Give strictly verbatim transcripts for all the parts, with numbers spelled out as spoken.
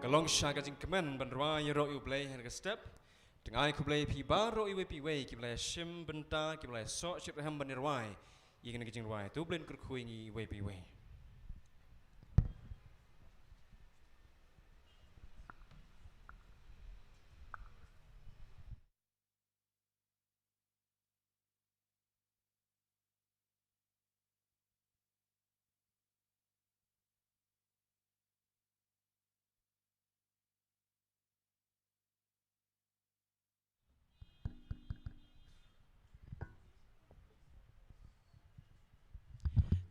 Ka long sha ka jingkmen ban rwai ïaroh ïa U Blei ha ka step. Te nga ai khublei ïa phi baroh iwei pa iwei kiba la shim bynta, kiba la soh shitrhem ban ïarwai ïa kane ka jingrwai. To U Blei un kyrkhu ïa ngi iwei pa iwei.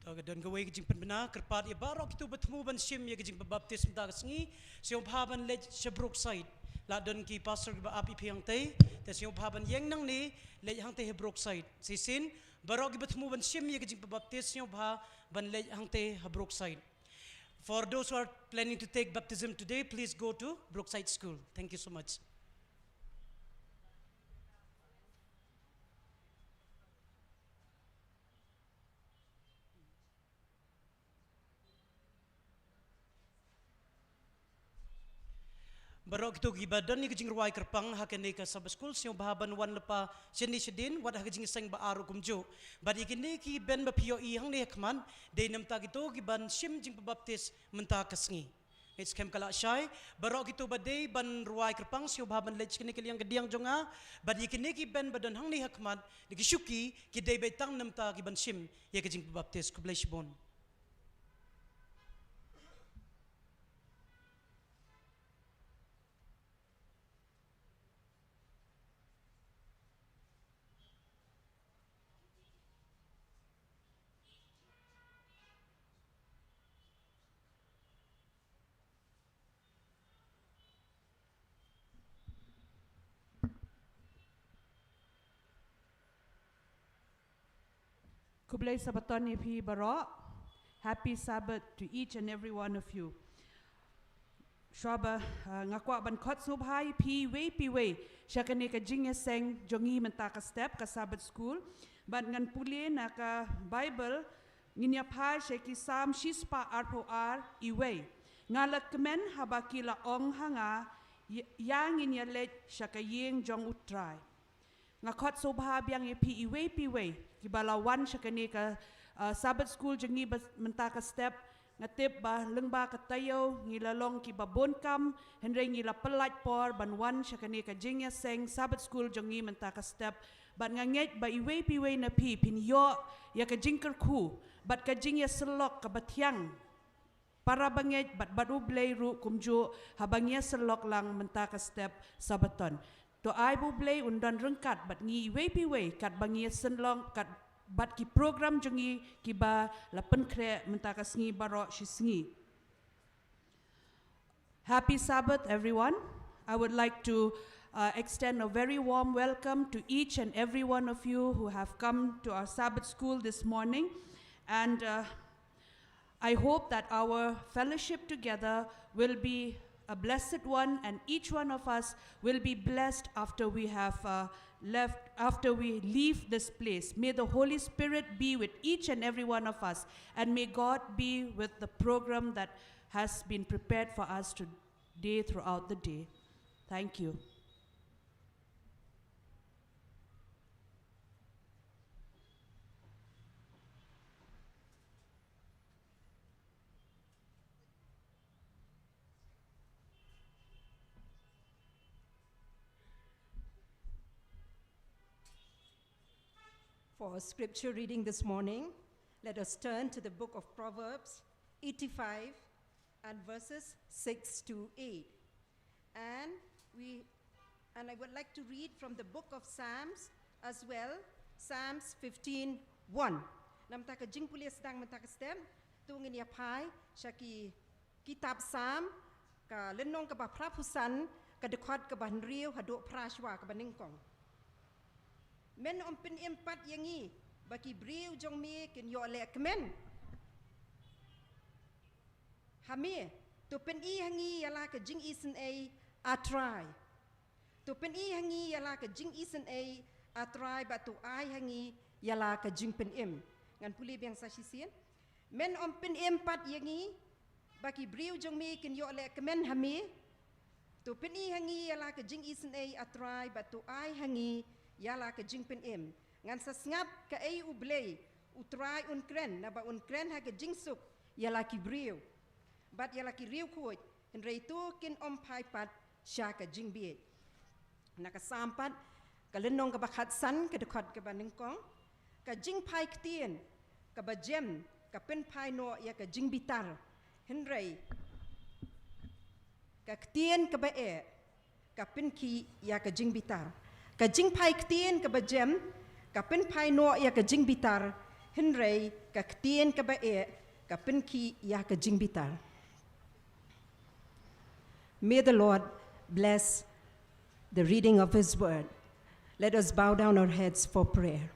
To ka don kawei ka jingpynbna kyrpad ïa baroh kito ba thmu ban shim ïa ka jingbaptis mynta ka sngi. Sngewbha ban leit sha Brookside. La don ki pastor kiba ap ïa phi hangtei. Te sngewbha ban ïeng nangne leit hangtei ha Brookside. Shisien baroh kiba thmu ban shim ïa ka jingbaptis sngewbha ban leit hangtei ha Brookside. For those who are planning to take baptism today, please go to Brookside School. Thank you so much. Baroh kito kiba don ïa ka jingrwai kyrpang ha kane ka Sabbath School sngewbha ban wan lypa shane shadien wat ha ka jingïaseng ba ar ruh kumjuh. Bad ïa kine ki ben ba phi ïohi hangne ha khmat dei namar kito kiban shim jingbaptis mynta ka sngi. Ngeit skhem ka la shai, baroh kito ba dei ban rwai kyrpang sngewbha ban leit sha kane ka liang ka diang jong nga. Bad ïa kine ki ben ba don hangne ha khmat da ki shuki ki dei beit tang namar kiban shim ïa ka jingbaptis. Khublei shibun. Khublei Sabbaton ïa phi baroh. Happy Sabbath to each and every one of you. Shuwa ba, ah, nga kwah ban khot sngewbha ïa phi iwei pa iwei sha kane ka jingïaseng jong ngi mynta ka step ka Sabbath School. Bad ngan pule na ka Baibl, ngin ïa phai sha ki Salm shispah arphew ar, iwei. Nga la kmen haba ki la ong ha nga, ïa, ïa ngin ïa leit sha ka ïing jong U Trai. Nga khot sngewbha biang ïa phi iwei pa iwei kiba la wan sha kane ka, ah, Sabbath School jong ngi ba mynta ka step. Nga tip ba lyngba ka taïew ngi la long kiba bun kam, hynrei ngi la pyllait por ban wan sha kane ka jingïaseng Sabbath School jong ngi mynta ka step. Bad nga ngeit ba iwei pa iwei na phi phin ïoh ïa ka jingkyrkhu bad ka jingïasyllok kaba thiang para bangeit bad bad U Blei ruh kumjuh haba ngi ïasyllok lang mynta ka step Sabbaton. To ai ba U Blei un don ryngkat bad ngi iwei pa iwei katba ngi ïasyllok kat bad ki program jong ngi kiba la pynkhreh mynta ka sngi baroh shi sngi. Happy Sabbath, everyone. I would like to, uh, extend a very warm welcome to each and every one of you who have come to our Sabbath school this morning. And, uh, I hope that our fellowship together will be a blessed one, and each one of us will be blessed after we have, uh, left, after we leave this place. May the Holy Spirit be with each and every one of us, and may God be with the program that has been prepared for us today throughout the day. Thank you. For our scripture reading this morning, let us turn to the book of Proverbs eighty-five and verses six to eight. And we, and I would like to read from the book of Psalms as well, Psalms fifteen one. Namar ka jingpule sdang mynta ka step, to ngin ïa phai sha ki kitab Salm, ka lynnong kaba phra phew san, ka dkhot kaba hynriew haduh phra shuwa kaba nyngkong. Men ym pynim pat ïa ngi ba ki briew jong me kin ïoh leh kmen ha me, to pyni ha ngi ïa la ka jingisynei, A Trai. To pyni ha ngi ïa la ka jingisynei, A Trai, bad to ai ha ngi ïa la ka jingpynim. Ngan pule biang sa shisien. Men ym pynim pat ïa ngi ba ki briew jong me kin ïoh leh kmen ha me, to pyni ha ngi ïa la ka jingisynei, A Trai, bad to ai ha ngi ïa la ka jingpynim. Ngan sa sngap kaei U Blei U Trai un kren, naba un kren ha ka jingsuk ïa la ki briew bad ïa la ki riewkhuid, hynrei to kin ym phai pat sha ka jingbieit. Na ka Salm pat, ka lynnong kaba khatsan, ka dkhot kaba nyngkong, ka jingphai ktien kaba jem ka pynphai noh ïa ka jingbitar, hynrei ka ktien kaba eh ka pynkhih ïa ka jingbitar. Ka jingphai ktien kaba jem ka pynphai noh ïa ka jingbitar, hynrei ka ktien kaba eh ka pynkhih ïa ka jingbitar. May the Lord bless the reading of His word. Let us bow down our heads for prayer.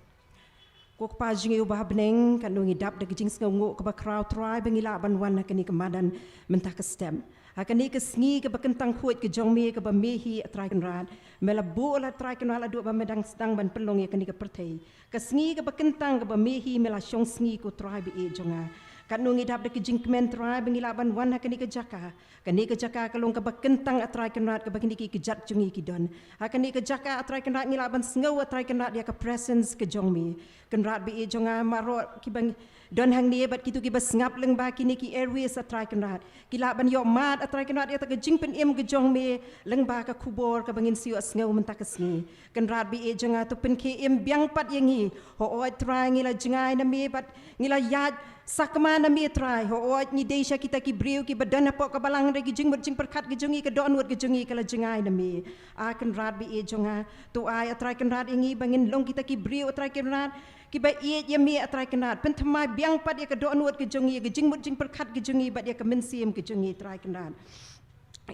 Ko Kpa jong ngi uba ha bneng, katno ngi dap da ka jingsngewnguh kaba khraw Trai ba ngi lah ban wan ha kane ka madan mynta ka step. Ha kane ka sngi kaba kyntang khuid ka jong me kaba me hi A Trai Kynrad, me la buh la Trai Kynrad la duh ba me dang sdang ban pynlong ïa kane ka pyrthei. Ka sngi kaba kyntang kaba me hi me la shong sngi ko Trai ba ïeit jong nga. Katno ngi dap da ka jingkmen Trai ba ngi lah ban wan ha kane ka jaka. Kane ka jaka ka long kaba kyntang A Trai Kynrad kaba kine ki kjat jong ngi ki don. Ha kane ka jaka A Trai Kynrad ngi lah ban sngew A Trai Kynrad ïa ka presence ka jong me. Kynrad ba ïeit jong nga, baroh kiba ngi don hangne bad kito kiba sngap lyngba kine ki airways A Trai Kynrad, ki lah ban ïoh mad A Trai Kynrad ïa kata ka jingpynim ka jong me lyngba ka khubor kaba ngin sa ïohsngew mynta ka sngi. Kynrad ba ïeit jong nga, to pynkhie im biang pat ïa ngi. Hooid Trai, ngi la jngai na me bad ngi la ïaid sakma na me Trai. Hooid ngi dei sha kita ki briew kiba don hapoh ka balang, hynrei ka jingmut jingpyrkhat ka jong ngi, ka dohnud ka jong ngi ka la jngai na me. A Kynrad ba ïeit jong nga, to ai A Trai Kynrad ïa ngi ba ngin long kita ki briew A Trai Kynrad kiba ïeit ïa me A Trai Kynrad. Pynthymmai biang pat ïa ka dohnud ka jong ngi, ïa ka jingmut jingpyrkhat ka jong ngi bad ïa ka mynsiem ka jong ngi Trai Kynrad.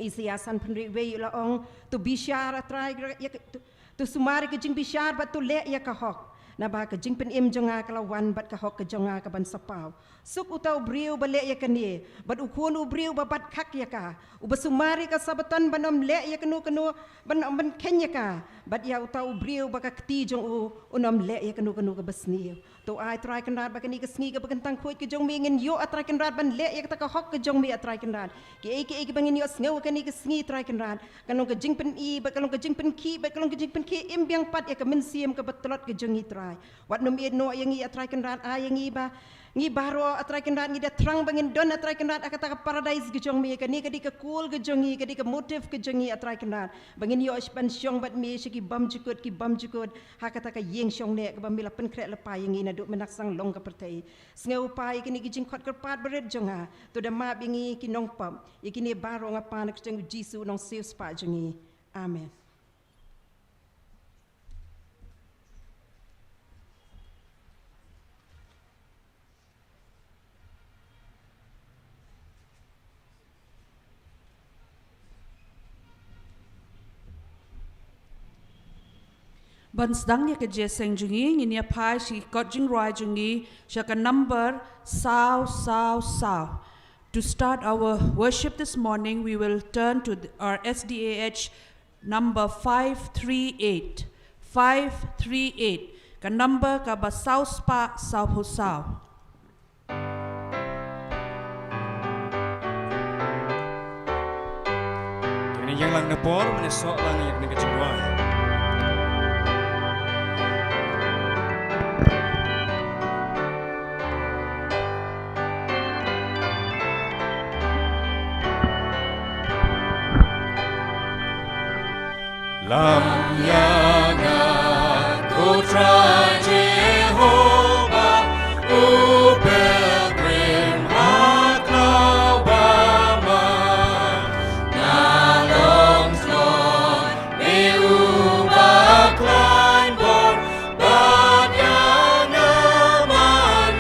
Isaïah san phew hynriew wei la ong, to bishar A Trai, ïa ka, to, to sumar ïa ka jingbishar bad to leh ïa ka hok. Naba ka jingpynim jong nga ka la wan bad ka hok ka jong nga ka ban sa paw. Suk uta u briew ba leh ïa kane, bad u khun u briew ba bat khak ïa ka, uba sumar ïa ka Sabbaton ban ym leh ïa kano kano, ban ym ban kheiñ ïa ka, bad ïa uta u briew ba ka kti jong u un ym leh ïa kano kano kaba sniew. To ai Trai Kynrad ba kane ka sngi kaba kyntang khuid ka jong me ngin ïoh A Trai Kynrad ban leh ïa kata ka hok ka jong me A Trai Kynrad. Kiei kiei kiba ngin ïohsngew ha kane ka sngi Trai Kynrad, ka long ka jingpyni bad ka long ka jingpynkhih bad ka long ka jingpynkhie im biang pat ïa ka mynsiem kaba tlot ka jong ngi Trai. Wat nym ïeit noh ïa ngi A Trai Kynrad, ai ïa ngi ba ngi baroh A Trai Kynrad ngi da thrang ba ngin don A Trai Kynrad ha kata ka paradise ka jong me. Kane ka dei ka goal ka jong ngi, ka dei ka motive ka jong ngi A Trai Kynrad, ba ngin ïoh ban shong bad me sha ki bymjukut ki bymjukut ha kata ka ïing shong neh kaba me la pynkhreh lypa ïa ngi naduh mynhyndai sdang long ka pyrthei. Sngewbha ïa kine ki jingkhot kyrpad barit jong nga, to da map ïa ngi ki nongpop. Ïa kine baroh nga pan ha ka kyrteng u Jisu u nongsiewspah jong ngi. Amen. Ban sdang ïa ka jingïaseng jong ngi, ngin ïa phai sha ki kot jingrwai jong ngi, sha ka number saw saw saw. To start our worship this morning, we will turn to the, our S D A H number five three eight. Five three eight. Ka number kaba saw spah saw phew saw. Te ngin ïeng lang na por, mynne soh lang ïa kane ka jingrwai. Lam ïa nga ko Trai Jehobah, u pilgrim ha khlaw ba man. Nga long shlur, me uba khlaiñ bor, bad ïa nga man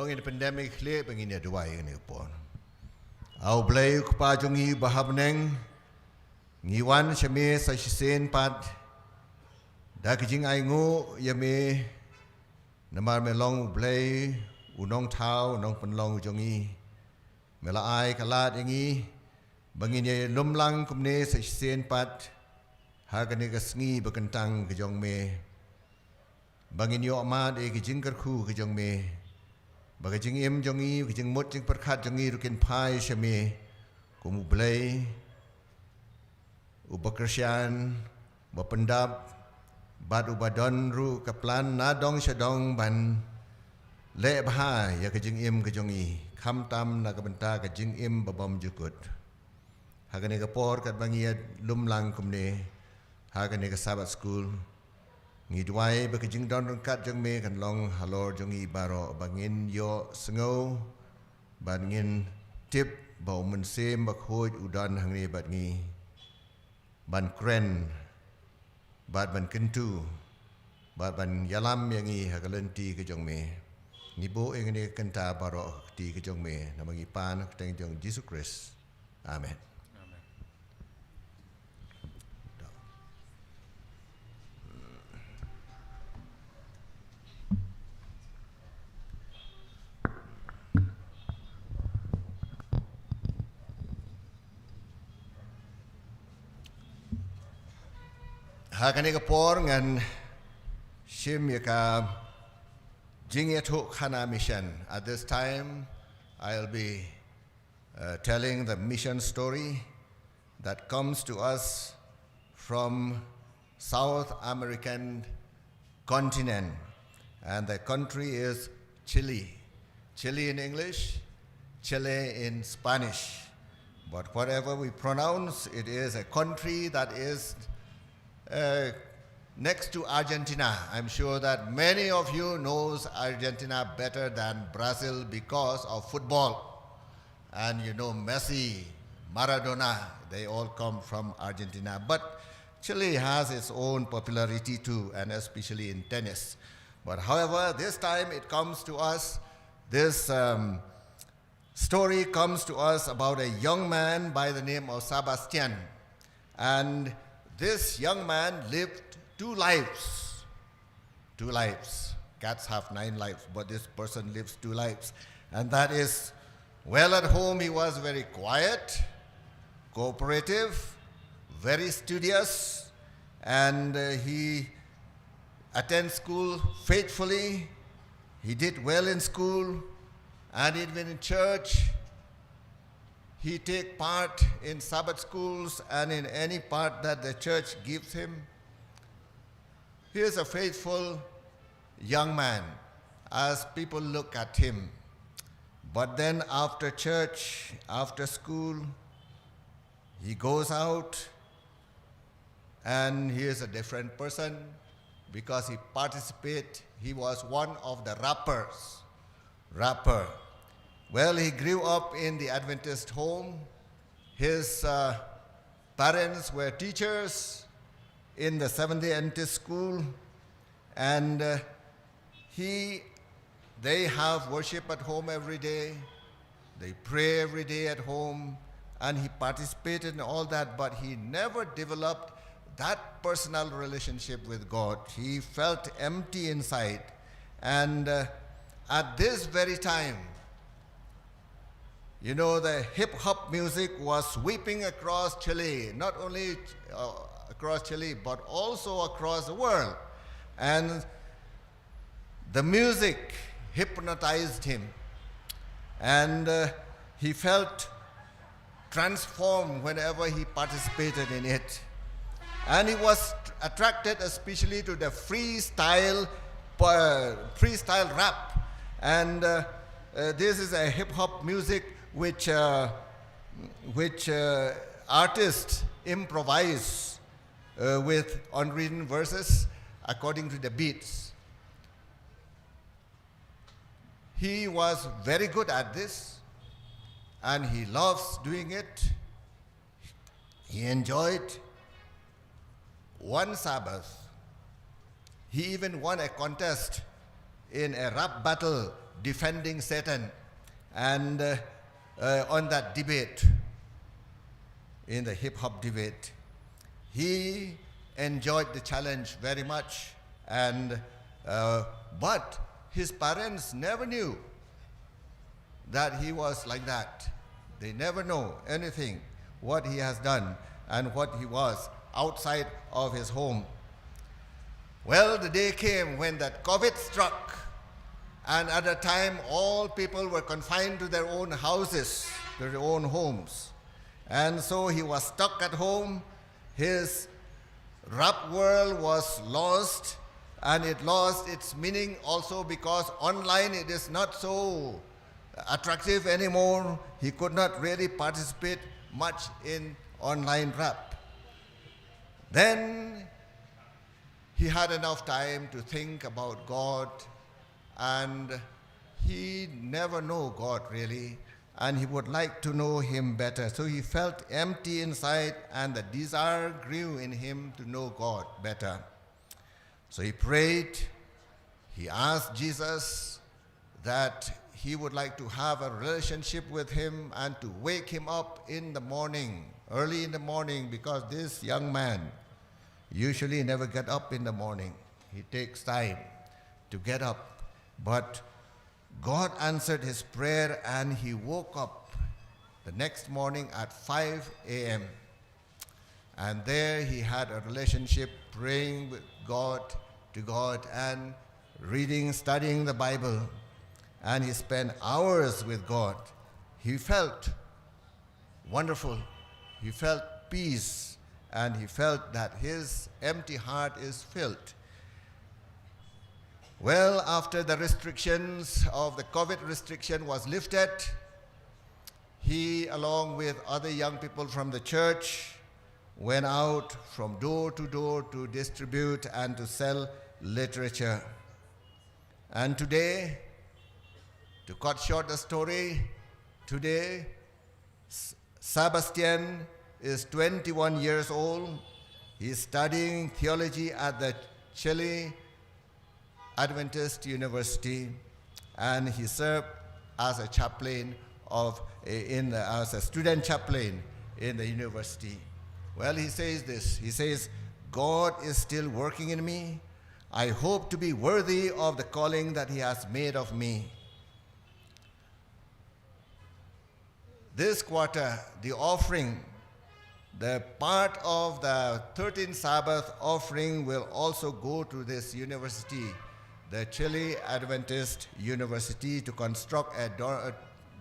Ngin pyndem ïa ki khlieh ba ngin ïa duwai ïa kane ka por. A U Blei U Kpa jong ngi uba ha bneng, ngi wan sha me sa shisien pat da ka jingainguh ïa me, namar me long U Blei, U Nongthaw, U Nongpynlong jong ngi. Me la ai ka lad ïa ngi ba ngin ïa lum lang kumne sa shisien pat ha kane ka sngi ba kyntang ka jong me, ba ngin ïoh mad ïa ka jingkyrkhu ka jong me, ba ka jingim jong ngi, ka jingmut jingpyrkhat jong ngi ruh kin phai sha me kum U Blei uba kyrshan, uba pyndap, bad uba don ruh ka plan na dong sha dong ban leh bha ïa ka jingim ka jong ngi, khamtam na ka bynta ka jingim ba bymjukut. Ha kane ka por katba ngi ïa lum lang kumne ha kane ka Sabbath School, ngi duwai ba ka jingdon ryngkat jong me kan long halor jong ngi baroh, ba ngin ïohsngew, ba ngin tip ba U Mynsiem Bakhuid u don hangne bad ngi, ban kren, bad ban kyntu, bad ban ïalam ïa ngi ha ka lynti ka jong me. Ngi buh ïa kane ka kynta baroh ha ka kti ka jong me, namar ngi pan ha ka kyrteng jong U Jisu Khrist. Amen. Amen. Ha kane ka por ngan shim ïa ka jingïathuhkhana mission. At this time, I'll be uh, telling the mission story that comes to us from South American continent, and the country is Chile. Chile in English, Chile in Spanish. But whatever we pronounce, it is a country that is uh, next to Argentina. I'm sure that many of you knows Argentina better than Brazil because of football. And you know Messi, Maradona, they all come from Argentina. But Chile has its own popularity too, and especially in tennis. But however, this time it comes to us, this um, story comes to us about a young man by the name of Sebastian. And this young man lived two lives. Two lives. Cats have nine lives, but this person lives two lives. And that is, well, at home he was very quiet, cooperative, very studious, and uh, he attends school faithfully. He did well in school, and even in church. He take part in Sabbath schools and in any part that the church gives him. He is a faithful young man as people look at him. But then after church, after school, he goes out and he is a different person because he participate. He was one of the rappers. Rapper. Well, he grew up in the Adventist home. His uh, parents were teachers in the Seventh Day Adventist school, and uh, he, they have worship at home every day. They pray every day at home, and he participated in all that, but he never developed that personal relationship with God. He felt empty inside. And uh, at this very time, you know, the hip hop music was sweeping across Chile, not only uh, across Chile, but also across the world. And the music hypnotized him, and uh, he felt transformed whenever he participated in it. And he was attracted especially to the freestyle, uh, freestyle rap. And uh, uh, this is a hip hop music which, uh, which uh, artists improvise uh, with unwritten verses according to the beats. He was very good at this, and he loves doing it. He enjoyed. One Sabbath, he even won a contest in a rap battle defending Satan, and uh, uh, on that debate, in the hip hop debate, he enjoyed the challenge very much, and uh, but his parents never knew that he was like that. They never know anything, what he has done and what he was outside of his home. Well, the day came when that COVID struck, and at the time, all people were confined to their own houses, to their own homes. And so he was stuck at home. His rap world was lost, and it lost its meaning also because online it is not so attractive anymore. He could not really participate much in online rap. Then he had enough time to think about God, and he never know God really, and he would like to know him better. So he felt empty inside, and the desire grew in him to know God better. So he prayed, he asked Jesus that he would like to have a relationship with him and to wake him up in the morning, early in the morning, because this young man usually never get up in the morning. He takes time to get up. But God answered his prayer and he woke up the next morning at five a m. And there he had a relationship, praying with God, to God, and reading, studying the Bible. And he spent hours with God. He felt wonderful. He felt peace, and he felt that his empty heart is filled. Well, after the restrictions of the COVID restriction was lifted, he, along with other young people from the church, went out from door to door to distribute and to sell literature. And today, to cut short the story, today, S- Sebastian is twenty-one years old. He is studying theology at the Chile Adventist University, and he served as a chaplain of in the, as a student chaplain in the university. Well, he says this. He says, "God is still working in me. I hope to be worthy of the calling that he has made of me." This quarter, the offering, the part of the thirteenth Sabbath offering will also go to this university, the Chile Adventist University, to construct a dor-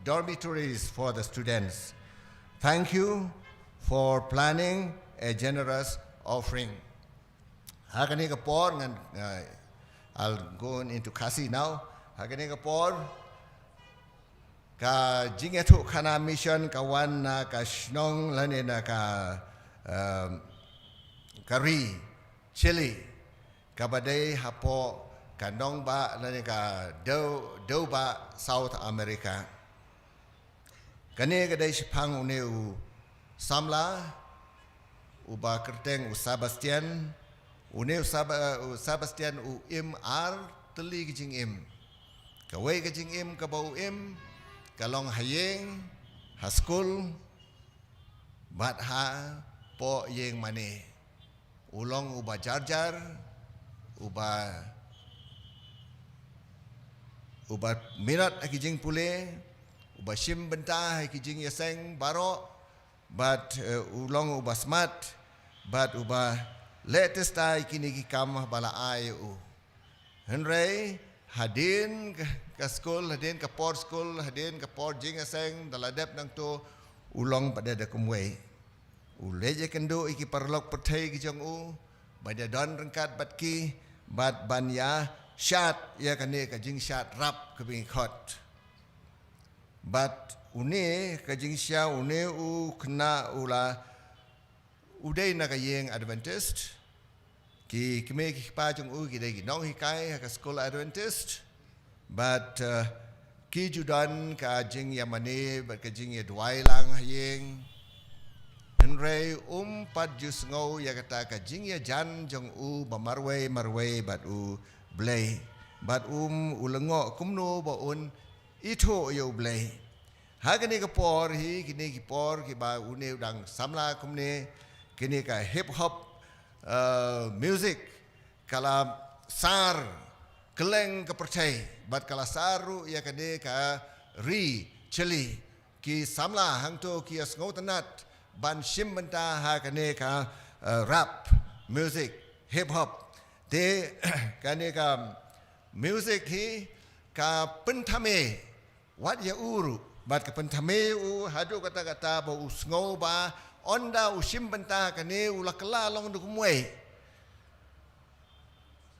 dormitories for the students. Thank you for planning a generous offering. Ha kane ka por ngan, uh, I'll go into Khasi now. Ha kane ka por, ka jingïathuhkhana mission ka wan na ka shnong lane na ka, um, ka ri Chile, kaba dei hapoh ka nongbah lane ka dew, dewbah South America. Kane ka dei shaphang une u samla, uba kyrteng u Sebastian. Une u Sab- u Sebastian u im ar tylli ka jingim. Kawei ka jingim kaba u im ka long ha ïing, ha skul, bad hapoh ïing mane. U long uba jarjar, uba, uba minot ha ki jingpule, uba shim bynta ha ki jingïaseng baroh, bad, eh, u long uba smart, bad uba leh tista ïa kine ki kam ba la ai ïa u. Hynrei hadien ka, ka skul, hadien ka por skul, hadien ka por jingïaseng, da la dep nangto, u long pat da kumwei. U leit ïakynduh ïa ki paralok pyrthei ki jong u, ban ïadon ryngkat bad ki, bad ban ïa shad ïa kane ka jingshad rap kaba ngi khot. Bad une ka jingshad, une u khynnah u la, u dei na ka ïing Adventist. Ki kmie ki kpa jong u ki dei ki nonghikai ha ka skul Adventist. Bad, uh, ki ju don ka jingïamane bad ka jingïaduwai lang ha ïing. Hynrei um pat ju sngew ïa kata ka jingïajan jong u ba marwei marwei bad U Blei. Bad um u lyngngoh kumno ba un ithuh ïa U Blei. Ha kane ka por hi, kine ki por kiba une u dang samla kumne, kine ka hip hop, eh, music, ka la sar kylleng ka pyrthei, bad ka la sar ruh ïa kane ka ri Chile. Ki samla hangto ki ïa sngewtynnat ban shim bynta ha kane ka, eh, rap music, hip hop. Te kane ka music hi ka pynthame wat ïa u ruh, bad ka pynthame u haduh katta katta ba u sngew ba ynda u shim bynta kane u la kylla long da kumwei.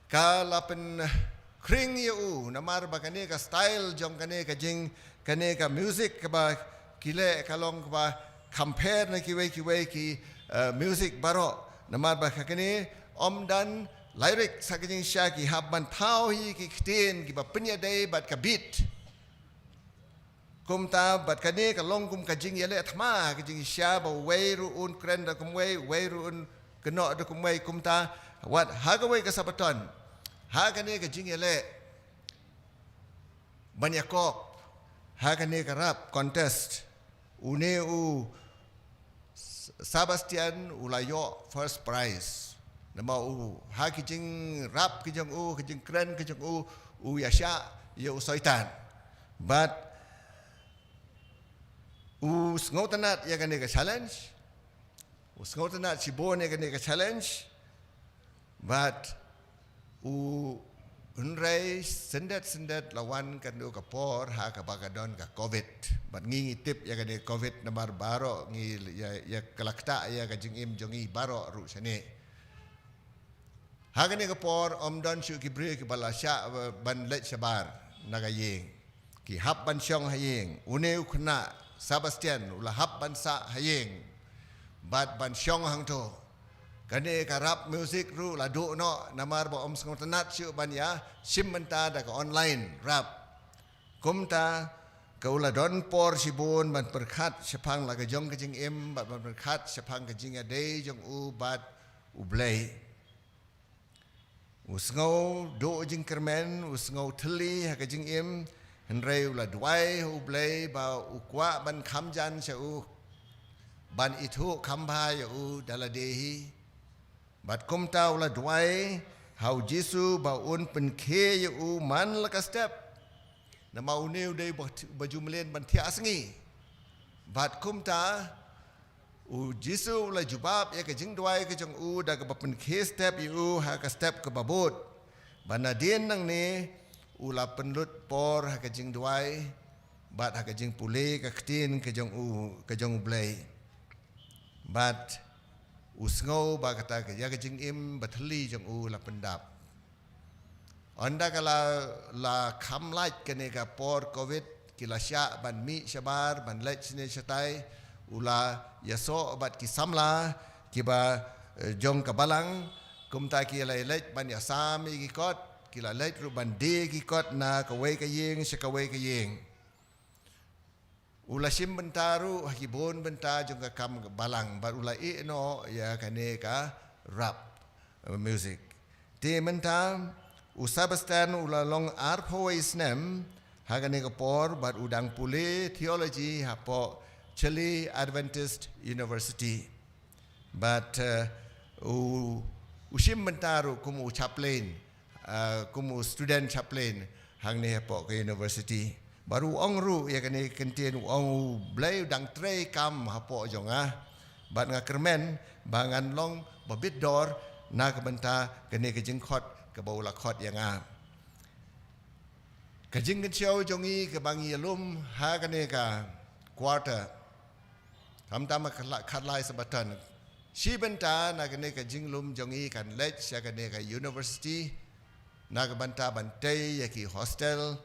Ka la pynkhring ïa u, namar ba kane ka style jong kane ka jing, kane ka music kaba ki leh ka long kaba compare na kiwei kiwei ki, eh, music baroh. Namar ba ka kane ym don lyrics ha ka jingshisha, ki hap ban thaw hi ki ktien kiba pynïadei bad ka beat. Kumta bad kane ka long kum ka jingïaleh thma, ka jingshisha ba uwei ruh un kren da kumwei, uwei ruh un kynnoh da kumwei. Kumta wat ha kawei ka Sabaton, ha kane ka jingïaleh ban ïakop ha kane ka rap contest, une u S-, Sebastian u la ïoh first prize. Namar u ha ki jingrap ki jong u, ki jingkren ki jong u, u ïashah ïa u Soitan. Bad u sngewtynnat ïa kane ka challenge. U sngewtynnat shibun ïa kane ka challenge. Bad u hynrei syndet syndet la wan kano ka por ha kaba ka don ka covid. Bad ngi ngi tip ïa kane covid namar baroh ngi ïa, ïa ka la ktah ïa ka jingim jong ngi baroh ruh shane. Ha kane ka por ym don shuh ki briew kiba la shah, eh, ban leit shabar na ka ïing. Ki hap ban shong ha ïing. Une u khynnah Sebastian u la hap ban sah ha ïing bad ban shong hangto. Kane ka rap music ruh la duh noh namar ba ym sngewtynnat shuh ban ïa shim bynta da ka online rap. Kumta ka u la don por shibun ban pyrkhat shaphang la ka jong ka jingim bad ban pyrkhat shaphang ka jingïadei jong u bad U Blei. U sngew duh jingkyrmen, u sngew thylli ha ka jingim, hynrei u la duwai ha U Blei ba u kwah ban kham jan sha u, ban ithuh kham bha ïa u da lade hi. Bad kumta u la duwai ha U Jisu ba un pynkhie ïa u man la ka step. Namar une u dei ba, ba ju mlien ban thiah sngi. Bad kumta U Jisu u la jubab ïa ka jingduwai ka jong u da kaba pynkhie step ïa u ha ka step kaba bud. Bad nadien nangne u la pynlut por ha ka jingduwai bad ha ka jingpule ka ktien ka jong u, ka jong U Blei. Bad u sngew ba kata ka, ïa ka jingim ba thylli jong u la pyndap. Ynda ka la, la kham lait kane ka por covid, ki la shah ban mih shabar, ban leit shane shatai, u la ïasoh bad ki samla kiba, eh, jong ka balang. Kumta ki la leit ban ïasam ïa ki kot, ki la leit ruh ban die ki kot na kawei ka ïing sha kawei ka ïing. U la shim bynta ruh ha ki bun bynta jong ka kam balang bad u la ïeh noh ïa kane ka rap, eh, music. Te mynta u Sebastian u la long arphew wei snem ha kane ka por bad u dang pule theology hapoh Chile Adventist University. Bad, eh, u, u shim bynta ruh kum u chaplain, eh, kum u student chaplain hangne hapoh ka university. Bad u ong ruh ïa kane ka kyntien, u ong, U Blei u dang trei kam hapoh jong nga. Bad nga kyrmen ba ngan long ba bit dor na ka bynta kane ka jingkhot kaba u la khot ïa nga. Ka jingkynshew jong ngi kaba ngi ïalum ha kane ka quarter, khamtam ka la-, khatlai Sabaton. Shi bynta na kane ka jinglum jong ngi kan leit sha kane ka university na ka bynta ban tei ïa ki hostel,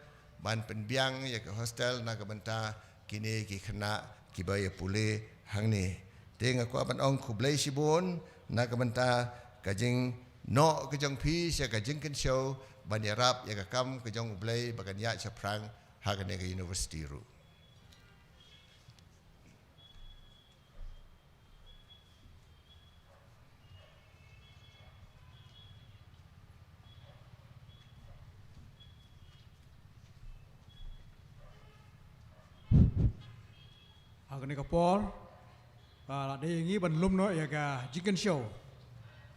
ban pynbiang ïa ki hostel na ka bynta kine ki khynnah kiba ïa pule hangne. Te nga kwah ban ong khublei shibun na ka bynta ka jingnoh ka jong phi sha ka jingkynshew ban ïarap ïa ka kam ka jong U Blei ba kan ïaid shaphrang ha kane ka university ruh. Kane ka por, ah, la dei ïa ngi ban lum noh ïa ka jingkynshew.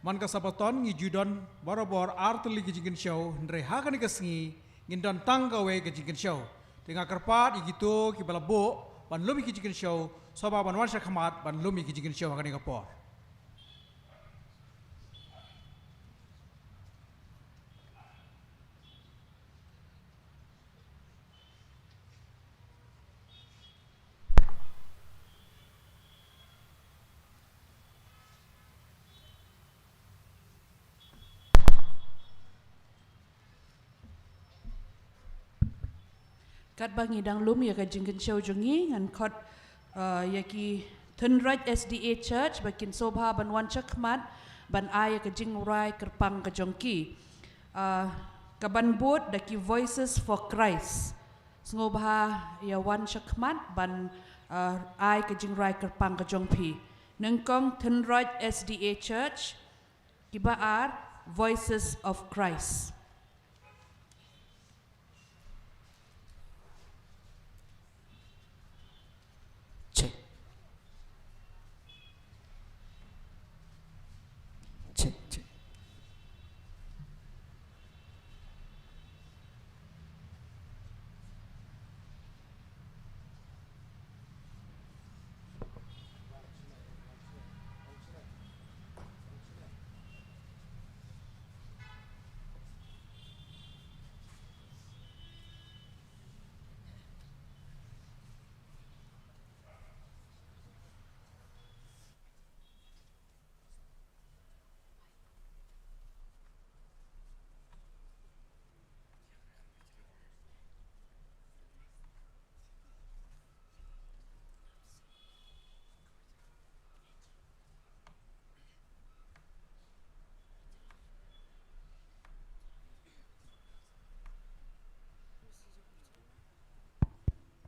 Man ka Sabaton ngi ju don barabor ar tylli ki jingkynshew, hynrei ha kane ka sngi ngin don tang kawei ka jingkynshew. Te nga kyrpad ïa kito kiba la buh ban lum ïa ki jingkynshew, sngewbha ban wan sha khmat ban lum ïa ki jingkynshew ha kane ka por. Katba ngi dang lum ïa ka jingkynshew jong ngi, ngan khot, uh, ïa ki tynrai S D A Church ba kin sngewbha ban wan sha khmat ban ai ïa ka jingrai kyrpang ka jong ki. Uh, ka ban bud da ki Voices for Christ. Sngewbha ïa wan sha khmat ban, uh, ai ka jingrai kyrpang ka jong phi. Nyngkong tynrai S D A Church, kiba ar Voices of Christ. Check. Check, check.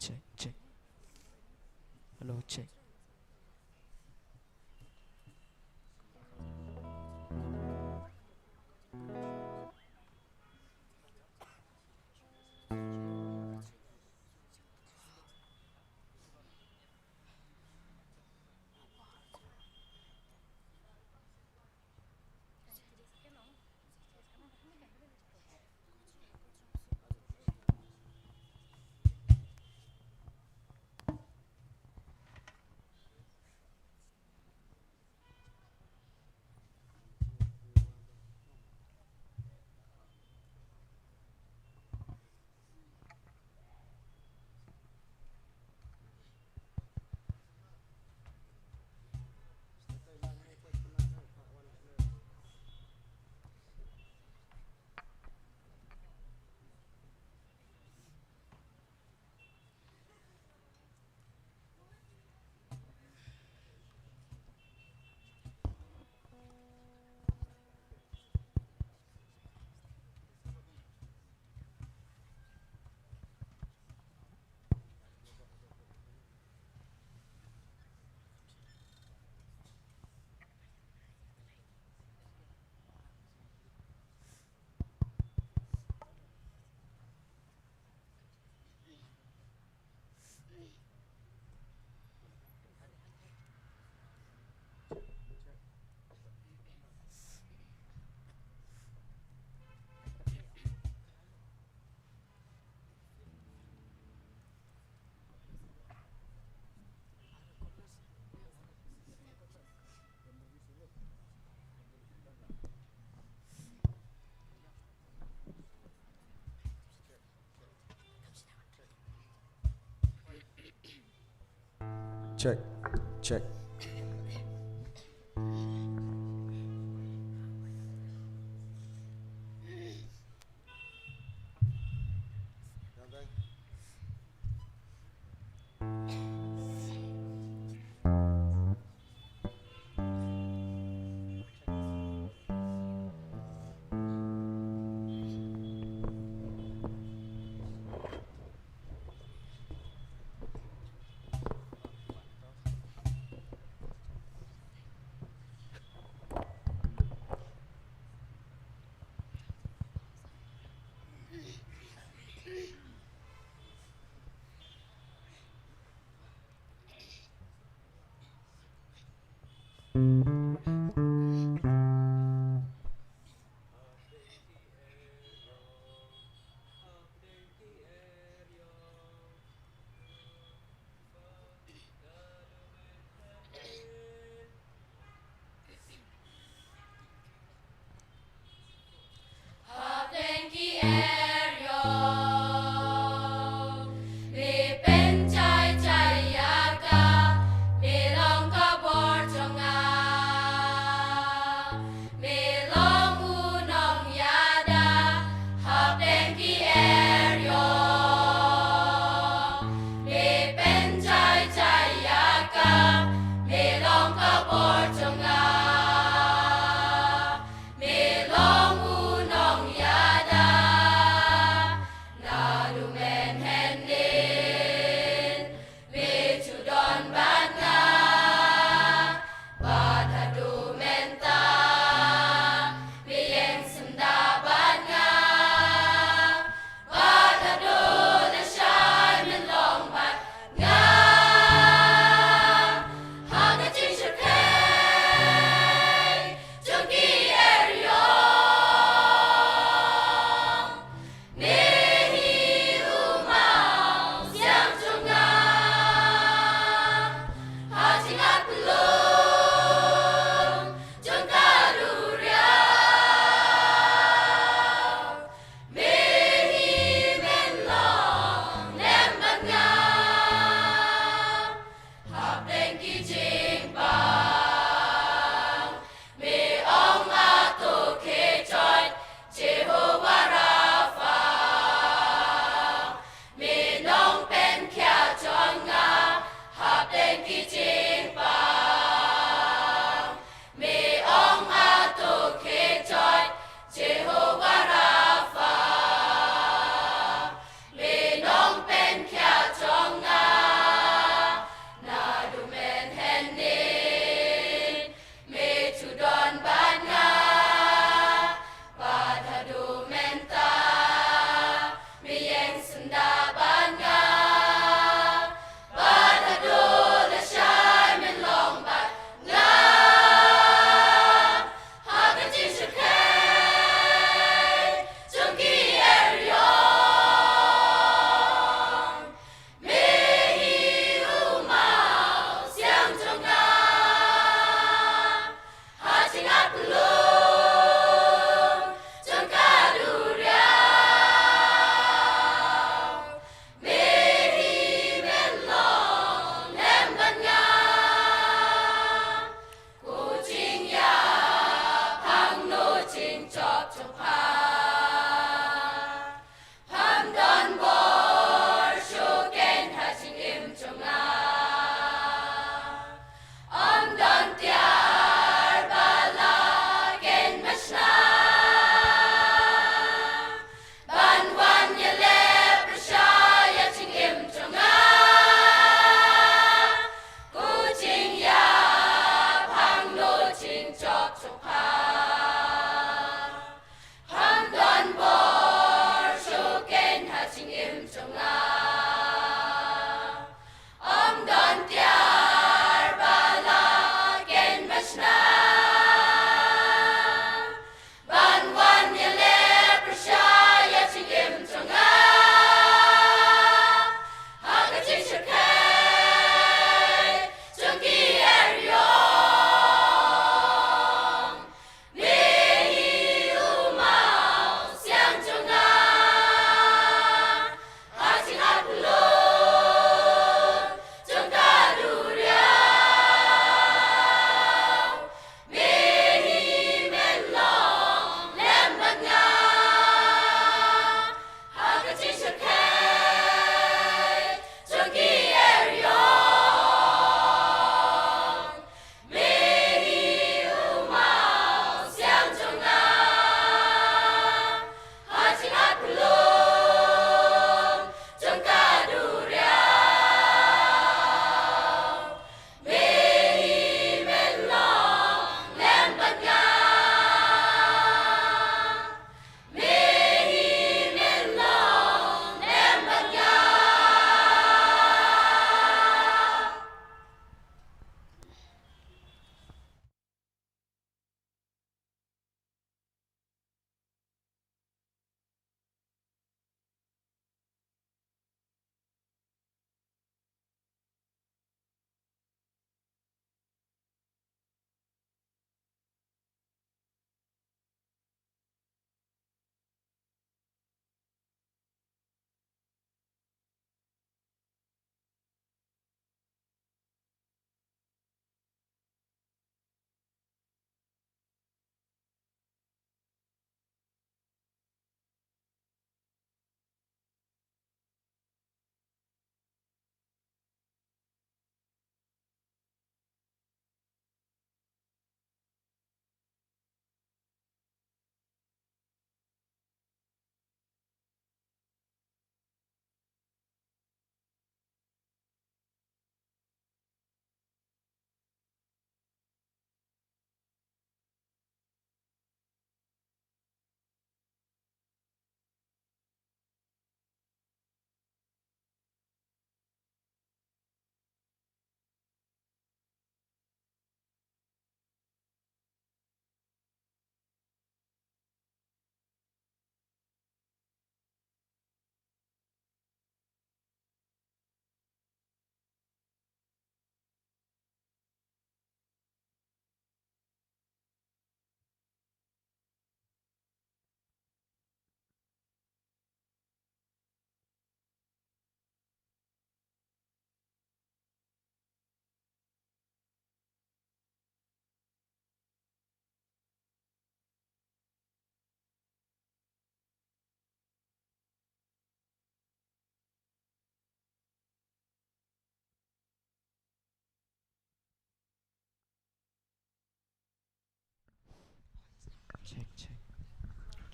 Check, check. Hello, check. Check, check.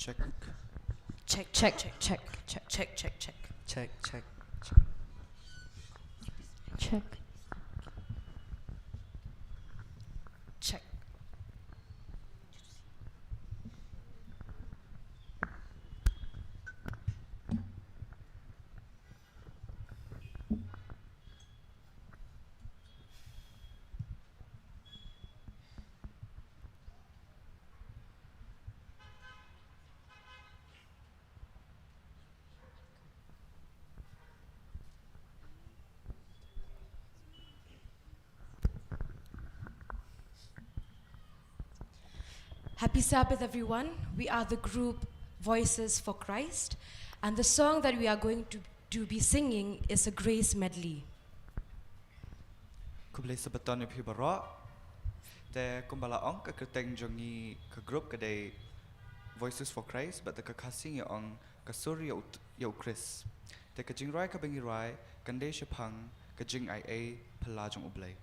Check, check, check, check, check, check, check, check. Check, check, check. Check. Check. Happy Sabbath, everyone. We are the group Voices for Christ, and the song that we are going to, to be singing is a Grace medley. Khublei Sabbaton ïa phi baroh. Te kumba la ong, ka kyrteng jong ngi ka group ka dei Voices for Christ, bad da ka Khasi ngi ong Ka Sur ïa u, ïa u Khrist. Te ka jingrwai kaba ngi rwai kan dei shaphang ka jingai ei phylla jong U Blei.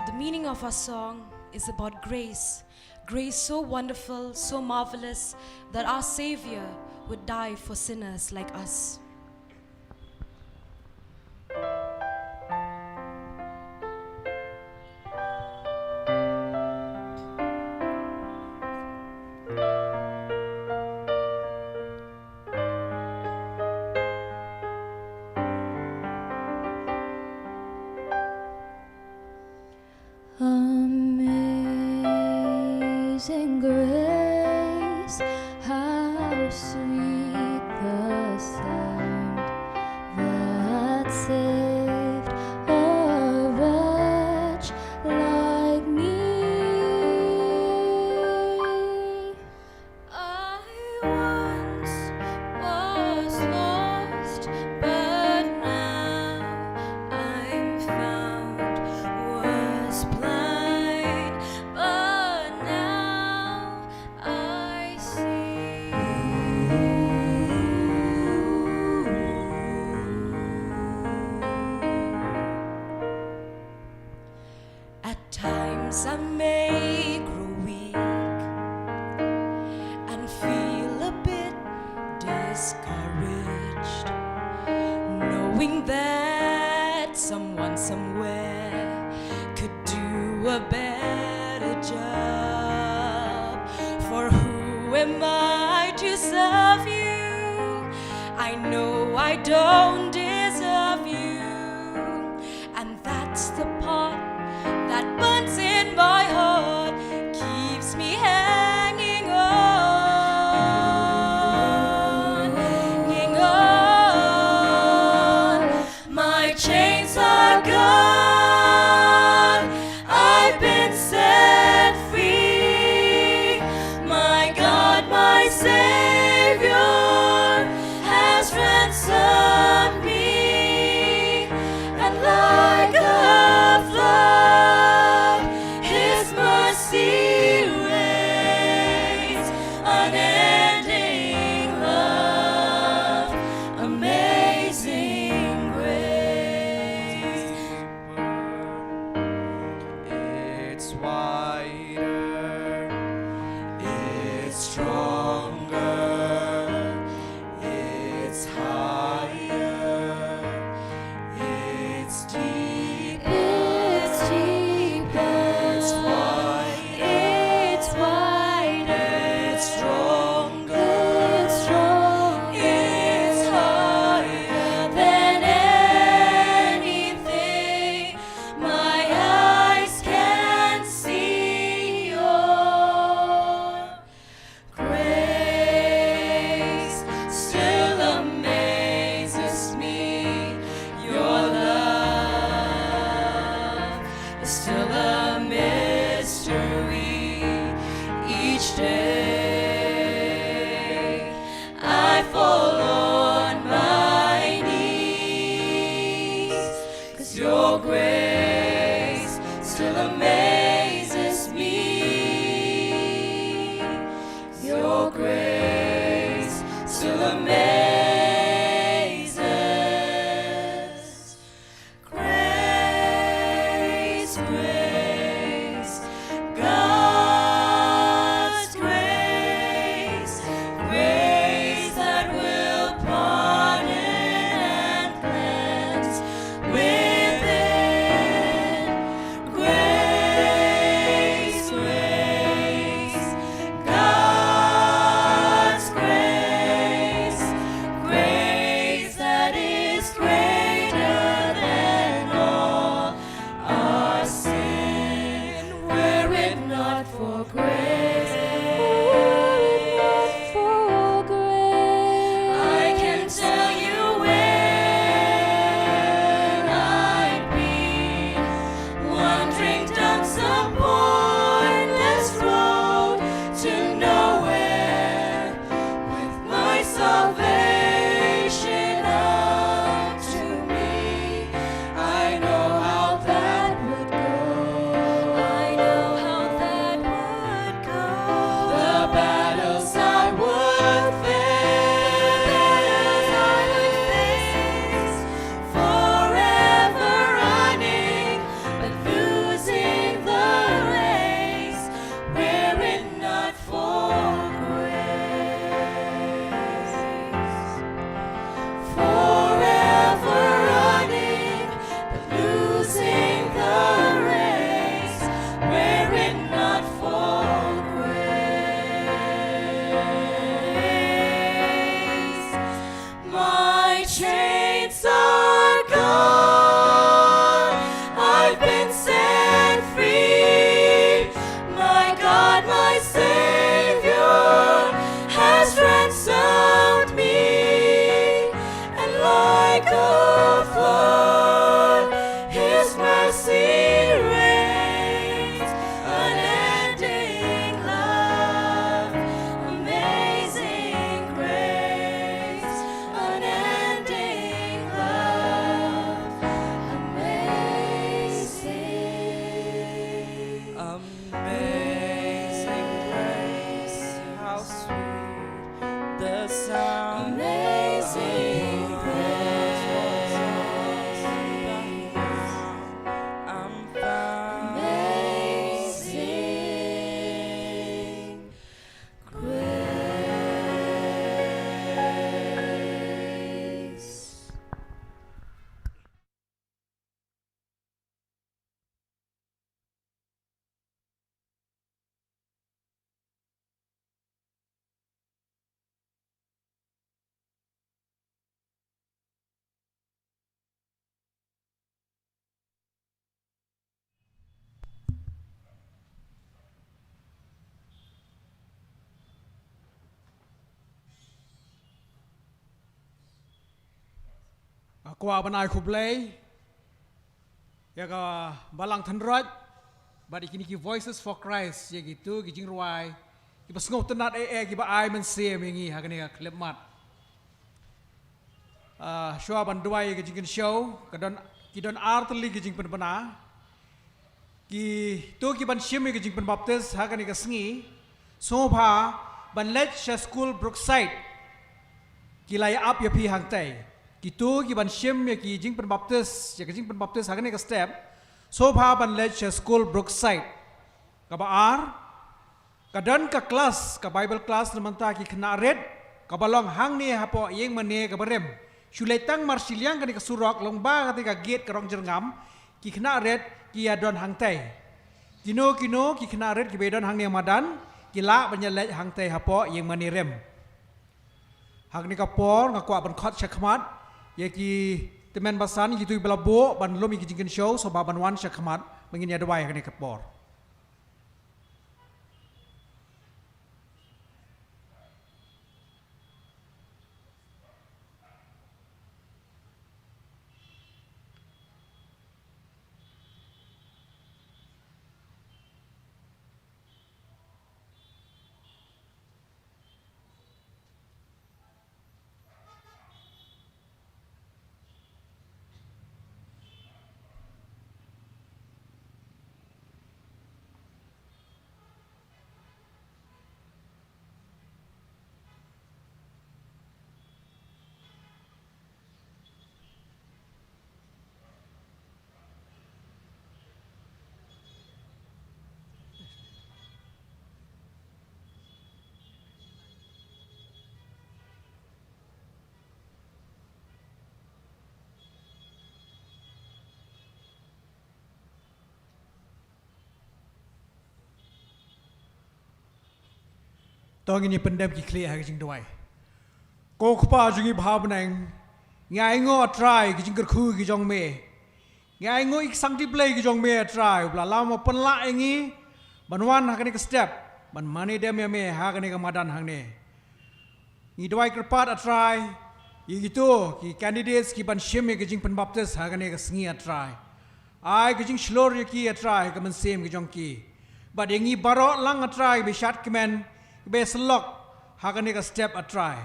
The meaning of our song is about grace. Grace so wonderful, so marvelous, that our Savior would die for sinners like us. Amazing grace, how sweet the sound that saved a wretch like me. I once was lost, but now I'm found, was blind, but now I see. At times I may grow weak and feel a bit discouraged, knowing that someone somewhere could do a better job. For who am I to serve you? I know I don't deserve you. And that's the part that burns in my heart, keeps me hanging on, hanging on. My chains are gone, I've been set free. My God, my Savior has ransomed me. And like a Your grace still amazes me. Your grace still amazes. Grace, grace, God's grace, grace that will pardon and cleanse within. Grace, grace, God's grace, grace that is greater than all our sin. Were it not for grace, were it not for grace, I can tell you where I'd be, wandering down some pointless road to nowhere. With my salvation unto me, I know how that would go. I know how that would go. The battles I would face, the battles I would face, forever running, but losing the race, were it not for grace. Forever running, but losing the race, were it not for grace. My chains are gone, I've been set free. My God, my Savior has ransomed me. And like a flood, His mercy reigns, unending love, amazing grace, unending love, amazing, amazing grace, how sweet the sound. Amazing grace, I'm found. Amazing grace. Nga kwah ban ai khublei ïa ka Balang Thanroj bad ïa kine ki Voices for Christ, ïa kito ki jingrwai kiba sngewtynnat eh eh, kiba ai mynsiem ïa ngi ha kane ka khyllipmat. Ah, shuwa ban duwai ïa ka jingkynshew, ka don, ki don ar tylli ki jingpynbna. Kito kiban shim ïa ka jingpynbaptis ha kane ka sngi, sngewbha ban leit sha skul Brookside. Ki la ïa ap ïa phi hangtai. Kito kiban shim ïa ki jingpynbaptis, ïa ka jingpynbaptis ha kane ka step, sngewbha ban leit sha skul Brookside. Kaba ar, ka don ka klas, ka Bible class na mynta ki khynnah rit, kaba long hangne hapoh ïing mane kaba rim. Shu leit tang mar shiliang kane ka surok, lyngba kata ka gate ka rong jyrngam, ki khynnah rit ki ïa don hangtai. Kino kino ki khynnah rit kiba ïa don hangne madan, ki lah ban ïa leit hangtai hapoh ïing mane rim. Ha kane ka por nga kwah ban khot shakhmat ïa ki tymmen basan, kito kiba la buh ban lum ïa ki jingkynshew, sngewbha ban wan shakhmat ba ngin ïa duwai ha kane ka por. To ngin ïa pyndem ki khlieh ha ka jingduwai. Ko Kpa jong ngi ba ha bneng, ngi ainguh A Trai ki jingkyrkhu ki jong me. Ngi ainguh ïa ki sangti Blei ki jong me A Trai, ba la lam ban pynlah ïa ngi ban wan ha kane ka step ban mane dem ïa me ha kane ka madan hangne. Ngi duwai kyrpad A Trai ïa kito ki candidates ki ban shim ïa ka jingpynbaptis ha kane ka sngi A Trai. Ai ka jingshlur ïa ki A Trai ha ka mynsiem ka jong ki. Bad ïa ngi baroh lang A Trai ba shad kmen, ba syllok ha kane ka step A Trai.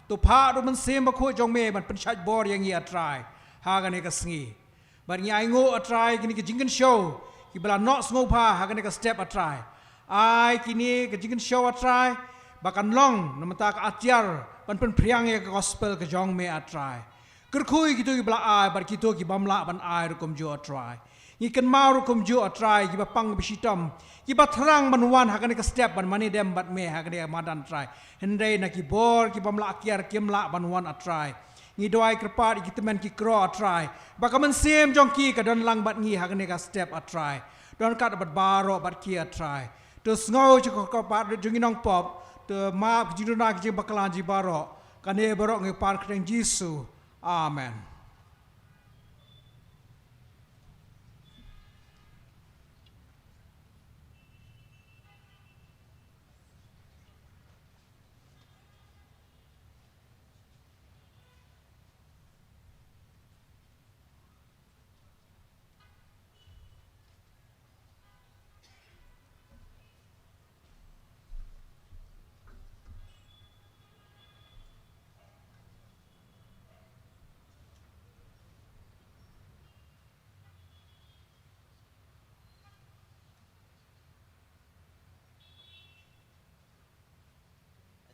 To phah da u Mynsiem Bakhuid jong me ban pynshait bor ïa ngi A Trai ha kane ka sngi. Bad ngi ainguh A Trai kine ki jingkynshew kiba la noh sngewbha ha kane ka step A Trai. Ai kine ki jingkynshew A Trai ba kan long na bynta ka atiar ban pynphriang ïa ka gospel ka jong me A Trai. Kyrkhu ïa kito kiba la ai bad kito ki bym lah ban ai ruh kumjuh A Trai. Ngi kynmaw ruh kumjuh A Trai kiba pang ba shitom, kiba thrang ban wan ha kane ka step ban mane dem bad me ha kane ka madan A Trai. Hynrei na ki bor ki bym lah kiar kim lah ban wan A Trai. Ngi duwai kyrpad ïa ki tymmen ki kro A Trai, ba ka mynsiem jong ki ka don lang bad ngi ha kane ka step A Trai. Don kat bad baroh bad ki A Trai. To sngew ïa ka kyrpad jong ngi nongpop, to map ki jingduna ki jingbakla jong ngi baroh. Kane baroh ngi pan ha ka kyrteng Jisu. Amen.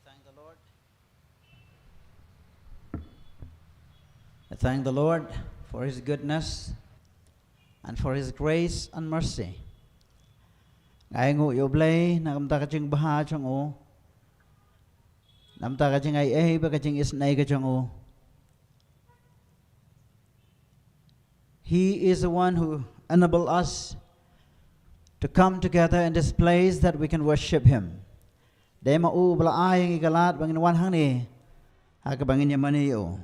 I thank the Lord. I thank the Lord for his goodness and for his grace and mercy. Nga ainguh ïa U Blei na ka bynta ka jingbha jong u, na ka bynta ka jingai ei bad ka jingisynei ka jong u. He is the one who enable us to come together in this place that we can worship him. Dei ma u ba la ai ïa ngi ka lad ba ngin wan hangne ha kaba ngin ïa mane ïa u.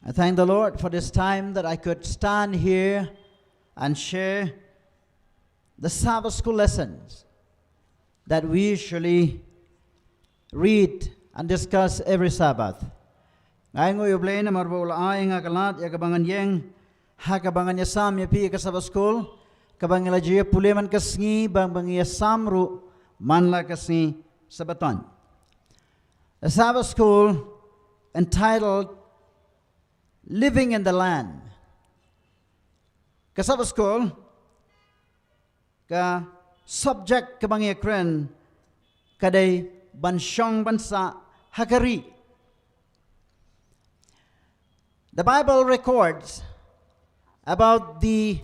I thank the Lord for this time that I could stand here and share the Sabbath school lessons that we usually read and discuss every Sabbath. Nga ainguh ïa U Blei namar ba u la ai ïa nga ka lad ïa kaba ngan ïeng ha kaba ngan ïasam ïa phi ïa ka Sabbath school, kaba ngi la ju ïa pule man ka sngi, ba ngi ïasam ruh man la ka sngi Sabbaton. The Sabbath school entitled Living in the Land. Ka Sabbath school, ka subject kaba ngi ïa kren ka dei ban shong ban sah ha ka ri. The Bible records about the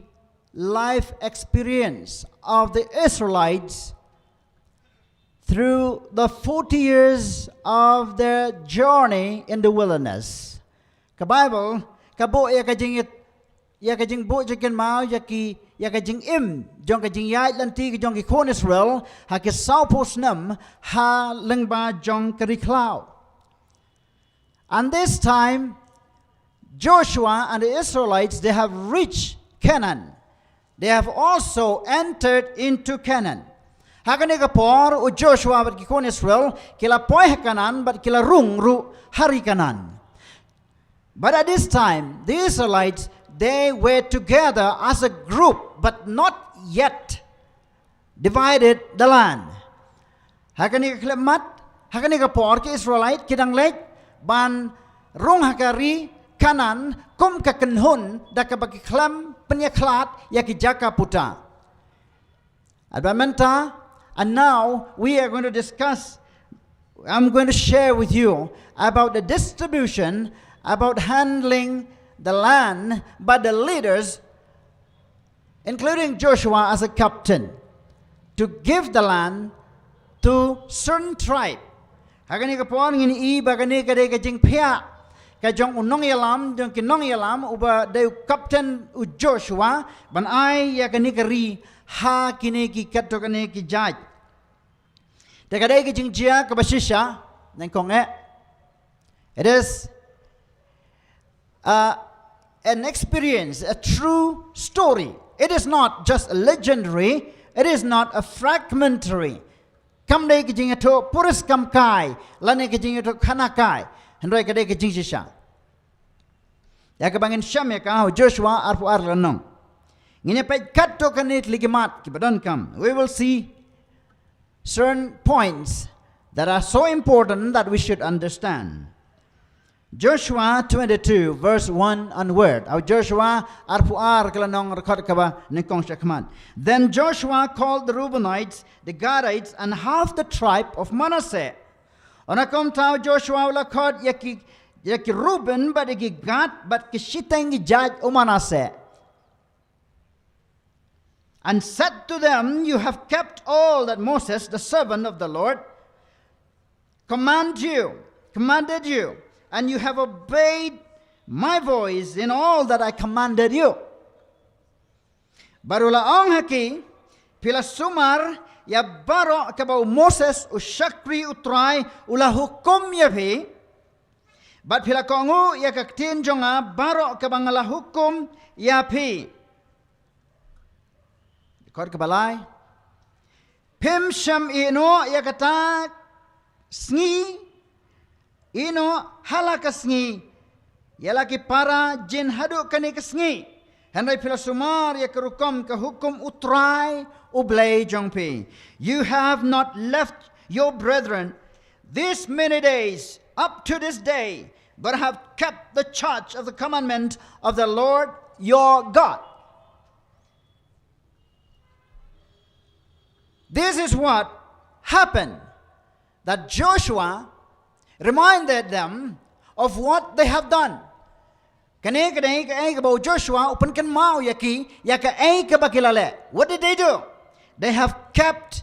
life experience of the Israelites through the forty years of their journey in the wilderness. Ka Bible ka buh ïa ka jing ïa ka jingbuh jingkynmaw ïa ki, ïa ka jingim jong ka jingïaid lynti ka jong ki khun Israel ha ki sawphew snem ha lyngba jong ka ri khlaw. And this time, Joshua and the Israelites, they have reached Canaan. They have also entered into Canaan. Ha kane ka por, u Joshua bad ki khun Israel ki la poi ha Canaan bad ki la rung ruh ha ri Canaan. But at this time, the Israelites, they were together as a group, but not yet divided the land. Ha kane ka khyllipmat, ha kane ka por, ki Israelite ki dang leit ban rung ha ka ri Canaan kum ka kynhun da kaba ki khlem pynïakhlad ïa ki jaka puta. At ba mynta, and now we are going to discuss, I'm going to share with you about the distribution, about handling the land by the leaders, including Joshua as a captain, to give the land to certain tribe. Ha kane ka por ngin ïohi ba kane ka dei ka jingphiah ka jong u nongïalam, jong ki nongïalam, uba dei u captain u Joshua, ban ai ïa kane ka ri ha kine ki katto katne ki jait. Te ka dei ka jingjia kaba shisha, nyngkong eh. It is uh, an experience, a true story. It is not just a legendary, it is not a fragmentary. Kam dei ka jingïathuh puris kam kai, lane ka jingïathuh khana kai. Hynrei ka dei ka jingshisha. Ïa kaba ngin shem ïa ka ha u Joshua arphew ar lynnong. Ngin ïa peit katto katne tylli ki mat kiba donkam. We will see certain points that are so important that we should understand. Joshua twenty-two, verse one onward. Ha u Joshua arphew ar ka lynnong, dkhot kaba nyngkong shakhmat. Then Joshua called the Reubenites, the Gadites, and half the tribe of Manasseh. Ynda kumta u Joshua u la khot ïa ki, ïa ki Reuben, bad ïa ki Gad, bad ki shiteng ki jait u Manasseh. And said to them, "You have kept all that Moses, the servant of the Lord, command you, commanded you, and you have obeyed my voice in all that I commanded you." Bad u la ong ha ki, "Phi la sumar ïa baroh kaba u Moses u shakri u Trai u la hukum ïa phi, bad phi la kohnguh ïa ka ktien jong nga baroh kaba nga la hukum ïa phi." Dkhot kaba lai. Phim shym ïehnoh ïa kata sngi, ïehnoh ha la ka sngi ïa la ki para jin haduh kane ka sngi. Hynrei phi la sumar ïa ka rukom ka hukum u Trai u Blei jong phi. You have not left your brethren these many days up to this day, but have kept the charge of the commandment of the Lord your God. This is what happened, that Joshua reminded them of what they have done. Kane ka dei kaei kaba u Joshua u pynkynmaw ïa ki ïa kaei kaba ki la leh. What did they do? They have kept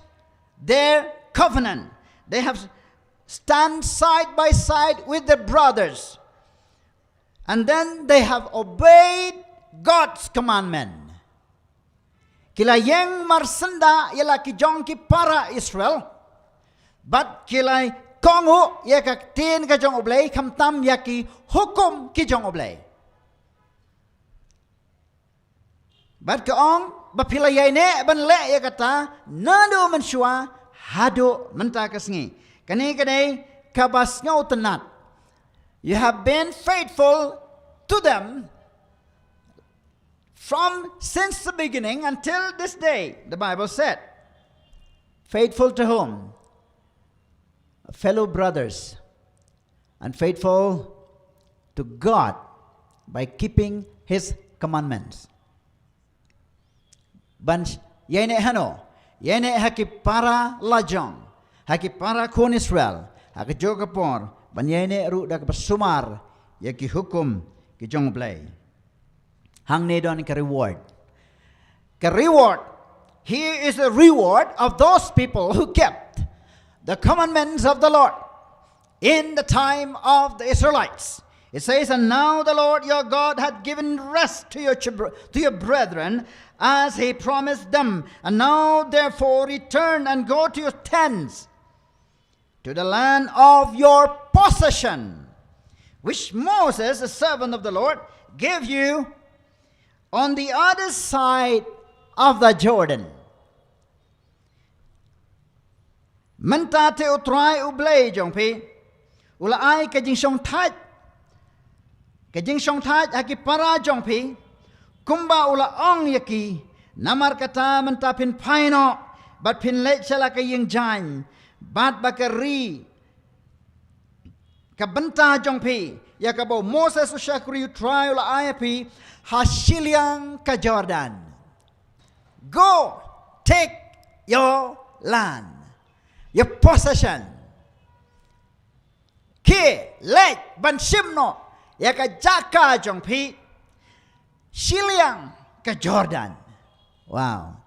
their covenant. They have stand side by side with their brothers. And then they have obeyed God's commandment. Ki la ïeng marsyndah ïa la ki jong ki para Israel. Bad ki la kohnguh ïa ka ktien ka jong U Blei, khamtam ïa ki hukum ki jong U Blei. Bad ka ong ba phi la ïaineh ban leh ïa kata naduh mynshuwa haduh mynta ka sngi. Kane ka dei kaba sngewtynnat. You have been faithful to them from since the beginning until this day, the Bible said. Faithful to whom? Fellow brothers, and faithful to God by keeping His commandments. Ban ïaineh hano, ïaineh ha ki para lajong, ha ki para khun Israel, ha kajuh ka por, ban ïaineh ruh da kaba sumar ïa ki hukum ki jong U Blei. Hangne don ka reward. Ka reward. Here is the reward of those people who kept the commandments of the Lord in the time of the Israelites. It says, "And now the Lord your God hath given rest to your, chib- to your brethren, as he promised them. And now therefore return and go to your tents, to the land of your possession, which Moses, the servant of the Lord, gave you on the other side of the Jordan." Mynta te U Trai U Blei jong phi u la ai ka jingshongthait, ka jingshongthait ha ki para jong phi, kumba u la ong ïa ki. Namar kata mynta phin phai noh bad phin leit sha la ka ïing jaiñ, bad ba ka ri ka bynta jong phi, ïa kaba u Moses u shakri U Trai u la ai ïa phi ha shiliang ka Jordan. Go, take your land, your possession. Khie, leit ban shim noh ïa ka jaka jong phi shiliang ka Jordan. Wow.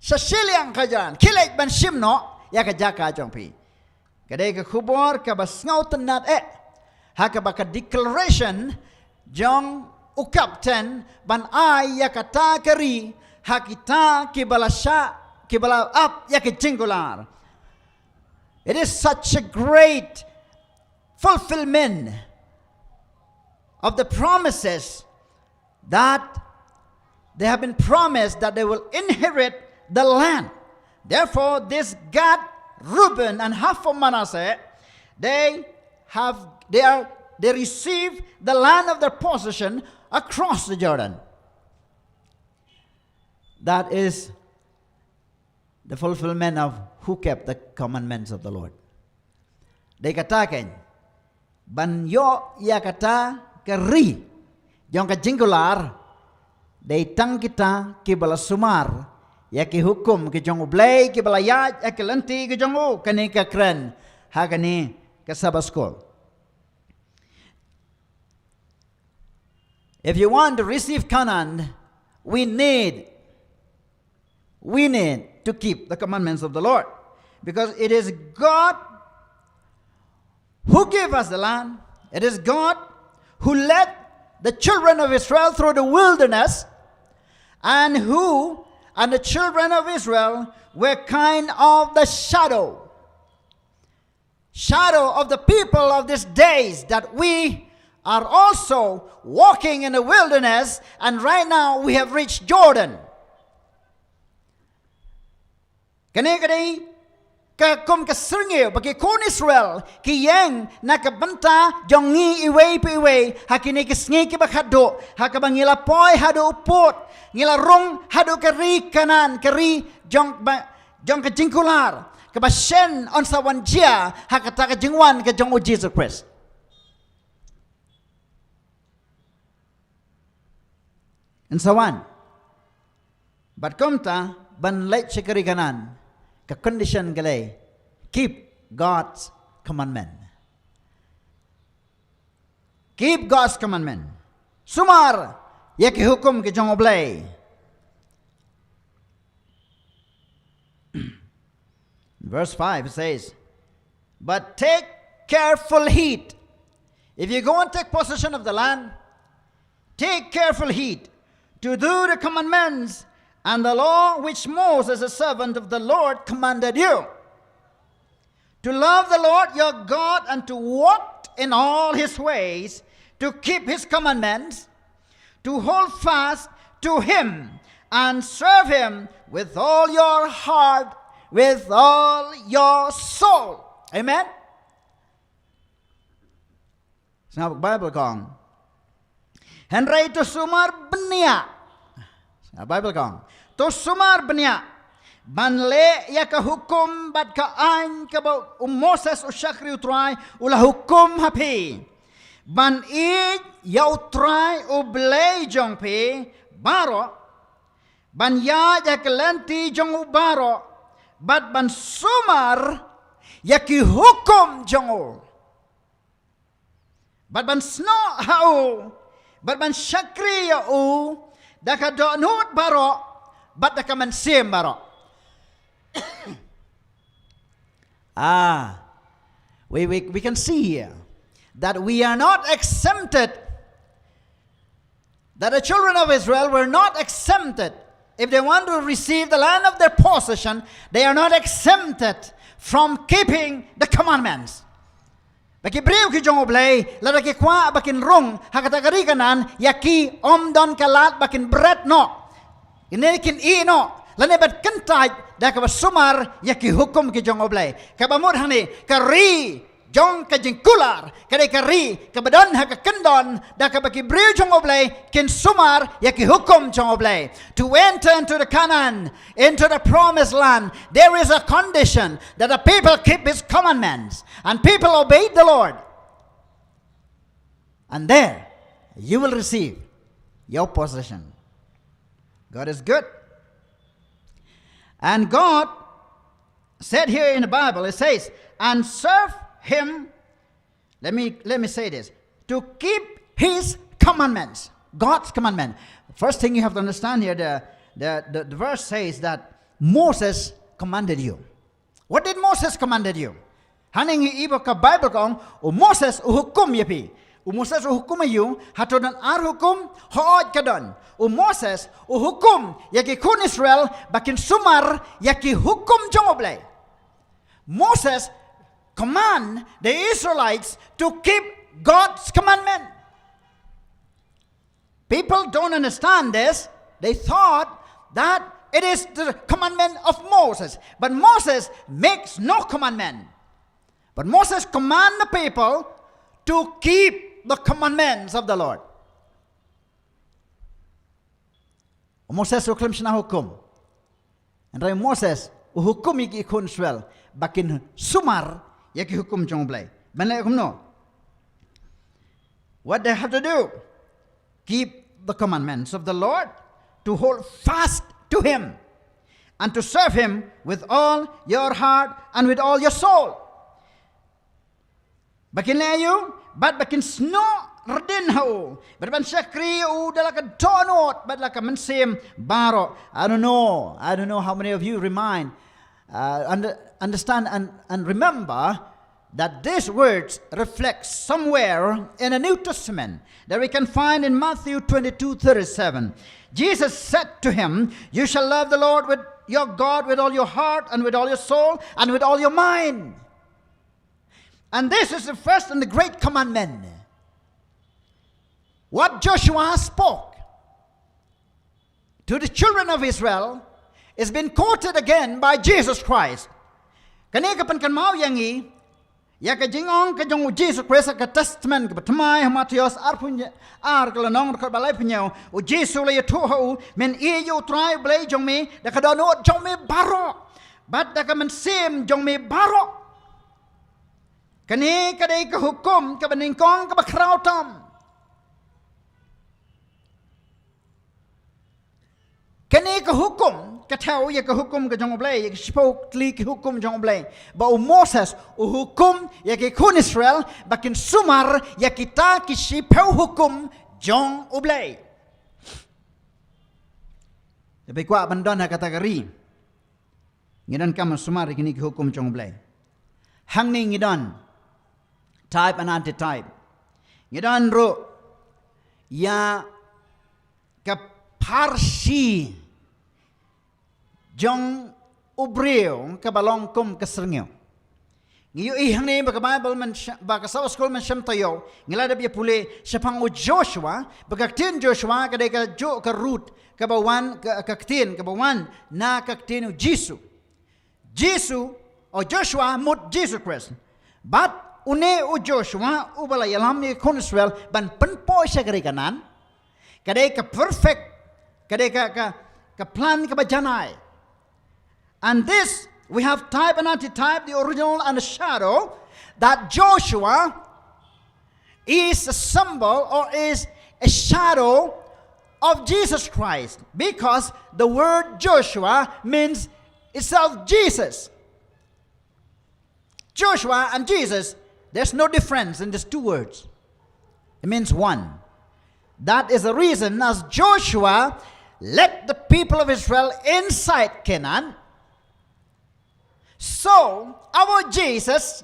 Sha shiliang ka Jordan. Khie leit ban shim noh ïa ka jaka jong phi. Ka dei ka khubor kaba sngewtynnat eh. Ha kaba ka declaration jong u captain ban ai ïa kata ka ri ha kita kiba la shah ki ba la ap ïa ki jingkular. It is such a great fulfillment of the promises that they have been promised that they will inherit the land. Therefore, this Gad, Reuben, and half of Manasseh, they have they are they receive the land of their possession across the Jordan. That is the fulfillment of who kept the commandments of the Lord. Dei kata keiñ, ban ïoh ïa kata ka ri jong ka jingkular, dei tang kita ki ba la sumar ïa ki hukum ki jong U Blei, ki ba la ïaid ïa ki lynti ki jong u. Kane ka kren ha kane ka Sabbath School. If you want to receive Canaan, we need, we need to keep the commandments of the Lord, because it is God who gave us the land. It is God who led the children of Israel through the wilderness, and who, and the children of Israel were kind of the shadow shadow of the people of these days, that we are also walking in the wilderness, and right now we have reached Jordan. Kane ka dei ka kum ka syrngiew ba ki khun Israel ki ïeng na ka bynta jong ngi iwei pa iwei ha kine ki sngi ki ba khadduh, ha kaba ngi la poi haduh u pud, ngi la rung haduh ka ri Kanaan, ka ri jong ba jong ka jingkular, kaba shen yn sa wan jia ha kata ka jingwan ka jong U Jisu Khrist. Yn sa wan. Bad kumta, ban leit sha ka ri Kanaan, ka condition ka dei, keep God's commandment. Keep God's commandment. Sumar ïa ki hukum ki jong U Blei. Verse five says, "But take careful heed." If you go and take possession of the land, take careful heed to do the commandments and the law which Moses, the servant of the Lord, commanded you. To love the Lord your God and to walk in all his ways, to keep his commandments, to hold fast to him and serve him with all your heart, with all your soul. Amen. Sngap Bible kong. Hynrei to sumar bniah. Sngap Bible kong. To sumar bniah ban leh ïa ka hukum bad ka aiñ kaba u Moses u shakri U Trai u la hukum ha phi, ban ïeit ïa U Trai U Blei jong phi baroh, ban ïaid ha ka lynti jong u baroh, bad ban sumar ïa ki hukum jong u, bad ban snoh ha u, bad ban shakri ïa u da ka dohnud baroh bad da ka mynsiem baroh. Ah, we, we, we can see here that we are not exempted, that the children of Israel were not exempted. If they want to receive the land of their possession, they are not exempted from keeping the commandments. Ba ki briew ki jong U Blei, lada ki kwah ba kin rung ha kata ka ri Kanaan, ïa ki ym don ka lad ba kin bret noh, kin ne kin ïeh noh, lane ban kyntait da kaba sumar ïa ki hukum ki jong U Blei. Kaba mut hangne, ka ri jong ka jingkular ka dei ka ri kaba don ha ka kyndon da kaba ki briew jong U Blei kin sumar ïa ki hukum jong U Blei. To enter into the Canaan, into the promised land, there is a condition that the people keep his commandments and people obey the Lord. And there you will receive your possession. God is good. And God said here in the Bible, it says, "And serve him." Let me, let me say this. To keep his commandments, God's commandment. First thing you have to understand here, the, the, the, the verse says that Moses commanded you. What did Moses commanded you? Hangne ngi ïohi ba ka Bible ka ong, u Moses u hukum ïa phi. U Moses u hukum ïa u, hato don ar hukum? Hooid ka don. U Moses u hukum ïa ki khun Israel ba kin sumar ïa ki hukum jong U Blei. Moses command the Israelites to keep God's commandment. People don't understand this. They thought that it is the commandment of Moses. But Moses makes no commandment. But Moses command the people to keep the commandments of the Lord. Moses u khlem shna hukum. Hynrei Moses u hukum ïa ki khun Israel ba kin sumar ïa ki hukum jong U Blei. Ban leh kumno? What they have to do? Keep the commandments of the Lord, to hold fast to him, and to serve him with all your heart and with all your soul. Ba kin leh aïu? Bad ba kin snoh rdin ha u, bad ban shakri ïa u da la ka dohnud bad la ka mynsiem baroh. I don't know, I don't know how many of you remind, uh, under, understand and, and remember that these words reflect somewhere in the New Testament that we can find in Matthew twenty-two thirty-seven. Jesus said to him, "You shall love the Lord with your God with all your heart and with all your soul and with all your mind." And this is the first and the great commandment. What Joshua spoke to the children of Israel is been quoted again by Jesus Christ. Kane ka pynkynmaw ïa ngi ïa ka jingong ka jong u Jesus Christ, ka Testament kaba thymmai, ha Mathaios arphew ar ka lynnong dkhot ba laiphew hynñiew, u Jesus la ïathuh ha u, men ïeit ïa U Trai U Blei jong me da ka dohnud jong me baroh bad da ka mynsiem jong me baroh. Kane ka dei ka hukum kaba nyngkong kaba khraw tam. Kane ka hukum ka thew ïa ka hukum ka jong U Blei, ïa ka shiphew tylli ki hukum jong U Blei, ba u Moses u hukum ïa ki khun Israel ba kin sumar ïa kita ki shiphew hukum jong U Blei. Te phi kwah ban don ha kata ka ri, ngi donkam sumar ïa kine ki hukum jong U Blei. Hangne ngi don type and antitype. Ngi don ruh ïa ka pharshi jong u briew kaba long kum ka syrngiew. Ngi ïohi hangne ba ka Bible myn sha-, ba ka Sabbath School mynshem taïew, ngi la dep ïa pule shaphang u Joshua, ba ka ktien Joshua ka dei kajuh ka root kaba wan, ka, ka ktien kaba wan na ka ktien u Jisu. Jisu, o Joshua mut Jisu Khrist. Bad une u Joshua uba la ïalam ïa ki khun Israel ban pynpoi sha ka ri Kanaan, ka dei ka perfect, ka dei ka, ka, ka plan kaba janai. And this, we have type and antitype, the original and the shadow, that Joshua is a symbol or is a shadow of Jesus Christ, because the word Joshua means itself Jesus. Joshua and Jesus, there's no difference in these two words. It means one. That is the reason as Joshua led the people of Israel inside Canaan, so our Jesus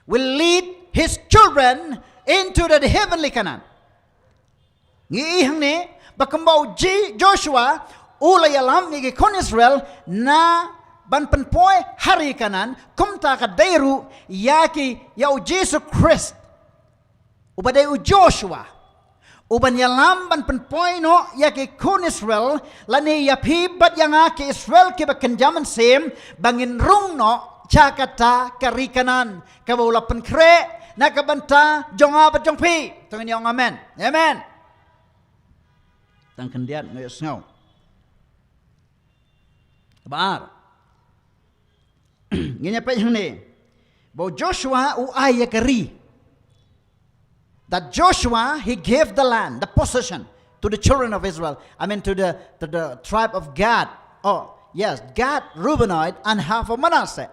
will lead his children into the heavenly Canaan. Ngi ïohi hangne ba kumba u Ji-, Joshua u la ïalam ïa ki khun Israel na ban pynpoi ha ri Kanaan, kumta ka dei ruh ïa ki, ïa u Jisu Khrist uba dei u Joshua, uban ïalam ban pynpoi noh ïa ki khun Israel, lane ïa phi bad ïa nga ki Israel kiba kynja mynsiem, ba ngin rung noh sha kata ka ri Kanaan kaba u la pynkhreh na ka bynta jong nga bad jong phi. To ngin ong amen. Amen. Tang khyndiat nga ïohsngew. Kaba ar. Ngin ïa peit hangne ba u Joshua u ai ïa ka ri. That Joshua, he gave the land, the possession to the children of Israel. I mean, to the, to the tribe of Gad. Oh, yes, Gad, Reubenoid, and half of Manasseh.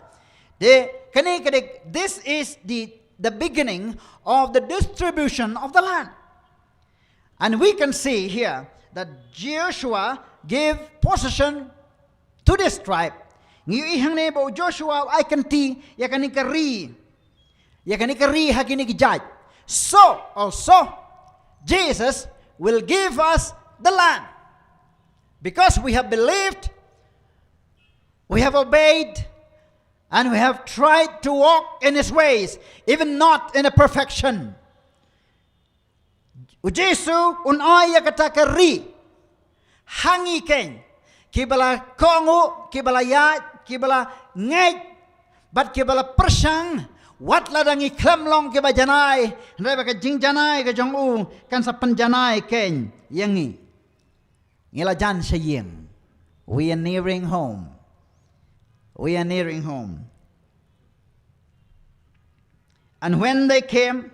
They, kane, kane, this is the, the beginning of the distribution of the land. And we can see here that Joshua gave possession to this tribe. Ngi ïohi hangne ba u Joshua u ai kynti ïa kane ka ri, ïa kane ka ri ha kine ki jait. So also, Jesus will give us the land. Because we have believed, we have obeyed, and we have tried to walk in his ways, even not in a perfection. U Jisu un ai ïa kata ka ri ha ngi keiñ, kiba la kohnguh, kiba la ïaid, kiba la ngeit, bad kiba la pyrshang, wat la dang ngi khlem long kiba janai, hynrei ba ka jingjanai ka jong u kan sa pynjanai keiñ ïa ngi. Ngi la jan sha ïing. We are nearing home. We are nearing home. And when they came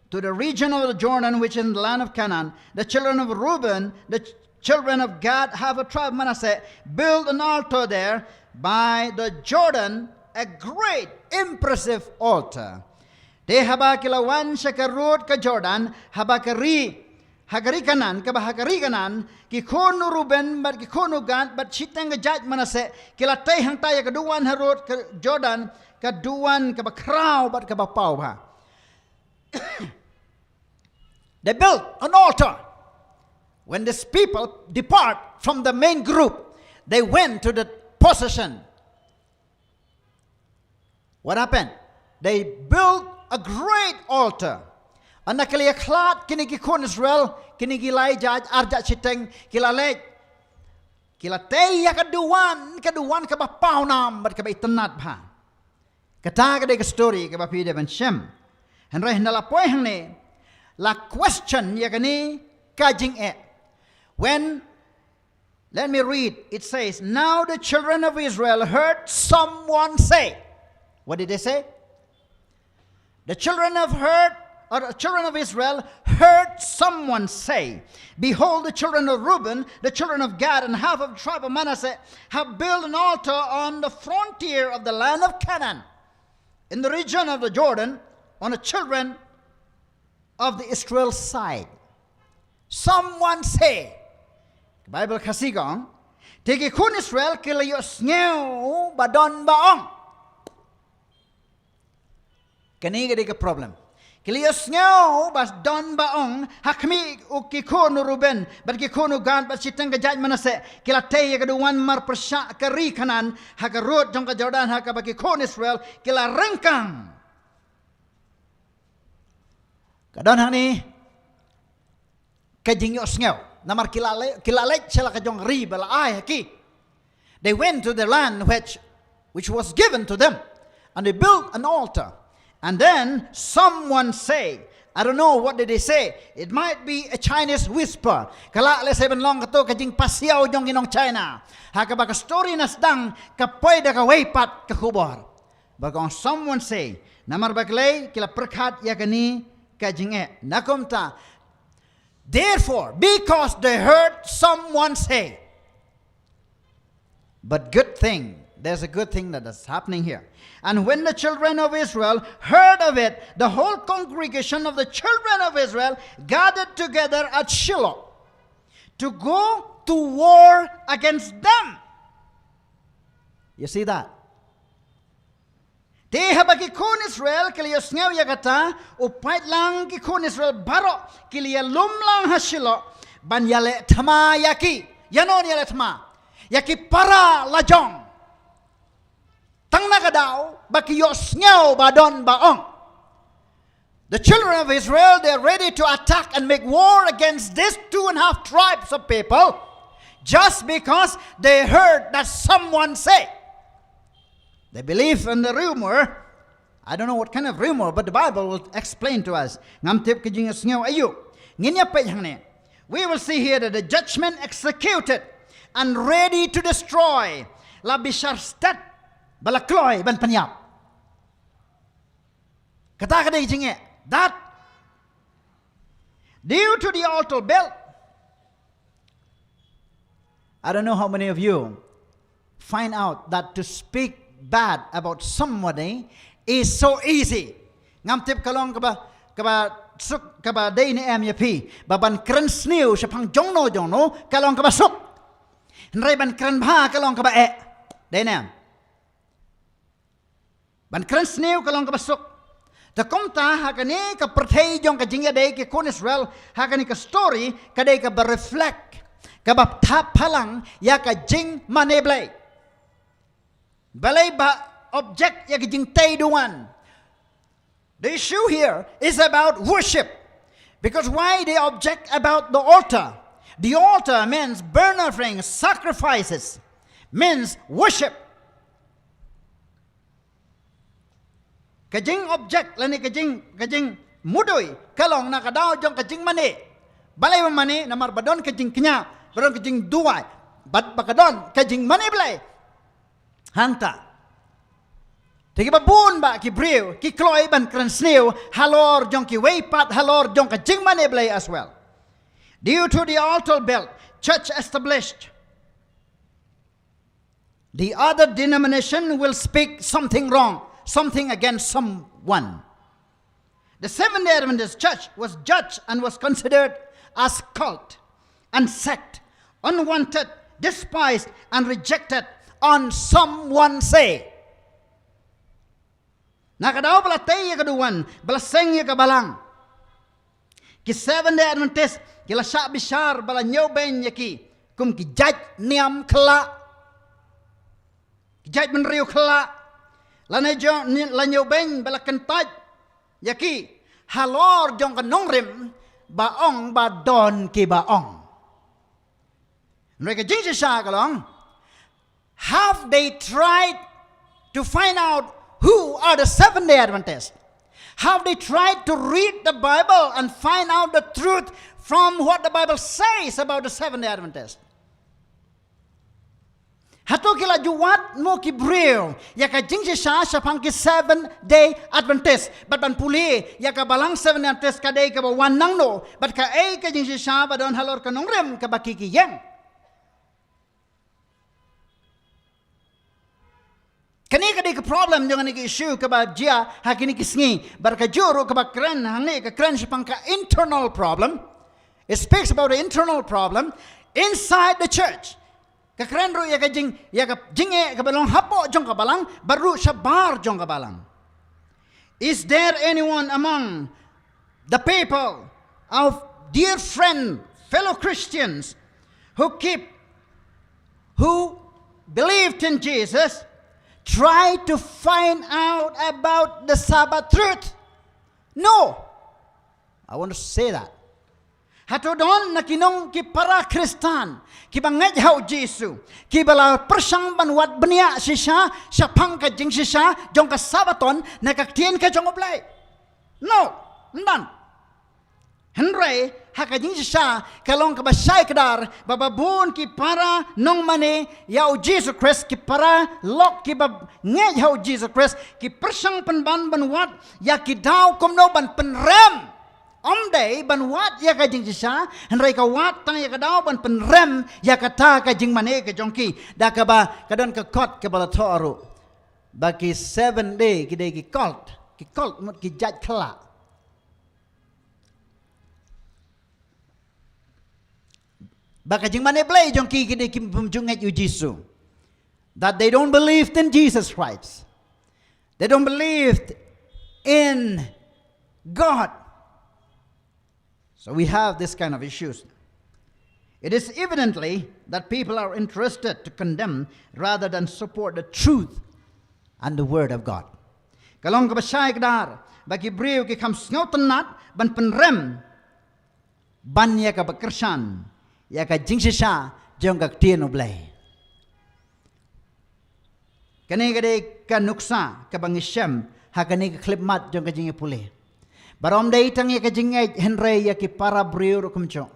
to the region of the Jordan, which is in the land of Canaan, the children of Reuben, the ch- children of Gad, half a tribe Manasseh, built an altar there by the Jordan, a great, impressive altar. Te haba ki la wan sha ka rud ka Jordan, haba ka ri, ha ka ri Kanaan, kaba ha ka ri Kanaan, ki khun u Reuben, bad ki khun u Gad, bad shiteng ka jait Manasseh, ki la tei hangta ïa ka duwan ha rud ka Jordan, ka duwan kaba khraw bad kaba paw bha. They built an altar. When these people depart from the main group, they went to the possession. What happened? They built a great altar. Hynda ki la ïakhlad kine ki khun Israel, kine ki lai jait, ar jait shiteng, ki la leit, ki la tei ïa ka duwan, ka duwan kaba paw nam bad kaba itynnad bha. Kata ka dei ka story kaba phi dei ban shem. Hynrei hynda la poi hangne, la question ïa kane ka jingeh. When Let me read. It says, "Now the children of Israel heard someone say." What did they say? The children of heard, or the children of Israel heard someone say, "Behold, the children of Reuben, the children of Gad, and half of the tribe of Manasseh have built an altar on the frontier of the land of Canaan, in the region of the Jordan, on the children of the Israel side." Someone say, Bible Khasi ka ong, te ki khun Israel ki la ïohsngew ba don ba ong. Kane ka dei ka problem. Ki la ïohsngew ba don ba ong, ha khmih u ki khun u Reuben, bad ki khun u Gad, bad shiteng ka jait Manasseh, ki la tei ïa ka duwan marpyrshah ka ri Kanaan, ha ka rud jong ka Jordan, ha kaba ki khun Israel ki la ryngkang. Ka don hangne ka jingïohsngew. Namar ki la leit, ki la leit sha la ka jong ri ba la ai ha ki. They went to the land which, which was given to them, and they built an altar. And then someone say, I don't know what did they say. It might be a Chinese whisper. Ka lah lehse ban long kato ka jingpasiaw jong ki nong China. Ha kaba ka story na sdang ka poi da kawei pat ka khubor. Ba ka ong someone say, namar balei ki la pyrkhat ïa kane ka jingeh. Na kumta, therefore, because they heard someone say. But good thing, there's a good thing that is happening here. And when the children of Israel heard of it, the whole congregation of the children of Israel gathered together at Shiloh to go to war against them. You see that? Te haba ki khun Israel ki la ïohsngew ïa kata, u paidlang ki khun Israel baroh ki la ïalum lang ha Shiloh ban ïaleh thma ïa ki. Ïa no ïaleh thma? Ïa ki para lajong. Tang na ka daw ba ki ïohsngew ba don ba ong. The children of Israel, they are ready to attack and make war against these two and a half tribes of people just because they heard that someone say. They believe in the rumor. I don't know what kind of rumor, but the Bible will explain to us. Ngam tip ka jingïohsngew aïu. Ngin ïa peit hangne. We will see here that the judgment executed and ready to destroy. La bishar stet ba la kloi ban pynïap. Kata ka dei jingeh. That due to the altar built. I don't know how many of you find out that to speak bad about somebody is so easy. Ngam tip ka long kaba, kaba suk, kaba dei ne em ïa phi ba ban kren sniew shaphang jongno jongno ka long kaba suk. Hynrei ban kren bha ka long kaba eh. Dei ne em? Ban kren sniew ka long kaba suk. Te kumta ha kane ka pyrthei jong ka jingïadei ki khun Israel, ha kane ka story ka dei kaba reflect, kaba thap phalang ïa ka jingmane Blei. Balei ba object ïa ka jingtei duwan? The issue here is about worship. Because why they object about the altar? The altar means burnt offerings, sacrifices, means worship. Ka jing object lane ka jing, ka jingmudui ka long na ka daw jong ka jingmane. Balei ba mane? Namar ba don ka jingkñia, ba don ka jingduwai, bad ba ka don ka jingmane Blei. Hangta te kiba bun bah ki briew ki kloi ban kren sniew halor jong kiwei pat, halor jong ka jingmane Blei as well. Due to the altar built, church established, the other denomination will speak something wrong, something against someone. The Seventh-day Adventist Church was judged and was considered as cult and sect, unwanted, despised, and rejected on some one say. Na ka daw ba la tei ïa ka duwan, ba la seng ïa ka balang, ki Seventh-day Adventist ki la shah bishar, ba la ñiewbeiñ ïa ki kum ki jait niam khyllah, ki jait bynriew khyllah. Lane jong, la ñiewbeiñ, ba la kyntait ïa ki halor jong ka nongrim, ba ong ba don kiba ong. Hynrei ka jingshisha ka long, have they tried to find out who are the Seventh-day Adventists? Have they tried to read the Bible and find out the truth from what the Bible says about the Seventh-day Adventists? Hato ki la ju wad mo ki briew ïa ka jingshisha shaphang ki Seventh-day Adventist, bad ban pule ïa ka balang Seventh-day Adventist ka dei kaba wan nangno, bad kaei ka jingshisha ba don halor ka nongrim kaba ki ki ïeng? Kane ka dei ka problem jong kane ka issue kaba jia ha kine ki sngi. Bad ka juh ruh kaba kren hangne ka kren shaphang ka internal problem. It speaks about the internal problem inside the church. Ka kren ruh ïa ka jing, ïa ka jingeh kaba long hapoh jong ka balang, bad ruh shabar jong ka balang. Is there anyone among the people, our dear friend, fellow Christians, who keep, who believed in Jesus, try to find out about the Sabbath truth? No. I want to say that. Hato don na ki nong ki para Khristan kiba ngeit ha U Jisu, kiba la pyrshang ban wad bniah shisha shaphang ka jingshisha jong ka Sabbaton na ka ktien ka jong U Blei? No, ym don. Hynrei ha ka jingshisha ka long kaba shai kdar ba, ba bun ki para nongmane ïa U Jisu Khrist, ki para lok kiba ngeit ha U Jisu Khrist, ki pyrshang pynban ban wad ïa ki daw kumno ban pynrem. Ym dei ban wad ïa ka jingshisha, hynrei ka wad tang ïa ka daw ban pynrem ïa kata ka jingmane ka jong ki. Da kaba ka don ka kot kaba la thoh ruh ba ki Seventh-day ki dei ki cult, ki cult mut ki jait khyllah. Ba ka jingmane Blei jong ki ki dei ki bym ju ngeit U Jisu. That they don't believe in Jesus Christ. They don't believe in God. So we have this kind of issues. It is evidently that people are interested to condemn rather than support the truth and the word of God. Ka long kaba shai kdar ba ki briew ki kham sngewtynnat ban pynrem ban ïa kaba kyrshan ïa ka jingshisha jong ka ktien U Blei. Kane ka dei ka nuksa kaba ngi shem ha kane ka khyllipmat jong ka jingïapule. Bad ym dei tang ïa ka jingngeit hynrei ïa ki para briew ruh kumjuh.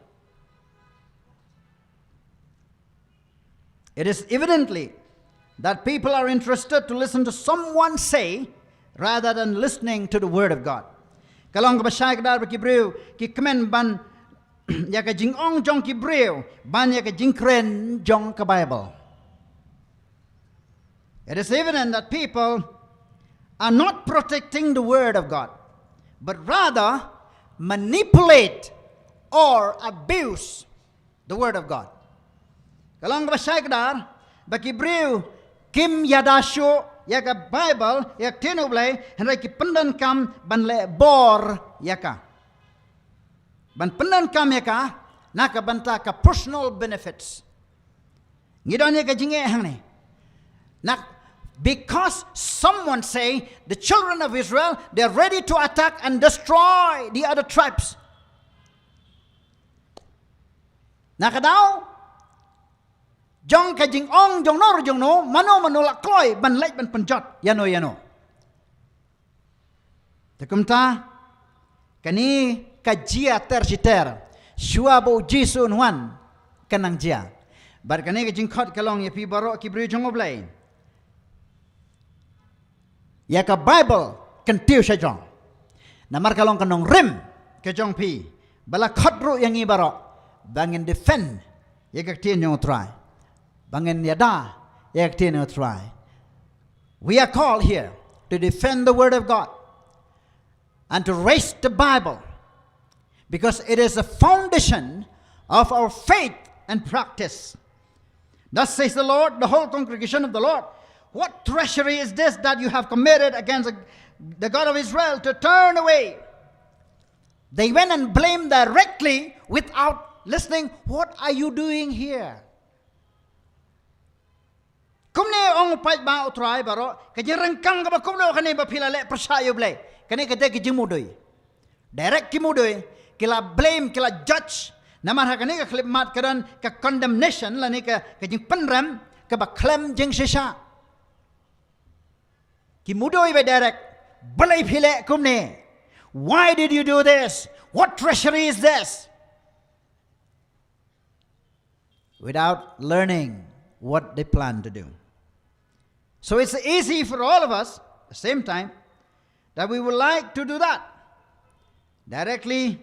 It is evidently that people are interested to listen to someone say rather than listening to the word of God. Ka long kaba shai kdar ba ki briew ki kmen ban ïa ka jingong jong ki briew ban ïa ka jingkren jong ka Bible. It is evident that people are not protecting the word of God, but rather manipulate or abuse the word of God. Ka long kaba shai kdar ba ki briew kim ïada shuh ïa ka Bible, ïa ka ktien U Blei, hynrei ki pyndonkam ban leh bor ïa ka. Ban pyndonkam ïa ka na ka bynta ka personal benefits. Ngi don ïa ka jingeh hangne. Na, because someone say the children of Israel, they are ready to attack and destroy the other tribes. Na ka daw jong ka jingong jong no jong no, mano mano la kloi ban leit ban pynjot ïa no ïa no. Te kumta, kane ka jia ter shi ter, shuwa ba U Jisu un wan, ka nang jia. Bad kane ka jingkhot ka long ïa phi baroh ki briew jong U Blei. Ïa ka Bible kyntiew sha jong. Namar ka long ka nongrim ka jong phi. Ba la khot ruh ïa ngi baroh ba ngin defend ïa ka ktien jong U Trai. Ba ngin ïada ïa ka ktien jong U Trai. We are called here to defend the word of God and to raise the Bible, because it is the foundation of our faith and practice. Thus says the Lord, the whole congregation of the Lord, "What treachery is this that you have committed against the, the God of Israel, to turn away?" They went and blamed directly without listening. "What are you doing here?" Kumne ong u paidbah U Trai baroh, ka jingryngkang kaba kumno kane ba phi la leh pyrshah ïa U Blei. Kane ka dei ka jingmudui. Direct ki mudui, ki la blame, ki la judge. Namar ha kane ka khyllipmat ka don ka condemnation lane ka, ka jingpynrem kaba khlem jingshisha. Ki mudui ba direct, balei phi leh kumne? Why did you do this? What treachery is this? Without learning what they plan to do. So it's easy for all of us, at the same time, that we would like to do that. Directly,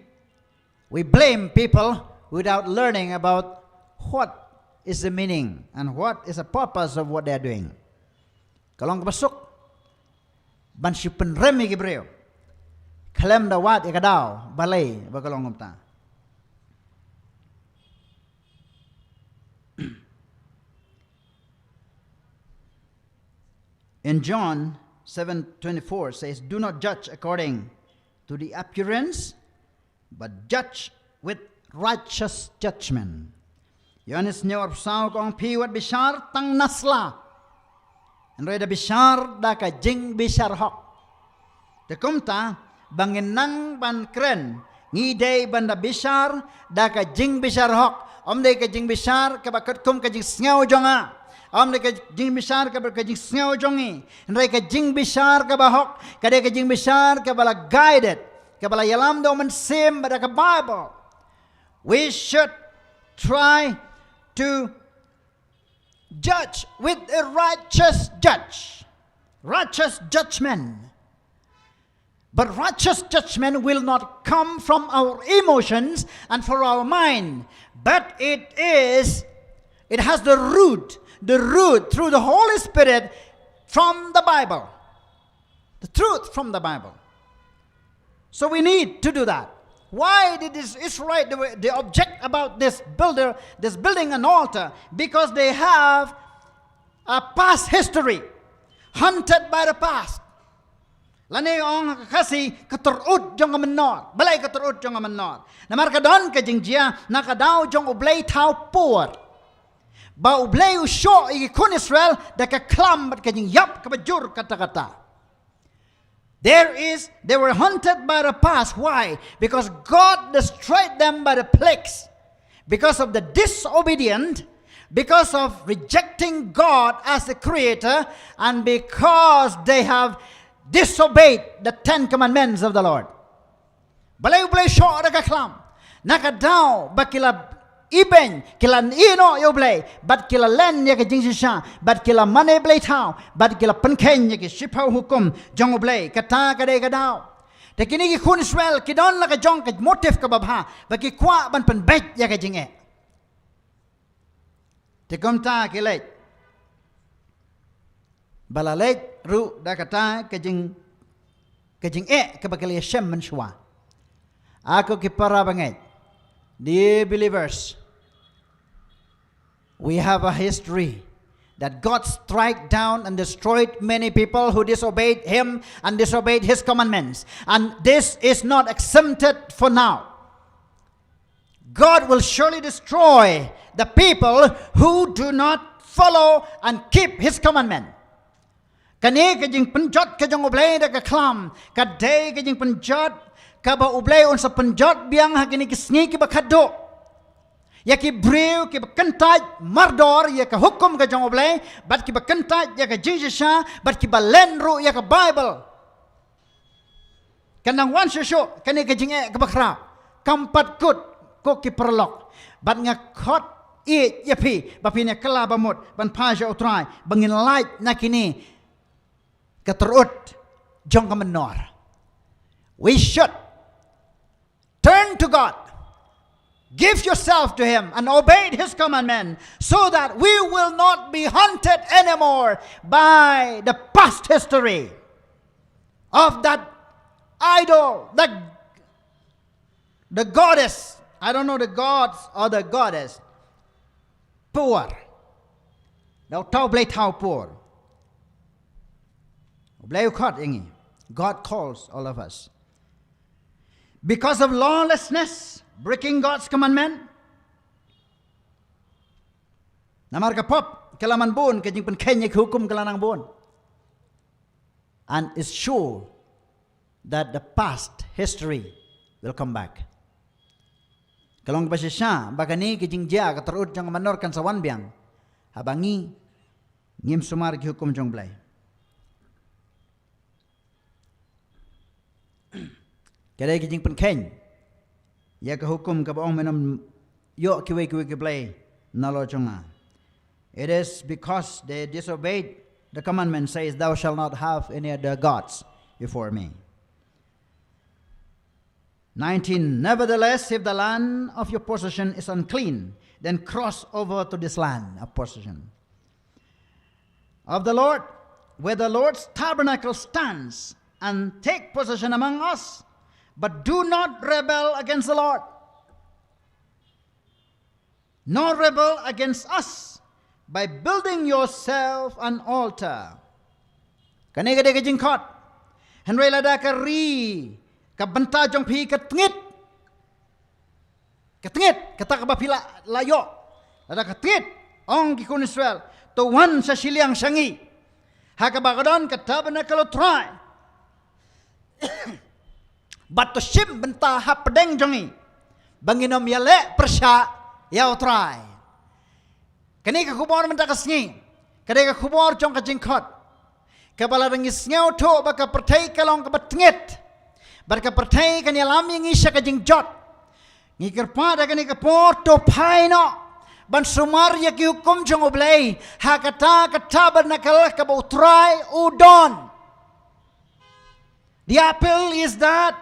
we blame people without learning about what is the meaning and what is the purpose of what they are doing. Ka long kaba suk ban shu pynrem ïa ki briew khlem da wad ïa ka daw balei ba ka long kumta. In John seven twenty-four says, "Do not judge according to the appearance, but judge with righteous judgment." Ïoannis hynñiew arphew saw ka ong, "Phi wat bishar tang na sla, hynrei da bishar da ka jingbishar hok." Te kumta, ba ngin nang ban kren, ngi dei ban da bishar da ka jingbishar hok. Ym dei ka jingbishar kaba katkum ka jingsngew jong nga. Ym dei ka jingbishar kaba ka jingsngew jong ngi. Hynrei ka jingbishar kaba hok, ka dei ka jingbishar kaba la guided, kaba la ïalam da u Mynsiem bad da ka Bible. We should try to judge with a righteous judge, righteous judgment. But righteous judgment will not come from our emotions and from our mind, but it is, it has the root, the root through the Holy Spirit from the Bible. The truth from the Bible. So we need to do that. Why did this Israelite, they were, they object about this builder, this building an altar? Because they have a past history, haunted by the past. Lane ong ha ka Khasi, ka tur ut jong ka mynnor. Balei ka tur ut jong ka mynnor? Namar ka don ka jingjia na ka daw jong u blei thaw por. Ba u Blei u shoh ïa ki khun Israel da ka khlam bad ka jingïap kaba jur katta katta. There is, they were haunted by the past. Why? Because God destroyed them by the plagues. Because of the disobedient, because of rejecting God as the creator, and because they have disobeyed the Ten Commandments of the Lord. Balei u Blei shoh da ka khlam? Na ka daw ba ki la ibeiñ, ki la ïehnoh ïa u Blei, bad ki la len ïa ka jingshisha, bad ki la mane blei thaw, bad ki la pynkheiñ ïa ki shiphew hukum jong u Blei. Kata ka dei ka daw. Te kine ki khun Israel ki don la ka jong ka motive kaba bha, ba ki kwah ban pynbeit ïa ka jingeh. Te kumta ki leit. Ba la leit ruh da kata ka jing, ka jingeh kaba ki la ïashem mynshuwa. A ko ki para bangeit, dear believers, we have a history that God strike down and destroyed many people who disobeyed him and disobeyed his commandments. And this is not exempted for now. God will surely destroy the people who do not follow and keep his commandment. Kane ka jingpynjot ka jong U Blei da ka khlam, ka dei ka jingpynjot kaba U Blei un sa pynjot biang ha kine ki sngi kiba khadduh ïa ki briew kiba kyntait mardor ïa ka hukum ka jong U Blei, bad kiba kyntait ïa ka jingshisha, bad kiba len ruh ïa ka Baibl. Kan nang wan shuh shuh kane ka jingeh kaba khraw. Kam pat kut, ko ki paralok. Bad nga khot ïeit ïa phi ba phin ïa kylla ba mut ban phai sha U Trai, ba ngin lait na kine ka tyrut jong ka mynnor. We should turn to God, give yourself to him and obey his commandment, so that we will not be haunted anymore by the past history of that idol, the, the goddess. I don't know the gods or the goddess. Por. Dau tau blei tau por. Blei u khot ïa ngi. God calls all of us. Because of lawlessness, breaking God's commandment. Namar ka pop ka la man bun, ka jingpynkheiñ ïa ka hukum ka la nang bun. And it's sure that the past history will come back. Ka long ba shisha ba kane ka jingjia ka tyrut jong ka mynnor kan sa wan biang, haba ngi ngim sumar ki hukum jong Blei. Ka dei ka jingpynkheiñ ïa ka hukum kaba ong, men ym ïoh kiwei kiwei ki blei nalor jong nga. It is because they disobeyed the commandment says, "Thou shalt not have any other gods before me." Nineteen, nevertheless, if the land of your possession is unclean, then cross over to this land of possession of the Lord, where the Lord's tabernacle stands, and take possession among us, but do not rebel against the Lord, nor rebel against us by building yourself an altar. Kane ka dei ka jingkhot. Hynrei lada ka ri, ka bynta jong phi ka tngit, ka tngit, kata kaba phi la, la ïoh. Lada ka tngit, ong ki khun Israel, to wan sha shiliang sha ngi, ha kaba ka don ka tabernacle U Trai, bad to shim bynta hapdeng jong ngi, ba ngin ym ïaleh pyrshah ïa U Trai. Kane ka khubor mynta ka sngi ka dei ka khubor jong ka jingkhot, kaba lada ngi sngewthuh ba ka pyrthei ka long kaba tngit, bad ka pyrthei kan ïalam ïa ngi sha ka jingjot, ngi kyrpad ha kane ka por, to phai noh ban sumar ïa ki hukum jong U Blei ha kata ka tabernacle kaba U Trai u don. The appeal is that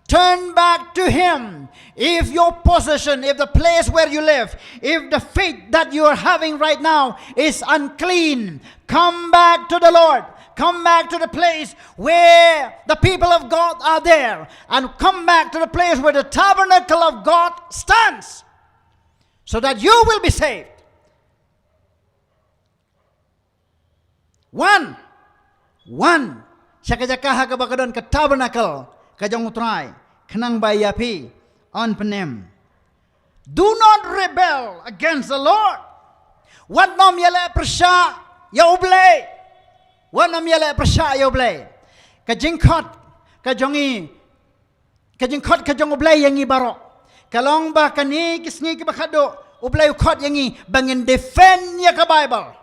turn back to Him. If your possession, if the place where you live, if the faith that you are having right now is unclean, come back to the Lord. Come back to the place where the people of God are there, and come back to the place where the tabernacle of God stands, so that you will be saved. Wan, wan sha ka jaka ha kaba ka don ka tabernacle ka jong U Trai, khnang ba ïa phi yn pynim. Do not rebel against the Lord. Wat nym ïaleh pyrshah ïa U Blei. Wat nym ïaleh pyrshah ïa U Blei. Ka jingkhot ka jong ngi, ka jingkhot ka jong U Blei ïa ngi baroh ka long ba kane ki sngi kiba khadduh U Blei u khot ïa ngi ba ngin defend ïa ka Bible.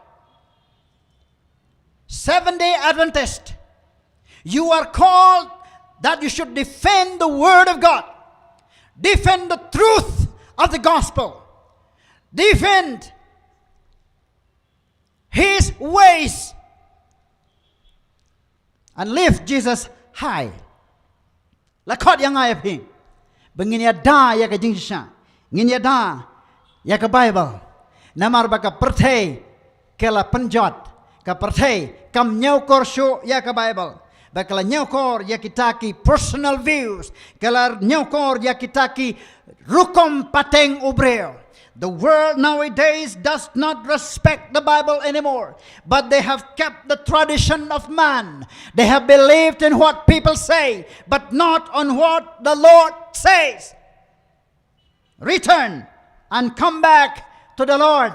Seventh Day Adventist, you are called that you should defend the Word of God, defend the truth of the gospel, defend His ways, and lift Jesus high. La khot ïa nga ïa phi ba ngin ïada ïa ka jingshisha, ngin ïada ïa ka Bible. Namar ba ka pyrthei ka la pynjot, ka pyrthei kam ñiewkor shuh ïa ka Bible. Ba ka la ñiewkor ïa kita ki personal views, ka la ñiewkor ïa kita ki rukom pateng u briew. The world nowadays does not respect the Bible anymore, but they have kept the tradition of man. They have believed in what people say, but not on what the Lord says. Return and come back to the Lord.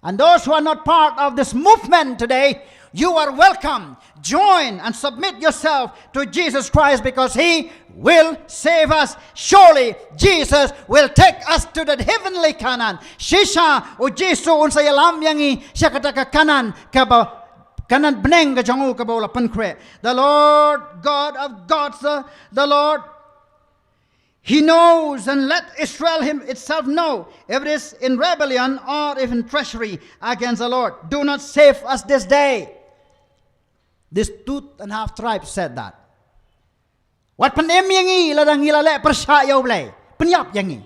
And those who are not part of this movement today, you are welcome. Join and submit yourself to Jesus Christ, because He will save us. Surely Jesus will take us to the heavenly Canaan. Shisha u Jisu un sa ïalam ïa ngi sha kata ka Canaan, kaba Canaan bneng ka jong u kaba u la pynkhreh. The Lord God of gods, uh, the Lord He knows, and let Israel him itself know if it is in rebellion or if in treachery against the Lord. Do not save us this day. This two and a half tribes said that. Wat pynim ïa ngi lada ngi la leh pyrshah ïa U Blei. Pynïap ïa ngi.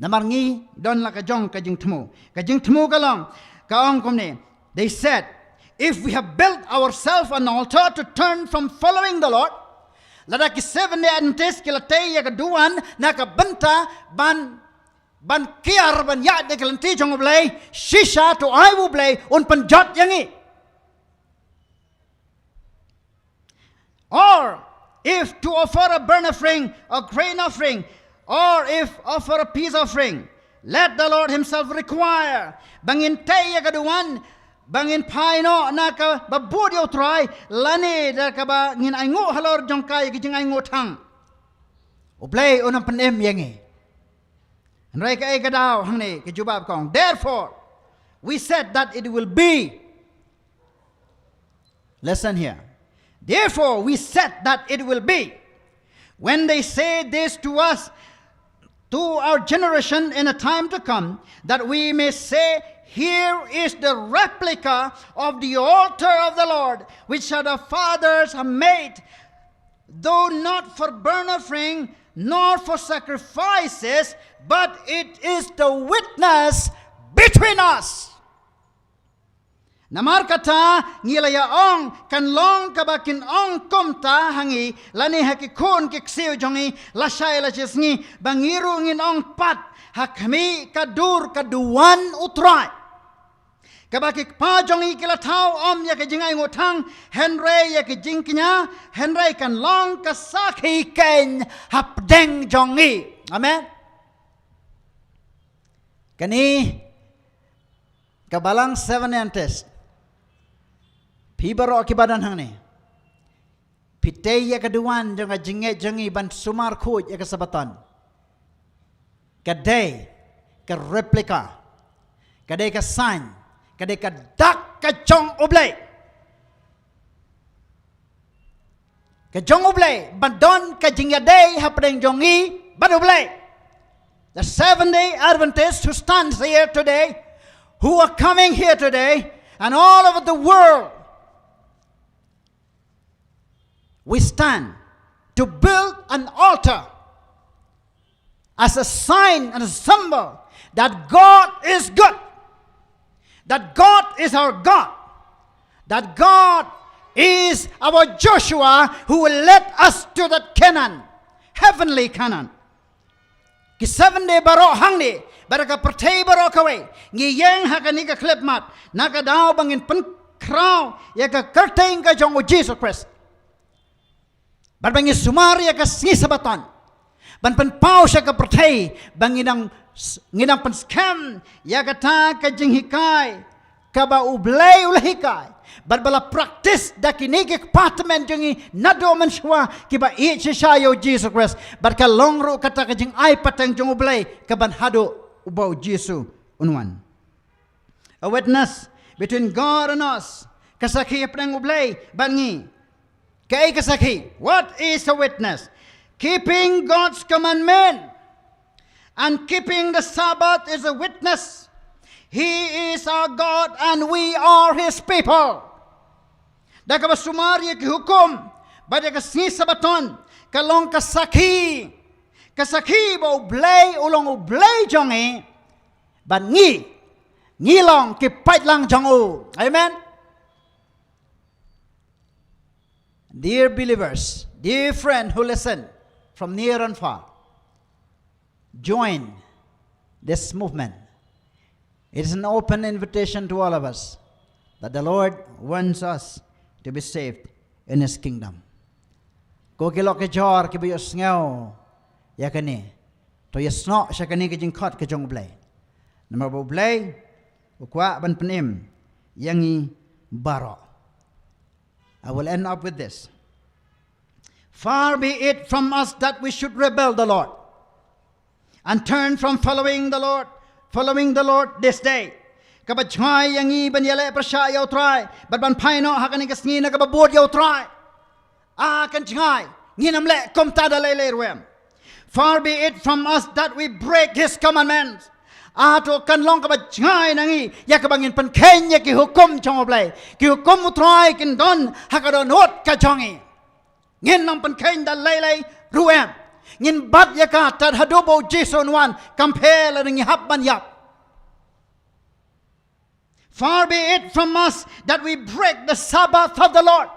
Namar ngi don la ka jong ka jingthmu. Ka jingthmu ka long, ka ong kumne. They said, "If we have built ourselves an altar to turn from following the Lord," lada ki Seventh Day Adventist ki la tei ïa ka duwan na ka bynta ban, ban kiar ban ïaid na ka lynti jong U Blei, shisha to ai U Blei un pynjot ïa ngi. Or if to offer a burnt offering, a grain offering, or if offer a peace offering, let the Lord himself require. Ba ngin tei ïa ka duwan, ba ngin phai noh na kaba bud ïa U Trai, lane da kaba ngin ainguh halor jong ka ïa ka jingainguh thang. U Blei un ym pynim ïa ngi. Hynrei kaei ka daw hangne, ka jubab ka ong. Therefore, we said that it will be. Listen here. Therefore, we said that it will be. When they say this to us, to our generation in a time to come, that we may say, "Here is the replica of the altar of the Lord, which our fathers have made, though not for burnt offering, nor for sacrifices, but it is the witness between us." Namar kata ngi la ïa ong, kan long kaba kin ong kumta ha ngi, lane ha ki khun ki ksiew jong ngi, lashai lashisngi, ba ngi ruh ngin ong pat, ha khmih ka dur ka duwan U Trai. Kaba ki kpa jong ngi ki la thaw ym ïa ka jingainguh thang, hynrei ïa ka jingkñia, hynrei kan long ka sakhi keiñ hapdeng jong ngi. Amen. Kane ka balang Seventh Day Adventist. Phi baroh kiba don hangne. Phi tei ïa ka duwan jong ka jingngeit jong ngi ban sumar khuid ïa ka Sabaton. Ka dei ka replica. Ka dei ka sign. Ka dei ka dak ka jong U Blei. Ka jong U Blei, ban don ka jingïadei hapdeng jong ngi bad U Blei. The Seventh Day Adventists who stands here today, who are coming here today, and all over the world, we stand to build an altar as a sign and a symbol that God is good, that God is our God, that God is our Joshua who will lead us to that Canaan, heavenly Canaan. Ki Seventh Day baroh hangne, bad ka pyrthei baroh kawei, ngi ïeng ha kane ka khyllipmat, na ka daw ba ngin pynkhraw ïa ka kyrteng ka jong U Jisu Khrist. Bad ba ngi sumar ïa ka sngi Sabaton ban pynpaw sha ka pyrthei ba ngi dang, ngi dang pynskhem ïa kata ka jinghikai kaba U Blei u la hikai, bad ba la praktis da kine ki kpa tymmen jong ngi naduh mynshuwa kiba ïeit shisha ïa U Jisu Khrist, bad ka long ruh kata ka jingai pateng jong U Blei kaban haduh uba U Jisu un wan. A witness between God and us. Ka sakhi hapdeng U Blei bad ngi. Kaei ka sakhi? What is a witness? Keeping God's commandment and keeping the Sabbath is a witness. He is our God and we are his people. Da kaba sumar ïa ki hukum bad ïa ka sngi Sabaton, ka long ka sakhi. Ka sakhi ba U Blei u long U Blei jong ngi, bad ngi, ngi long ki paidlang jong u. Amen. Dear believers, dear friend who listen from near and far, join this movement. It is an open invitation to all of us that the Lord wants us to be saved in His kingdom. Ko ki lok ki jor ki ba ïohsngew ïa kane, to ïa snoh sha kane ka jingkhot ka jong U Blei. Namar ba U Blei u kwah ban pynim ïa ngi baroh. I will end up with this. Far be it from us that we should rebel the Lord and turn from following the Lord, following the Lord this day. Kaba jngai ïa ngi ban ïaleh pyrshah ïa U Trai, bad ban phai noh ha kane ka sngi na kaba bud ïa U Trai. A kan jngai, ngin ym leh kumta da lei lei ruh em. Far be it from us that we break His commandments. A to kan long kaba jngai na ngi ïa kaba ngin pynkheiñ ïa ki hukum jong U Blei. Ki hukum U Trai kin don ha ka dohnud ka jong ngi. Ngin nang pynkheiñ da lei lei ruh em. Ngin bat ïa ka tad haduh ba U Jisu un wan, kam pher lada ngi hap ban ïap. Far be it from us that we break the Sabbath of the Lord.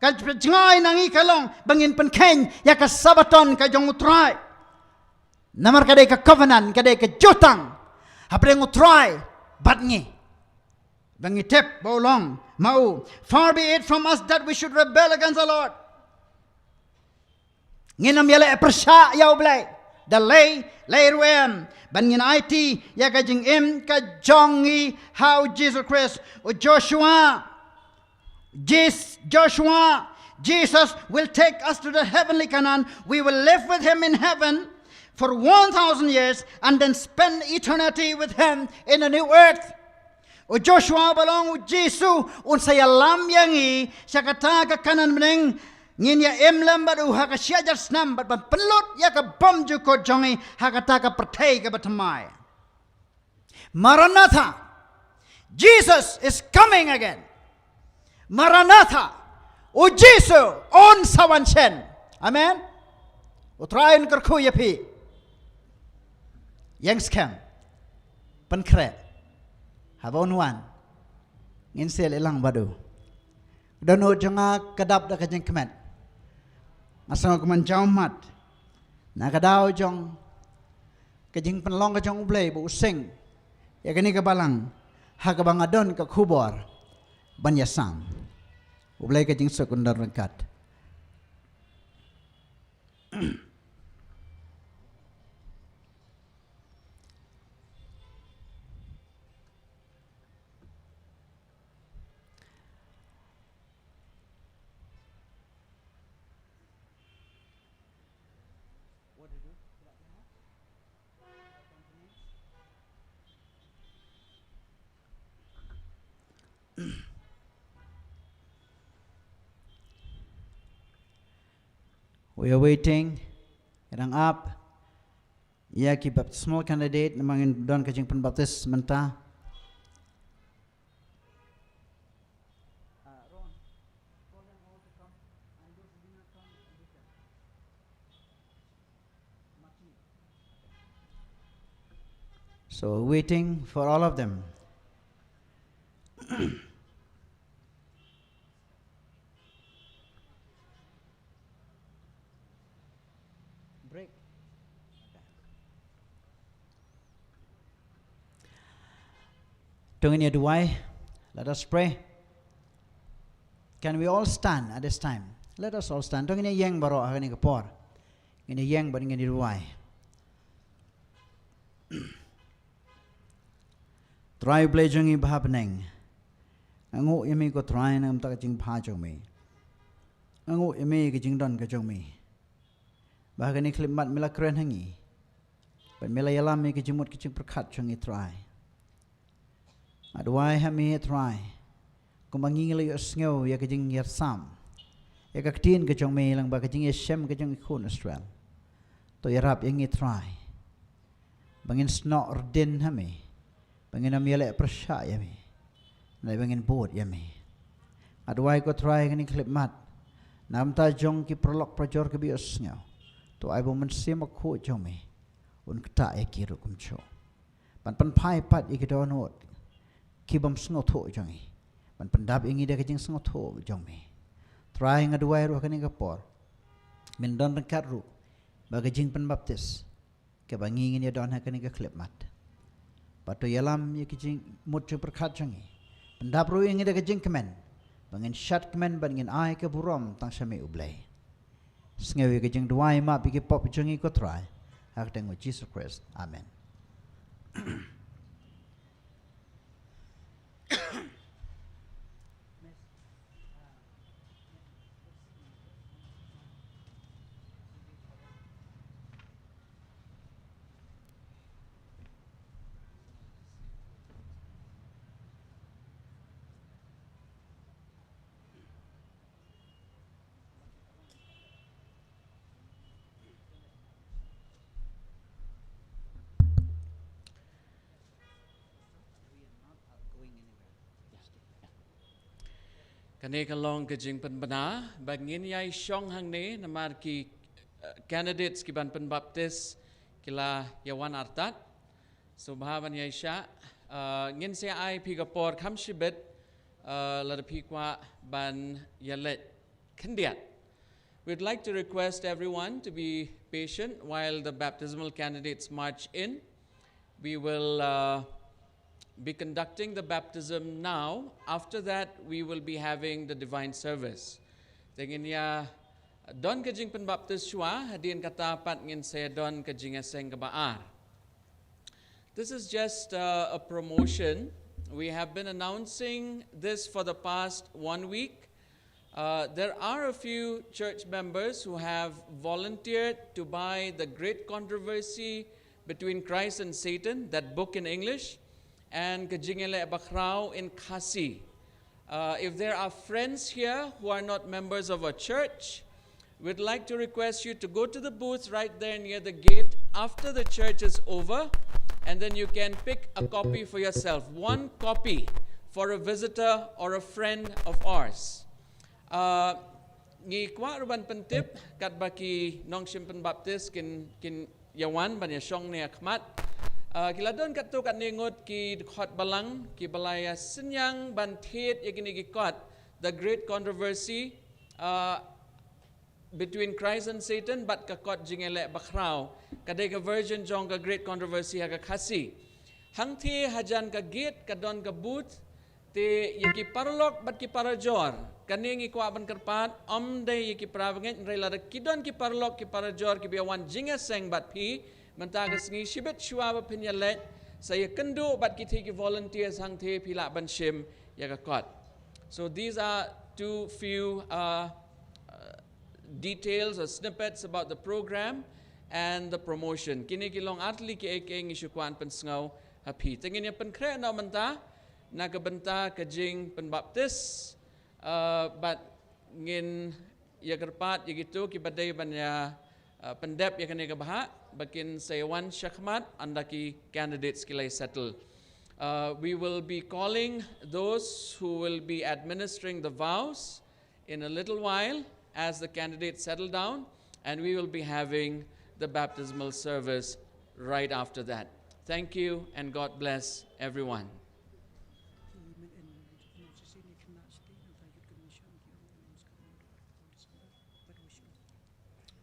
Ka jngai na ngi ka long ba ngin pynkheiñ ïa ka Sabbaton ka jong U Trai. Namar ka dei ka covenant, ka dei ka jutang hapdeng U Trai bad ngi, ba ngi tip ba u long ma u. Far be it from us that we should rebel against the Lord. Ngin ym ïaleh pyrshah ïa U Blei da lei lei ruh em, ban ngin aiti ïa ka jingim ka jong ngi ha U Jisu Khrist. U Joshua, Jis Joshua, Jesus will take us to the heavenly Canaan. We will live with Him in heaven for one thousand years and then spend eternity with Him in a new earth. U Joshua ba long U Jisu un sa ïalam ïa ngi sha kata ka Kanaan bneng. Ngin ïa im lem bad u ha ka shi hajar snem bad ban pynlut ïa ka bymjukut jong ngi ha kata ka pyrthei kaba thymmai. Maranatha. Jesus is coming again. Maranatha. U Jisu un sa wan shen. Amen. U Trai un kyrkhu ïa phi. Ïeng skhem. Pynkhreh. Haba un wan, ngin sa leit lang bad u. Dohnud jong nga ka dap da ka jingkmen. Nga sngew kumne jaw mat na ka daw jong ka jingpynlong ka jong U Blei ba u seng ïa kane ka balang ha kaba nga don ka khubor ban ïasam. U Blei ka jingsuk un don ryngkat. We are waiting. Ngi dang ap ïa ki baptismal candidate, namar ngin don ka jingpynbaptis mynta. So, waiting for all of them. Break. To ngin ïa duwai. Let us pray. Can we all stand at this time? Let us all stand. To ngin ïa ïeng baroh ha kane ka por. Ngin ïa ïeng bad ngin ïa duwai. Trai Blei jong ngi ba ha bneng. Nga nguh ïa me ko Trai na ka bynta ka jingbha jong me. Nga nguh ïa me ka jingdon ka jong me. Ba ha kane ka khyllipmat me la kren ha ngi. Bad me la ïalam ïa ka jingmut ka jingpyrkhat jong ngi Trai. Nga duwai ha me Trai. Kumba ngi ngi la ïohsngew ïa ka jingïasam, ïa ka ktien ka jong me lyngba ka jingïashem ka jong i khun Israel. To ïarap ïa ngi Trai. Ba ngin snoh rdin ha me. Ba ngin ym ïaleh pyrshah ïa me. Nai ba ngin bud ïa me. Nga duwai ko Trai kane ka khyllipmat. Na ka bynta jong ki paralok parajor kiba ïohsngew. To ai ba u Mynsiem Bakhuid jong me un ktah ïa ki ruh kumjuh. Ban pynphai pat ïa ki dohnud ki bym sngewthuh jong ngi. Ban pyndap ïa ngi da ka jingsngewthuh jong me. Trai, nga duwai ruh ha kane ka por, men don ryngkat ruh bad ka jingpynbaptis kaba ngi ngin ïa don ha kane ka khyllipmat. Bad to ïalam ïa ka jingmut jingpyrkhat jong ngi. Pyndap ruh ïa ngi da ka jingkmen ba ngin shad kmen bad ngin ai ka burom tang sha me U Blei. Sngew ïa ka jingduwai, map ïa ki pop jong ngi, ko Trai, ha ka kyrteng U Jisu Khrist. Amen. Kane ka long ka jingpynbna ba ngin ïai shong hangne namar ki, eh, candidates ki ban pynbaptis ki la ïa wan artat. So bha ban ïai shah, eh, ngin sa ai phi ka por kham shibit, eh, lada phi kwah ban ïaleit khyndiat. We'd like to request everyone to be patient while the baptismal candidates march in. We will, uh, be conducting the baptism now. After that, we will be having the divine service. Te ngin ïa don ka jingpynbaptis shuwa, hadien kata pat ngin sa don ka jingïaseng kaba ar. This is just, uh, a promotion. We have been announcing this for the past one week. Uh, there are a few church members who have volunteered to buy The Great Controversy Between Christ and Satan, that book in English, and Ka Jingïaleh Bakhraw in Khasi. Uh, if there are friends here who are not members of a church, we'd like to request you to go to the booth right there near the gate after the church is over, and then you can pick a copy for yourself. One copy for a visitor or a friend of ours. Uh, ngi kwah ruh ban pyntip katba ki nongshim pynbaptis kin, kin ïa wan ban ïa shong ne ïa khmat. Ah, ki la don katto katne ngut ki dkhot balang kiba la ïa synñiang ban thied ïa kine ki kot, The Great Controversy, ah, Between Christ and Satan, bad ka kot Jingïaleh Bakhraw. Ka dei ka version jong ka Great Controversy ha ka Khasi. Hangtei hajan ka gate ka don ka booth, te ïa ki paralok bad ki parajor, kane ngi kwah ban kyrpad, ym dei ïa ki parabangeit, hynrei lada ki don ki paralok ki parajor kiba ïa wan jingïaseng bad phi mynta ka sngi, shibit shuwa ba phin ïaleit, sa ïakynduh bad kiti ki volunteers hangtei, phi lah ban shim ïa ka kot. So these are two few, uh, uh, details or snippets about the program and the promotion. Kine ki long ar tylli kiei kiei ngi shu kwah pynsngew ha phi. Te ngin ïa pynkhreh noh mynta na ka bynta ka jingpynbaptis, uh, bad ngin ïa kyrpad ïa kito kiba dei ban ïa, uh, pyndep ïa kane ka bhah ba kin sa ïa wan shakhmat ynda ki candidates ki la settle. Uh, we will be calling those who will be administering the vows in a little while as the candidates settle down, and we will be having the baptismal service right after that. Thank you and God bless everyone.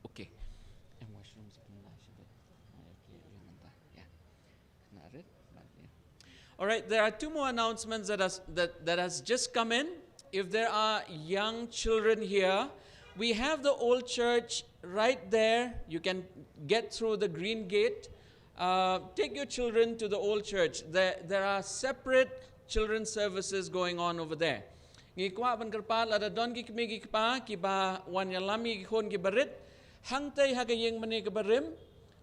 Okay. All right, there are two more announcements that has, that, that has just come in. If there are young children here, we have the old church right there. You can get through the green gate. Uh, take your children to the old church. There, there are separate children's services going on over there. Ngi kwah ban kyrpad lada don ki kmie ki kpa kiba wan ïalam ïa ki khun kiba rit hangtei ha ka ïing mane kaba rim,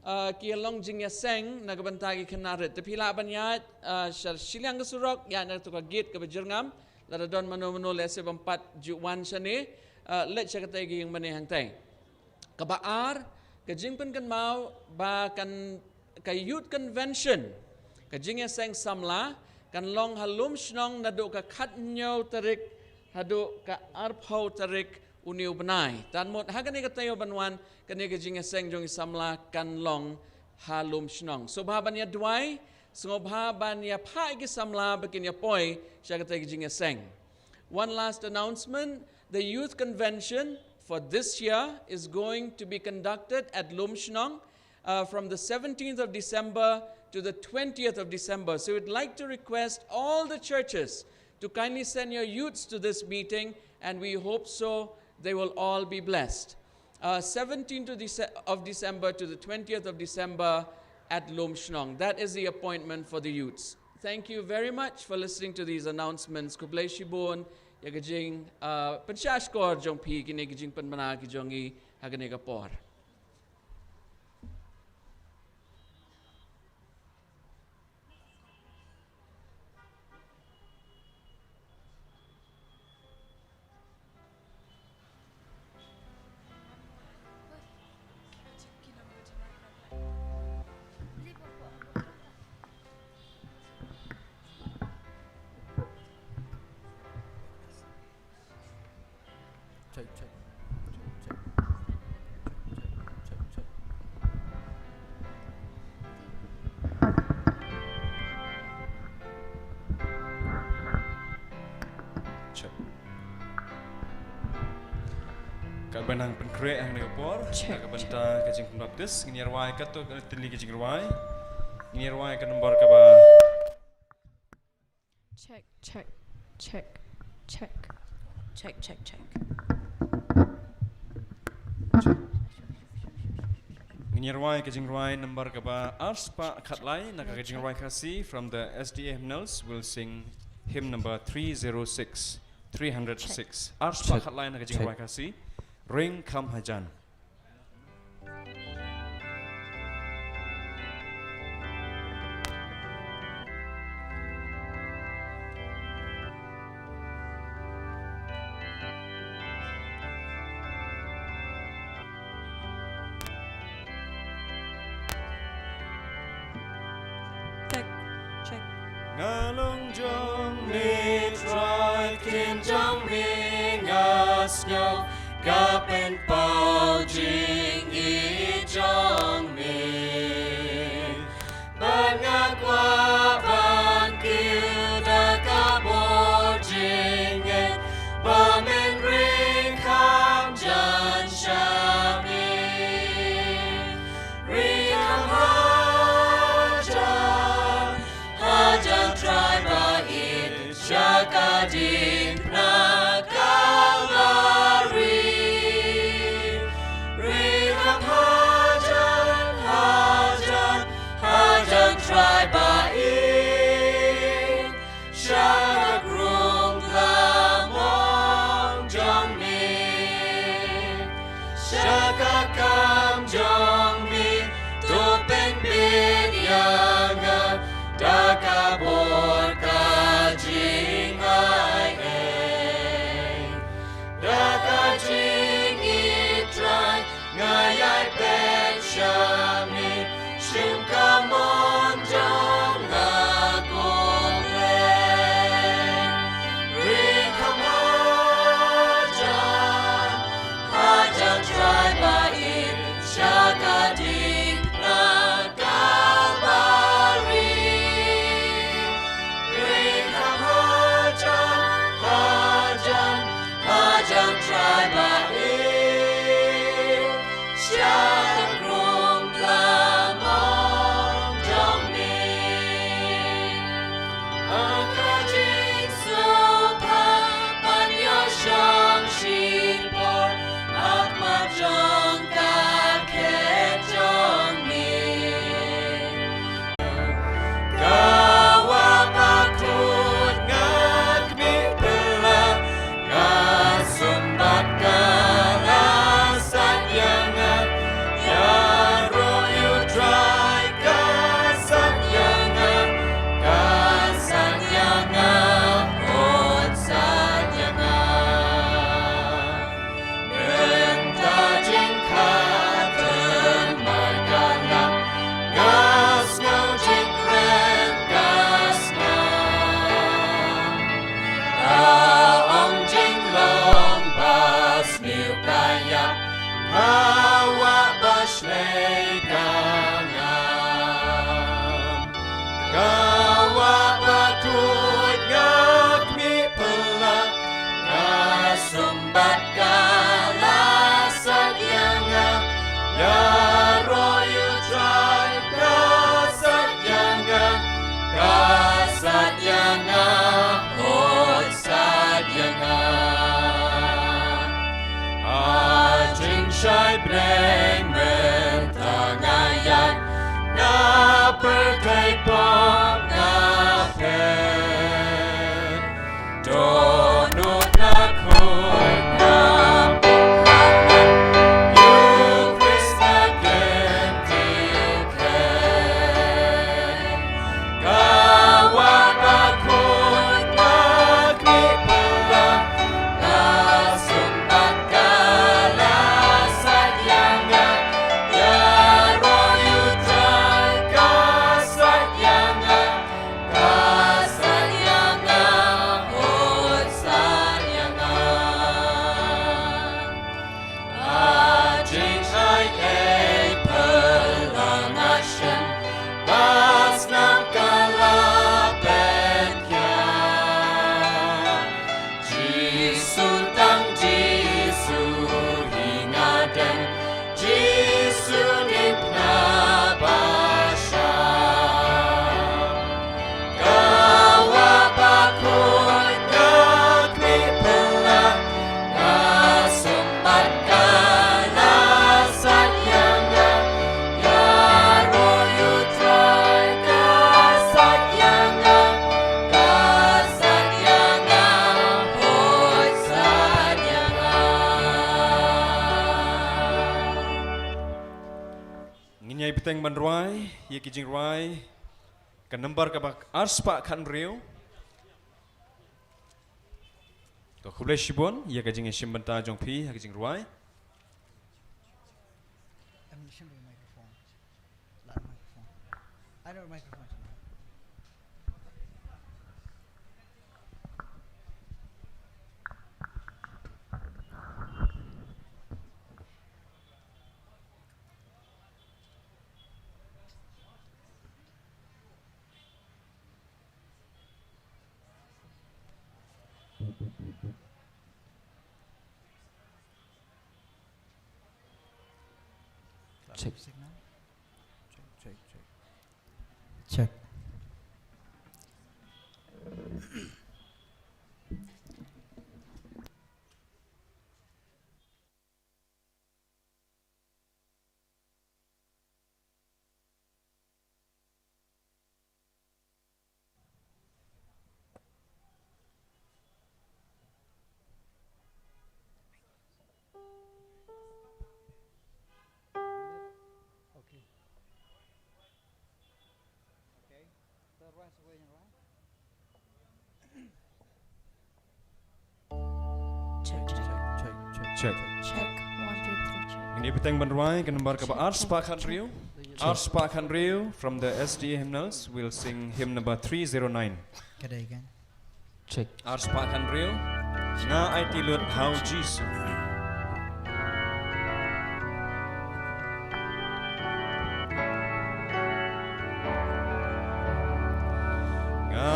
ah, ki ïa long jingïaseng na ka bynta ki khynnah rit. Te phi lah ban ïaid, ah, sha shiliang ka surok, ïaid na kato ka gate kaba jyrngam, lada don mano mano lehse bym pat ju wan shane, ah, leit sha katei ka ïing mane hangtei. Kaba ar, ka jingpynkynmaw ba kan ka Youth Convention, ka jingïaseng samla, kan long ha Lumshnong naduh ka khathynñiew tarik haduh ka arphew tarik une u bnai. Tad mut ha kane ka taïew ban wan, kane ka jingïaseng jong ki samla kan long ha Lumshnong. Sngewbha ban ïa duwai, sngewbha ban ïa phah ïa ki samla ba kin ïa poi sha katei ka jingïaseng. One last announcement. The youth convention for this year is going to be conducted at Lumshnong, uh, from the seventeenth of December to the twentieth of December. So we'd like to request all the churches to kindly send your youths to this meeting, and we hope so they will all be blessed. Uh, seventeenth to Dece-, of December to the twentieth of December at Lumshnong. That is the appointment for the youths. Thank you very much for listening to these announcements. Khublei shibun ïa ka jing, uh, pynshah shkor jong phi, kine ki jingpynbna ki jong ngi ha kane ka por. Check, check. Check, check. Check, check, check. Check. Katba nang pynkhreh hangne ka por, check, na ka bynta ka jingpynbaptis, ngin ïa rwai katto katne tylli ki jingrwai. Ngin ïa rwai ka nombor kaba Check, check, check, check. Check, check, check. Ngin ïa rwai ka jingrwai number kaba arspah khatlai, na ka jingrwai Khasi from the S D A Hymnals. We'll sing hymn number three zero six, three hundred six. Check. Arspah khatlai na ka jingrwai Khasi. Ring kham hajan. Check, check. Nga long jong me, Trai ktien jong me nga sngew, ka pynpaw jingïeit jong me. Bad nga kwah ban kiew da ka bor jingngeit, ba men ring kham jan sha me. Ring kham hajan, hajan Trai ba ïeit sha ka diengphna Kalbari. Ring kham hajan, hajan, hajan Trai ba ïeit sha ka krung lamong jong me, sha ka kam jong me, to pynbit ïa nga da ka bor ka jingai ei. Da ka jingïeit Trai nga ïai peit sha me, shim ka mon jong nga khublei. Ring kham hajan, hajan Trai ba ïeit sha ka diengphna Kalbari. Ring kham hajan, hajan, hajan Trai ba ïeit sha ka krung lamong jong me. Ha ka jingsngewbha ban ïashong shipor ha khmat jong ka khet jong me. Ka wah bakhuid nga khmih pyrlak, nga sumbat ka la sait ïa nga, ïaroh ïa u Trai ka sait ïa nga, ka sait ïa nga, un sait ïa nga. Mynta jingkhatduh markylliang, nga sngew jingkren ka snam. Ka ong jinglong ba sniew ka ïap, ka wah ba shlei ka ngam. Ka wah bakhuid nga khmih pyrlak, nga sumbat Teng ban rwai ïa ki jingrwai ka number kaba arspah khathynriew. Ko khublei shibun ïa ka jingïashim bynta jong phi ha ka jingrwai. Check. Check, check, check. Check. Okay. Okay. The rest of it, right? Check, check, check, check. Check. Check. One, two, three, check. Ngin ïa bteng ban rwai ka number kaba arspah khathynriew. Arspah khathynriew from the S D A hymnals. We'll sing hymn number three zero nine. Ka dei kan? Check. Arspah khathynriew. Nga aiti lut ha U Jisu. Nga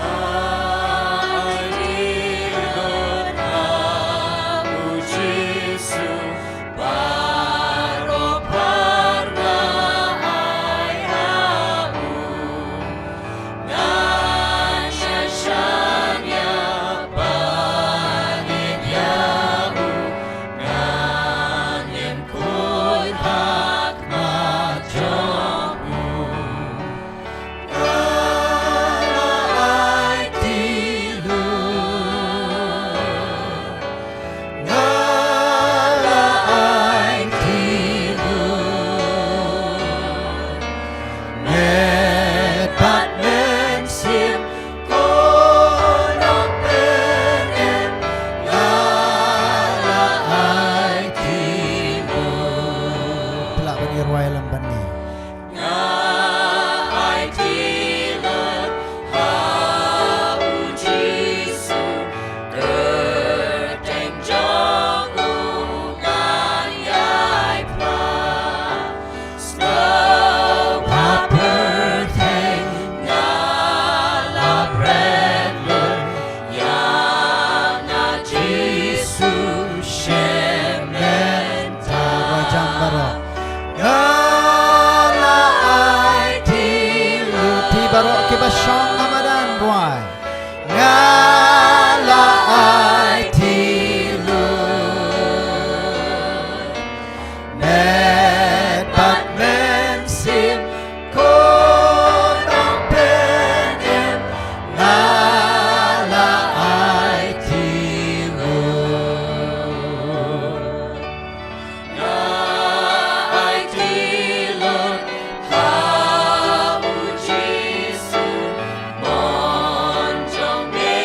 aiti lut ha U Jisu, baroh ba nga ai ha u. Ngan shah shaniah ban ïeit ïa u, ngan ïeng khuid ha khmat jong u. Nga la aiti lut. Nga la aiti lut. Met bad mynsiem, ko Nongpynim, nga la aiti lut. Pla ban ïa rwai lang ban ngi. Nga aiti lut ha U Jisu, kyrteng jong u ngan ïai phla. Sngewbha pyrthei nga la bret lut, ïa nga Jisu shem mynta. Rwai jam baroh. Nga la aiti lut. Phi baroh kiba shong ha madan rwai. Nga la aiti lut. Met bad mynsiem, ko Nongpynim, nga la aiti lut. Nga aiti lut ha U Jisu, mon jong me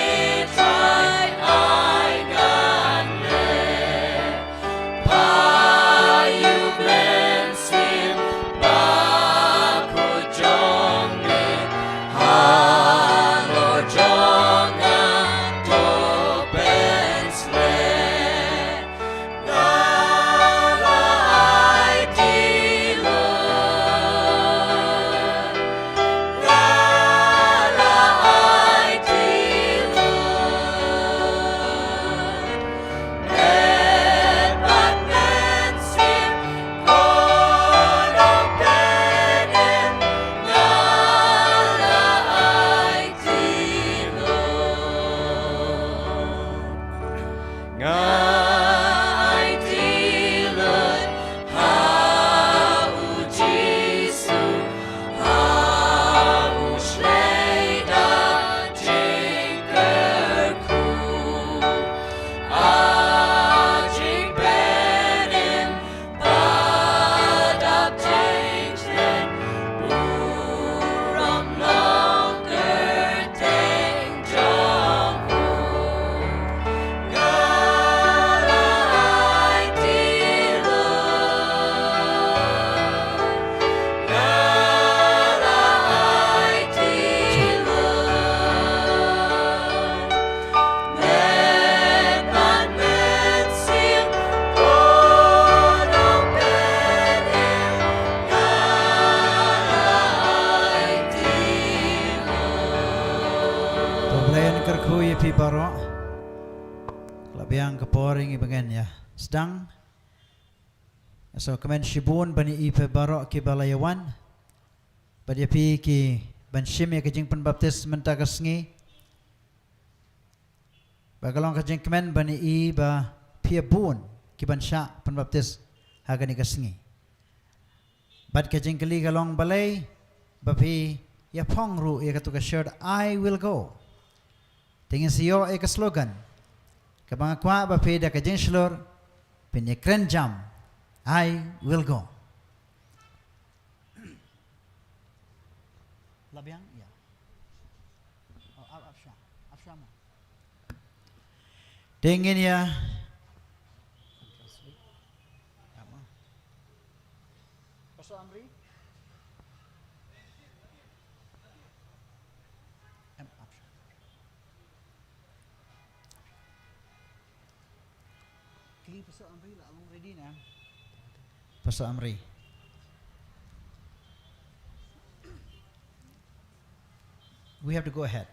Kyrkhu ïa phi baroh. La biang ka por ïa ngi ban ïa sdang. So kmen shibun ban ïa phi baroh kiba la ïa wan. Bad ïa phi kiban shim ïa ka jingpynbaptis mynta ka sngi. Ba ka long ka jingkmen ban ïa ba phi bun kiban shah pynbaptis ha kane ka sngi. Bad ka jingkylli ka long balei ba phi ïa phong ruh ïa katu ka shirt I will go. Te ngin sa ïoh ïa ka slogan kaba nga kwah ba phi da ka jingshlur phin ïa kren jam, I will go. La biang ïa. Oh, ap, ap sha. Ap sha mo. Te ngin ïa. Pastor Amri. Em, ap sha. Kylli Pastor Amri lah, long ready na. Pastor Amri. We have to go ahead.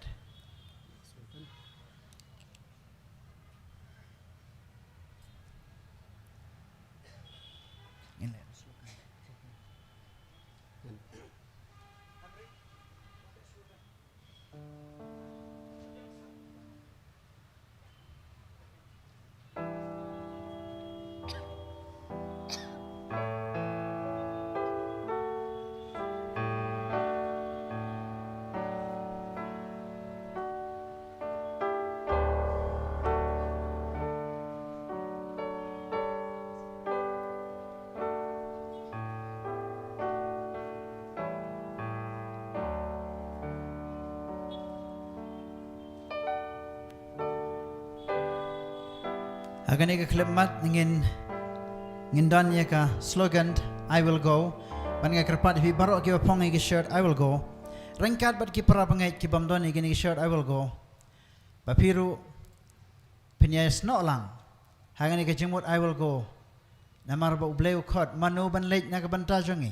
Ha kane ka khyllipmat ngin, ngin don ïa ka slogan, "I will go." Ban nga kyrpad ïa phi baroh kiba phong ïa ki shirt, "I will go." Ryngkat bad ki para bangeit kibym don ïa kine ki shirt, "I will go." Ba phi ruh phin ïa snoh lang ha kane ka jingmut, "I will go." Namar ba U Blei u khot, "Mano ban leit na ka bynta jong ngi?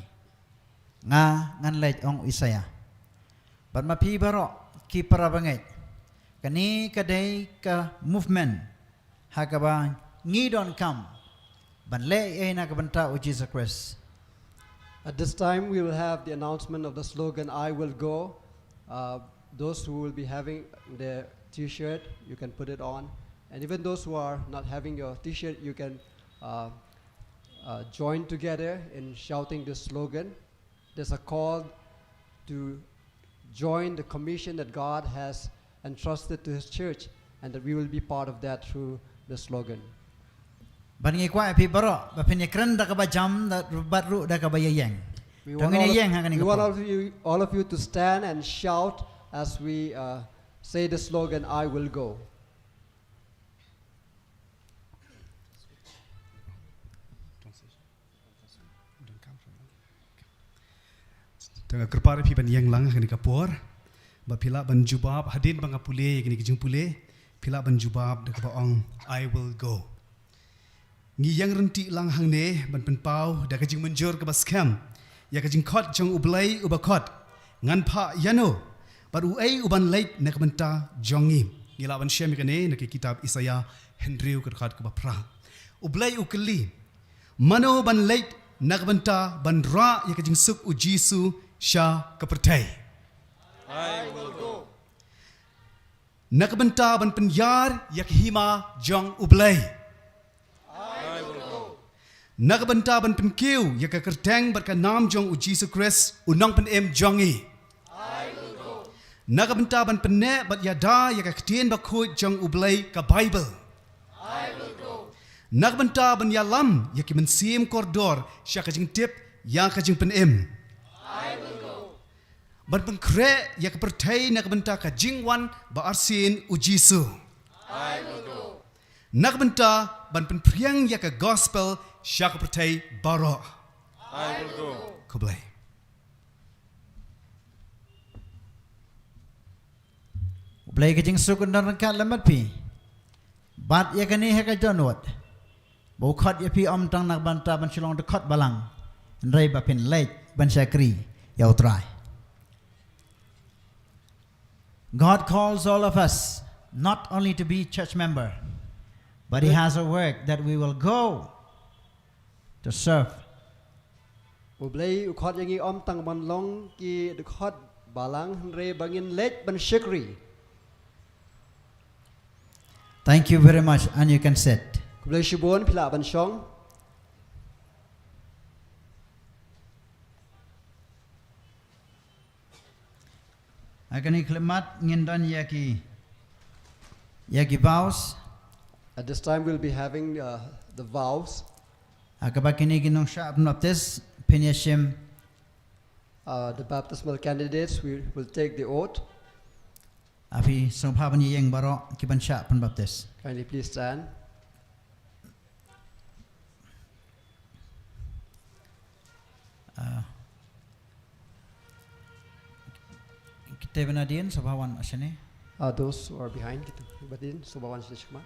Nga ngan leit," ong u Isaïah. Bad ma phi baroh ki para bangeit, kane ka dei ka movement ha kaba ngi donkam ban leh ei na ka bynta U Jisu Khrist. At this time, we will have the announcement of the slogan, "I will go." Uh, those who will be having their t-shirt, you can put it on. And even those who are not having your t-shirt, you can uh, uh, join together in shouting this slogan. There's a call to join the commission that God has entrusted to His church, and that we will be part of that through the slogan. Ban ngi kwah ïa phi baroh ba phin ïa kren da kaba jam, da bad ruh da kaba ïa ïeng. We To want ngin all ïa of, ïeng ha kane we ka want por. all of you, all of you to stand and shout as we uh, say the slogan, "I will go." Te nga kyrpad ïa phi ban ïeng lang ha kane ka por. Ba phi lah ban jubab hadien ba nga pule ïa kine ki jingpule. Phi lah ban jubab da kaba ong, "I will go." Ngi ïeng ryntih lang hangne ban pynpaw da ka jingmynjur kaba skhem ïa ka jingkhot jong U Blei uba khot, "Ngan phah ïano bad uei uban leit na ka bynta jong ngi?" Ngi lah ban shem ïa kane na ka kitab Isaïah hynriew ka dkhot kaba phra. U Blei u kylli, "Mano ban leit na ka bynta ban rah ïa ka jingsuk U Jisu sha ka pyrthei?" I will go. Na ka bynta ban pynïar ïa ka hima jong U Blei. I will go. Na ka bynta ban pynkiew ïa ka kyrteng bad ka nam jong U Jisu Khrist, U Nongpynim jong ngi. I will go. Na ka bynta ban pynneh bad ïada ïa ka ktien bakhuid jong U Blei, ka Baibl. I will go. Na ka bynta ban ïalam ïa ki mynsiem kordor sha ka jingtip ïa ka jingpynim. I will go. Ban pynkhreh ïa ka pyrthei na ka bynta ka jingwan ba arsien U Jisu. I will go. Na ka bynta ban pynphriang ïa ka gospel sha ka pyrthei baroh. I will go. Khublei. U Blei ka jingsuk un don ryngkat lem bad phi. Bad ïa kane ha ka dohnud ba u khot ïa phi ym tang na ka bynta ban shu long dkhot balang, hynrei ba phin leit ban shakri ïa U Trai. God calls all of us not only to be church member, but he has a work that we will go to serve. U Blei u khot ïa ngi ym tang ban long ki dkhot balang hynrei ba ngin leit ban shakri. Thank you very much, and you can sit. Khublei shibun, phi lah ban shong. Ha kane ka khyllipmat ngin don ïa ki, ïa ki vows. At this time we'll be having uh, the vows. Ha kaba kine ki nongshah pynbaptis phin ïashim. Uh, the baptismal candidates will, will take the oath. Ha phi sngewbha ban ïeng baroh ki ban shah pynbaptis. Kindly please stand. Ah. Kita ba nadien sngewbha wan shane. Uh, those who are behind, kita ba nadien sngewbha wan shane shikmat.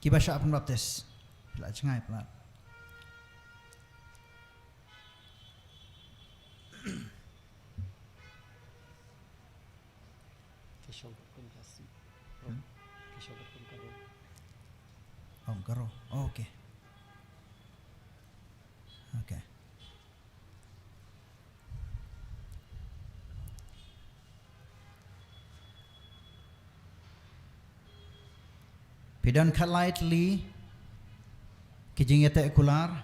Kiba shah pynbaptis. Phi lah jngai, phi lah. Ki shong katkum ka si. Hmm? Ki shong katkum ka ro. Oh, ka ro. Oh, okay. Okay. Phi don khatlai tylli ki jingïateh kular.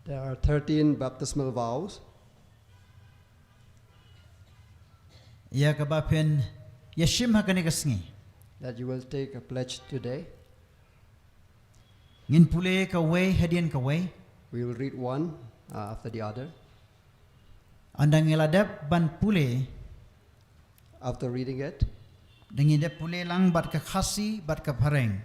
There are thirteen baptismal vows. Ïa kaba phin ïashim ha kane ka sngi. That you will take a pledge today. Ngin pule kawei hadien kawei. We will read one uh, after the other. Ynda ngi la dep ban pule. After reading it. Dang ngi dep pule lang bad ka Khasi bad ka Phareng.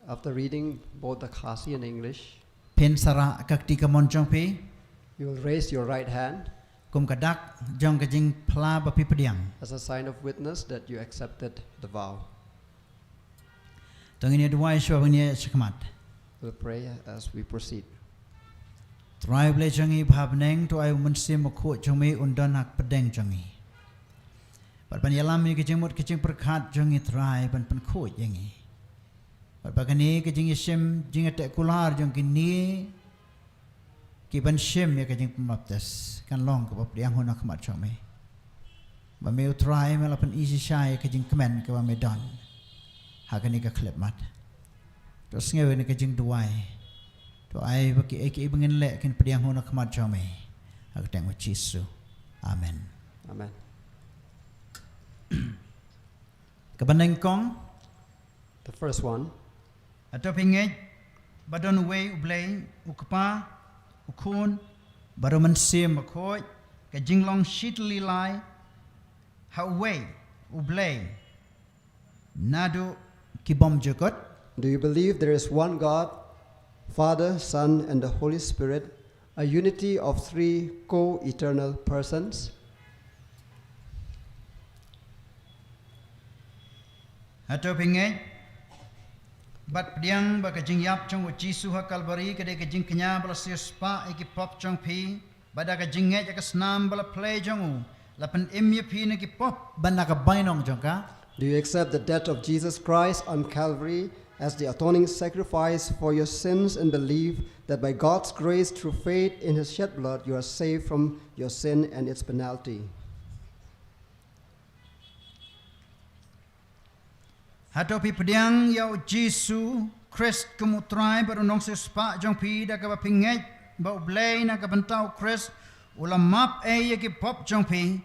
After reading both the Khasi and English. Phin sa rah ka kti kamon jong phi. You will raise your right hand. Kum ka dak jong ka jingphla ba phi pdiang. As a sign of witness that you accepted the vow. To ngin ïa duwai shuwa ba ngin ïa shakmat. We'll pray as we proceed. Trai Blei jong ngi ba ha bneng, to ai u Mynsiem Bakhuid jong me un don ha pdeng jong ngi. Bad ban ïalam ïa ki jingmut ki jingpyrkhat jong ngi Trai ban pynkhuid ïa ngi. Bad ba kane ka jingïashim jingïateh kular jong kine ki ban shim ïa ka jingpynbaptis kan long kaba pdiang ha khmat jong me. Ba me U Trai me la pyni shisha ïa ka jingkmen kaba me don ha kane ka khyllipmat. To sngew ïa ka jingduwai. To ai ba kiei kiei ba ngin leh kin pdiang ha khmat jong me. Ha ka kyrteng U Jisu. Amen. Amen. Kaba nyngkong. The first one. Hato phi ngeit ba don uwei U Blei, U Kpa, U Khun bad U Mynsiem Bakhuid, ka jinglong shi tylli lai ha uwei U Blei naduh ki bymjukut? Do you believe there is one God, Father, Son, and the Holy Spirit, a unity of three co-eternal persons? Hato phi ngeit bad pdiang ba ka jingïap jong U Jisu ha Kalbari ka dei ka jingkñia ba la siewspah ïa ki pop jong phi, bad da ka jingngeit ïa ka snam ba la plie jong u la pynim ïa phi na ki pop bad na ka bainong jong ka? Do you accept the death of Jesus Christ on Calvary as the atoning sacrifice for your sins and believe that by God's grace through faith in his shed blood you are saved from your sin and its penalty? Hato phi pdiang ïa U Jisu Khrist kum U Trai bad U Nongsiewspah jong phi da kaba phi ngeit ba U Blei na ka bynta U Khrist u la map ei ïa ki pop jong phi,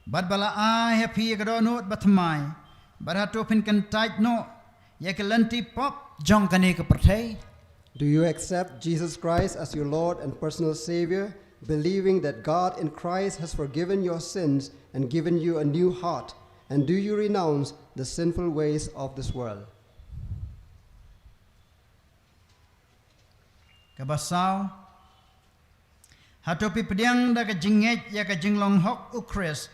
bad ba la ai ha phi ïa ka dohnud bathymmai, bad hato phin kyntait noh ïa ki lynti pop jong kane ka pyrthei? Do you accept Jesus Christ as your Lord and personal Savior, believing that God in Christ has forgiven your sins and given you a new heart? And do you renounce the sinful ways of this world? Kaba saw, hato phi pdiang da ka jingngeit ïa ka jinglong hok U Khrist,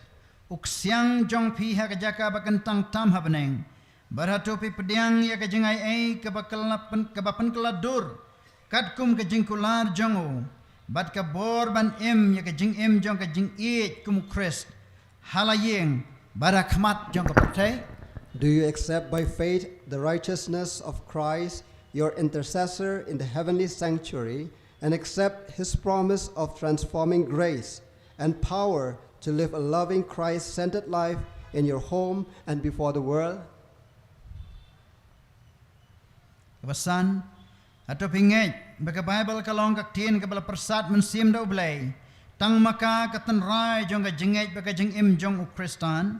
U Ksiang jong phi ha ka jaka ba kyntang tam ha bneng? Bad hato phi pdiang ïa ka jingaiei kaba kylla pyn-, kaba pynkylla dur, katkum ka jingkular jong u, bad ka bor ban im ïa ka jingim jong ka jingïeit kum U Khrist, ha la ïing bad ha khmat jong ka pyrthei? Do you accept by faith the righteousness of Christ, your intercessor in the heavenly sanctuary, and accept his promise of transforming grace and power to live a loving, Christ centered life in your home and before the world? Kaba san, hato phi ngeit ba ka Baibl ka long ka ktien kaba la pyrsad mynsiem da U Blei, tang ma ka ka tynrai jong ka jingngeit bad ka jingim jong u Khristan?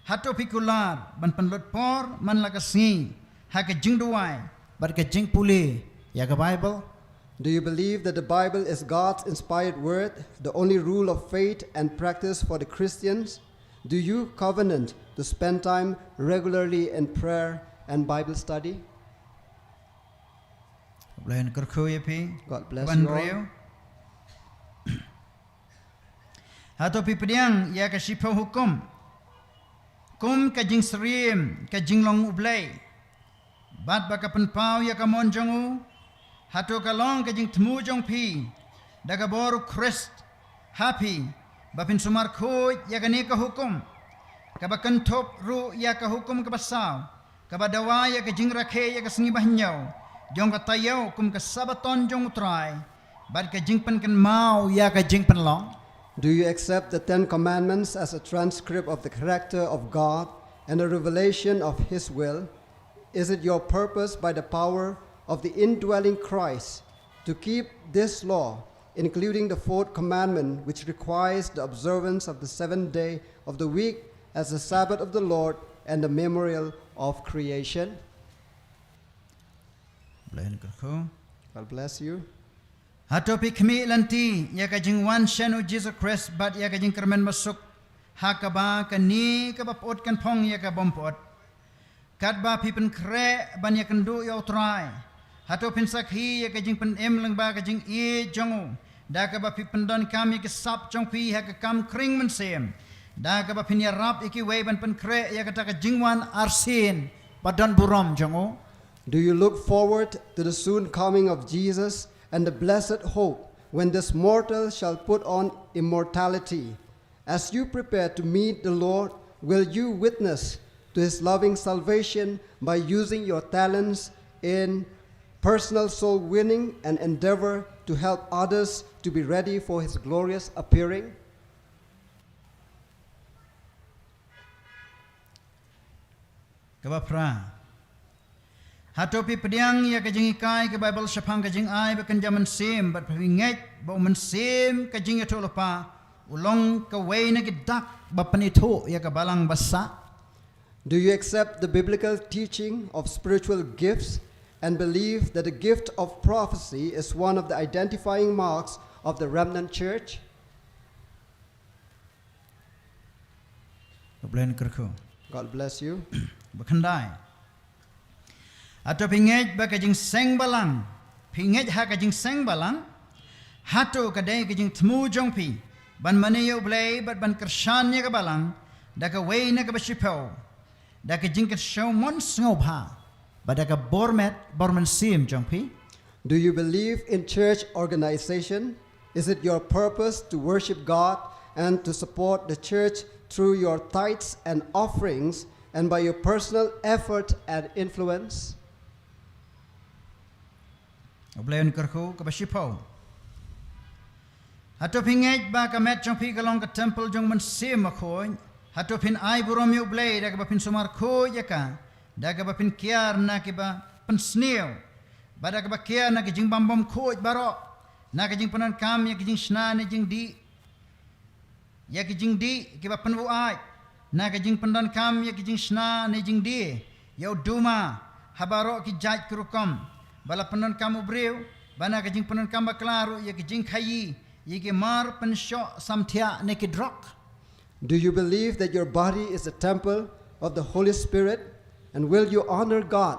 Hato phi kular ban pynlut por man la ka sngi ha ka jingduwai bad ka jingpule ïa ka Baibl? Do you believe that the Bible is God's inspired word, the only rule of faith and practice for the Christians? Do you covenant to spend time regularly in prayer and Bible study? Blei un kyrkhu ïa phi. God bless Ban you all. Riew. Hato phi pdiang ïa ka shiphew hukum kum ka jingsyriem ka jinglong U Blei, bad ba ka pynpaw ïa ka mon jong u? Hato ka long ka jingthmu jong phi da ka bor u Khrist ha phi ba phin sumar khuid ïa kane ka hukum, kaba kynthup ruh ïa ka hukum kaba saw, kaba dawa ïa ka jingrakhe ïa ka sngi ba hynñiew jong ka taïew kum ka Sabbaton jong U Trai, bad ka jingpynkynmaw ïa ka jingpynlong? Do you accept the Ten Commandments as a transcript of the character of God and a revelation of His will? Is it your purpose, by the power of the indwelling Christ, to keep this law, including the fourth commandment, which requires the observance of the seventh day of the week as the Sabbath of the Lord and the memorial of creation? Blei un kyrkhu. God bless you. Hato phi khmih lynti ïa ka jingwan shen u Jisu Khrist bad ïa ka jingkyrmen basuk, ha kaba kane kaba pyut kan phong ïa ka bym pyut? Katba phi pynkhreh ban ïakynduh ïa U Trai, hato phin sakhi ïa ka jingpynim lyngba ka jingïeit jong u, da kaba phi pyndonkam ïa ki sap jong phi ha ka kam khring mynsiem, da kaba phin ïarap ïa kiwei ban pynkhreh ïa kata ka jingwan arsien ba don burom jong u? Do you look forward to the soon coming of Jesus and the blessed hope when this mortal shall put on immortality? As you prepare to meet the Lord, will you witness to his loving salvation by using your talents in personal soul winning and endeavor to help others to be ready for his glorious appearing? Kaba phra. Hato phi pdiang ïa ka jinghikai ka Baibl shaphang ka jingai ba kynja mynsiem, bad phi ngeit ba u mynsiem ka jingïathuhlypa u long kawei na ki dak ba pynithuh ïa ka balang ba sah? Do you accept the biblical teaching of spiritual gifts and believe that the gift of prophecy is one of the identifying marks of the remnant church? Ka Blei un kyrkhu. God bless you. Ba khyndai. Hato phi ngeit ba ka jingseng balang, phi ngeit ha ka jingseng balang? Hato ka dei ka jingthmu jong phi ban mane ïa U Blei bad ban kyrshan ïa ka balang da kawei na kaba shiphew, da ka jingkyrshan mon sngewbha bad da ka bor met bor mynsiem jong phi? Do you believe in church organization? Is it your purpose to worship God and to support the church through your tithes and offerings and by your personal effort and influence? U Blei un kyrkhu. Kaba shiphew. Hato phi ngeit ba ka met jong phi ka long ka templ jong u Mynsiem Bakhuid? Hato phin ai burom ïa U Blei da kaba phin sumar khuid ïa ka, da kaba phin kiar na kiba pynsniew, bad da kaba kiar na ki jingbam bymkhuid baroh, na ka jingpyndonkam ïa ki jingshna ne jingdih, ïa ki jingdih kiba pynbuaid, na ka jingpyndonkam ïa ki jingshna ne jingdie ïa u duma ha baroh ki jait ki rukom ba la pyndonkam u briew, bad na ka jingpyndonkam bakla ruh ïa ki jingkhaïi ïa ki mar pynshoh samthiah ne ki drok? Do you believe that your body is the temple of the Holy Spirit? And will you honor God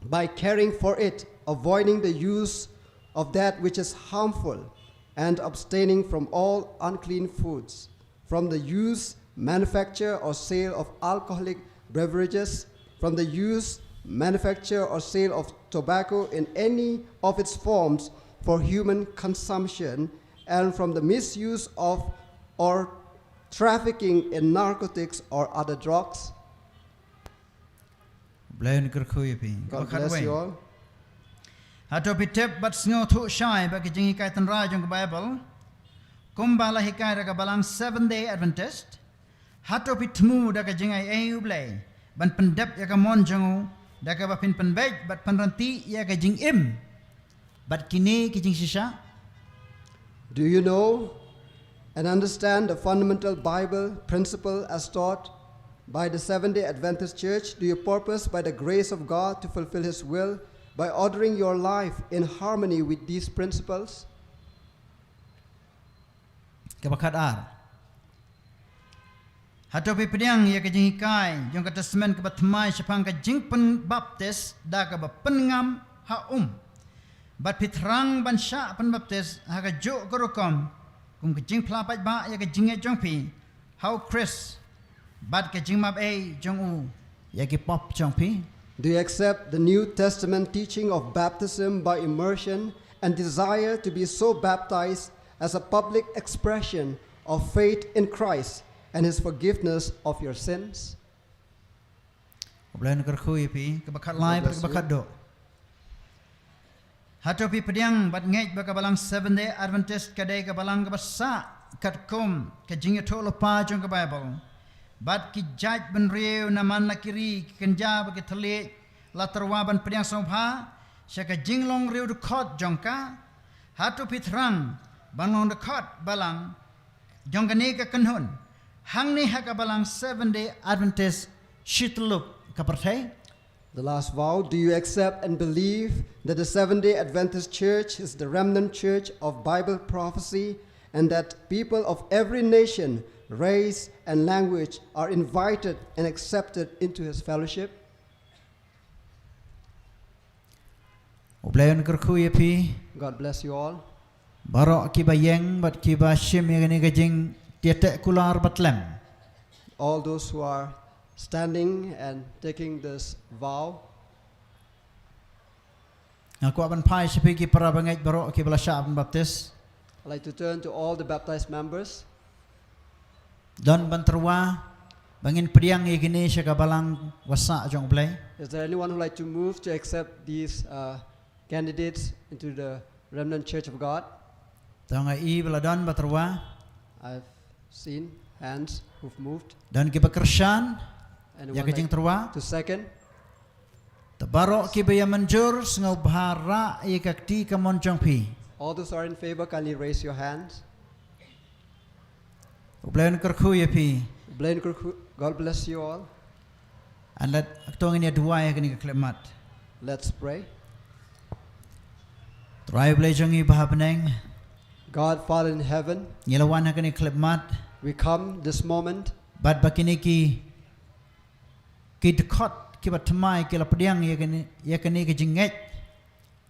by caring for it, avoiding the use of that which is harmful, and abstaining from all unclean foods, from the use, manufacture, or sale of alcoholic beverages, from the use, manufacture, or sale of tobacco in any of its forms for human consumption, and from the misuse of or trafficking in narcotics or other drugs? Blei un kyrkhu ïa phi. Kaba khatwei. God bless you all. Hato phi tip bad sngewthuh shai bad ka jinghikai tynrai jong ka Baibl kumba la hikai da ka balang Seventh Day Adventist? Hato phi thmu da ka jingai ei U Blei ban pyndep ïa ka mon jong u da kaba phin pynbeit bad pynranti ïa ka jingim bad kine ki jingshisha? Do you know and understand the fundamental Bible principle as taught by the Seventh Day Adventist Church? Do you purpose by the grace of God to fulfill His will by ordering your life in harmony with these principles? Kaba khatar. Hato phi pdiang ïa ka jinghikai jong ka Testament kaba thymmai shaphang ka jingpynbaptis da kaba pynngam ha um? Bad phi thrang ban shah pynbaptis ha kajuh ka rukom kum ka jingphla paidbah ïa ka jingngeit jong phi ha U Khrist bad ka jingmap ei jong u ïa ki pop jong phi? Do you accept the New Testament teaching of baptism by immersion and desire to be so baptized as a public expression of faith in Christ and His forgiveness of your sins? U Blei un kyrkhu ïa phi. Kaba khatlai bad kaba khatduh. Hato phi pdiang bad ngeit ba ka balang Seventh Day Adventist ka dei ka balang kaba sah katkum ka jingïathuhlypa jong ka Baibl bad ki jaitbynriew na man la ki ri, ki kynja bad ki thylliej la tyrwa ban pdiang sngewbha sha ka jinglong riewdkhot jong ka? Hato phi thrang ban long dkhot balang jong kane ka kynhun hangne ha ka balang Seventh Day Adventist shi tyllup ka pyrthei? The last vow. Do you accept and believe that the Seventh Day Adventist Church is the remnant church of Bible prophecy and that people of every nation, race, and language are invited and accepted into His fellowship? U Blei un kyrkhu ïa phi. God bless you all. Baroh kiba ïeng bad kiba shim ïa kane ka jingteh kular batlem. All those who are standing and taking this vow. Nga kwah ban phai sha phi ki para bangeit baroh kiba la shah pynbaptis. I'd like to turn to all the baptized members. Don ban tyrwa ba ngin pdiang ïa kine sha ka balang ba sah jong U Blei? Is there anyone who'd like to move to accept these uh, candidates into the remnant church of God? To nga i ba la don ba tyrwa. I've seen hands who've moved. Don kiba kyrshan ïa ka jingtyrwa? To second? Te baroh kiba ïa mynjur, sngewbha rah ïa ka kti ka mon jong phi. All those who are in favor, kindly raise your hands. U Blei un kyrkhu ïa phi. Blei un kyrkhu, God bless you all. An leit, to ngin ïa duwai ha kane ka khyllipmat. Let's pray. Trai Blei jong ngi ba ha bneng. God, Father in heaven. Ngi la wan ha kane ka khyllipmat. We come this moment. Bad ba kine ki, ki dkhot kiba thymmai ki la pdiang ïa kane, ïa kane ka jingngeit.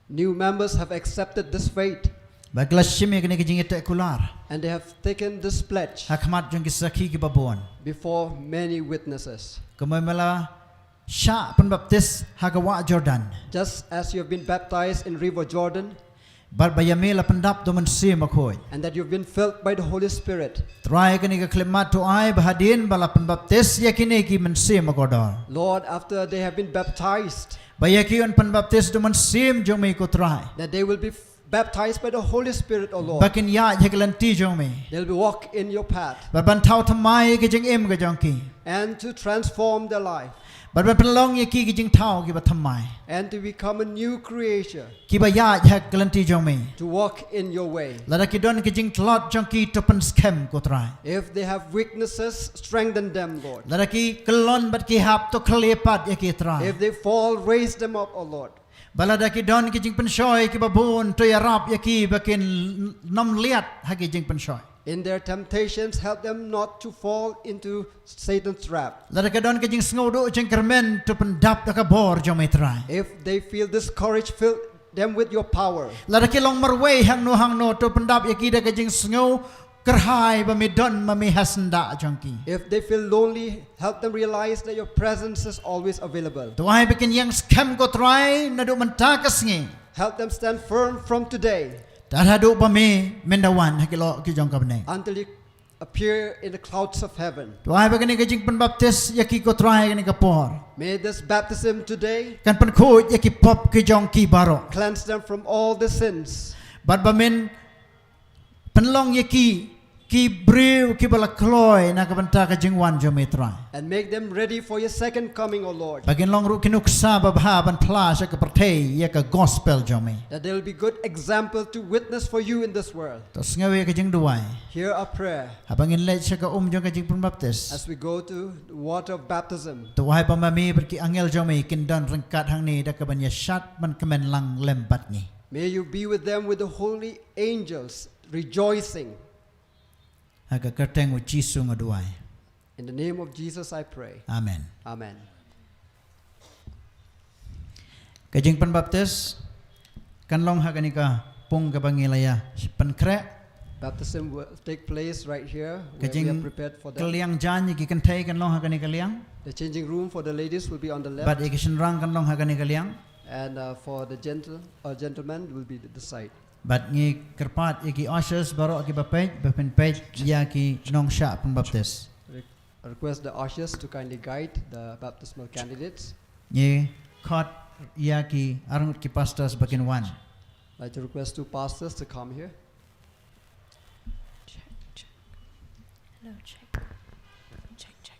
New members have accepted this faith. Bad ki la shim ïa kane ka jingïateh kular. And they have taken this pledge. Ha khmat jong ki sakhi kiba bun. Before many witnesses. Kumba me la shah pynbaptis ha ka wah Jordan. Just as you have been baptized in River Jordan. Bad ba ïa me la pyndap da U Mynsiem Bakhuid. And that you've been filled by the Holy Spirit. Trai, kane ka khyllipmat to ai ba hadien ba la pynbaptis ïa kine ki Mynsiem Bakordor. Lord, after they have been baptized. Ba ïa ki yn pynbaptis da U Mynsiem jong me ko Trai. That they will be baptized by the Holy Spirit, O Lord. Ba kin ïaid ha ka lynti jong me. They'll be walk in your path. Bad ban thaw thymmai ïa ka jingim ka jong ki. And to transform their life. Bad ban pynlong ïa ki ki jingthaw kiba thymmai. And to become a new creature. Kiba ïaid ha ka lynti jong me. To walk in your way. Lada ki don ki jingtlot jong ki to pynskhem ko Trai. If they have weaknesses, strengthen them, Lord. Lada ki kyllon bad ki hap to khyllipmat ïa ki Trai. If they fall, raise them up, O Lord. Bad lada ki don ki jingpynshoi kiba bun to ïarap ïa ki ba kin nym liat ha ki jingpynshoi. In their temptations, help them not to fall into Satan's trap. Lada ki don ki jingsngewduh jingkyrmen to pyndap da ka bor jong me Trai. If they feel discouraged, fill them with your power. Lada ki long marwei hangno hangno to pyndap ïa ki da ka jingsngew kyrhai ba me don ma me ha syndah jong ki. If they feel lonely, help them realize that your presence is always available. To ai ba kin ïeng skhem ko Trai naduh mynta ka sngi. Help them stand firm from today. Tad haduh ba me men da wan ha ki lyoh ki jong ka bneng. Until you appear in the clouds of heaven. To ai ba kane ka jingpynbaptis ïa ki, ko Trai, ha kane ka por. May this baptism today kan pynkhuid ïa ki pop ki jong ki baroh. Cleanse them from all the sins. Bad ba men pynlong ïa ki, ki briew kiba la kloi na ka bynta ka jingwan jong me, Trai. And make them ready for your second coming, O Lord. Ba kin long ruh ki nuksa babha ban phla sha ka pyrthei ïa ka gospel jong me. That they will be good example to witness for you in this world. To sngew ïa ka jingduwai. Hear our prayer. Haba ngin leit sha ka um jong ka jingpynbaptis. As we go to the water of baptism. To ai ba ma me bad ki angel jong me kin don ryngkat hangne da ka ban ïashad ban kmen lang lem bad ngi. May you be with them with the holy angels rejoicing. Ha ka kyrteng u Jisu nga duwai. In the name of Jesus I pray. Amen. Amen. Ka jingpynbaptis kan long ha kane ka pung kaba ngi la ïa pynkhreh. Baptism will take place right here, where we have prepared for them. Ka jingkylliang jaiñ ïa ki kynthei kan long ha kane ka liang. The changing room for the ladies will be on the left. Bad ïa ki shynrang kan long ha kane ka liang. And, uh, for the gentle, uh, gentlemen will be the side. Bad ngi kyrpad ïa ki ushers baroh kiba peit, ba phin peit ïa ki nongshah pynbaptis. Re-, request the ushers to kindly guide the baptismal candidates. Ngi khot ïa ki arngut ki pastors ba kin wan. Like to request two pastors to come here. Check, check. Hello, check. Check, check.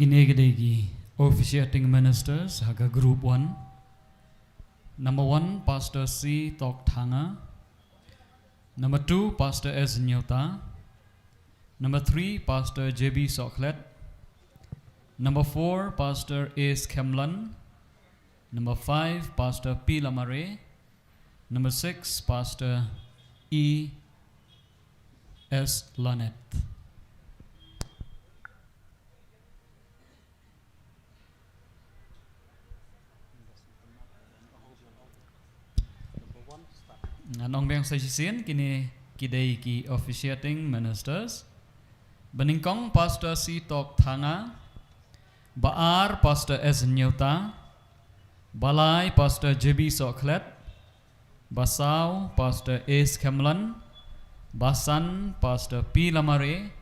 Kine ki dei ki officiating ministers ha ka group one. Number one, Pastor C Tok Thanga. Number two, Pastor S Nyota. Number three, Pastor J B Sohkhlet. Number four, Pastor A Skemlan. Number five, Pastor P Lamare. Number six, Pastor E S Lanet. Ngan ong biang sa shisien, kine ki dei ki officiating ministers. Ba nyngkong, Pastor C Tok Thanga. Ba ar, Pastor S Nyota. Ba lai, Pastor J B Sohkhlet. Ba saw, Pastor A Skemlan. Ba san, Pastor P Lamare.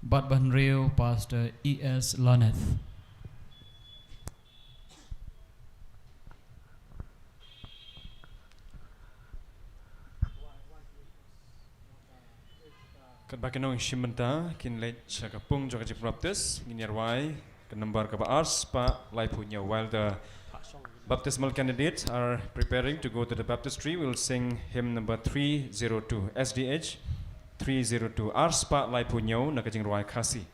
Bad ba hynriew, Pastor E S Laneth. Katba ki nongshim bynta kin leit sha ka pung jong ka jingpynbaptis, ngin ïa rwai ka number kaba ar spah laiphew hynñiew. While the baptismal candidates are preparing to go to the baptistry, we'll sing hymn number three zero two, S D H three zero two, ar spah laiphew hynñiew, na ka jingrwai Khasi.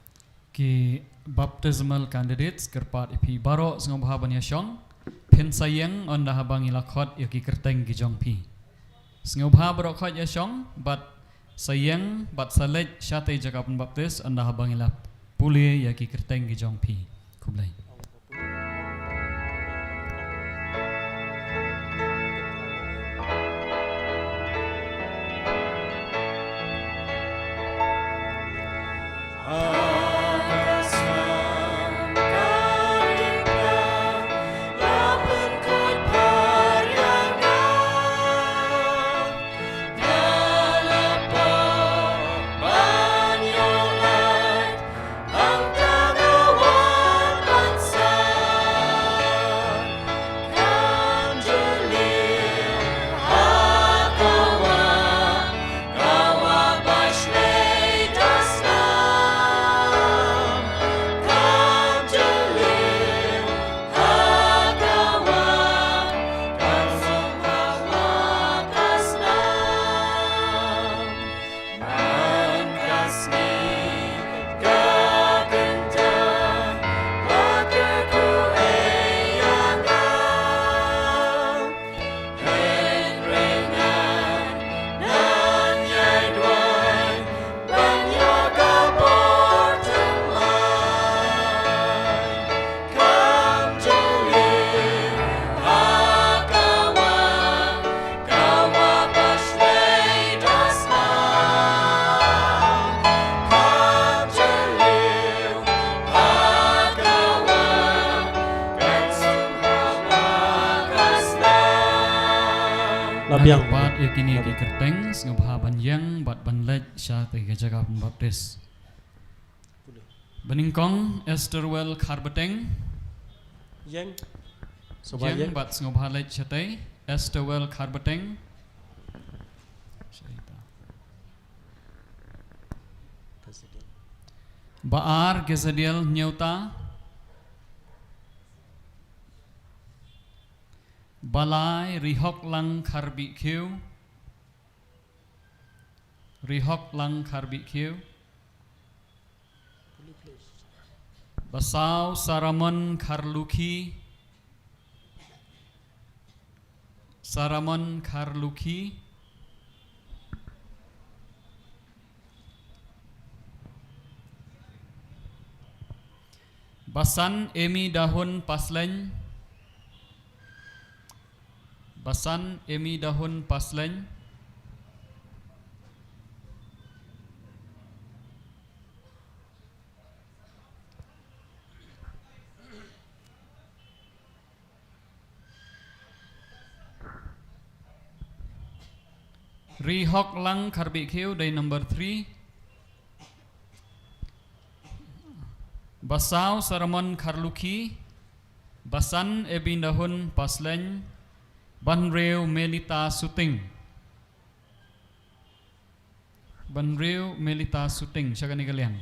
Ki baptismal candidates, kyrpad ïa phi baroh sngewbha ban ïa shong. Phin sa ïeng ynda haba ngi la khot ïa ki kyrteng ki jong phi. Sngewbha baroh khot ïa shong, bad sa ïeng, bad sa leit shatei jaka pynbaptis ynda haba ngi la pule ïa ki kyrteng ki jong phi. Khublei. Biang. Pat ïa kine ki kyrteng sngewbha ban ïeng bad ban leit sha te ka jaka pynbaptis. Banyngkong Estherwell Kharbeteng. Ïeng. Sngewbha ïeng bad sngewbha leit sha te. Estherwell Kharbeteng. Ba ar Gesadiel Nyeuta. Ba lai Rihoklang Kharbihkhiew. Rihoklang Kharbihkhiew. Ba saw Saramon Kharlukhi. Saramon Kharlukhi. Ba san Emi Dahun Pasleng. Ba san Emi Dahun Pasleng. Rihoklang Kharbihkhiew dei number three. Ba saw Saramon Kharlukhi. Ba san Emi Dahun Pasleng. Ba hynriew Melita Suting. Ba hynriew Melita Suting sha kane ka liang.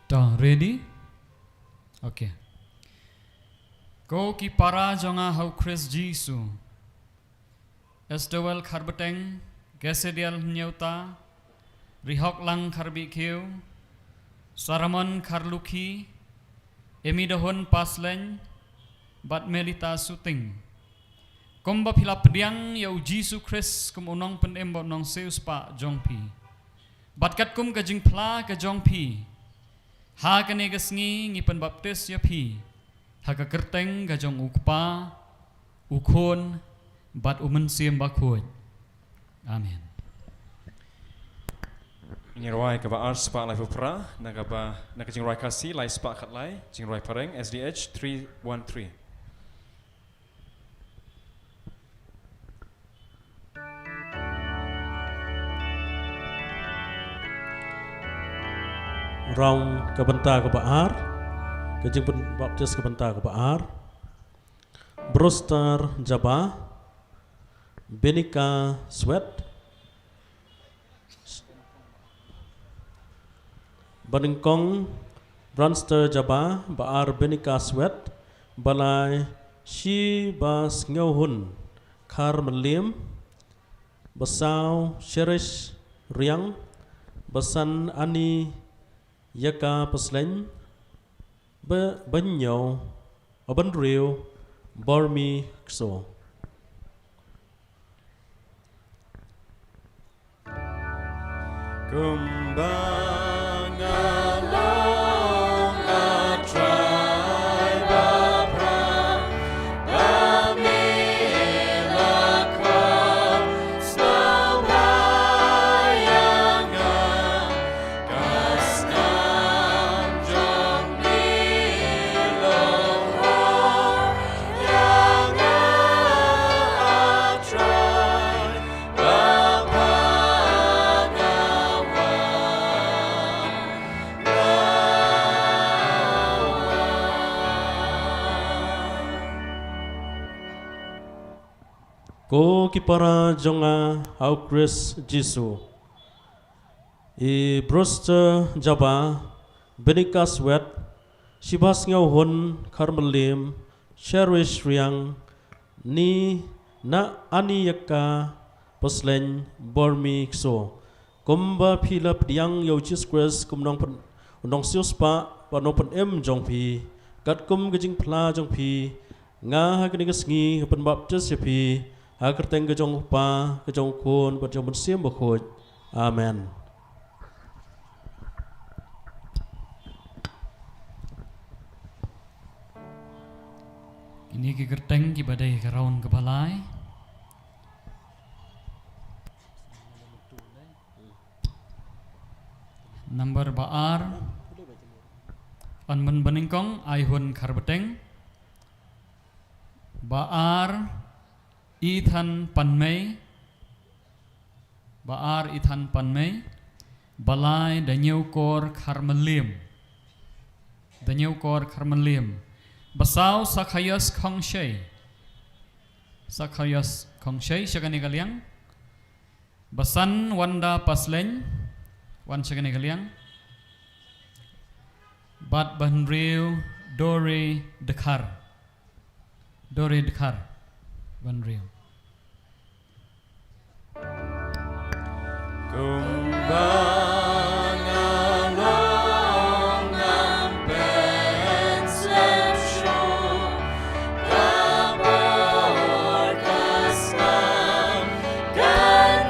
To, ready? Okay. Ko ki para jong nga ha u Khrist Jisu. Estherwell Kharbeteng, Gesadiel Nyeuta, Rihoklang Kharbihkhiew, Saramon Kharlukhi, Emi Dahun Pasleng, bad Melita Suting. Kumba phi la pdiang ïa u Jisu Khrist kum u nongpynim bad u nongsiewspah jong phi. Bad katkum ka jingphla ka jong phi. Ha kane ka sngi ngi pynbaptis ïa phi. Ha ka kyrteng ka jong u Kpa, u Khun, bad u Mynsiem Bakhuid. Amen. Ngi rwai kaba ar spah laiphew phra, na kaba, na ka jingrwai Khasi, lai spah khatlai, jingrwai phareng, S D H three one three. Round ka bynta kaba ar, ka jingpynbaptis ka bynta kaba ar. Brewster Jaba, Benika Swet, Banyngkong, Brewster Jaba, ba ar Benika Swet, ba lai Shibasngewhun Kharmyliem, ba saw Cherish Riang, ba san Ani Ïaka Pasleng, ba, ba hynñiew, ba hynriew, Bormi Kso. Kumba nga long a trai ba phra, ba me la kwah sngewbha ïa nga, ka snam jong me long hok ïa nga, a trai ba phra nga wan. Ko ki para jong nga ha u Khrist Jisu. I Brewster Jaba, Benika Swet, Shibasngewhun Kharmyliem, Cherish Riang, Ni na Ani Ïaka Pasleng, Bormi Kso. Kumba phi la pdiang ïa u Jisu Khrist kum nongpyn-, u nongsiewspah bad nongpynim jong phi. Katkum ka jingphla jong phi, nga ha kane ka sngi nga pynbaptis ïa phi ha ka kyrteng ka jong u Kpa, ka jong u Khun bad jong u Mynsiem Bakhuid. Amen. Kine ki kyrteng kiba dei ka raun kaba lai. Number ba ar, An Myn Banyngkong, Aihun Kharbeteng. Ba ar, Ethan Panmei. Ba ar, Ethan Panmei. Ba lai, Daniel Kor Kharmylliem. Daniel Kor Kharmylliem. Ba saw, Sakhaios Khongshei. Sakhaios Khongshei, sha kane ka liang. Ba san, Wanda Pasleng, wan sha kane ka liang. Bad ba hynriew, Dore Dkhar. Dore Dkhar, ba hynriew. Kumba nga long ngam pynsngewsih, ka bor ka snam, ka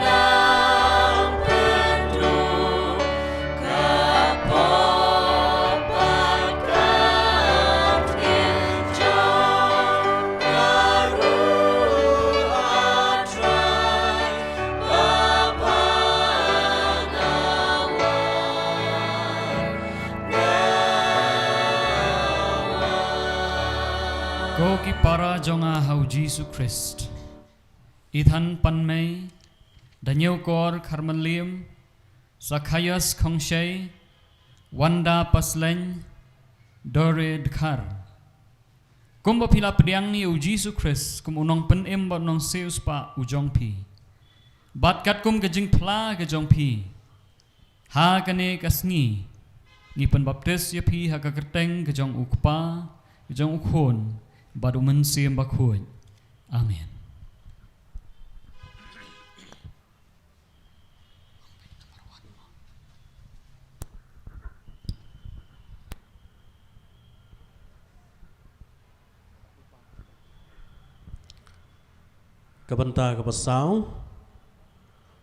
nang pynduh, ka pop bad ka thied jong nga ruh, A Trai. Ko ki para jong nga ha u Jisu Khrist, Ethan Panmei, Daniel Kor Kharmylliem, Sakhaios Khongshei, Wanda Pasleng, Dore Dkhar. Kumba phi la pdiang ïa u Jisu Khrist kum u Nongpynim bad u Nongsiewspah u jong phi, bad katkum ka jingphla ka jong phi, ha kane ka sngi ngi pynbaptis ïa phi ha ka kyrteng ka jong u Kpa, ka jong u Khun bad u Mynsiem Bakhuid. Amen. Ka bynta kaba saw,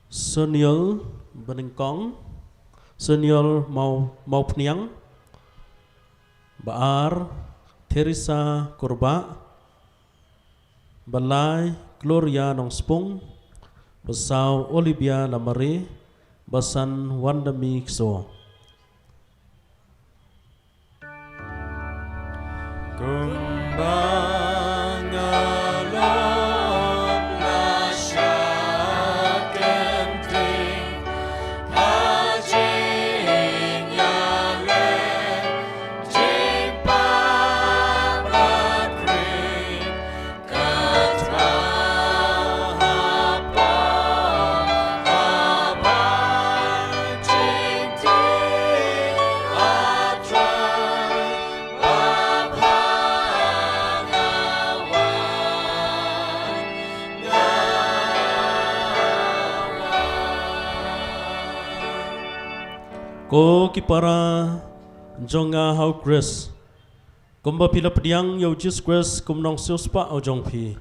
Senior Banyngkong, Senior Mau, Mawphniang. Ba ar, Theresa Kurbah. Ba lai, Gloria Nongspung. Ba saw, Olivia Lamare. Ba san, Wandami Kso. Kumba nga long la shah kynting ha jingïaleh, jingpap bad khring, Ko ki para jong nga ha u Khrist, kumba phi la pdiang ïa u Jisu Khrist kum u Nongsiewspah u jong phi,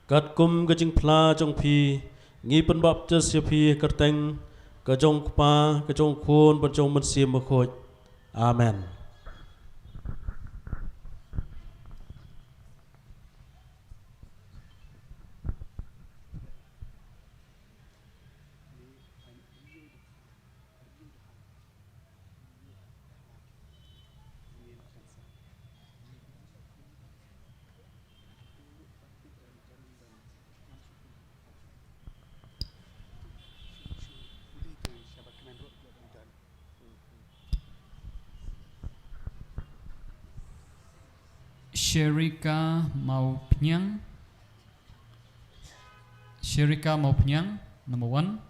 katkum ka jingphla jong phi, ngi pynbaptis ïa phi ha ka kyrteng ka jong u Kpa, ka jong u Khun bad jong u Mynsiem Bakhuid. Amen. Sherika Mawphniang. Sherika Mawphniang, number one.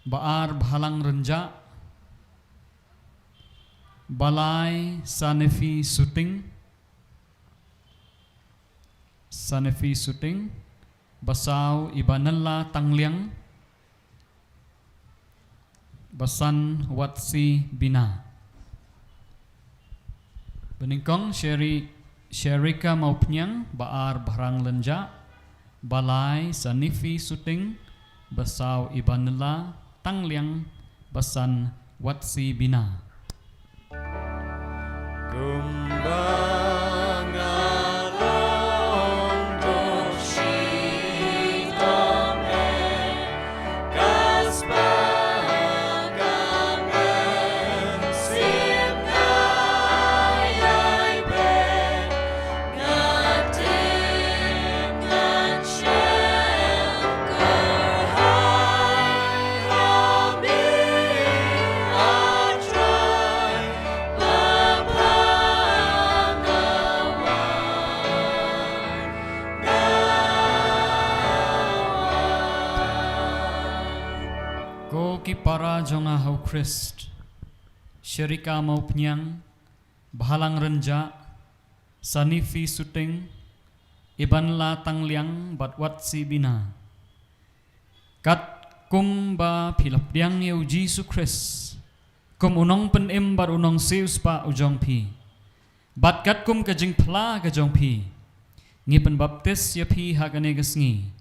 Ba ar, Bhalang Rynjah. Ba lai, Sanefi Suting. Sanefi Suting. Ba saw, Ibanella Tangliang. Ba san, Watsi Bina. Banyngkong Sheri-, Sherika Mawphniang, ba ar Bharang Lynja, ba lai Sanifi Suting, ba saw Ibanla Tangliang, ba san Watsi Bina. Kumba nga long dong shi dong eh, kas ba ka men sim nga yai be, nga tip ngan shem kyrhai ha me, ah Trai. Ko ki para jong nga ha u Khrist, Sherika Mawphniang, Bhalang Rynjah, Sanifi Suting, Ibanla Tangliang bad Watsi Bina. Katkum ba phi la pdiang ïa u Jisu Khrist kum u nongpynim bad u nongsiewspah u jong phi, bad katkum ka jingphla ka jong phi, ngi pynbaptis ïa phi ha kane ka sngi,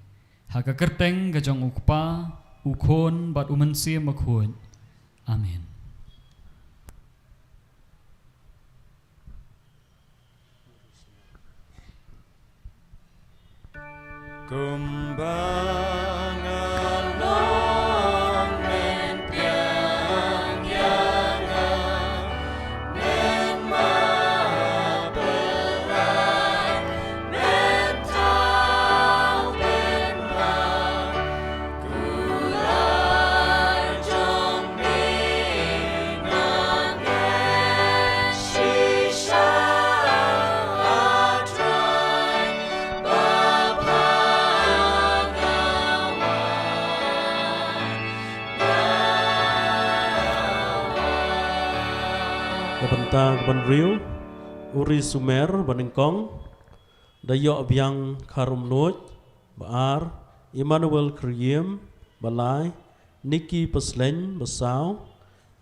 ha ka kyrteng ka jong u Kpa, u Khun bad u Mynsiem Bakhuid. Amen. Kumba nga long men pdiang ïa nga, men map ïa nga, men thaw, men map. Ka bynta ka ban riew, u Ri Sumer, ba nyngkong, da Ïohbiang Kharumnuid, ba ar, Emmanuel Khyriem, ba lai, Nikki Paslein, ba saw,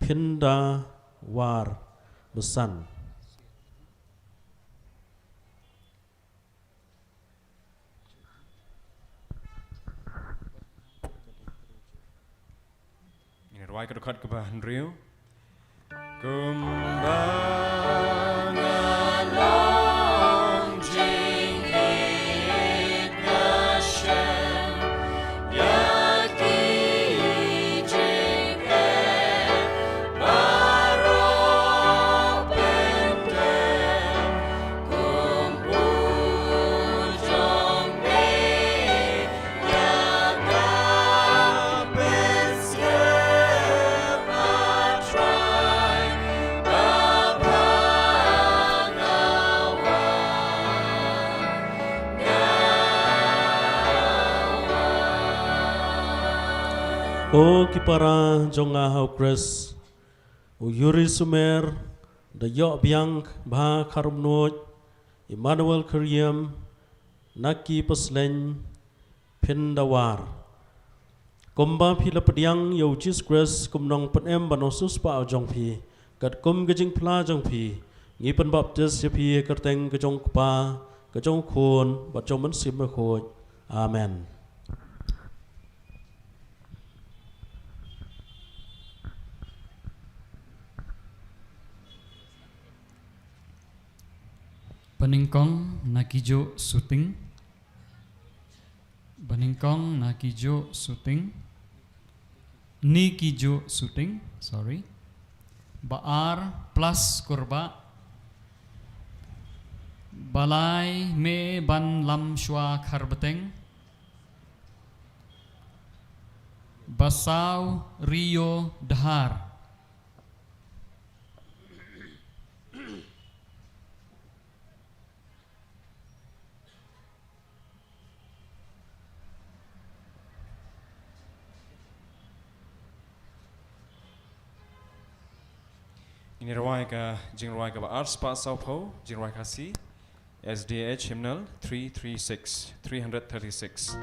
Phinda War, ba san. Ngin rwai ka dkhot kaba hynriew. Kumba nga long jingïeit nga shem ïa ki jingeh baroh pyndem. O ki para jong nga ha u Khrist, u Yuri Sumer, da Ïohbiang Bha Kharumnuid, Emmanuel Khyriem, Naki Paslein, Phinda War. Kumba phi la pdiang ïa u Jisu Khrist kum nongpynim bad nongsiewspah u jong phi, katkum ka jingphla jong phi, ngi pynbaptis ïa phi ha ka kyrteng ka jong u Kpa, ka jong u Khun bad jong u Mynsiem Bakhuid. Amen. Banyngkong Naki Ju Suting. Banyngkong Naki Ju Suting. Niki Ju Suting, sorry. Ba ar Plas Kurbah. Ba lai Mebanlamshwa Kharbeteng. Ba saw Rio Dhar. Ngin rwai ka jingrwai kaba ar spah saw phew, jingrwai Khasi, S D H hymnal three three six, three hundred thirty-six.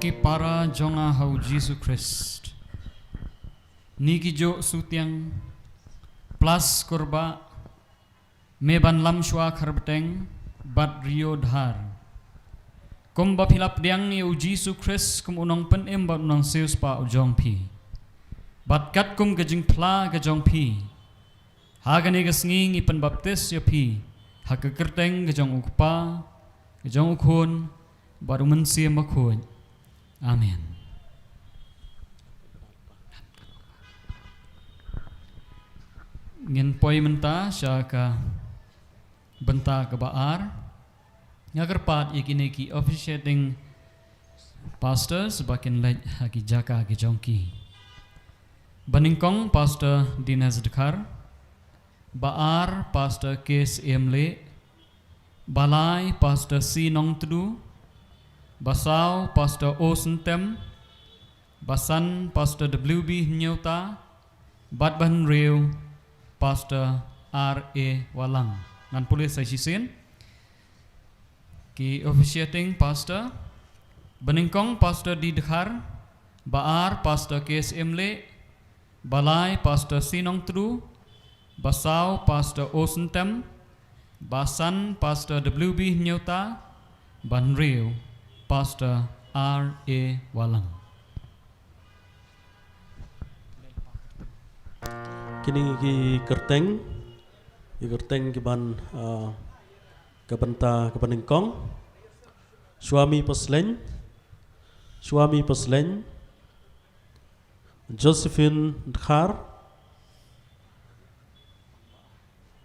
Ki para jong nga ha u Jisu Khrist. Ni ki juk sutiang, plus kurbah, me ban lam shuwa kharbteng, bad riewdhar. Kumba phi la pdiang ïa u Jisu Khrist kum u nongpynim bad u nongsiewspah u jong phi. Bad katkum ka jingphla ka jong phi, ha kane ka sngi ngi pynbaptis ïa phi ha ka kyrteng ka jong u Kpa, ka jong u Khun, bad u Mynsiem Bakhuid. Amen. Ngin poi mynta sha ka bynta kaba ar. Nga kyrpad ïa kine ki officiating pastors ba kin leit ha ki jaka ki jong ki. Ba nyngkong Pastor Dinesh Dkhar, ba ar Pastor K S Emley, ba lai Pastor C Nongtdu, ba saw Pastor O Syntem, ba san Pastor W B Hynñiewta, bad ba hynriew Pastor R A Wahlang. Ngan pule sa shisien. Ki officiating pastor, ba nyngkong Pastor D Dkhar, ba ar Pastor K S Emley, ba lai Pastor C Nongtdu, ba saw Pastor O Syntem, ba san Pastor W B Hynñiewta, ba hynriew Pastor R A Wahlang. Kine ki kyrteng, ki kyrteng ki ban, ah, ka bynta kaba nyngkong. Swami Paslein, Swami Paslein, Josephine Dkhar,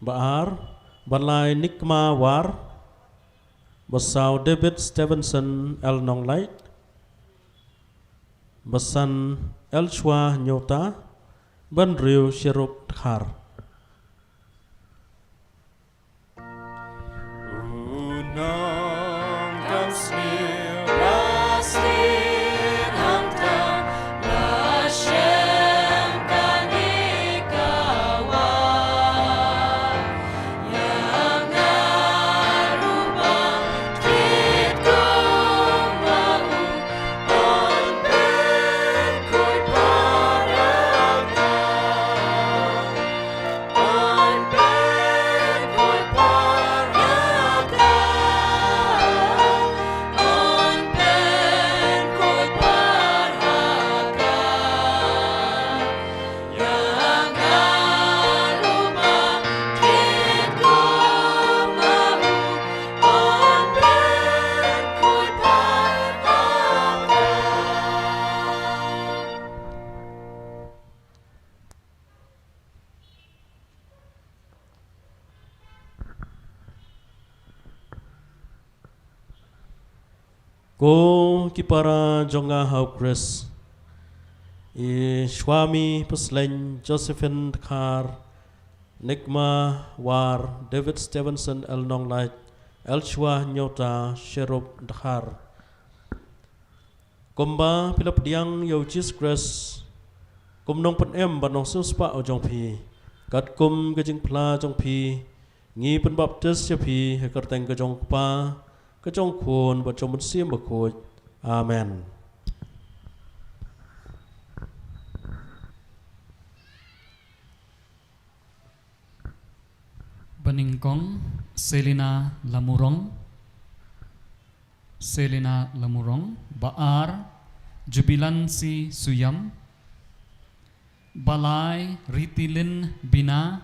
ba ar, ba lai Nikma War, ba saw David Stevenson L Nonglait, ba san Elshwa Nyota, ba hynriew Sherub Dkhar. Ko ki para jong nga ha u Khrist, i Swami Paslein, Josephine Dkhar, Nikma War, David Stevenson L Nonglait, Elshwa Nyota, Sherub Dkhar. Kumba phi la pdiang ïa u Jisu Khrist kum nongpynim bad nongsiewspah u jong phi, katkum ka jingphla jong phi, ngi pynbaptis ïa phi ha ka kyrteng ka jong u Kpa, ka jong u Khun, bad jong u Mynsiem Bakhuid. Amen. Ba nyngkong, Selina Lamurong. Selina Lamurong, ba ar, Jubilancy Suyam, ba lai, Ritilin Bina,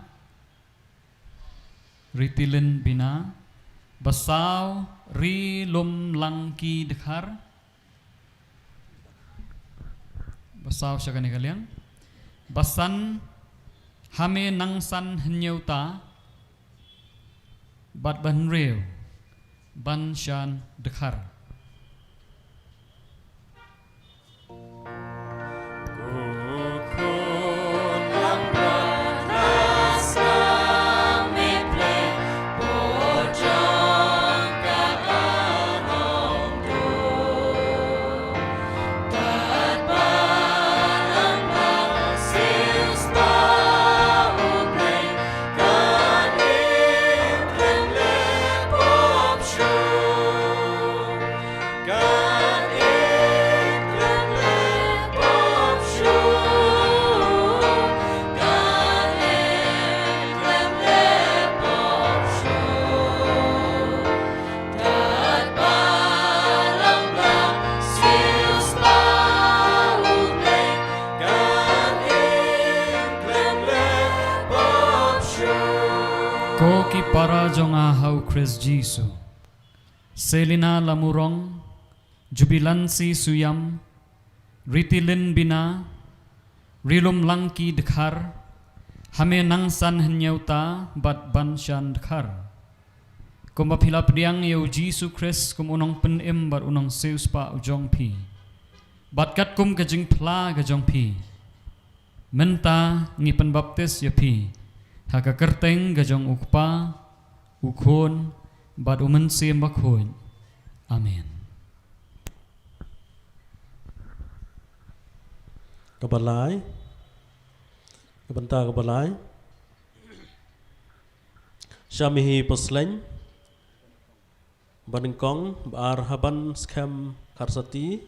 Ritilin Bina, ba saw, Rilumlangki Dkhar, ba saw sha kane ka liang, ba san, Hamenangsan Hynñiewta, bad ba hynriew, Banshan Dkhar. Ki para jong nga ha u Khrist Jisu. Selina Lamurong, Jubilansi Suyam, Ritilin Bina, Rilum Langki Dkhar, Hame Nangsan Hynñiewta bad Banshan Dkhar. Kumba phi la pdiang ïa u Jisu Khrist kum u nongpynim bad u nongsiewspah u jong phi, bad katkum ka jingphla ka jong phi, mynta ngi pynbaptis ïa phi ha ka kyrteng ka jong u Kpa, u Khun bad u Mynsiem Bakhuid. Amen. Kaba lai, ka bynta kaba lai. Shamihi Pasleng, ba nyngkong, ba ar Haban Skhem Kharsati,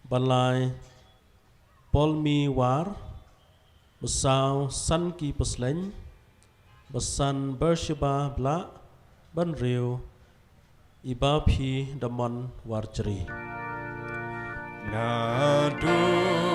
ba lai Polmi War, ba saw Sanki Pasleng, ba san Bersheba Blah, ba hynriew Ibaphi Damon Warjri. Naduh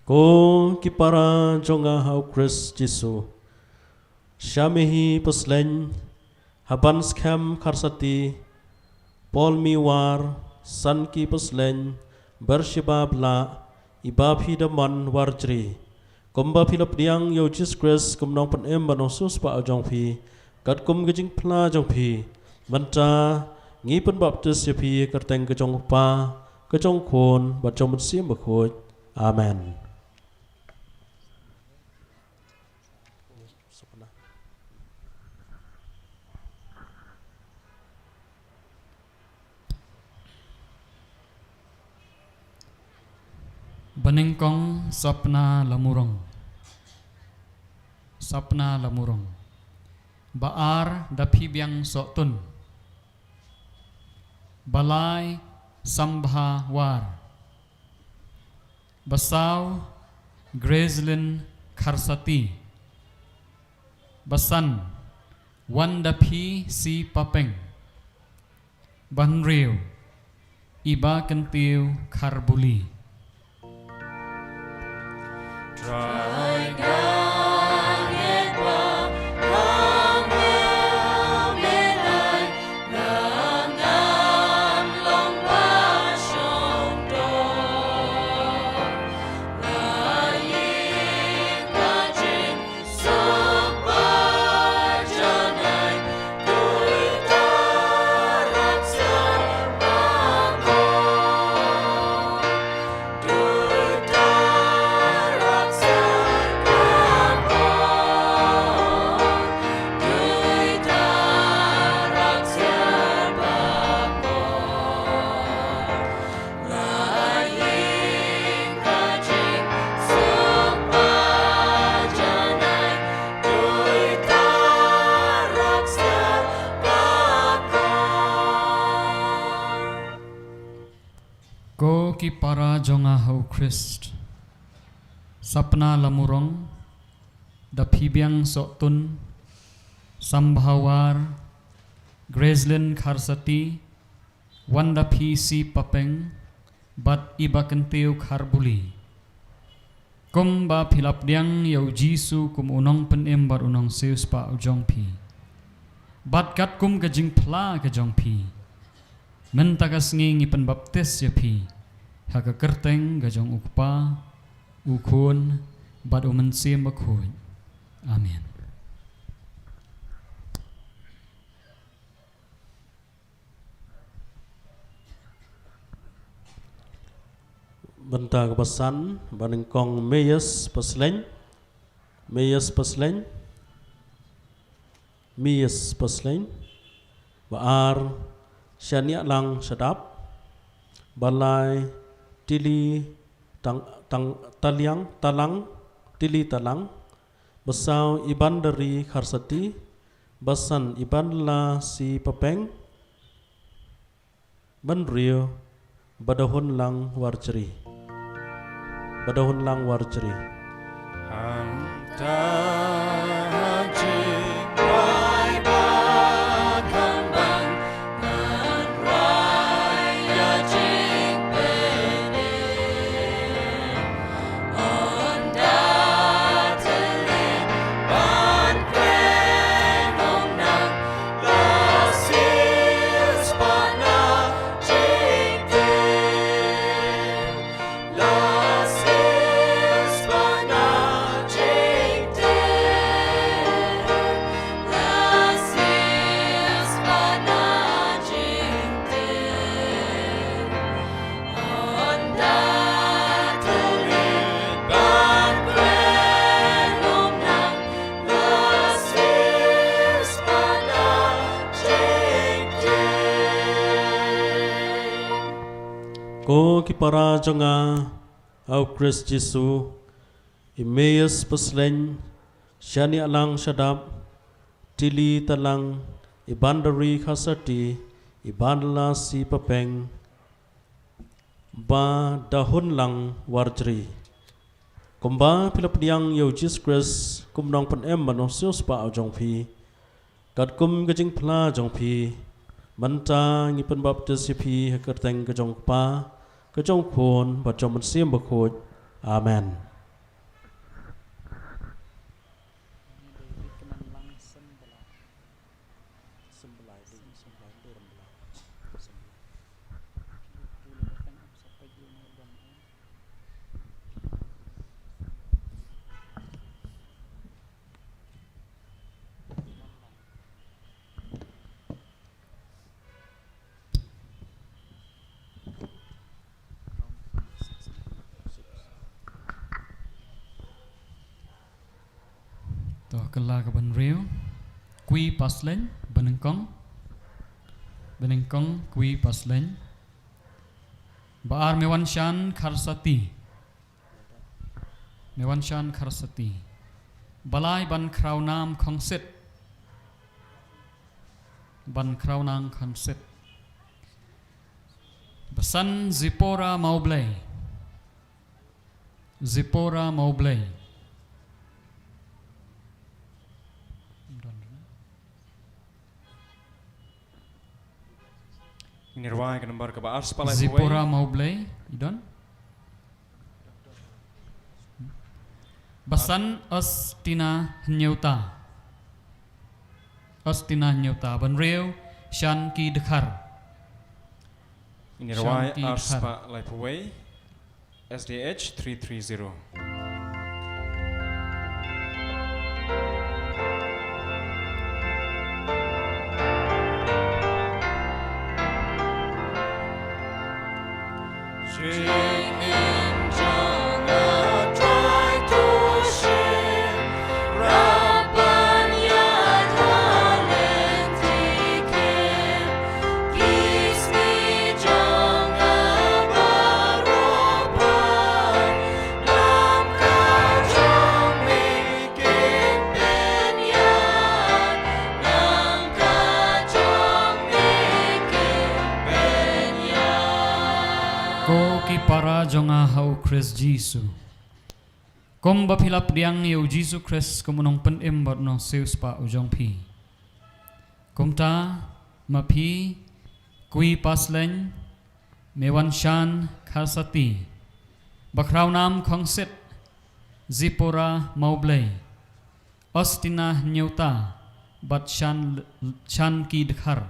Ko ki para jong nga ha u Khrist Jisu. Shamihi Pasleng, Haban Skhem Kharsati, Polmi War, Sanki Pasleng, Bersheba Blah, Ibaphi Damon Warjri. Kumba phi la pdiang ïa u Jisu Khrist kum u nongpynim bad u nongsiewspah u jong phi, katkum ka jingphla jong phi, mynta ngi pynbaptis ïa phi ha ka kyrteng ka jong u Kpa, ka jong u Khun bad jong u Mynsiem Bakhuid. Amen. Ba nyngkong, Sapna Lamurong. Sapna Lamurong. Ba ar, Daphibiang Sohtun. Ba lai, Sambha War. Ba saw, Gracelyn Kharsati. Ba san, Wandaphi C Papeng. Ba hynriew, Ibakyntiew Kharbuli. Ko ki para jong nga ha u Khrist. Sapna Lamurong, Daphibiang Sohtun, Sambha War, Gracelyn Kharsati, Wandaphi C Papeng, bad Ibakyntiew Kharbuli. Kumba phi la pdiang ïa u Jisu kum u nongpynim bad u nongsiewspah u jong phi, bad katkum ka jingphla ka jong phi, mynta ka sngi ngi pynbaptis ïa phi ha ka kyrteng ka jong u Kpa, u Khun bad u Mynsiem Bakhuid. Amen. Bynta kaba san, ba nyngkong Meyes Pasleng, Meyes Pasleng, Meyes Pasleng, ba ar Shanialang Shadap, ba lai Tili Tang, Tang, Taliang, Talang, Tili Talang, ba saw Ibandari Kharsati, ba san Ibanla Si Papeng, ban riew, ba da hun lang warjri. Ba da hun lang warjri. Hangta ha jingkwai ba kham ban ngan rwai ïa jingpynim. Ko ki para jong nga ha u Khrist Jisu, i Meyes Pasleng, Shanialang Shadap, Tili Talang, Ibandari Kharsati, Ibanla Si Papeng, ba da hun lang warjri. Kumba phi la pdiang ïa u Jisu Khrist kum u nongpynim bad u nongsiewspah u jong phi, katkum ka jingphla jong phi, mynta ngi pynbaptis ïa phi ha ka kyrteng ka jong u Kpa, ka jong u Khun bad jong u Mynsiem Bakhuid. Amen. To, kylla ka ba hynriew. Kwi Pasleng, ba nyngkong. Ba nyngkong, Kwi Pasleng. Ba ar Mewanshan Kharsati. Mewanshan Kharsati. Ba lai Ban Khrawnam Khongsit. Ban Khrawnam Khongsit. Ba san Zipora Mawblei. Zipora Mawblei. Ngin ïa rwai ka nambar kaba ar spah lai phew wei. Zipora Mawblei, i don? Ba san Ostina Hynñiewta. Ostina Hynñiewta, ba hynriew Shanki Dkhar. Ngin ïa rwai Shanki Dkhar. Ar spah lai phew wei. S D H three three zero. Ko ki para jong nga ha u Khrist Jisu. Kumba phi la pdiang ïa u Jisu Khrist kum u nongpynim bad u nongsiewspah u jong phi. Kumta, ma phi, Kwi Pasleng, Mewanshan Kharsati, Ba Khrawnam Khongsit, Zipora Mawblei, Ostina Hynñiewta, bad Shan, Shanki Dkhar.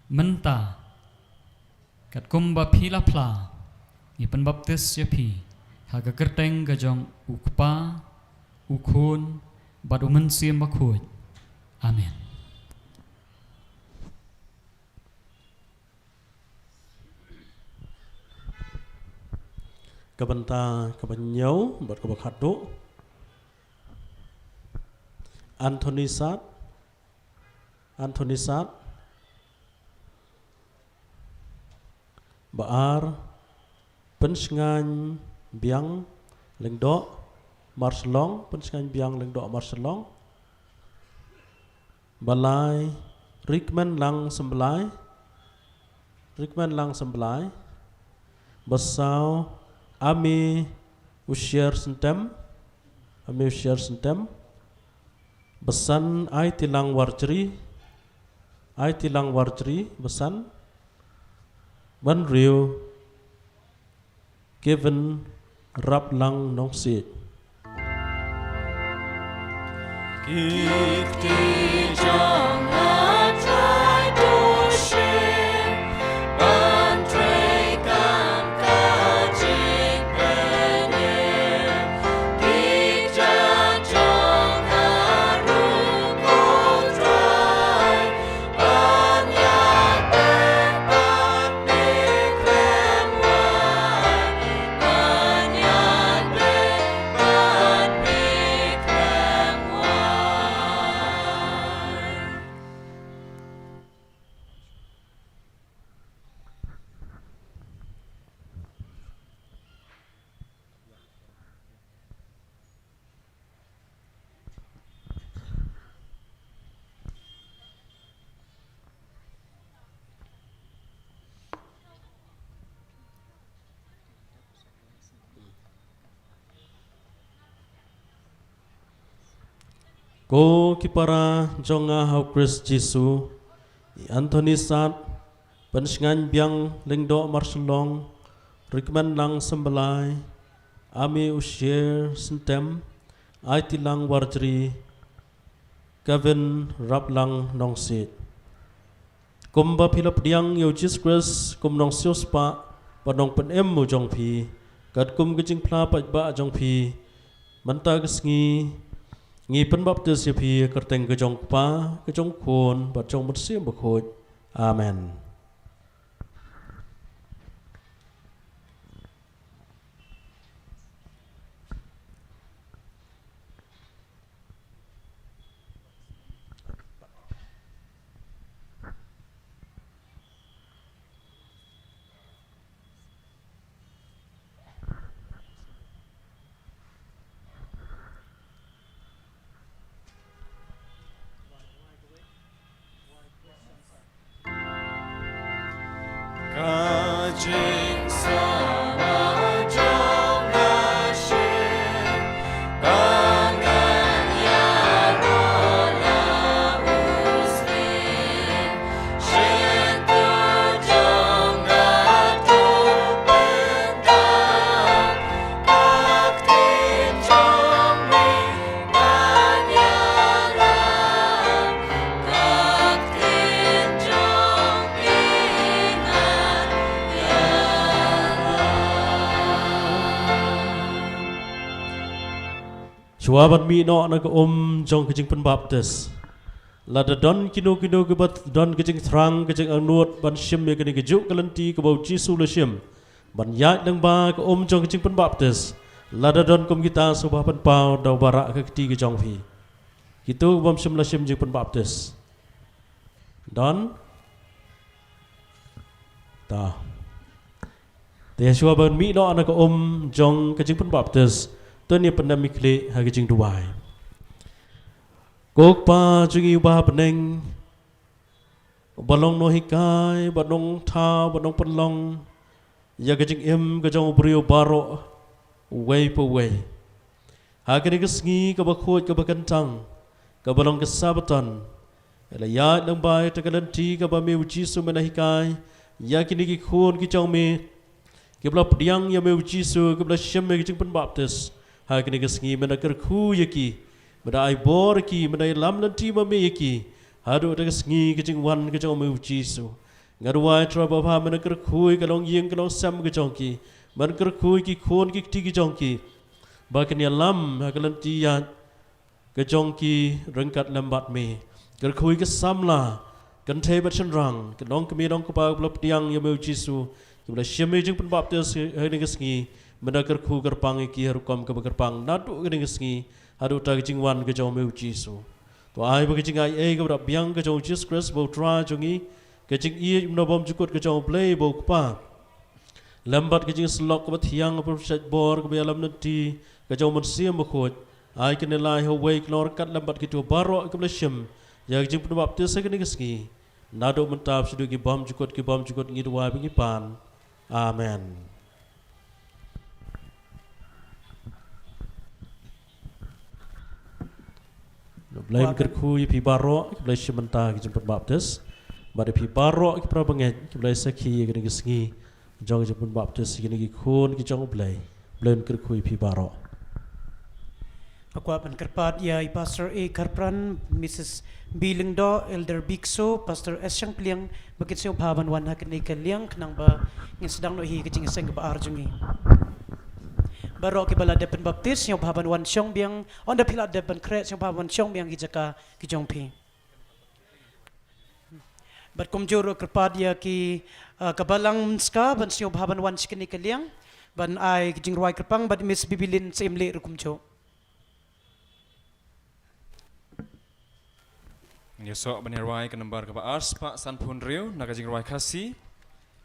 Mynta, katkum ba phi la phla, ngi pynbaptis ïa phi ha ka kyrteng ka jong u Kpa, u Khun, bad u Mynsiem Bakhuid. Amen. Ka bynta kaba hynñiew bad kaba khatduh. Anthony Sat. Anthony Sat. Ba ar, Pynshngaiñ Biang Lyngdoh Marshallong, Pynshngaiñ Biang Lyngdoh Marshallong. Ba lai, Rikmenlang Symblai, Rikmenlang Symblai. Ba saw, Ame Usher Syntem, Ame Usher Syntem. Ba san, Aitilang Warjri, Aitilang Warjri. Ba san. Ba hynriew, Kevin Raplang Nongsiej. Ko ki para jong nga ha u Khrist Jisu, i Anthony Sat, Pynshngaiñ Biang Lyngdoh Marshallong, Rikmenlang Symblai, Ame Usher Syntem, Aitilang Warjri, Kevin Raplang Nongsiej. Kumba phi la pdiang ïa u Jisu Khrist kum Nongsiewspah bad Nongpynim u jong phi, katkum ka jingphla paidbah jong phi, mynta ka sngi ngi pynbaptis ïa phi ha ka kyrteng ka jong u Kpa, ka jong u Khun bad jong u Mynsiem Bakhuid. Amen. Shuwa ban mih noh na ka um jong ka jingpynbaptis, lada don kino kino kiba don ka jingthrang, ka jingangnud ban shim ïa kane kajuh ka lynti kaba u Jisu u la shim ban ïaid lyngba ka um jong ka jingpynbaptis, lada don kum kita, sngewbha pynpaw da u ba rah ka kti ka jong phi. Kito bym shym la shim jingpynbaptis. Don? Ta. Te shuwa ban mih noh na ka um jong ka jingpynbaptis, to ngin ïa pyndem ïa ki khlieh ha ka jingduwai. Ko Kpa jong ngi uba ha bneng, uba long nonghikai, ba nongthaw, ba nongpynlong ïa ka jingim ka jong u briew baroh, uwei pa uwei. Ha kane ka sngi kaba khuid kaba kyntang, kaba long ka Sabbaton, la ïaid lyngba ïa kata ka lynti kaba me u Jisu me la hikai ïa kine ki khun ki jong me, kiba la pdiang ïa me u Jisu, kiba la shim ïa ka jingpynbaptis. Ha kane ka sngi me la kyrkhu ïa ki, me la ai bor ïa ki, me la ïalam lynti ma me ïa ki, haduh kata ka sngi ka jingwan ka jong me u Jisu. Nga duwai Trai babha, me la kyrkhu ïa ka longïing ka longsem ka jong ki, me la kyrkhu ïa ki khun ki kti ki jong ki, ba kin ïalam ha ka lynti ïaid ka jong ki ryngkat lem bad me. Kyrkhu ïa ki samla, kynthei bad shynrang, ki nongkmie nongkpa kiba la pdiang ïa me u Jisu, kiba la shim ïa ka jingpynbaptis ha kane ka sngi, mynta kyrkhu kyrpang ïa ki ha rukom kaba kyrpang naduh kane ka sngi haduh kata ka jingwan ka jong me U Jisu. To ai ba ka jingaiei kaba da biang ka jong U Jisu Khrist ba U Trai jong ngi, ka jingïeit bymjukut ka jong U Blei ba U Kpa, lem bad ka jingïasyllok kaba thiang, ka pyrshah bor kaba ïalam lynti ka jong U Mynsiem Bakhuid, ai kane lai ha uwei kynnoh ryngkat lem bad kito baroh kiba la shim ïa ka jingpynbaptis ha kane ka sngi, naduh mynta bad shaduh ki bymjukut ki bymjukut, ngi duwai ba ngi pan. Amen. U Blei un kyrkhu ïa phi baroh kiba la shim mynta ka jingpynbaptis, bad ïa phi baroh ki para bangeit kiba la sakhi ïa kane ka sngi jong ka jingpynbaptis ïa kine ki khun ki jong U Blei. U Blei un kyrkhu ïa phi baroh. Nga kwah ban kyrpad ïa i Pastor A Kharpran, Missus B Lyngdoh, Elder Bikso, Pastor S Shangpliang, ba kin sngewbha ban wan ha kane ka liang khnang ba ngin sdang noh hi ka jingïaseng kaba ar jong ngi. Baroh kiba la dep pynbaptis sngewbha ban wan shong biang, ynda phi la dep ban khreh sngewbha ban wan shong biang ki jaka ki jong phi. Bad kumjuh ruh kyrpad ïa ki, ah, ka balang mynska ban sngewbha ban wan sha kane ka liang ban ai ka jingrwai kyrpang, bad Miss Bibilin Syiemlieh ruh kumjuh. Ngin ïasoh ban ïarwai ka nambar kaba ar spah sanphew hynriew na ka jingrwai Khasi,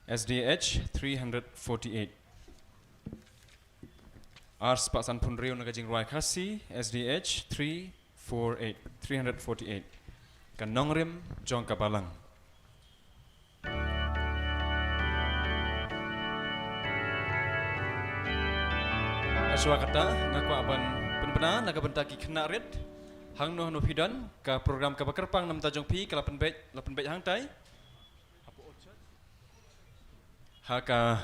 S D H three hundred forty-eight. Ar spah sanphew hynriew na ka jingrwai Khasi, S D H three four eight, three hundred forty-eight. Ka nongrim jong ka balang. Shuwa kata, nga kwah ban pynbna na ka bynta ki khynnah rit. Hangno hangno phi don, ka program kaba kyrpang na ka bynta jong phi ka la pynbeit, la pynbeit hangtai. Ha ka,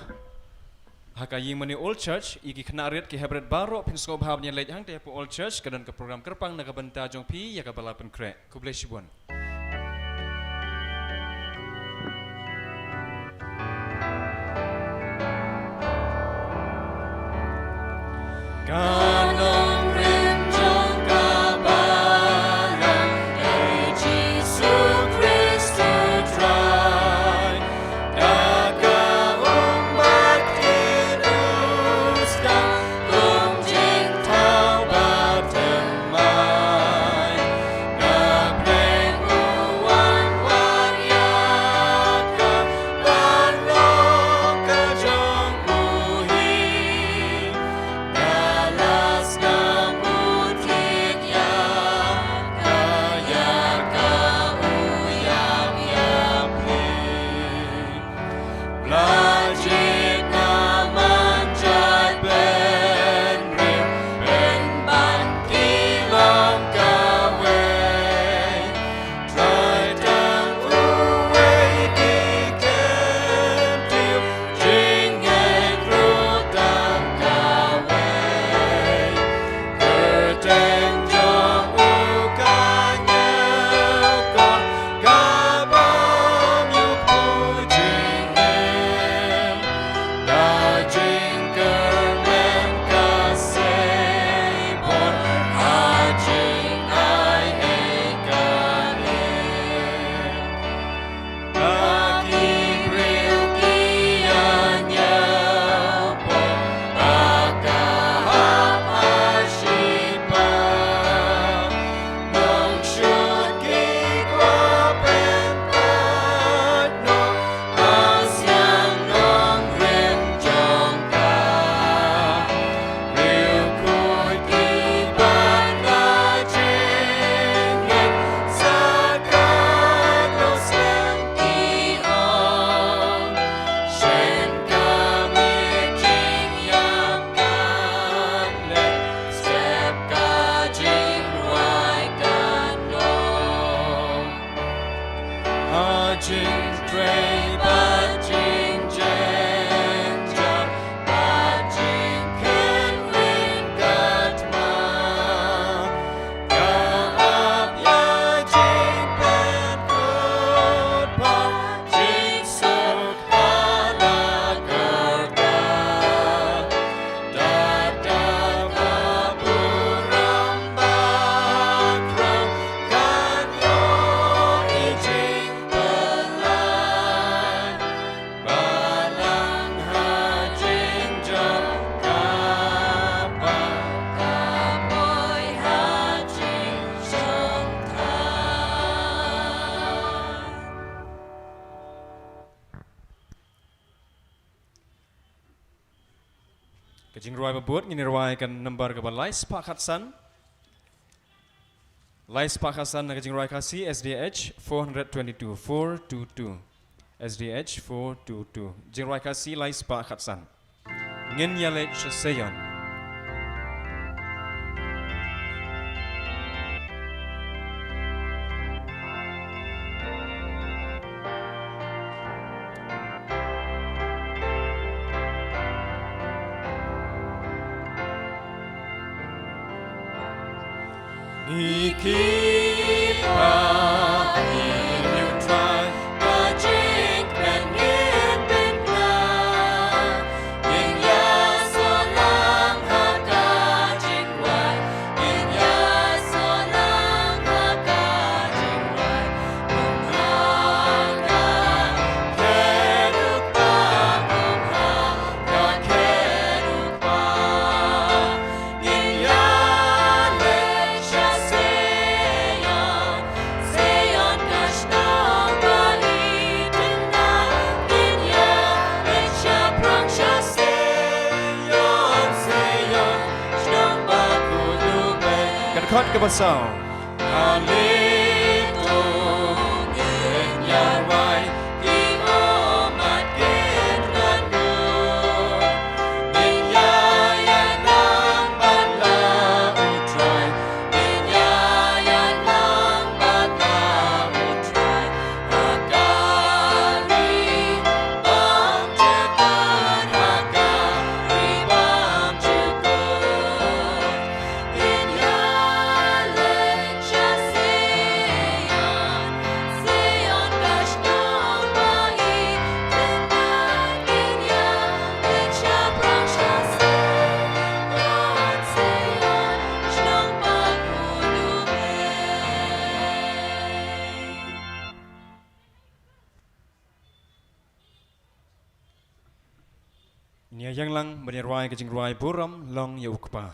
ha ka ïingmane Old Church, ïa ki khynnah rit ki hep rit baroh phin sngewbha ban ïaleit hangtai hapoh Old Church, ka don ka program kyrpang na ka bynta jong phi ïa kaba la pynkhreh. Khublei shibun. Ka nongrim jong ka balang, eh, Jisu Khrist U Trai. Da ka ummat kin u sdang kum jingthaw bathymmai. Nga pyrshang u wan wan ïa ka ban long ka jong u hi. Nga la Ka jingrwai ba bud ngin ïa rwai ka number kaba lai spah khatsan. Lai spah khatsan na ka jingrwai Khasi, S D H four hundred twenty-two, four two two. S D H four two two. Jingrwai Khasi lai spah khatsan. Ngin ïa leit sha Sion. Ka dkhot kaba saw. Ngin ïa ïeng lang ban ïa rwai ka jingrwai Burom Long ïa u Kpa.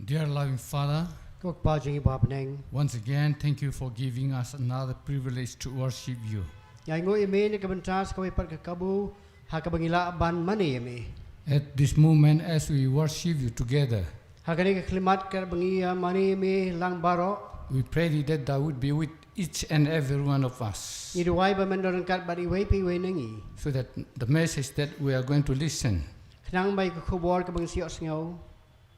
Dear loving Father, Ko Kpa jong ngi ba ha bneng. Once again, thank you for giving us another privilege to worship you. Ngi ainguh ïa me na ka bynta sa kawei pat ka kabu ha kaba ngi lah ban mane ïa me. At this moment, as we worship you together, ha kane ka khyllipmat katba ngi ïa mane ïa me lang baroh, we pray that thou would be with each and every one of us, ngi duwai ba men don ryngkat bad iwei pa iwei na ngi, so that the message that we are going to listen, khnang ba ïa ka khubor kaba ngi sa ïohsngew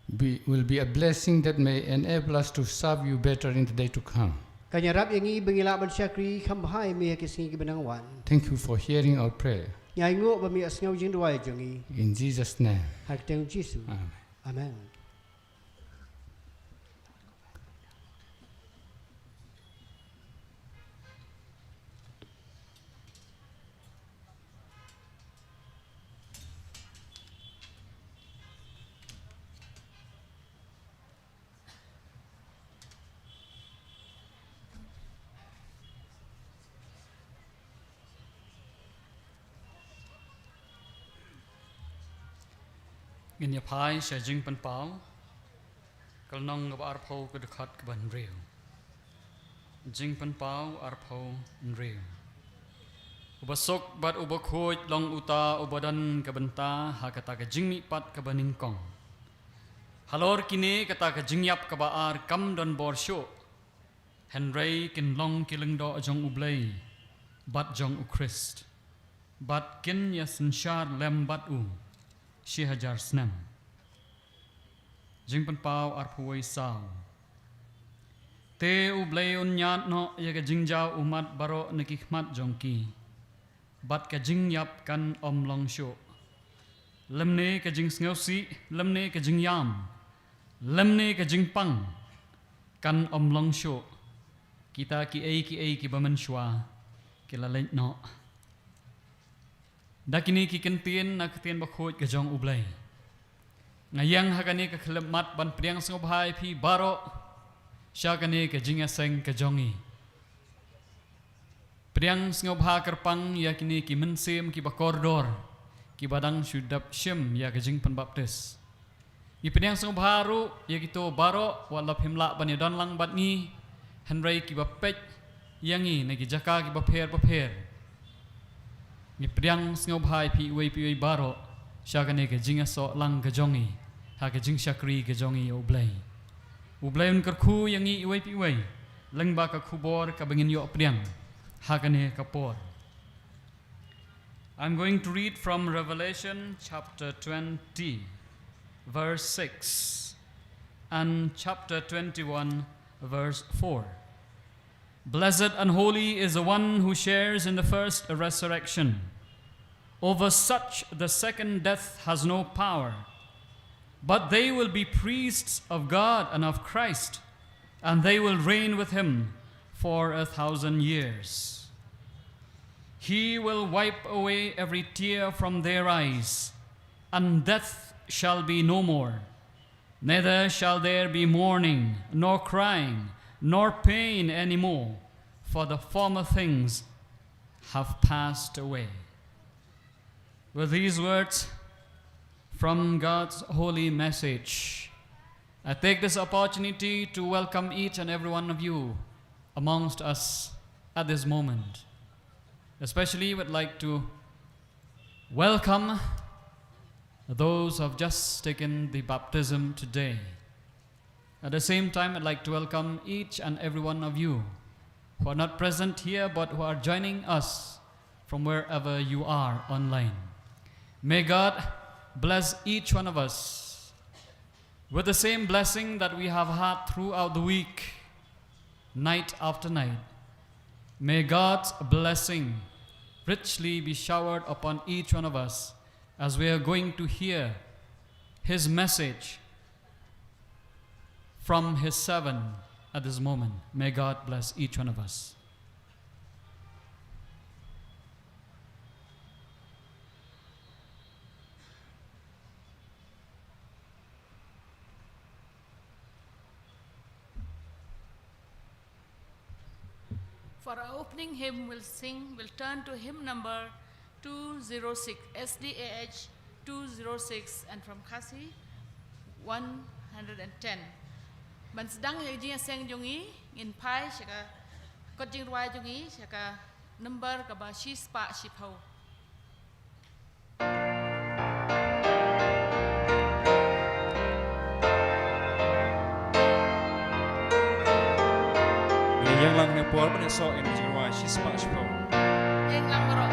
be, will be a blessing that may enable us to serve you better in the day to come. Kan ïarap ïa ngi ba ngin lah ban shakri kham bha ïa me ha ki sngi kiban nang wan. Thank you for hearing our prayer. Ngi ainguh ba me ïohsngew jingduwai jong ngi. In Jesus' name. Ha ka kyrteng u Jisu. Amen. Amen. Ngin ïa phai sha Jingpynpaw, ka lynnong kaba arphew, ka dkhot kaba hynriew. Jingpynpaw arphew hynriew. Uba suk bad uba khuid long uta uba don ka bynta ha kata ka jingmihpat kaba nyngkong. Halor kine kata ka jingïap kaba ar kam don bor shuh. Hynrei kin long ki lyngdoh jong U Blei bad jong U Khrist, bad kin ïa synshar lem bad u shi hajar snem. Jingpynpaw arphew wei saw. Te U Blei un ñiad noh ïa ka jingjaw ummat baroh na ki khmat jong ki, bad ka jingïap kan ym long shuh. Lymne ka jingsngewsih, lymne ka jingïam, lymne ka jingpang kan ym long shuh. Kita kiei kiei kiba mynshuwa ki la leit noh. Da kine ki kyntien na ka ktien bakhuid ka jong U Blei, nga ïeng ha kane ka khyllipmat ban pdiang sngewbha ïa phi baroh sha kane ka jingïaseng ka jong ngi. Pdiang sngewbha kyrpang ïa kine ki mynsiem kiba kordor, kiba dang shu dep shim ïa ka jingpynbaptis. Ngi pdiang sngewbha ruh ïa kito baroh wat la phim lah ban ïadon lang bad ngi, hynrei kiba peit ïa ngi na ki jaka kiba pher bapher. Ngi pdiang sngewbha ïa phi iwei pa iwei baroh sha kane ka jingïasoh lang ka jong ngi ha ka jingshakri ka jong ngi ïa U Blei. U Blei un kyrkhu ïa ngi iwei pa iwei lyngba ka khubor kaba ngin ïoh pdiang ha kane ka por. I'm going to read from Revelation chapter twenty, verse six, and chapter twenty-one, verse four. "Blessed and holy is the one who shares in the first resurrection. Over such the second death has no power, but they will be priests of God and of Christ, and they will reign with him for a thousand years. He will wipe away every tear from their eyes, and death shall be no more. Neither shall there be mourning, nor crying, nor pain anymore, for the former things have passed away." With these words from God's holy message, I take this opportunity to welcome each and every one of you amongst us at this moment. Especially, would like to welcome those who have just taken the baptism today. At the same time, I'd like to welcome each and every one of you who are not present here but who are joining us from wherever you are online. May God bless each one of us with the same blessing that we have had throughout the week, night after night. May God's blessing richly be showered upon each one of us as we are going to hear His message from His servant at this moment. May God bless each one of us. For our opening hymn, we'll sing, we'll turn to hymn number two zero six, S D A H two zero six, and from Khasi, one hundred and ten. Ban sdang ïa ka jingïaseng jong ngi, ngin phai sha ka kot jingrwai jong ngi, sha ka number kaba shispah shiphew. Ïeng lang ne por mane so en jiwa shispah shiphew. Ïeng lang baroh.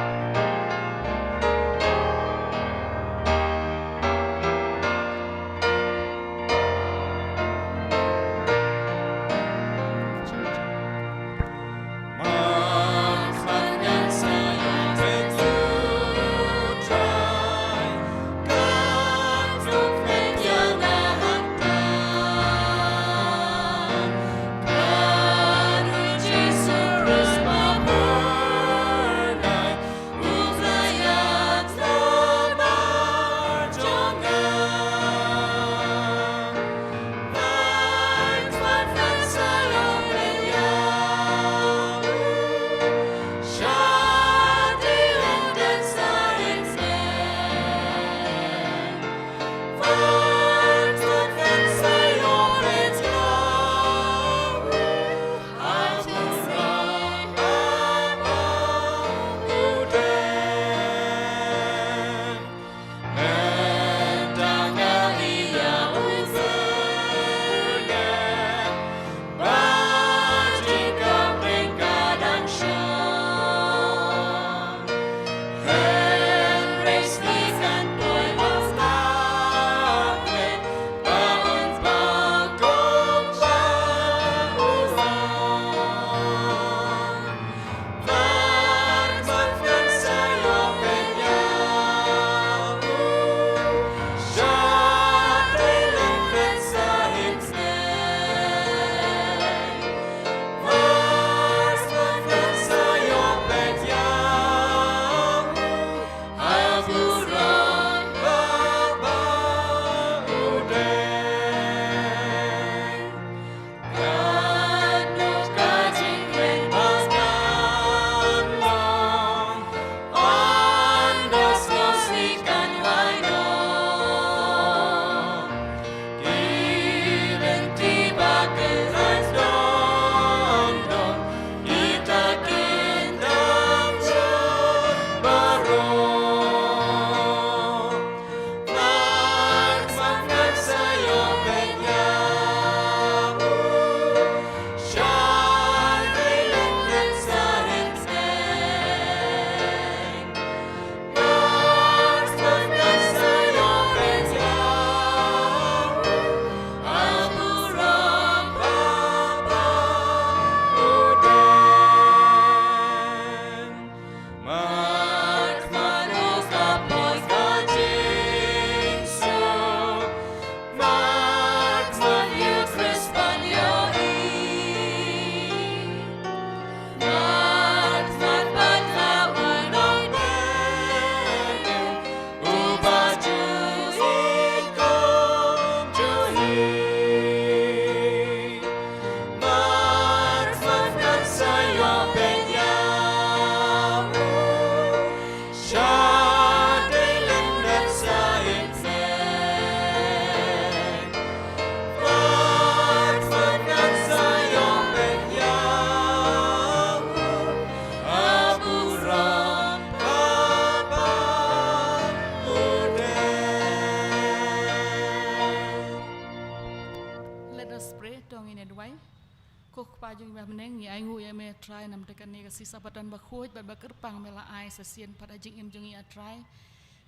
Neng, ngi ainguh ïa me, Trai, namar kane ka Sabbaton bakhuid bad bakyrpang me la ai sa shisien pat ha jingim jong ngi, A Trai.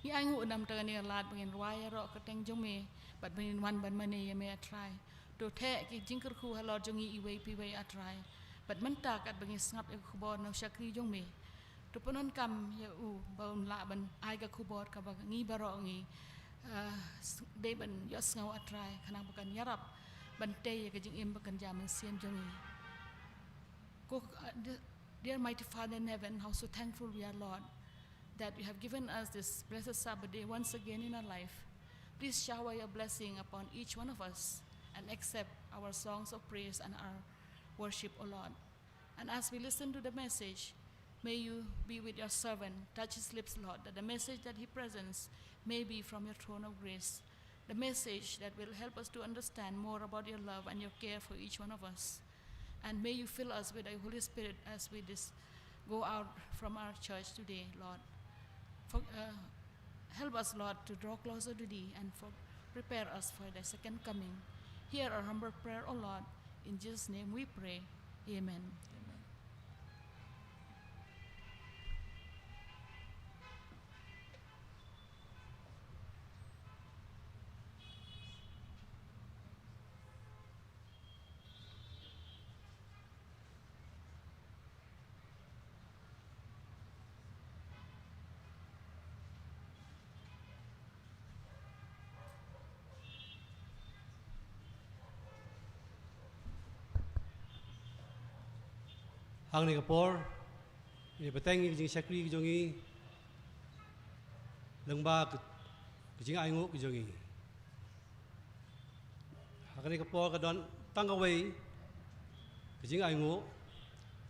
Ngi ainguh namar kane ka lad ba ngin rwai ïaroh kyrteng jong me bad ba ngin wan ban mane ïa me, A Trai. To theh ki jingkyrkhu halor jong ngi iwei pa iwei, A Trai. Bad mynta katba ngi sngap ïa ka khubor na u shakri jong me, to pyndonkam ïa u ba un lah ban ai ka khubor kaba ngi baroh ngi, ah, s-, dei ban ïohsngew, A Trai, khnang ba kan ïarap ban tei ïa ka jingim ba kynja mynsiem jong ngi. Ko, uh, d-, dear mighty Father in heaven, how so thankful we are, Lord, that you have given us this blessed Sabbath day once again in our life. Please shower your blessing upon each one of us and accept our songs of praise and our worship, O Lord. And as we listen to the message, may you be with your servant, touch his lips, Lord, that the message that he presents may be from your throne of grace, the message that will help us to understand more about your love and your care for each one of us. And may you fill us with your Holy Spirit as we dis-, go out from our church today, Lord. For, uh, help us, Lord, to draw closer to thee and for, prepare us for the second coming. Hear our humble prayer, O Lord. In Jesus' name we pray. Amen. Amen. Hangne ka por, ngi bteng ïa ka jingshakri ka jong ngi lyngba ka, ka jingainguh ka jong ngi. Ha kane ka por ka don tang kawei ka jingainguh.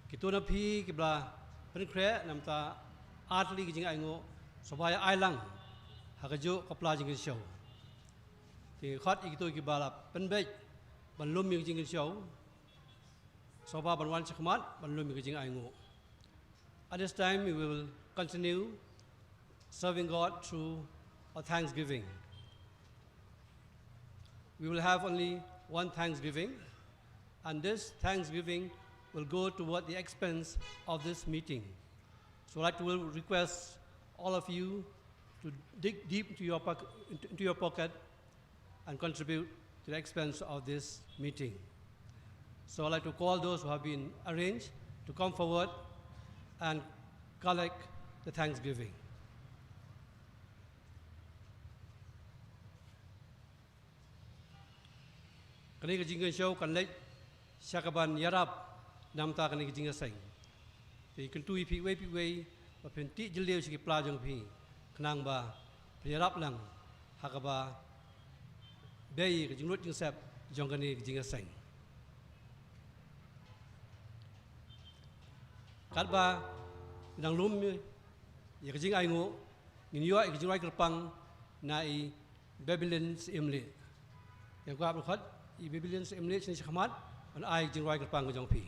Kito na phi kiba la pynkhreh namar ta ar tylli ka jingainguh, sngewbha ïa ai lang ha kajuh ka pla jingkynshew. Te khot ïa kito kiba la pynbeit ban lum ïa ka jingkynshew, sngewbha ban wan shakhmat ban lum ïa ka jingainguh. At this time, we will continue serving God through a thanksgiving. We will have only one thanksgiving, and this thanksgiving will go toward the expense of this meeting. So I'd like to request all of you to dig deep into your poc-, into, into your pocket and contribute to the expense of this meeting. So I'd like to call those who have been arranged to come forward and collect the thanksgiving. Kane ka jingkynshew kan leit sha kaban ïarap namar ta kane ka jingïaseng. Te kyntu ïa phi iwei pa iwei ba phin tih jylliew sha ki pla jong phi khnang ba phin ïarap lang ha kaba bei ka jinglut jingsep jong kane ka jingïaseng. Katba nang lum ïa ka jingainguh, ngin ïoh ïa ka jingrwai kyrpang na i Babylon Syiemlieh. Ïa ka khot i Babylon Syiemlieh shane shakhmat ban ai jingrwai kyrpang ka jong phi.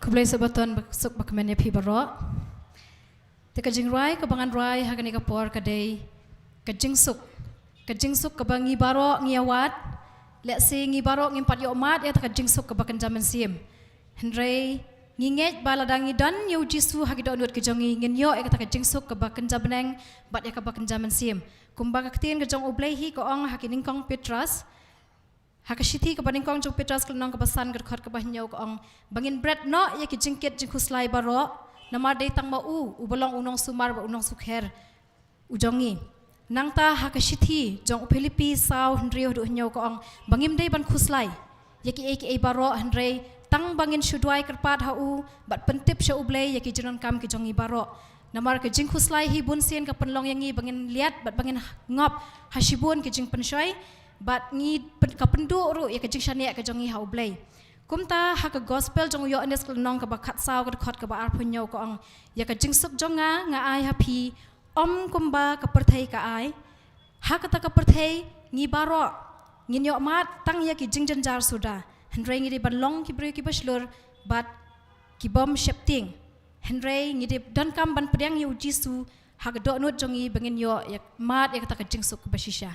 Khublei Sabbaton ba-, suk bakmen ïa phi baroh. Te ka jingrwai kaba ngan rwai ha kane ka por ka dei ka jingsuk. Ka jingsuk kaba ngi baroh ngi ïa wad. Lehse ngi baroh ngim pat ïoh mad ïa kata ka jingsuk kaba kynja mynsiem. Hynrei ngi ngeit ba lada ngi don ïa u Jisu ha ki dohnud ki jong ngi, ngin ïoh ïa kata ka jingsuk kaba kynja bneng bad ïa kaba kynja mynsiem. Kumba ka ktien ka jong U Blei hi ka ong ha ki nyngkong Petros, ha ka shithi kaba nyngkong jong Petros ka lynnong kaba san ka dkhot kaba hynñiew ka ong ba ngin bret noh ïa ki jingkit jingkhuslai baroh, namar dei tang ma u uba long u nongsumar bad u nongsukher u jong ngi. Nangta ha ka shithi jong u Philippi saw hynriew haduh hynñiew ka ong ba ngim dei ban khuslai ïa kiei kiei baroh, hynrei tang ba ngin shu duwai kyrpad ha u bad pyntip sha U Blei ïa ki jingdonkam ki jong ngi baroh. Namar ka jingkhuslai hi bunsien ka pynlong ïa ngi ba ngin liat bad ba ngin ngop ha shibun ki jingpynshoi, bad ngi pyn-, ka pynduh ruh ïa ka jingshaniah ka jong ngi ha U Blei. Kumta ha ka gospel jong u Ïoannis ka lynnong kaba khatsaw ka dkhot kaba arphew hynñiew ka ong, ïa ka jingsuk jong nga nga ai ha phi, ym kumba ka pyrthei ka ai. Ha kata ka pyrthei ngi baroh ngin ïoh mad tang ïa ki jingjynjar suda. Hynrei ngi dei ban long ki briew kiba shlur bad ki bym sheptieng. Hynrei ngi dei donkam ban pdiang ïa u Jisu ha ka dohnud jong ngi ba ngin ïoh ïa mad ïa kata ka jingsuk kaba shisha.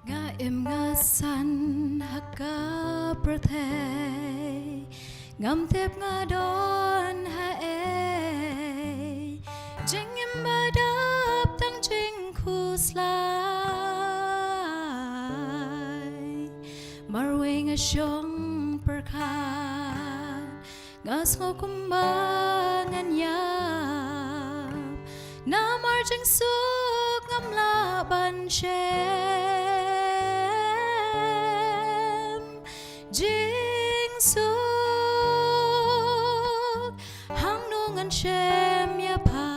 Nga im nga san ha ka pyrthei, ngam tip nga don haei. Jingim ba dap tang jingkhuslai, marwei nga shong pyrkhat, nga sngew kumba ngan ïap. Namar jingsuk ngam lah ban shem. Jingsuk, hangno ngan shem ïa pha?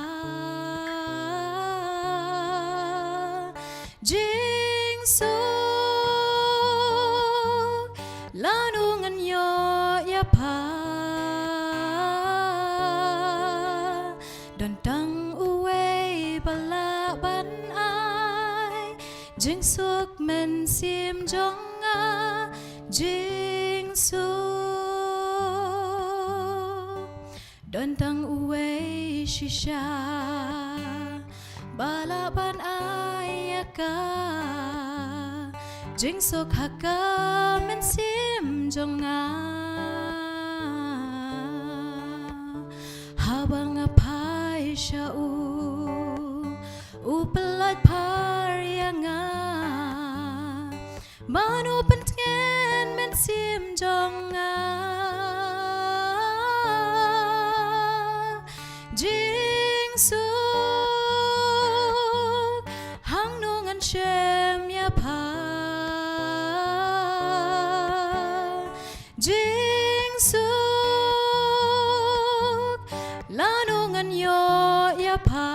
Jingsuk, lano ngan ïoh ïa pha? Don tang uwei ba lah ban ai jingsuk mynsiem jong nga. Jingsuk, don tang uwei shisha ba lah ban ai ïa ka jingsuk ha ka mynsiem jong nga. Haba nga phai sha u, u pynlait phar ïa nga. Mano pyntngen mynsiem jong nga? Jingsuk, hangno ngan shem ïa pha? Jingsuk, lano ngan ïoh ïa pha?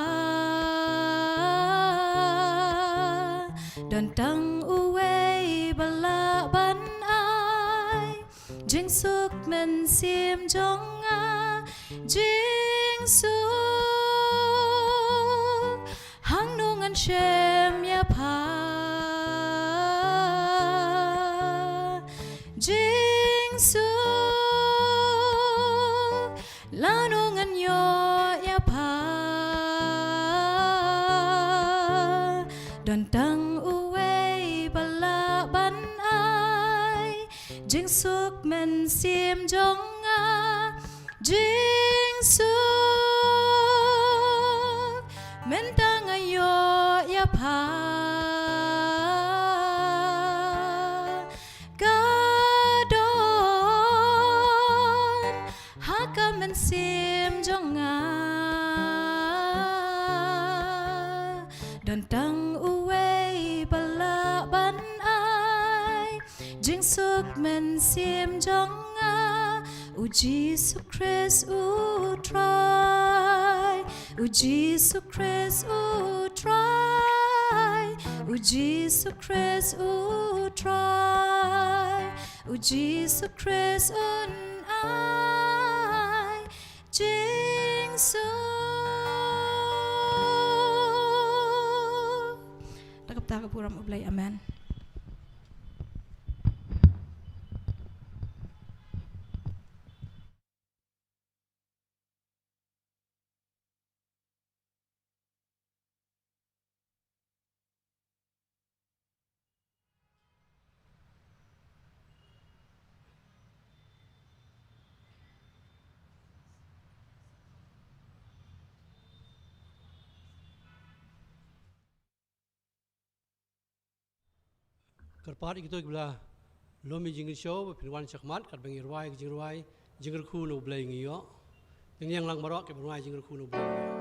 Don tang uwei ba lah ban ai jingsuk mynsiem jong nga. Jingsuk, hangno ngan shem ïa pha? Jingsuk, lano ngan ïoh ïa pha? Don tang uwei ba lah ban ai jingsuk mynsiem jong nga. Jingsuk, mynta nga ïoh ïa pha? Ka don ha ka mynsiem jong nga. Don tang uwei ba lah ban ai jingsuk mynsiem jong nga. U Jisu Khrist u Trai, u Jisu Khrist u Trai, u Jisu Khrist u Trai, u Jisu Khrist un ai jingsuk. Da ka bynta ka burom U Blei, amen. Kyrpad ïa kito kiba la lum ïa ka jingkyrshan ba phin wan shakhmat katba ngi rwai ka jingrwai Jingkyrkhu na U Blei ngi ïoh. Ngin ïeng lang baroh kiba rwai Jingkyrkhu na U Blei ngi ïoh.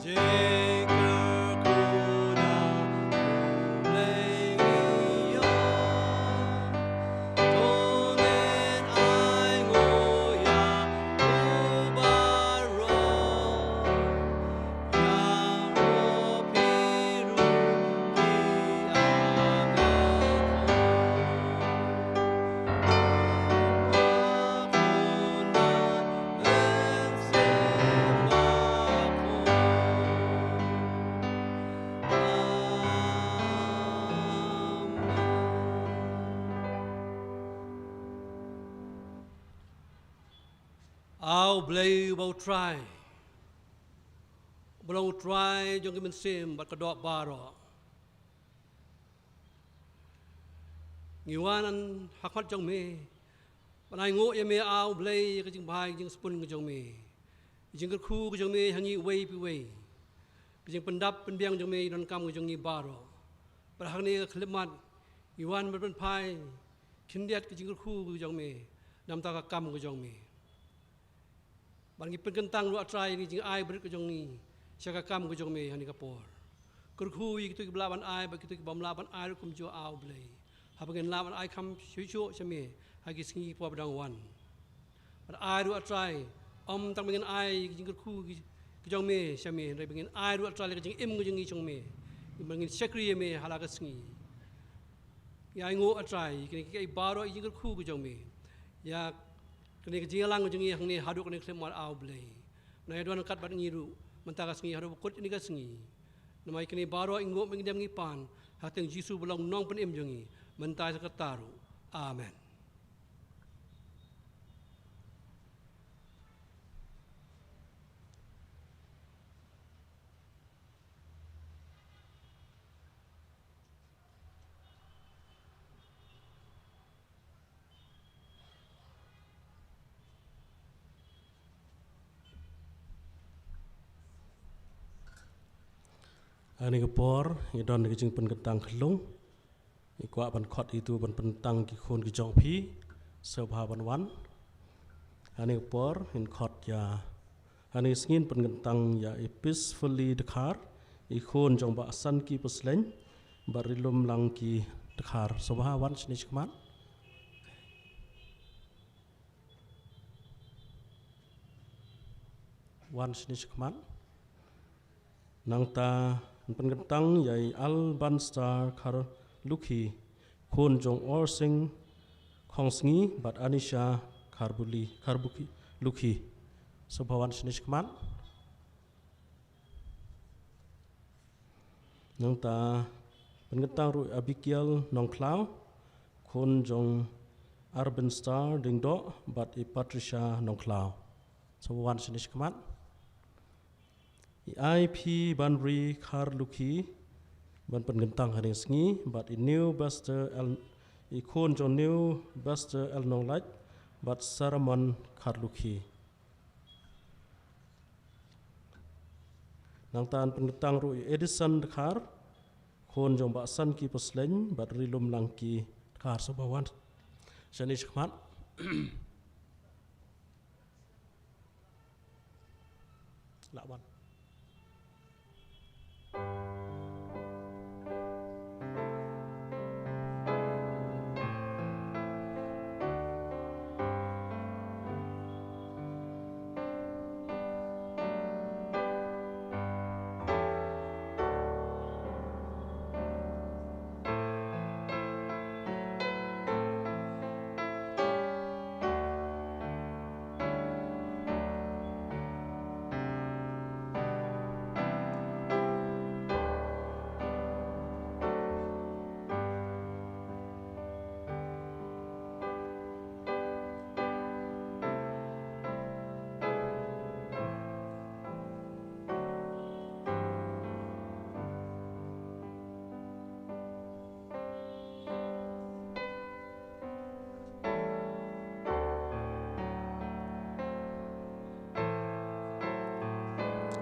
Jingkyrkhu na U Blei ngi ïoh. A U Blei uba U Trai, uba long U Trai jong ki mynsiem bad ka doh baroh, ngi wan ha khmat jong me ban ainguh ïa me, A U Blei, ïa ka jingbha, ïa ka jingspun ka jong me, ïa ka jingkyrkhu ka jong me ha ngi uwei pa uwei, ka jingpyndap pynbiang jong me ïa ka donkam ka jong ngi baroh. Bad hangne ha ka khyllipmat ngi wan ban pynphai khyndiat ka jingkyrkhu ka jong me na ka bynta ka kam ka jong me. Bad ngi pynkyntang ruh, A Trai, ïa ka jingai barit ka jong ngi sha ka kam ka jong me ha kane ka por. Kyrkhu ïa kito kiba lah ban ai bad kito kiba ym lah ban ai ruh kumjuh, A U Blei, haba ngin lah ban ai kham shuh shuh sha me ha ki sngi kiba dang wan. Bad ai ruh, A Trai, ym tang ba ngin ai ka jingkyrkhu ka jong me sha me, hynrei ba ngin ai ruh, A Trai, la ka jingim ka jong ngi sha me, ba ngin shakri ïa me ha la ka sngi. Ngi ainguh, A Trai, ïa kine kiei baroh ïa ka jingkyrkhu ka jong me, ïa kane ka jingïalang ka jong ngi hangne haduh kane ka khyllipmat, A U Blei. Nang ïa don ryngkat bad ngi ruh mynta ka sngi haduh ba kut kane ka sngi. Namar ïa kine baroh ngi nguh, ngi dem, ngi pan ha ka kyrteng Jisu ba long Nongpynim jong ngi mynta sa kata ruh. Amen. Ha kane ka por ngi don ka jingpynkyntang khyllung. Ngi kwah ban khot ïa uto ban pynkyntang ki khun ki jong phi, sngewbha ban wan. Ha kane ka por ngin khot ïa, ha kane ka sngi ngin pynkyntang ïa i Peacefully Dkhar, i khun jong Bah Sanki Paslein bad Rilumlangki Dkhar. Sngewbha wan shane shakhmat. Wan shane shakhmat. Nangta ngin pynkyntang ïa i Albanstar Kharlukhi, khun jong Orsing Khongsngi bad Anisha Kharbuli, Kharbuki, Lukhi. Sngewbha wan shane shakhmat. Nangta pynkyntang ruh Abigail Nongkhlaw, khun jong Arbinstar Diengdoh bad i Patricia Nongkhlaw. Sngewbha wan shane shakhmat. I I P Banri Kharlukhi ban pynkyntang ha kane ka sngi bad i New Bester L, i khun jong New Bester L Nonglait bad Saramon Kharlukhi. Nangta ngin pynkyntang ruh i Edison Dkhar, khun jong Bah Sanki Paslein bad Rilumlangki Dkhar. Sngewbha wan shane shakhmat. Lah wan.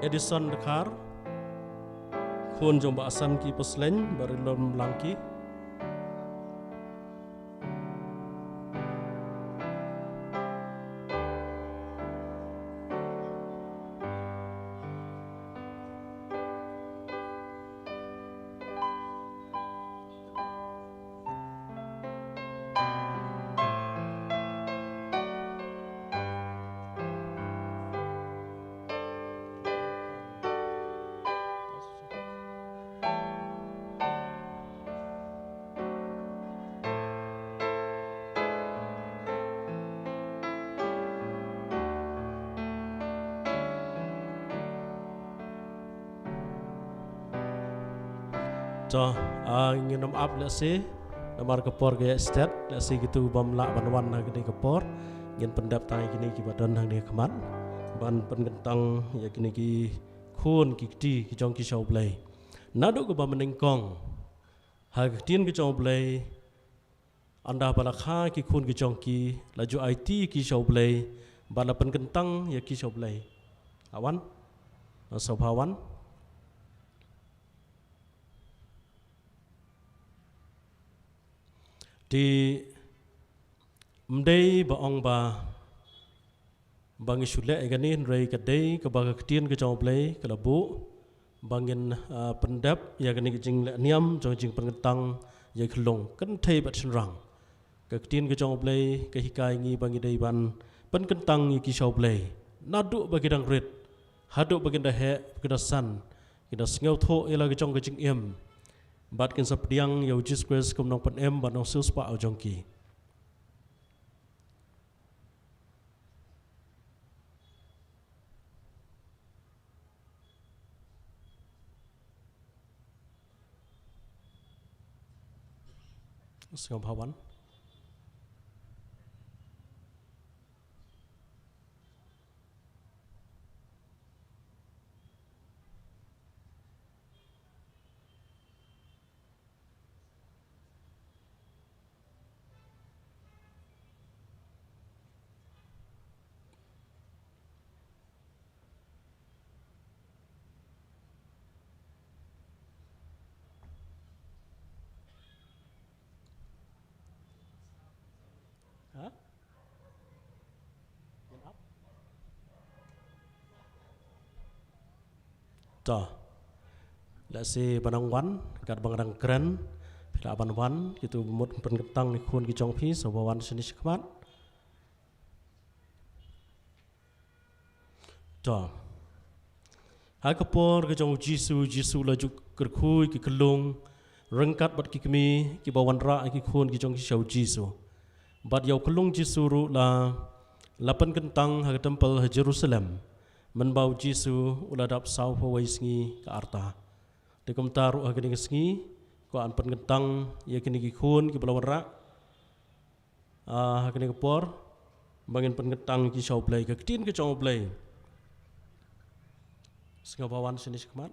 Edison Dkhar, khun jong Bah Asan ki Paslein, Bah Rilom Langki. To, ah, ngin ym ap lehse, namar ka por ka ïa stet, lehse kito bym lah ban wan ha kane ka por, ngin pyndep tang ïa kine kiba don hangne ha khmat, ban pynkyntang ïa kine ki khun ki kti ki jong ki sha U Blei. Naduh kaba mynnyngkong, ha ka ktien ka jong U Blei, ynda ba la kha ki khun ki jong ki, la ju aiti ki sha U Blei, ba la pynkyntang ïa ki sha U Blei. Awan, sngewbha wan. Te ym dei ba ong ba ba ngi shu leh ïa kane, hynrei ka dei kaba ka ktien ka jong U Blei ka la buh ba ngin, ah, pyndep ïa kane ka jingleh niam jong jingpynkyntang ïa ki khyllung kynthei bad shynrang. Ka ktien ka jong U Blei ka hikai ngi ba ngi dei ban pynkyntang ïa ki sha U Blei naduh ba ki dang rit haduh ba kin da heh, ba kin da san, kin da sngewthuh ïa la ka jong ka jingim, bad kin sa pdiang ïa U Jisu Khrist kum u nongpynim bad u nongsiewspah jong ki. Sngewbha wan. Ha? To. Lehse ba nang wan, katba nga dang kren, phi lah ban wan, kito ba mut pynkyntang ïa ki khun ki jong phi, sngewbha wan shane shakhmat. To. Ha ka por ka jong U Jisu, U Jisu u la ju kyrkhu ïa ki khyllung ryngkat bad ki kmie kiba wanrah ïa ki khun ki jong ki sha U Jisu. Bad ïa u khyllung Jisu ruh la, la pynkyntang ha ka templ ha Jerusalem. Mynba U Jisu u la dap sawphew wei sngi ka rta. Te kumta ruh ha kane ka sngi, kwah ban pynkyntang ïa kine ki khun kiba la wanrah. Ah, ha kane ka por, ba ngin pynkyntang ïa ki sha U Blei, ka ktien ka jong U Blei. Sngewbha wan shane shakhmat.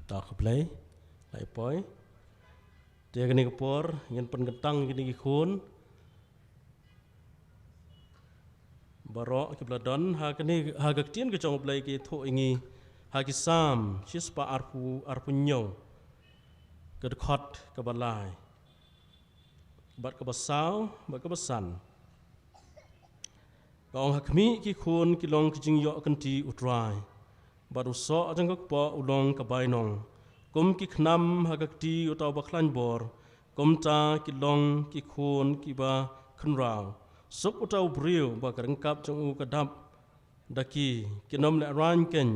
To khublei, la ïa poi. Te ha kane ka por, ngin pynkyntang ïa kine ki khun baroh kiba la don, ha kane, ha ka ktien ka jong U Blei ka ïathuh ïa ngi, ha ki Salm, shispah arphew, arphew hynñiew. Ka dkhot kaba lai. Bad kaba saw, bad kaba san. Ka ong ha khmih ki khun ki long ki jingïoh kynti U Trai. Bad u soh jong ka kpoh u long ka bainong. Kum ki khnam ha ka kti uta uba khlaiñ bor. Kumta ki long ki khun kiba khynraw. Suk uta u briew ba ka ryngkat jong u ka dap. Da ki, kin ym lehraiñ keiñ,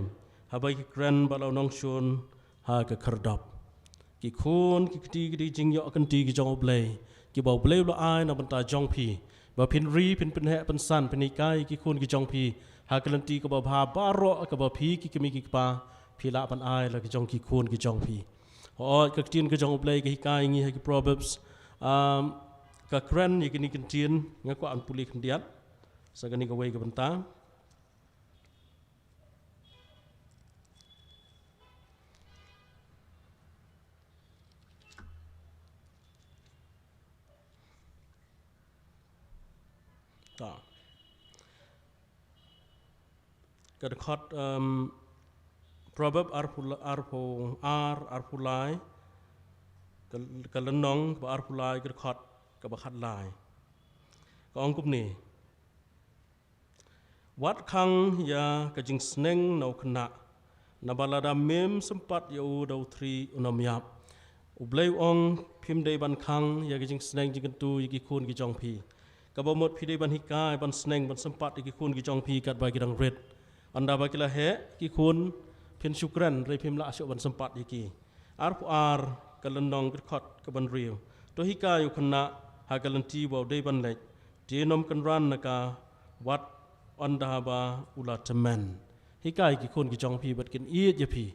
haba ki kren bad la u nongshun, ha ka khyrdop. Ki khun, ki kti, ki dei jingïoh kynti ki jong U Blei, kiba U Blei u la ai na bynta jong phi. Ba phin ri, phin pynheh, pynsan, phin hikai, ki khun ki jong phi. Ha ka lynti kaba bha baroh, kaba phi, ki kmie ki kpa, phi lah ban ai, la ki jong ki khun ki jong phi. Hooid, ka ktien ka jong U Blei, ka hikai ngi ha ki Proverbs. Um, ka kren, ïa kine ki ktien, nga kwah ban pule khyndiat. Sa kane kawei ka bynta. Ta. Ka dkhot, em, Proverb arphew la-, arphew ar, arphew lai, ka, ka lynnong ba arphew lai, ka dkhot kaba khatlai. Ka ong kumne. Wat khang ïa ka jingsneng na u khynnah, naba lada mem sympat ïa u da u thri un ym ïap. U Blei u ong phim dei ban khang ïa ka jingsneng jingkyntu ïa ki khun ki jong phi. Kaba mut phi dei ban hikai, ban sneng, ban sympat ïa ki khun ki jong phi katba ki dang rit. Ynda ba ki la heh ki khun, phin shu kren, hynrei phim lah shuh ban sympat ïa ki. Arphew ar, ka lynnong, ka dkhot kaba hynriew. To hikai u khynnah ha ka lynti ba u dei ban leit. Te un ym kynran na ka, wat ynda ba u la tymmen. Hikai ki khun ki jong phi bad kin ïeit ïa phi.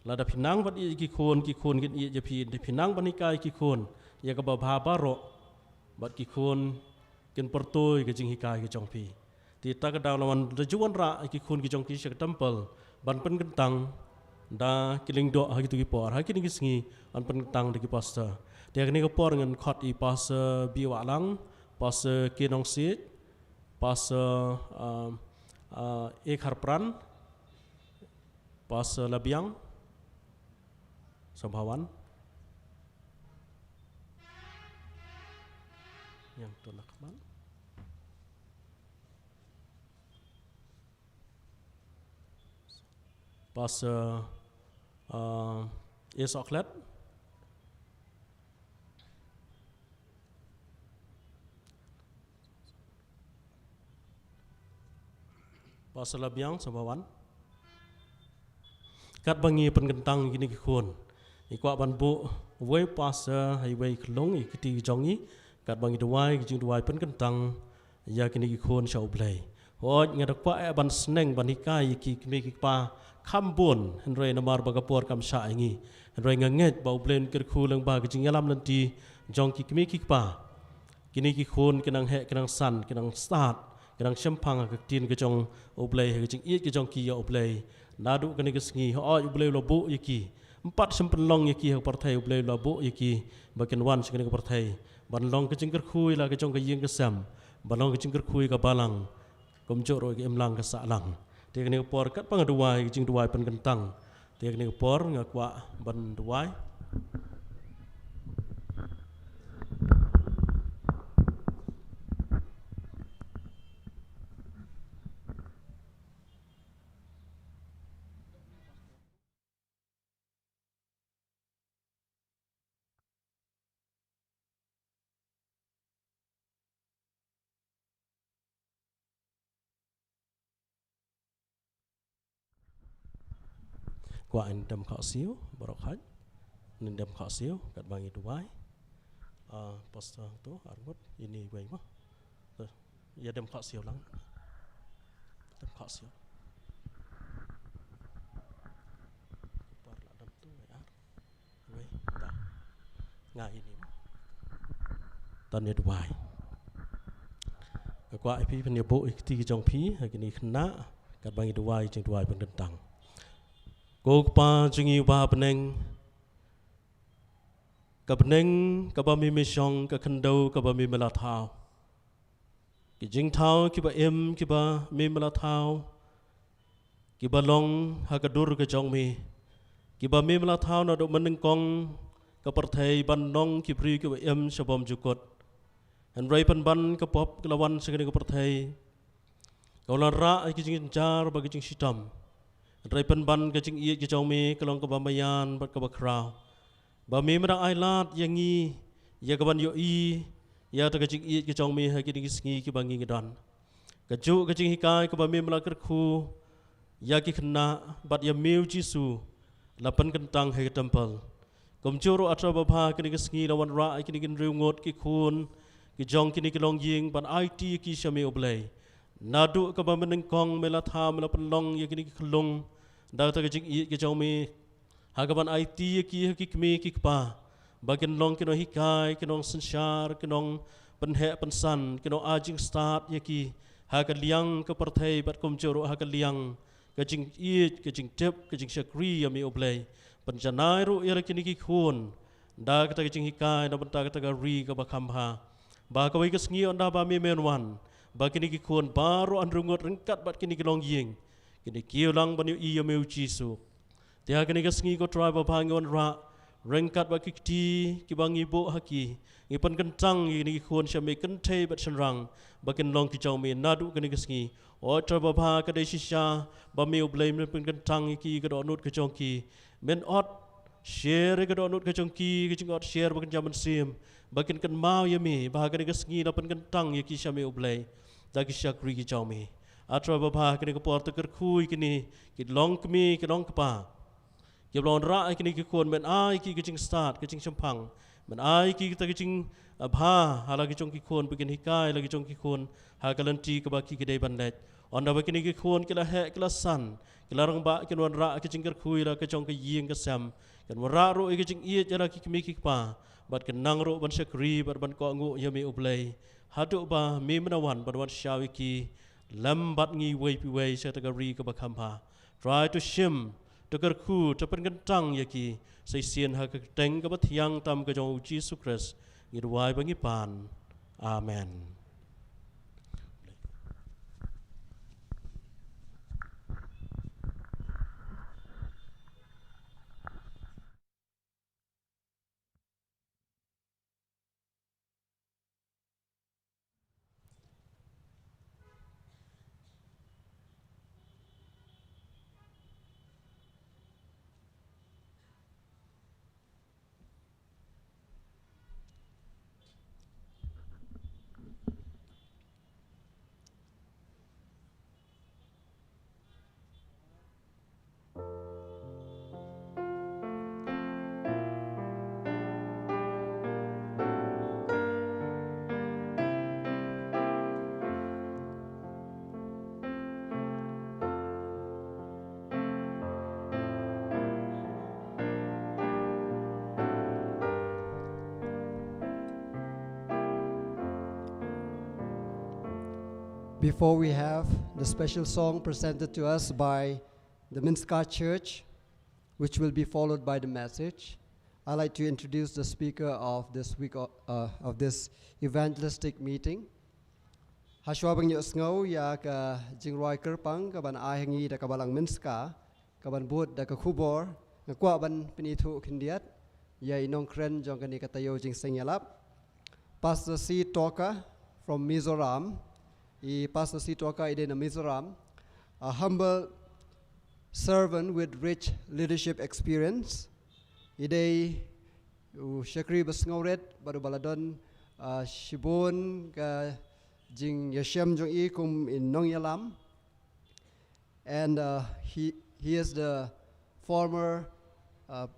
Lada phi nang ban ïeit ïa ki khun, ki khun kin ïeit ïa phi. Te phi nang ban hikai ki khun ïa kaba bha baroh, bad ki khun kin pyrto ïa ka jinghikai ka jong phi. Te ta ka daw la wan, da ju wanrah ïa ki khun ki jong ki sha ka temple ban pynkyntang da ki lyngdoh ha kito ki por, ha kine ki sngi, ban pynkyntang da ki pastor. Te ha kane ka por ngan khot ïa i Pastor B. Wahlang, Pastor K. Nongsiej, Pastor, um, uh, A. Kharpran, Pastor Labiang, sngewbha wan. Ïa to na khmat. Pastor, uh, A. Sohkhlet. Pastor Labiang, sngewbha wan. Katba ngi pynkyntang ïa kine ki khun, ngi kwah ban buh uwei u pastor ha iwei i khyllung ïa ki kti ki jong ngi, katba ngi duwai ki jingduwai pynkyntang ïa kine ki khun sha U Blei. Hooid, nga da kwah eh ban sneng ban hikai ïa ki kmie ki kpa kham bun, hynrei namar ba ka por kam shah ïa ngi. Hynrei nga ngeit ba U Blei un kyrkhu lyngba ka jingïalam lynti jong ki kmie ki kpa. Kine ki khun ki nang heh, ki nang san, ki nang stad, ki nang shemphang ha ka ktien ka jong U Blei, ha ka jingïeit ka jong ki ïa U Blei. Naduh kane ka sngi, hooid, U Blei u la buh ïa ki. Ym pat shym pynlong ïa ki ha ka pyrthei, U Blei u la buh ïa ki ba kin wan sha kane ka pyrthei ban long ka jingkyrkhu ïa la ka jong ka ïing ka sem, ban long ka jingkyrkhu ïa ka balang, kumjuh ruh ïa ka imlang ka sahlang. Te kane ka por katba nga duwai ka jingduwai pynkyntang, te kane ka por nga kwah ban duwai. Kwah yn dem khohsiew baroh khoit. Yn dem khohsiew katba ngi duwai. Ah, pastor to arngut, ine iwei mo. To, ïa dem khohsiew lang. Dem khohsiew. Par la dem tu, wei ar. Wei, ta. Nga ine mo. Tan ïa duwai. Nga kwah ïa phi phin ïa buh ïa ki kti ki jong phi ha kine ki khynnah katba ngi duwai jingduwai pynkyntang. Ko Kpa jong ngi uba ha bneng, ka bneng kaba me me shong, ka khyndew kaba me me la thaw. Ki jingthaw kiba im kiba me me la thaw, kiba long ha ka dur ka jong me, kiba me me la thaw naduh mynnyngkong ka pyrthei ban long ki briew kiba im sha bymjukut. Hynrei pynban ka pop ka la wan sha kane ka pyrthei, ka wanrah ïa ki jingjynjar bad ki jingshitom. Hynrei pynban ka jingïeit ka jong me ka long kaba maïan bad kaba khraw, ba me me dang ailad ïa ngi ïa kaban ïohi ïa kata ka jingïeit ka jong me ha kine ki sngi kiba ngi ngi don. Kajuh ka jinghikai kaba me me la kyrkhu ïa ki khynnah bad ïa me U Jisu la pynkyntang ha ka temple. Kumjuh ruh, ah Trai babha, kine ki sngi la wanrah ïa kine ki hynriew ngut ki khun ki jong kine ki longïing ban aiti ïa ki sha me U Blei. Naduh kaba mynnyngkong me la thaw, me la pynlong ïa kine ki khyllung da kata ka jingïeit ka jong me, ha kaban aiti ïa ki ha ki kmie ki kpa, ba kin long ki nongsynshar, ki nongsynshar, ki nongpynheh pynsan, ki nongai jingstad ïa ki ha ka liang ka pyrthei bad kumjuh ruh ha ka liang ka jingïeit, ka jingtip, ka jingshakri ïa me U Blei. Pynjanai ruh ïa la kine ki khun da kata ka jinghikai na bynta kata ka ri kaba kham bha. Ba kawei ka sngi ynda ba me men wan, ba kine ki khun baroh hynriew ngut ryngkat bad kine ki longïing kin ïa kiew lang ban ïohi ïa me U Jisu. Te ha kane ka sngi, ko Trai babha, ngi wanrah ryngkat bad ki kti kiba ngi buh ha ki, ngi pynkyntang ïa kine ki khun sha me kynthei bad shynrang, ba kin long ki jong me naduh kane ka sngi. O Trai babha, ka dei shisha ba me U Blei men pynkyntang ïa ki, ka dohnud ka jong ki. Men ot sher ïa ka dohnud ka jong ki, ka jingot sher ba kynja mynsiem, ba kin kynmaw ïa me, ba ha kane ka sngi la pynkyntang ïa ki sha me U Blei da ki shakri ki jong me. A Trai babha, kane ka por to kyrkhu ïa kine ki longkmie, ki longkpa, kiba la wanrah ïa kine ki khun, men ai ïa ki ka jingstad, ka jingshemphang. Men ai ïa ki kata ka jing, ah, bha ha la ki jong ki khun, ba kin hikai la ki jong ki khun ha ka lynti kaba ki, ki dei ban leit. Ynda ba kine ki khun ki la heh, ki la san, ki la rangbah, kin wanrah ka jingkyrkhu ïa la ka jong ka ïing ka sem, kin wanrah ruh ïa ka jingïeit ïa la ki kmie ki kpa, bad kin nang ruh ban shakri bad ban kohnguh ïa me U Blei, haduh ba me men wan ban wan shaw ïa ki lem bad ngi iwei pa iwei sha kata ka ri kaba kham bha. Trai to shim, to kyrkhu, to pynkyntang ïa ki, sa shisien ha ka kyrteng kaba thiang tam ka jong U Jisu Khrist ngi duwai bad ngi pan. Amen. Before we have the special song presented to us by the Minska Church, which will be followed by the message, I'd like to introduce the speaker of this week, uh, of this evangelistic meeting. Hashwa ba ngin ïohsngew ïa ka jingrwai kyrpang kaban ai ha ngi da ka Balang Minska, kaban bud da ka khubor, nga kwah ban pynithuh khyndiat ïa i nongkren jong kane ka taïew jingïaseng ïalap, Pastor C Toka from Mizoram. I Pastor C Toka i dei na Mizoram, a humble servant with rich leadership experience. I dei u shakri ba sngewrit bad uba la don, uh, shibun ka jingïashem jong i kum i nongïalam. And, uh, he, he is the former, uh,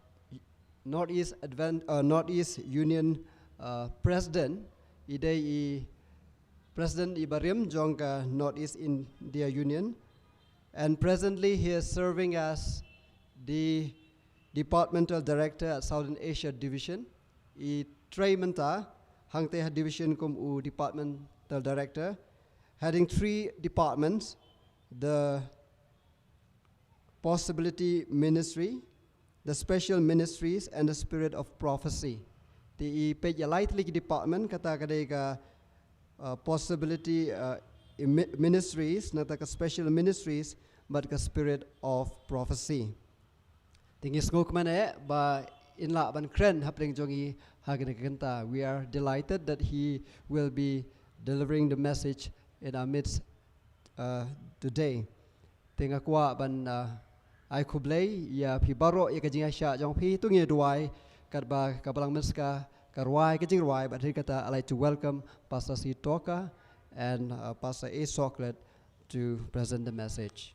Northeast Advent, uh, Northeast Union, uh, President. I dei i President i barim jong ka Northeast India Union. And presently he is serving as the Departmental Director at Southern Asia Division. I trei mynta hangta ha division kum u Departmental Director, heading three departments, the Possibility Ministry, the Special Ministries, and the Spirit of Prophecy. Te i peit ïa lai tylli ki department, kata ka dei ka, uh, Possibility, uh, i mi-, Ministries, nangta ka Special Ministries, bad ka Spirit of Prophecy. Te ngi sngewkmen eh ba in lah ban kren hapdeng jong i ha kane ka kynta. We are delighted that he will be delivering the message in our midst, uh, today. Te nga kwah ban, uh, ai khublei ïa phi baroh ïa ka jingïaishah jong phi. To ngin duwai katba ka Balang Minska ka rwai ka jingrwai, bad hadien kata I'd like to welcome Pastor C Toka and, uh, Pastor A Soklet to present the message.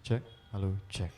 Check. Hello, check.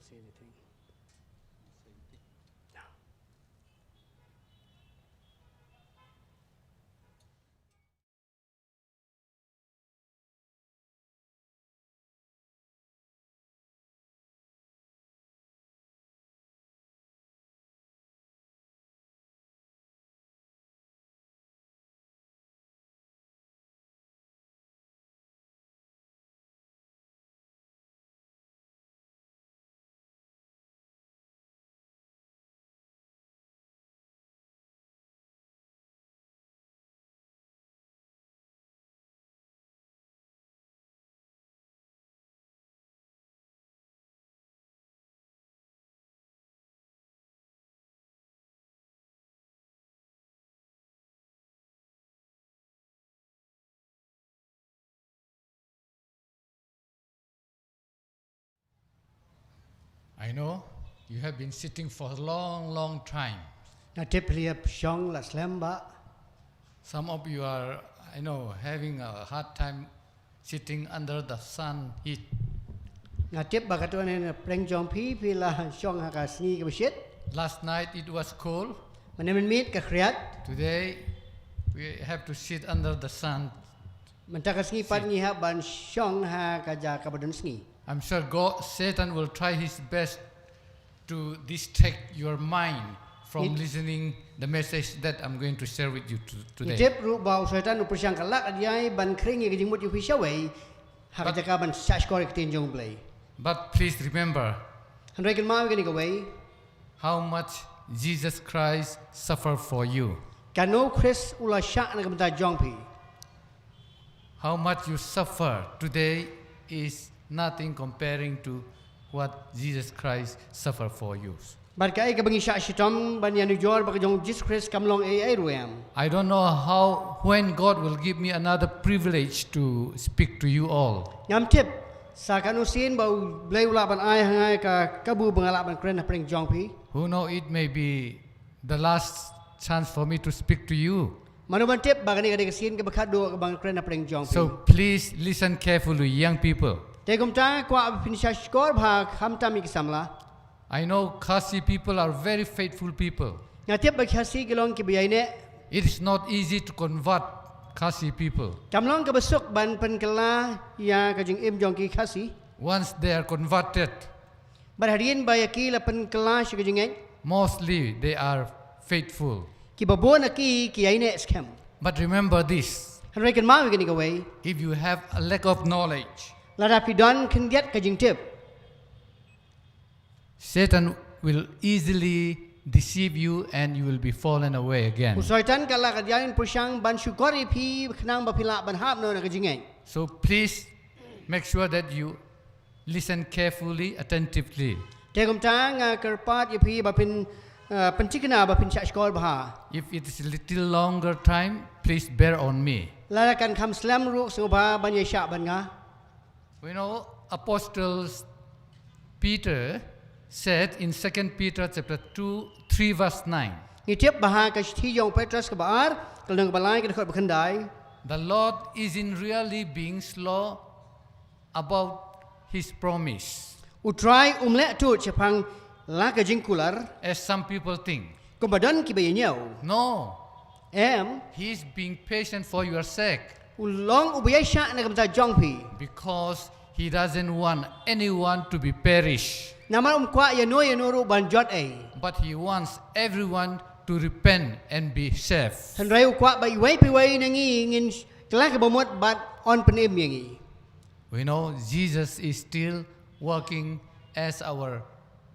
Say anything. No. I know you have been sitting for a long, long time. Nga tip phi la shong la slem bha. Some of you are, I know, having a hard time sitting under the sun heat. Nga tip ba katto katne na pdeng jong phi phi la shong ha ka sngi kaba shit. Last night it was cold. Mynne mynmiet ka khriat. Today we have to sit under the sun. Mynta ka sngi pat ngi hap ban shong ha ka jaka ba don sngi. I'm sure God, Satan will try his best to distract your mind from listening the message that I'm going to share with you to- today. Ngi tip ruh ba u Soitan u pyrshang ka lad ka diai ban khring ïa ka jingmut jong phi shawei ha ka jaka ban shahshkor ïa ka ktien jong U Blei. But please remember, hynrei kynmaw ïa kane kawei, how much Jesus Christ suffered for you. Kano Khrist u la shah na ka bynta jong phi. How much you suffer today is nothing comparing to what Jesus Christ suffered for you. Bad kaei kaba ngi shah shitom ban ïanujor bad ka jong u Jisu Khrist kam long ei ei ruh em. I don't know how, when God will give me another privilege to speak to you all. Ngam tip sa kano sien ba U Blei u lah ban ai ha nga ka kabu ba nga lah ban kren hapdeng jong phi. Who know, it may be the last chance for me to speak to you. Mano ban tip ba kane ka dei ka sien kaba khatduh kaba nga kren hapdeng jong phi. So please listen carefully, young people. Te kumta kwah ba phin shahshkor bha, khamtam ïa ki samla. I know Khasi people are very faithful people. Nga tip ba Khasi ki long kiba ïaineh. It is not easy to convert Khasi people. Kam long kaba suk ban pynkylla ïa ka jingim jong ki Khasi. Once they are converted, bad hadien ba ïa ki la pynkylla sha ka jingngeit, mostly they are faithful. Kiba bun na ki ki ïaineh skhem. But remember this. Hynrei kynmaw ïa kane kawei. If you have a lack of knowledge, lada phi don khyndiat ka jingtip, Satan will easily deceive you and you will be fallen away again. U Soitan ka lah ka diai un pyrshang ban shukor ïa phi khnang ba phi lah ban hap noh na ka jingngeit. So please make sure that you listen carefully, attentively. Te kumta nga kyrpad ïa phi ba phin, uh, pynthikna ba phin shahshkor bha. If it is a little longer time, please bear on me. Lada kan kham slem ruh sngewbha ban ïaishah bad nga. We know Apostle Peter said in Second Peter chapter two, three verse nine. Ngi tip ba ha ka shithi jong u Petros kaba ar, ka lynnong kaba lai ka dkhot ba khyndai. The Lord isn't really being slow about his promise. U Trai um leh tut shaphang la ka jingkular. As some people think. Kumba don kiba ïañiew. No. Em. He is being patient for your sake. U long uba ïaishah na ka bynta jong phi. Because he doesn't want anyone to be perish. Namar um kwah ïano ïano ruh ban jot ei. But he wants everyone to repent and be saved. Hynrei u kwah ba iwei pa iwei na ngi ngin kylla kaba mut bad yn pynim ïa ngi. We know Jesus is still working as our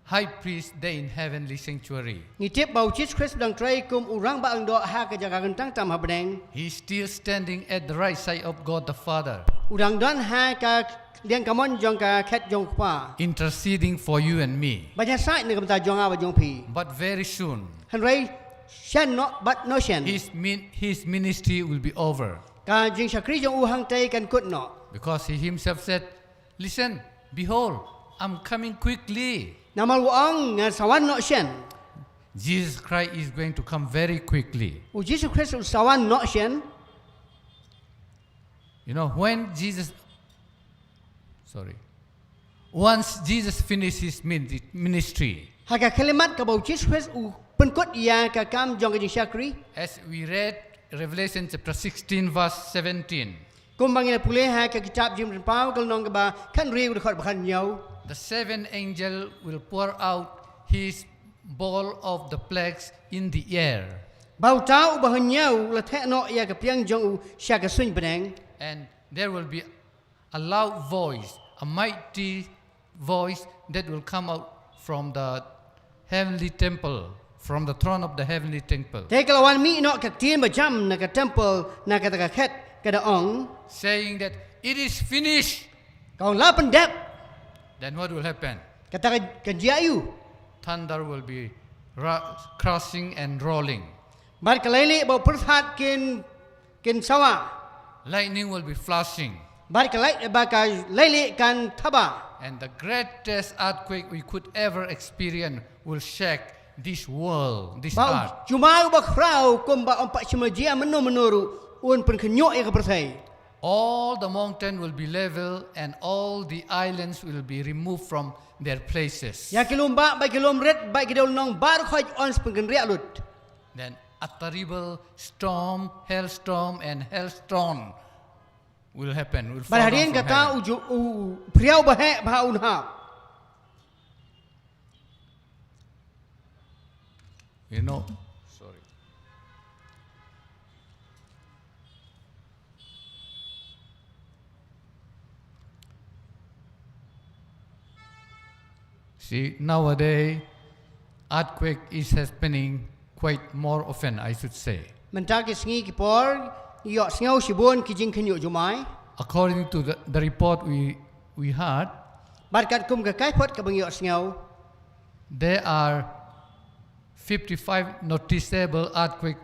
high priest there in heavenly sanctuary. Ngi tip ba u Jisu Khrist u dang trei kum u rangbah lyngdoh ha ka jaka kyntang tam ha bneng. He is still standing at the right side of God the Father. U dang don ha ka liang kamon jong ka khet jong u Kpa. Interceding for you and me. Ban ïasaid na ka bynta jong nga bad jong phi. But very soon, hynrei shen noh bad noh shen, his min-, his ministry will be over. Ka jingshakri jong u hangtei kan kut noh. Because he himself said, "Listen, behold, I'm coming quickly." Namar u ong, nga sa wan noh shen. Jesus Christ is going to come very quickly. U Jisu Khrist u sa wan noh shen. You know, when Jesus, sorry. Once Jesus finished his min- ministry, Ha ka khyllipmat kaba u Jisu Khrist u pynkut ïa ka kam jong ka jingshakri. As we read Revelation chapter sixteen, verse seventeen. Kumba ngi la pule ha ka kitab Jingpynpaw ka lynnong kaba khathynriew dkhot ba khathynñiew. The seventh angel will pour out his bowl of the plagues in the air. Ba uta uba hynñiew u la theh noh ïa ka pliang jong u sha ka suiñ bneng. And there will be a loud voice, a mighty voice that will come out from the heavenly temple, from the throne of the heavenly temple. Te ka la wan mih noh ka ktien ba jam na ka temple, na kata ka khet, ka da ong. Saying that it is finished. Ka ong la pyndep. Then what will happen? Kata ka, kan jia aïu? Thunder will be ra- crashing and rolling. Bad ka leilieh ba pyrthat kin, kin sawa. Lightning will be flashing. Bad ka lei- ba ka leilieh kan thaba. And the greatest earthquake we could ever experience will shake this world, this earth. Ba u jumai uba khraw kumba ym pat shym la jia mynno mynno ruh un pynkhynñiuh ïa ka pyrthei. All the mountain will be level and all the islands will be removed from their places. Ïa ki lum bah, bad ki lum rit, bad ki dewlynnong baroh khoit yn sa pynkynriah lut. Then a terrible storm, hailstorm and hailstone will happen, will fall down from heaven. Bad hadien kata u ju- u phriaw ba heh ba un hap. You know, sorry. See, nowadays, earthquake is happening quite more often, I should say. Mynta ki sngi ki por, ïohsngew shibun ki jingkhynñiuh jumai. According to the, the report we, we heard, bad katkum ka kaiphod kaba ngi ïohsngew, there are fifty-five noticeable earthquake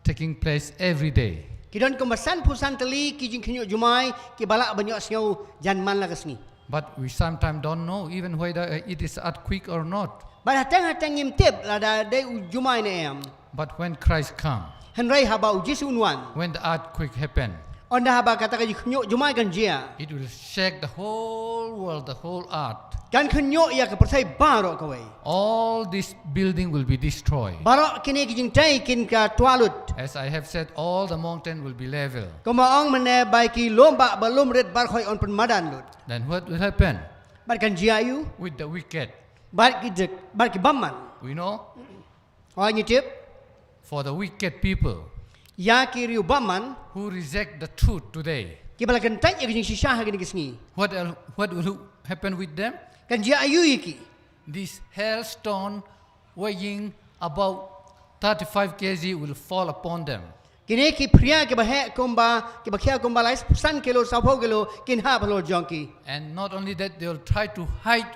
taking place every day. Ki don kumba sanphew san tylli ki jingkhynñiuh jumai kiba lah ban ïohsngew jan man la ka sngi. But we sometimes don't know even whether, uh, it is earthquake or not. Bad hateng hateng ngim tip lada dei u jumai ne em. But when Christ come, hynrei haba u Jisu un wan, when the earthquake happen, ynda haba kata ka jingkhynñiuh jumai kan jia, it will shake the whole world, the whole earth. Kan khynñiuh ïa ka pyrthei baroh kawei. All this building will be destroyed. Baroh kine ki jingtei kin ka twah lut. As I have said, all the mountain will be level. Kumba ong mynne, ba ki lum bah bad lum rit baroh khoit yn pynmadan lut. Then what will happen? Bad kan jia aïu? With the wicked. Bad ki jek, bad ki bymman. We know. Oi ngi tip. For the wicked people, ïa ki riew bymman, who reject the truth today, kiba la kyntait ïa ka jingshisha ha kine ki sngi, what el- what will happen with them? Kan jia aïu ïa ki? This hailstone weighing about thirty-five K G will fall upon them. Kine ki phria kiba heh kumba, kiba khia kumba lai san kilo, sawphew kilo, kin hap halor jong ki. And not only that, they will try to hide,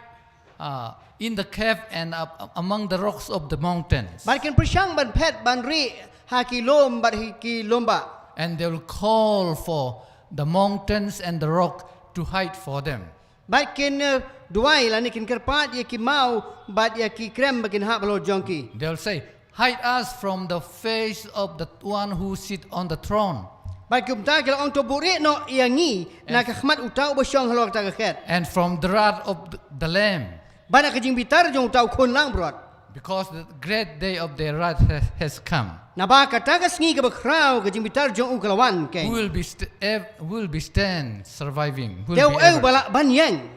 uh, in the cave and up among the rocks of the mountains. Bad kin pyrshang ban phet ban rieh ha ki lum bad ha ki lum bah. And they will call for the mountains and the rock to hide for them. Bad kin, eh, duwai lane kin kyrpad ïa ki maw bad ïa ki krem ba kin hap halor jong ki. They'll say, "Hide us from the face of the one who sit on the throne." Bad kumta ki la ong, "To buhrieh noh ïa ngi na ka khmat uta uba shong halor kata ka khet, and from the wrath of the, the Lamb." Bad na ka jingbitar jong uta u khun langbrot. Because the great day of their wrath has, has come. Naba kata ka sngi kaba khraw ka jingbitar jong u ka la wan, keiñ. Who will be st- ev- who will be stand surviving? Who will be able to? Te uei uba lah ban ïeng?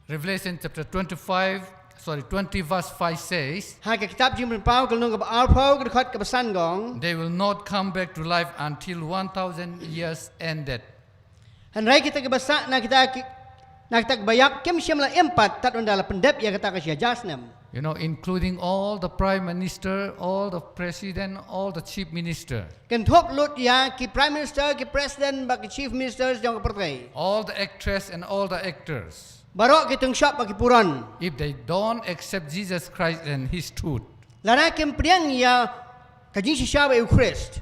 Revelation chapter twenty-five, sorry, twenty verse five says, ha ka kitab Jingpynpaw ka lynnong kaba arphew ka dkhot kaba san ka ong, "They will not come back to life until one thousand years ended." Hynrei kita kiba sah na kita ki, na kita kiba ïap kim shym la im pat tad ynda la pyndep ïa kata ka shi hajar snem. You know, including all the prime minister, all the president, all the chief minister. Kynthup lut ïa ki prime minister, ki president bad ki chief ministers jong ka pyrthei. All the actress and all the actors. Baroh ki tyngshop bad ki puron. If they don't accept Jesus Christ and his truth, lada kim pdiang ïa ka jingshisha bad ïa u Khrist,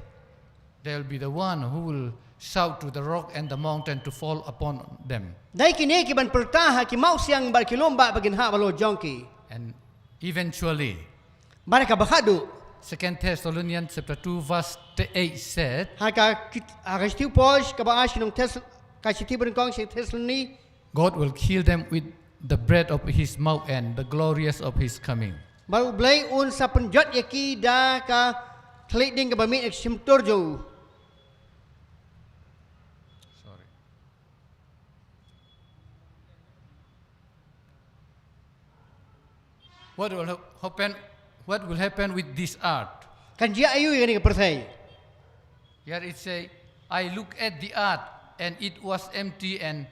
they will be the one who will shout to the rock and the mountain to fall upon them. Dei kine ki ban pyrta ha ki mawsiang bad ki lum bah ba kin hap halor jong ki. And eventually, bad kaba khadduh, Second Thessalonians chapter two verse eight said, ha ka kit- ha ka shithi u Paul kaba ar sha ki nong Thess- Ka shithi ba nyngkong sha ki Thessaloni. God will kill them with the breath of his mouth and the glorious of his coming. Ba U Blei un sa pynjot ïa ki da ka thylliej ding kaba mih na ka shyntur jong u. Sorry. What will hap- happen? What will happen with this earth? Kan jia aiu ïa kane ka pyrthei? Here it say, "I look at the earth, and it was empty and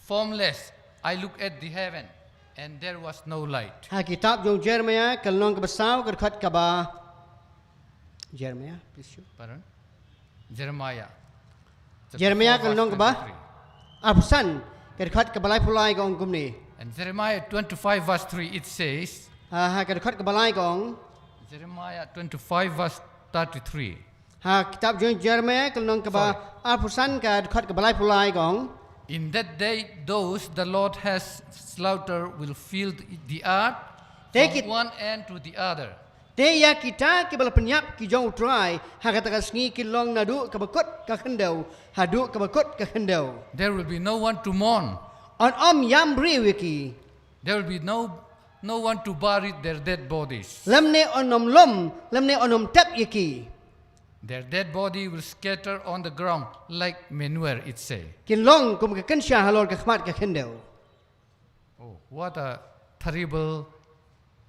formless. I look at the heaven, and there was no light." Ha kitab jong Jeremiah ka lynnong kaba saw ka dkhot kaba. Jeremiah, please show. Pardon? Jeremiah. Jeremiah ka lynnong kaba arphew san ka dkhot kaba laiphew lai ka ong kumne. And Jeremiah twenty-five verse three, it says, ha, ha ka dkhot kaba lai ka ong. Jeremiah twenty-five verse thirty-three. Ha kitab jong Jeremiah ka lynnong kaba arphew san ka dkhot kaba laiphew lai ka ong. In that day, those the Lord has slaughtered will fill the earth from one end to the other. Te ïa kita kiba la pynïap ki jong U Trai ha kata ka sngi kin long naduh kaba kut ka khyndew haduh kaba kut ka khyndew. There will be no one to mourn. Yn ym ïam briew ïa ki. There will be no no one to bury their dead bodies. Lymne yn ym lum, lymne yn ym tep ïa ki. Their dead body will scatter on the ground like manure, it say. Kin long kum ka kynsha halor ka khmat ka khyndew. Oh, what a terrible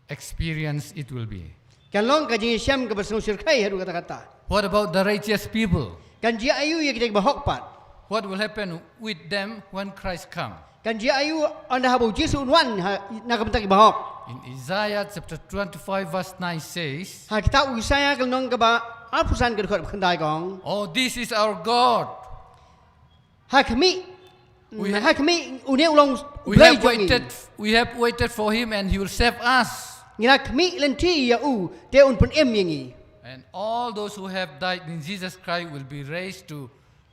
experience it will be. Kan long ka jingïashem kaba sngewshyrkhei haduh katta katta. What about the righteous people? Kan jia aiu ïa kita kiba hok pat? What will happen with them when Christ come? Kan jia aiu ynda haba U Jisu un wan ha, na ka bynta kiba hok? In Isaiah chapter twenty-five verse nine says, ha kitab u Isaiah ka lynnong kaba arphew san ka dkhot khyndai ka ong. Oh, this is our God. Ha khmih. We ha khmih une u long U Blei jong ngi. We have waited, we have waited for him and he will save us. Ngi la khmih lynti ïa u te un pynim ïa ngi. And all those who have died in Jesus Christ will be raised to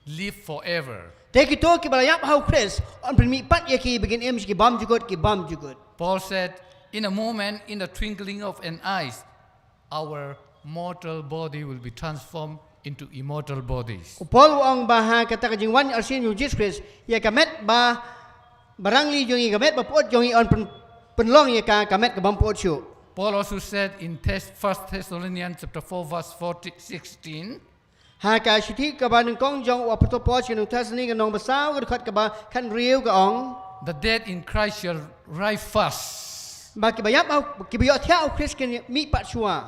live forever. Te kito kiba la ïap ha U Khrist yn pynmih pat ïa ki ba kin im sha ki bymjukut ki bymjukut. Paul said, "In a moment, in the twinkling of an eye, our mortal body will be transformed into immortal bodies." U Paul u ong ba ha kata ka jingwan arsien U Jisu Khrist ïa ka met ba, ba rangli jong ngi, ka met ba pyut jong ngi yn pyn, pynlong ïa ka, ka met ka bym pyut shuh. Paul also said in Thess-, First Thessalonians chapter four verse fourteen, sixteen. Ha ka shithi kaba nyngkong jong u apostol Paul sha ki nong Thessaloni ka lynnong ba saw ka dkhot kaba khathynriew ka ong. The dead in Christ shall rise first. Ba kiba ïap ha, kiba ïohthiah ha U Khrist kin mih pat shuwa.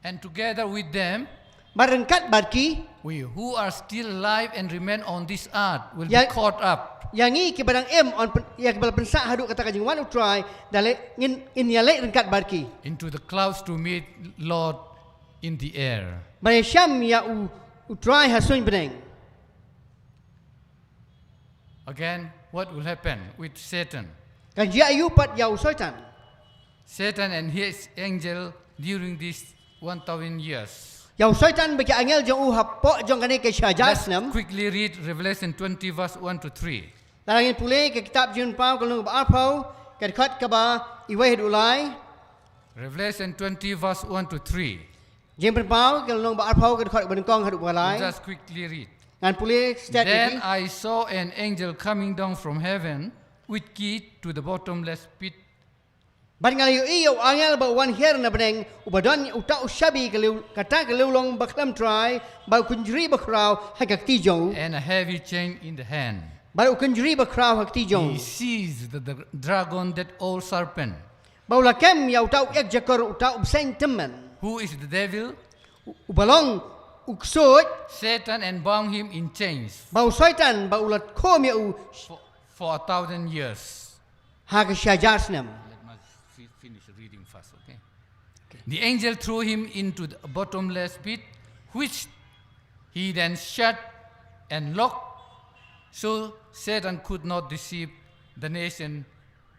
And together with them, bad ryngkat bad ki, we who are still alive and remain on this earth will be caught up. Ïa ngi kiba dang im, yn pyn, ïa kiba la pynsah haduh kata ka jingwan U Trai, da leit ngin, ngin ïaleit ryngkat bad ki. Into the clouds to meet Lord in the air. Ban ïashem ïa U, U Trai ha suiñ bneng. Again, what will happen with Satan? Kan jia aiu pat ïa u Soitan? Satan and his angel during these one thousand years. Ïa u Soitan bad ki angel jong u hapoh jong kane ka shi hajar snem. Let's quickly read Revelation twenty verse one to three. Lada ngin pule ka kitab Jingpynpaw ka lynnong ba arphew, ka dkhot kaba iwei haduh lai. Revelation twenty verse one to three. Jingpynpaw ka lynnong ba arphew ka dkhot ba nyngkong haduh ba lai. Just quickly read. Ngan pule stet ïa ki. Then I saw an angel coming down from heaven with key to the bottomless pit. Bad nga la ïohi ïa u angel ba u wan hiar na bneng, uba don uta u shabi ka liw, kata ka liwlong bakhlem trai, bad u kynjri bakhraw ha ka kti jong u. And a heavy chain in the hand. Bad u kynjri bakhraw ha kti jong u. He seized the, the dragon, that old serpent. Ba u la kem ïa uta u ïakjakor, uta u bseiñ tymmen. Who is the devil? U, uba long u ksuid. Satan, and bound him in chains. Ba u Soitan, ba u la khum ïa u. For, for a thousand years. Ha ka shi hajar snem. Let me fi-, finish reading first, okay? Okay. The angel threw him into the bottomless pit, which he then shut and locked, so Satan could not deceive the nation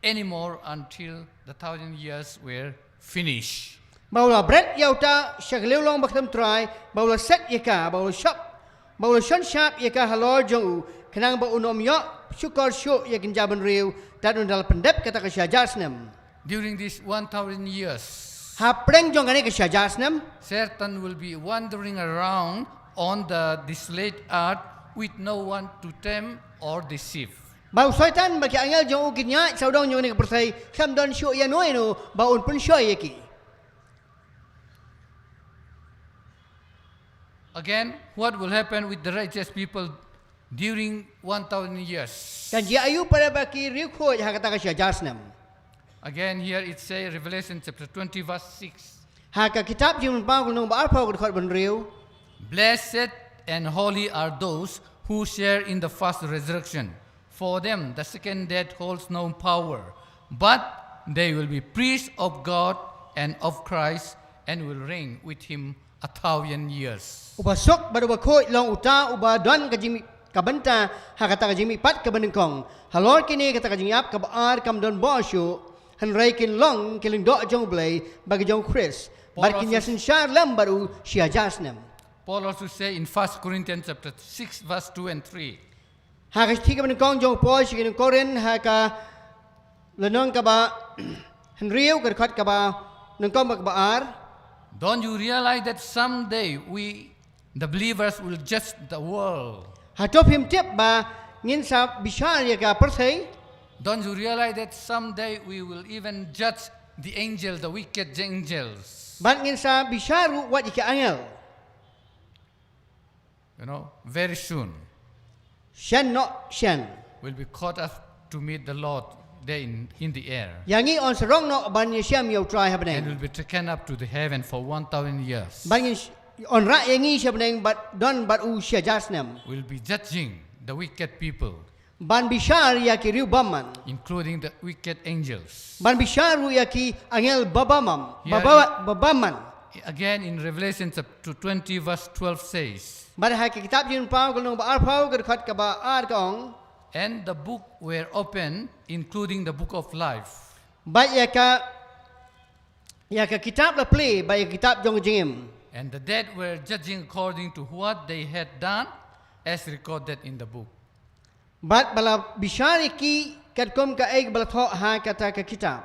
anymore until the thousand years were finished. Ba u la bret ïa uta sha ka liwlong bakhlem trai, ba u la set ïa ka, ba u la shap, ba u la shon shap ïa ka halor jong u, khnang ba un ym ïoh shukor shuh ïa ka kynja bynriew, tad ynda la pyndep kata ka shi hajar snem. During these one thousand years, hapdeng jong kane ka shi hajar snem, Satan will be wandering around on the desolate earth with no one to tempt or deceive. Ba u Soitan bad ki angel jong u kin ïaid sawdong jong kane ka pyrthei, khlem don shuh ïano ïano ba un pynshoi ïa ki. Again, what will happen with the righteous people during one thousand years? Kan jia aïu pat ba ki riewkhuid ha kata ka shi hajar snem? Again, here it says, Revelation chapter twenty, verse six. Ha ka kitab Jingpynpaw ka lynnong ba arphew ka dkhot ba hynriew. Blessed and holy are those who share in the first resurrection. For them, the second death holds no power, but they will be priests of God and of Christ and will reign with him a thousand years. Uba suk bad uba khuid long uta uba don ka jingmih ka bynta ha kata ka jingmih pat kaba nyngkong. Halor kine kata ka jingïap kaba ar kam don bor shuh, hynrei kin long ki lyngdoh jong U Blei bad ki jong U Khrist. Bad kin ïasynshar lem bad u shi hajar snem. Paul also say in First Corinthians chapter six, verse two and three. Ha ka shithi kaba nyngkong jong u Paul sha ki nong Korinth ha ka lynnong kaba hynriew ka dkhot kaba nyngkong bad kaba ar. Don't you realize that someday we, the believers, will judge the world? Hato phim tip ba ngin sa bishar ïa ka pyrthei? Don't you realize that someday we will even judge the angel, the wicked angels? Bad ngin sa bishar ruh wat ïa ki angel. You know, very soon, Shen noh shen. we'll be caught up to meet the Lord there in, in the air. Ïa ngi yn sa rong noh ban ïashem ïa U Trai ha bneng. And we'll be taken up to the heaven for one thousand years. Bad ngin sh- yn rah ïa ngi sha bneng bad don bad u shi hajar snem. We'll be judging the wicked people, Ban bishar ïa ki riew bymman. Including the wicked angels. Ban bishar ruh ïa ki angel ba bymman. Ba, ba, ba bymman. Again in Revelation chapter twenty verse twelve says. Bad ha ka kitab Jingpynpaw ka lynnong ba arphew ka dkhot kaba ar ka ong. And the book were open, including the book of life. Bad ïa ka ïa ka kitab la plie, bad ïa ka kitab jong ka jingim. And the dead were judging according to what they had done, as recorded in the book. Bad ba la bishar ïa ki katkum kaei ba la thoh ha kata ka kitab.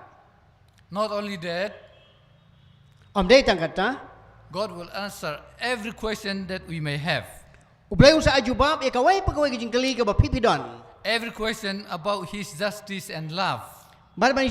Not only that, ym dei tang kata. God will answer every question that we may have. U Blei un sa ai jubab ïa kawei pa kawei ka jingkylli kaba phi phi don. Every question about his justice and love. Bad ban,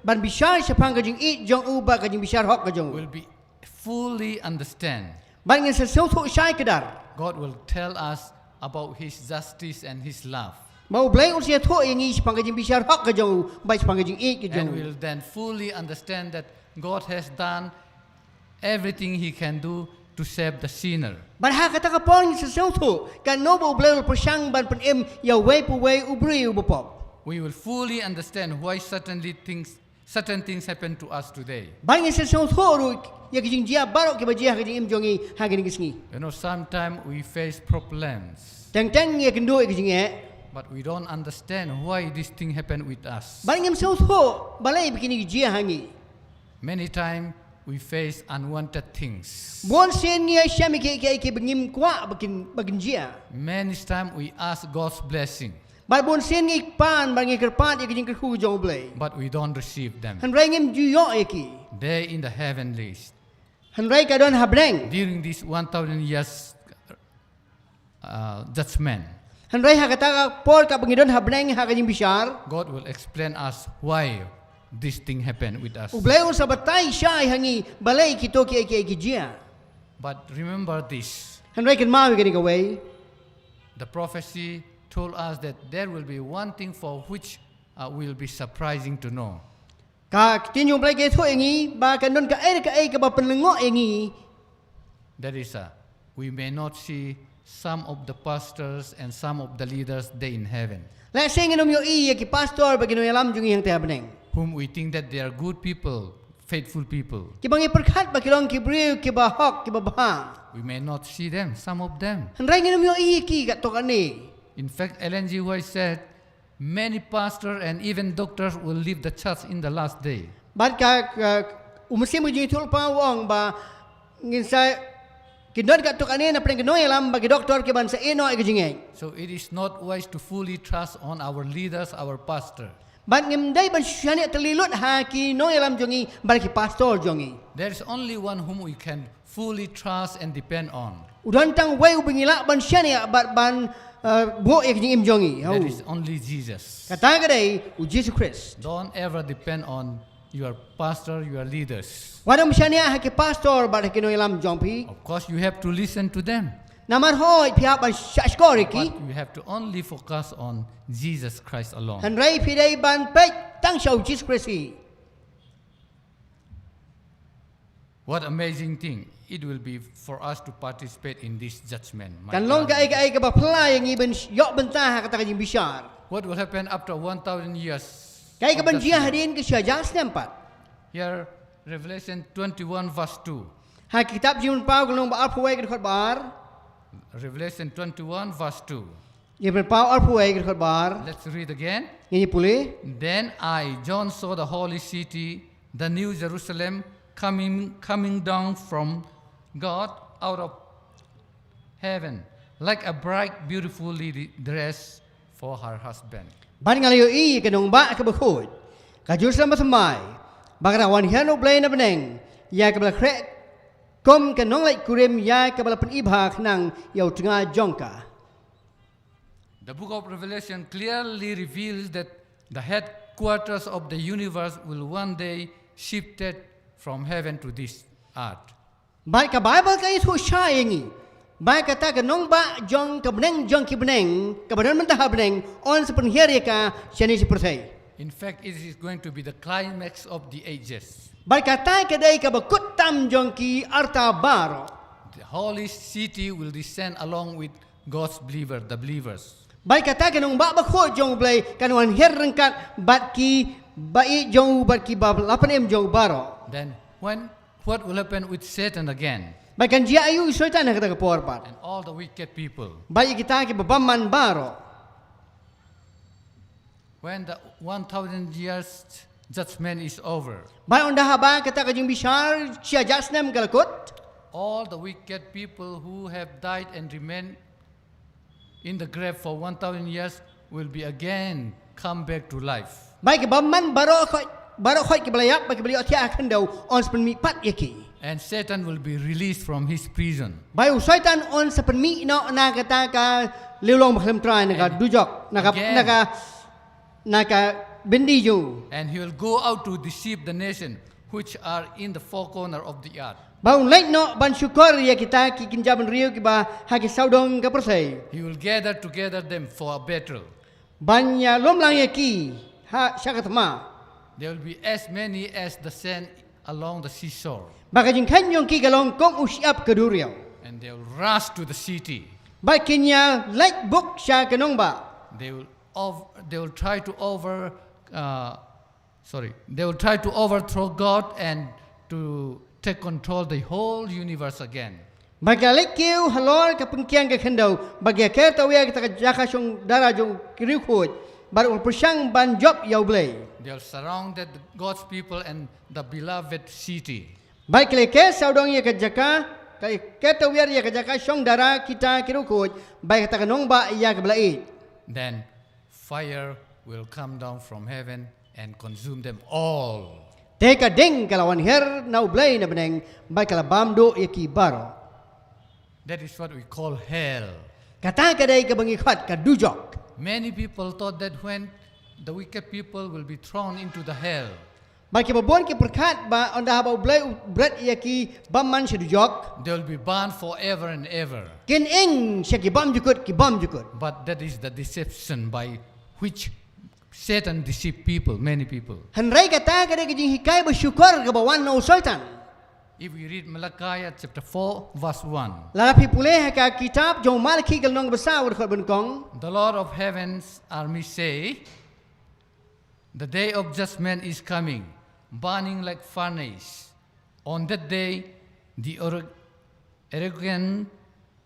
ban bishar shaphang ka jingïeit jong u bad ka jingbishar hok ka jong u. Will be fully understand. Bad ngin sa sngewthuh shai kdar. God will tell us about his justice and his love. Ba U Blei un sa ïathuh ïa ngi shaphang ka jingbishar hok ka jong u bad shaphang ka jingïeit ka jong u. And we'll then fully understand that God has done everything he can do to save the sinner. Bad ha kata ka por ngin sa sngewthuh katno ba U Blei u la pyrshang ban pynim ïa uwei pa uwei u briew uba pop. We will fully understand why certainly things certain things happen to us today. Bad ngin sa sngewthuh ruh ïa ki jingjia baroh kiba jia ha ka jingim jong ngi ha kine ki sngi. You know, sometimes we face problems. Teng teng ngi ïakynduh ïa ki jingeh. But we don't understand why this thing happened with us. Bad ngim sngewthuh balei ba kine ki jia ha ngi. Many times we face unwanted things. Bun sien ngi ïashem ïa kiei kiei kiba ngim kwah ba kin, ba kin jia. Many times we ask God's blessing. Bad bun sien ngi pan bad ngi kyrpad ïa ki jingkyrkhu jong U Blei. But we don't receive them. Hynrei ngim ju ïoh ïa ki. There in the heavenlies. Hynrei ka don ha bneng. During this one thousand years uh, judgment. Hynrei ha kata ka por kaba ngi don ha bneng ha ka jingbishar. God will explain us why this thing happened with us. U Blei un sa batai shai ha ngi balei kito kiei kiei ki jia. But remember this. Hynrei kynmaw ïa kane kawei. The prophecy told us that there will be one thing for which uh, will be surprising to know. Ka ktien jong U Blei ka ïathuh ïa ngi ba kan don kaei re kaei kaba pynlyngngoh ïa ngi. That is, uh, we may not see some of the pastors and some of the leaders there in heaven. Lehse ngin ym ïohi ïa ki pastor bad ki nongïalam jong ngi hangta ha bneng. Whom we think that they are good people, faithful people. Kiba ngi pyrkhat ba ki long ki briew kiba hok kiba bha. We may not see them, some of them. Hynrei ngin ym ïohi ïa ki katto katne. In fact, Ellen G. White said, many pastors and even doctors will leave the church in the last day. Bad ka, ka u mynsiem ka jingïathuhlypa u ong ba ngin sa kin don katto katne na pdeng ki nongïalam bad ki doktor kiban sa ïehnoh ïa ka jingngeit. So it is not wise to fully trust on our leaders, our pastor. Bad ngim dei ban shaniah tylli lut ha ki nongïalam jong ngi bad ki pastor jong ngi. There is only one whom we can fully trust and depend on. U don tang uwei uba ngi lah ban shaniah bad ban, uh, buh ïa ka jingim jong ngi. That is only Jesus. Kata ka dei u Jisu Khrist. Don't ever depend on your pastor, your leaders. Wat ym shaniah ha ki pastor bad ha ki nongïalam jong phi. Of course, you have to listen to them. Namar hooid phi hap ban shah shkor ïa ki. But you have to only focus on Jesus Christ alone. Hynrei phi dei ban peit tang sha u Jisu Khrist hi. What amazing thing it will be for us to participate in this judgment. My Kan long God. Kaei kaei kaba phylla ïa ngi ban ïoh bynta ha kata ka jingbishar. What will happen after one thousand years Kaei ka of ban jia judgment? Hadien ka shi hajar snem pat. Here, Revelation twenty-one verse two. Ha kitab Jingpynpaw ka lynnong ba arphew wei ka dkhot ba ar. Revelation twenty-one verse two. Jingpynpaw arphew wei ka dkhot ba ar. Let's read again. Ngin ïa pule. Then I, John, saw the holy city, the new Jerusalem, coming, coming down from God out of heaven, like a bright, beautifully dress for her husband. Bad nga la ïohi ïa ka nongbah kaba khuid, ka Jerusalem bathymmai, ba ka dang wan hiar na U Blei na bneng, ïa kaba la khreh kum ka nongleit kurim ïa kaba la pynibha khnang ïa u tnga jong ka. The book of Revelation clearly reveals that the headquarters of the universe will one day shifted from heaven to this earth. Bad ka Baibl ka ïathuh shai ïa ngi ba kata ka nongbah jong ka bneng jong ki bneng, kaba don mynta ha bneng, yn sa pynhiar ïa ka shane sha pyrthei. In fact, it is going to be the climax of the ages. Bad kata ka dei kaba kut tam jong ki arta baroh. The holy city will descend along with God's believer, the believers. Bad kata ka nongbah bakhuid jong U Blei kan wan hiar ryngkat bad ki ba ïeit jong u bad ki ba la pynim jong u baroh. Then when, what will happen with Satan again? Bad kan jia aïu ïa u Soitan ha kata ka por pat? And all the wicked people. Bad ïa kita kiba bymman baroh. When the one thousand years judgment is over. Bad ynda haba kata ka jingbishar shi hajar snem ka la kut. All the wicked people who have died and remain in the grave for one thousand years will be again come back to life. Bad kiba bymman baroh khoit, baroh khoit kiba la ïap, bad kiba la ïohthiah ha khyndew, yn sa pynmih pat ïa ki. And Satan will be released from his prison. Bad u Soitan yn sa pynmih noh na kata ka liang long ba khlem trai, na ka dujok, na ka, na ka, na ka byndi jong u. And he will go out to deceive the nation which are in the four corner of the earth. Bad un leit noh ban shukor ïa kita ki kynja bynriew kiba ha ki sawdong ka pyrthei. He will gather together them for a battle. Ban ïalum lang ïa ki ha sha ka thma. There will be as many as the sand along the seashore. Bad ka jingkheiñ jong ki ka long kum u shyiap ka duriaw. And they will rush to the city. Bad kin ïaleit buk sha ka nongbah. They will ov-, they will try to over, uh, sorry, they will try to overthrow God and to take control the whole universe again. Bad ki la leit kiew halor ka pynkiang ka khyndew, bad ki ïa ker tawiar ïa kata ka jaka shong dara jong ki riewkhuid, bad u pyrshang ban jop ïa U Blei. They have surrounded God's people and the beloved city. Bad ki la ker sawdong ïa ka jaka, ki la ker tawiar ïa ka jaka shong dara kita ki riewkhuid, bad kata ka nongbah ïa kaba la ïeit. Then fire will come down from heaven and consume them all. Te ka ding ka la wan hiar na U Blei na bneng, bad ka la bam duh ïa ki baroh. That is what we call hell. Kata ka dei kaba ngi khot ka dujok. Many people thought that when the wicked people will be thrown into the hell, Bad kiba bun ki pyrkhat ba ynda haba U Blei u bret ïa ki bymman sha dujok, they will be burned forever and ever. Kin ing sha ki bymjukut, ki bymjukut. But that is the deception by which Satan deceive people, many people. Hynrei kata ka dei ka jinghikai ba shukor kaba wan na u Soitan. If we read Malachi chapter four, verse one. Lada phi pule ha ka kitab jong u Malaki ka lynnong ba saw, ka dkhot ba nyngkong. The Lord of heaven's army say, "The day of judgment is coming, burning like furnace. On that day, the arro-, arrogant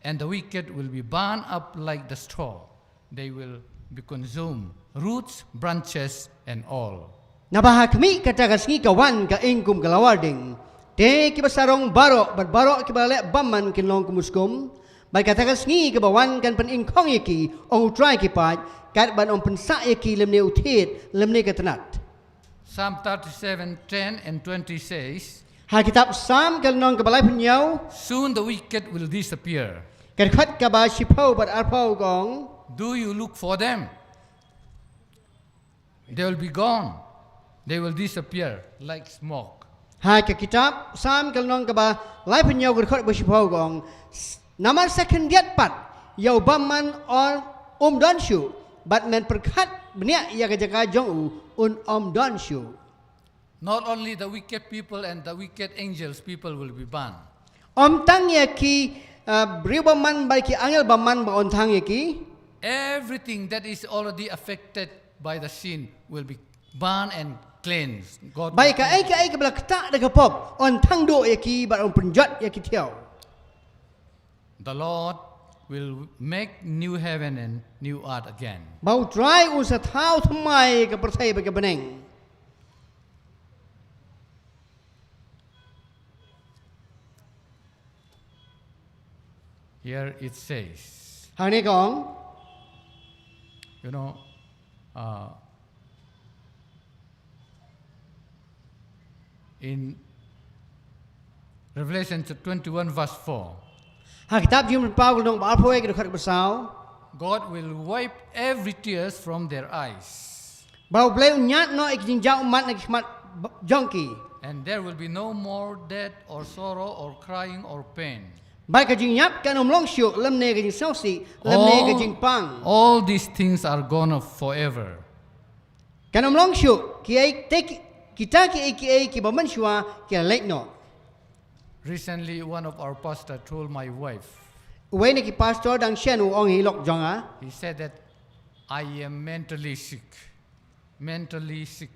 and the wicked will be burned up like the straw. They will be consumed, roots, branches, and all." Naba ha khmih kata ka sngi ka wan ka ing kum ka lawar ding. Te kiba sarong baroh, bad baroh kiba leh bymman kin long kum u skum. Bad kata ka sngi kaba wan kan pyningkhong ïa ki, ong U Trai ki paid, katba yn ym pynsah ïa ki lymne u thied, lymne ka tnat. Psalm thirty-seven ten and twenty says, Ha kitab Salm ka lynnong kaba laiphew hynñiew, soon the wicked will disappear. Ka dkhot kaba shiphew bad arphew ka ong, do you look for them? They will be gone. They will disappear like smoke. Ha ka kitab Salm ka lynnong kaba laiphew hynñiew ka dkhot ba shiphew ka ong, namar sa khyndiat pat ïa u bymman un ym don shuh, bad men pyrkhat bniah ïa ka jaka jong u un ym don shuh. Not only the wicked people and the wicked angels, people will be burned. Ym tang ïa ki, uh, briew bymman bad ki angel bymman ba un thang ïa ki. Everything that is already affected by the sin will be burned and cleansed. God will cleanse. Bad kaei kaei kaba la ktah da ka pop un thang duh ïa ki bad un pynjot ïa ki thiaw. The Lord will make new heaven and new earth again. Ba U Trai un sa thaw thymmai ka pyrthei bad ka bneng. Here it says, hangne ka ong, you know, uh, in Revelation chapter twenty-one, verse four, ha kitab Jingpynpaw ka lynnong ba arphew wei ka dkhot ba saw, God will wipe every tears from their eyes. Ba U Blei un ñiad noh ïa ki jingjaw ummat na ki khmat b-, jong ki. And there will be no more death or sorrow or crying or pain. Bad ka jingïap kan ym long shuh, lymne ka jingsngewsih, lymne ka jingpang. All these things are gone forever. Kan ym long shuh, kiei te ki, kita kiei kiei kiba mynshuwa ki la leit noh. Recently, one of our pastor told my wife, uwei na ki pastor dang shen u ong ïa i lok jong nga. He said that, I am mentally sick. Mentally sick.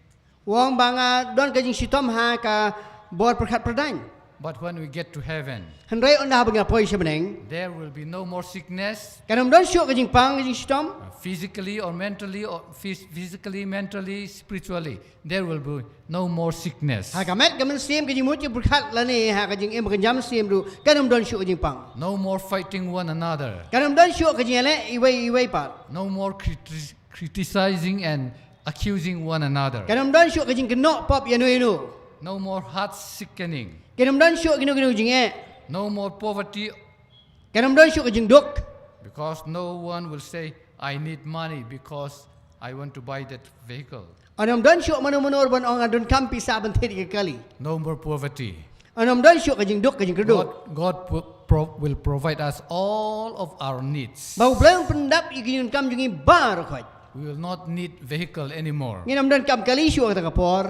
U ong ba nga don ka jingshitom ha ka bor pyrkhat pyrdaiñ. But when we get to heaven, hynrei ynda haba ngi la poi sha bneng, there will be no more sickness. Kan ym don shuh ka jingpang, ka jingshitom. Uh, physically or mentally or phys-, physically, mentally, spiritually, there will be no more sickness. Ha ka met ka mynsiem, ka jingmut jingpyrkhat lane ha ka jingim ka jam mynsiem ruh kan ym don shuh ka jingpang. No more fighting one another. Kan ym don shuh ka jingïaleh iwei iwei pat. No more criti-, criticizing and accusing one another. Kan ym don shuh ka jingkynnoh pop ïano ïano. No more heart sickening. Kan ym don shuh kino kino jingeh. No more poverty. Kan ym don shuh ka jingduk. Because no one will say, I need money because I want to buy that vehicle. Kan ym don shuh mano mano ruh ban ong nga donkam pisa ban thied ïa ka kali. No more poverty. Kan ym don shuh ka jingduk, ka jingkyrduh. God, God pro-, pro-, will provide us all of our needs. Ba U Blei un pyndap ïa ki jingdonkam jong ngi baroh khoit. We will not need vehicle anymore. Ngin ym donkam kali shuh ha kata ka por.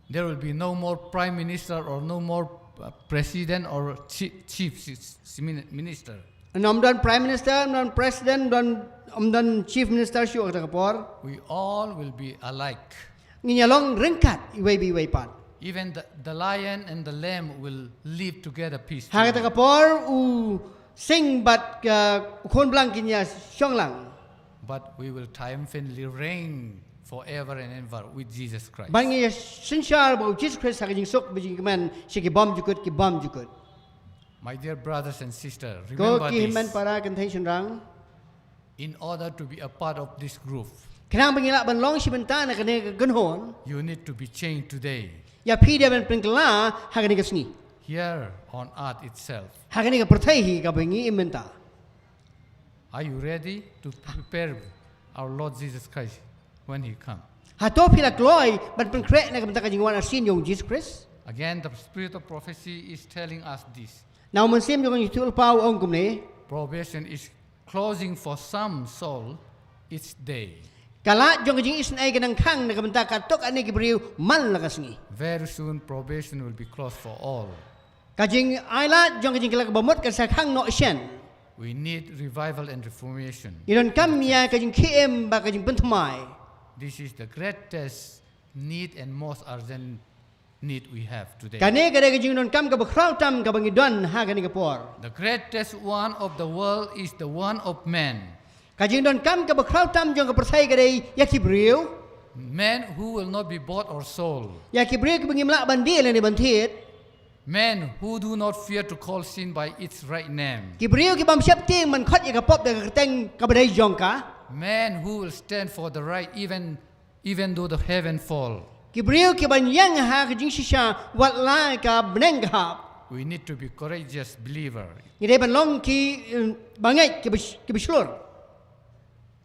There will be no more prime minister or no more, uh, president or chi-, chief si-, si-, mini-, minister. Ym don prime minister, ym don president, ym don, ym don chief minister shuh ha kata ka por. We all will be alike. Ngin ïa long ryngkat iwei pa iwei pat. Even the, the lion and the lamb will live together peacefully. Ha kata ka por u sing bad ka, u khun blang kin ïa shong lang. But we will triumphantly reign forever and ever with Jesus Christ. Bad ngin ïa synshar bad u Jesus Christ ha ka jingsuk bad jingkmen sha ki bymjukut ki bymjukut. My dear brothers and sisters, ko remember ki hynmen para kynthei shynrang. In order to be a part of this group, khnang ba ngin lah ban long shi bynta na kane ka kynhun, you need to be changed today. Ïa phi dei ban pynkylla ha kane ka sngi. Here on earth itself. Ha kane ka pyrthei hi kaba ngi im mynta. Are you ready to prepare our Lord Jesus Christ when he come? Hato phi la kloi ban pynkhreh na ka bynta ka jingwan arsien jong u Jesus Christ? Again, the spirit of prophecy is telling us this. Na u mynsiem jong ka jingïathuhlypa u ong kumne. Probation is closing for some soul each day. Ka lad jong ka jingisynei ka dang khang na ka bynta katto katne ki briew man la ka sngi. Very soon probation will be closed for all. Ka jingailad jong ka jingkylla kaba mut kan sa khang noh shen. We need revival and reformation. Ngi donkam ïa ka jingkhie im bad ka jingpynthymmai. This is the greatest need and most urgent need we have today. Kane ka dei ka jingdonkam kaba khraw tam kaba ngi don ha kane ka por. The greatest want of the world is the want of man. Ka jingdonkam kaba khraw tam jong ka pyrthei ka dei ïa ki briew. Men who will not be bought or sold. Ïa ki briew kiba ngim lah ban die lane ban thied. Men who do not fear to call sin by its right name. Ki briew kibym sheptieng ban khot ïa ka pop da ka kyrteng kaba dei jong ka. Men who will stand for the right even, even though the heaven fall. Ki briew ki ban ïeng ha ka jingshisha wat la ka bneng ka hap. We need to be courageous believer. Ngi dei ban long ki, eh, bangeit ki ba sh-, ki ba shlur.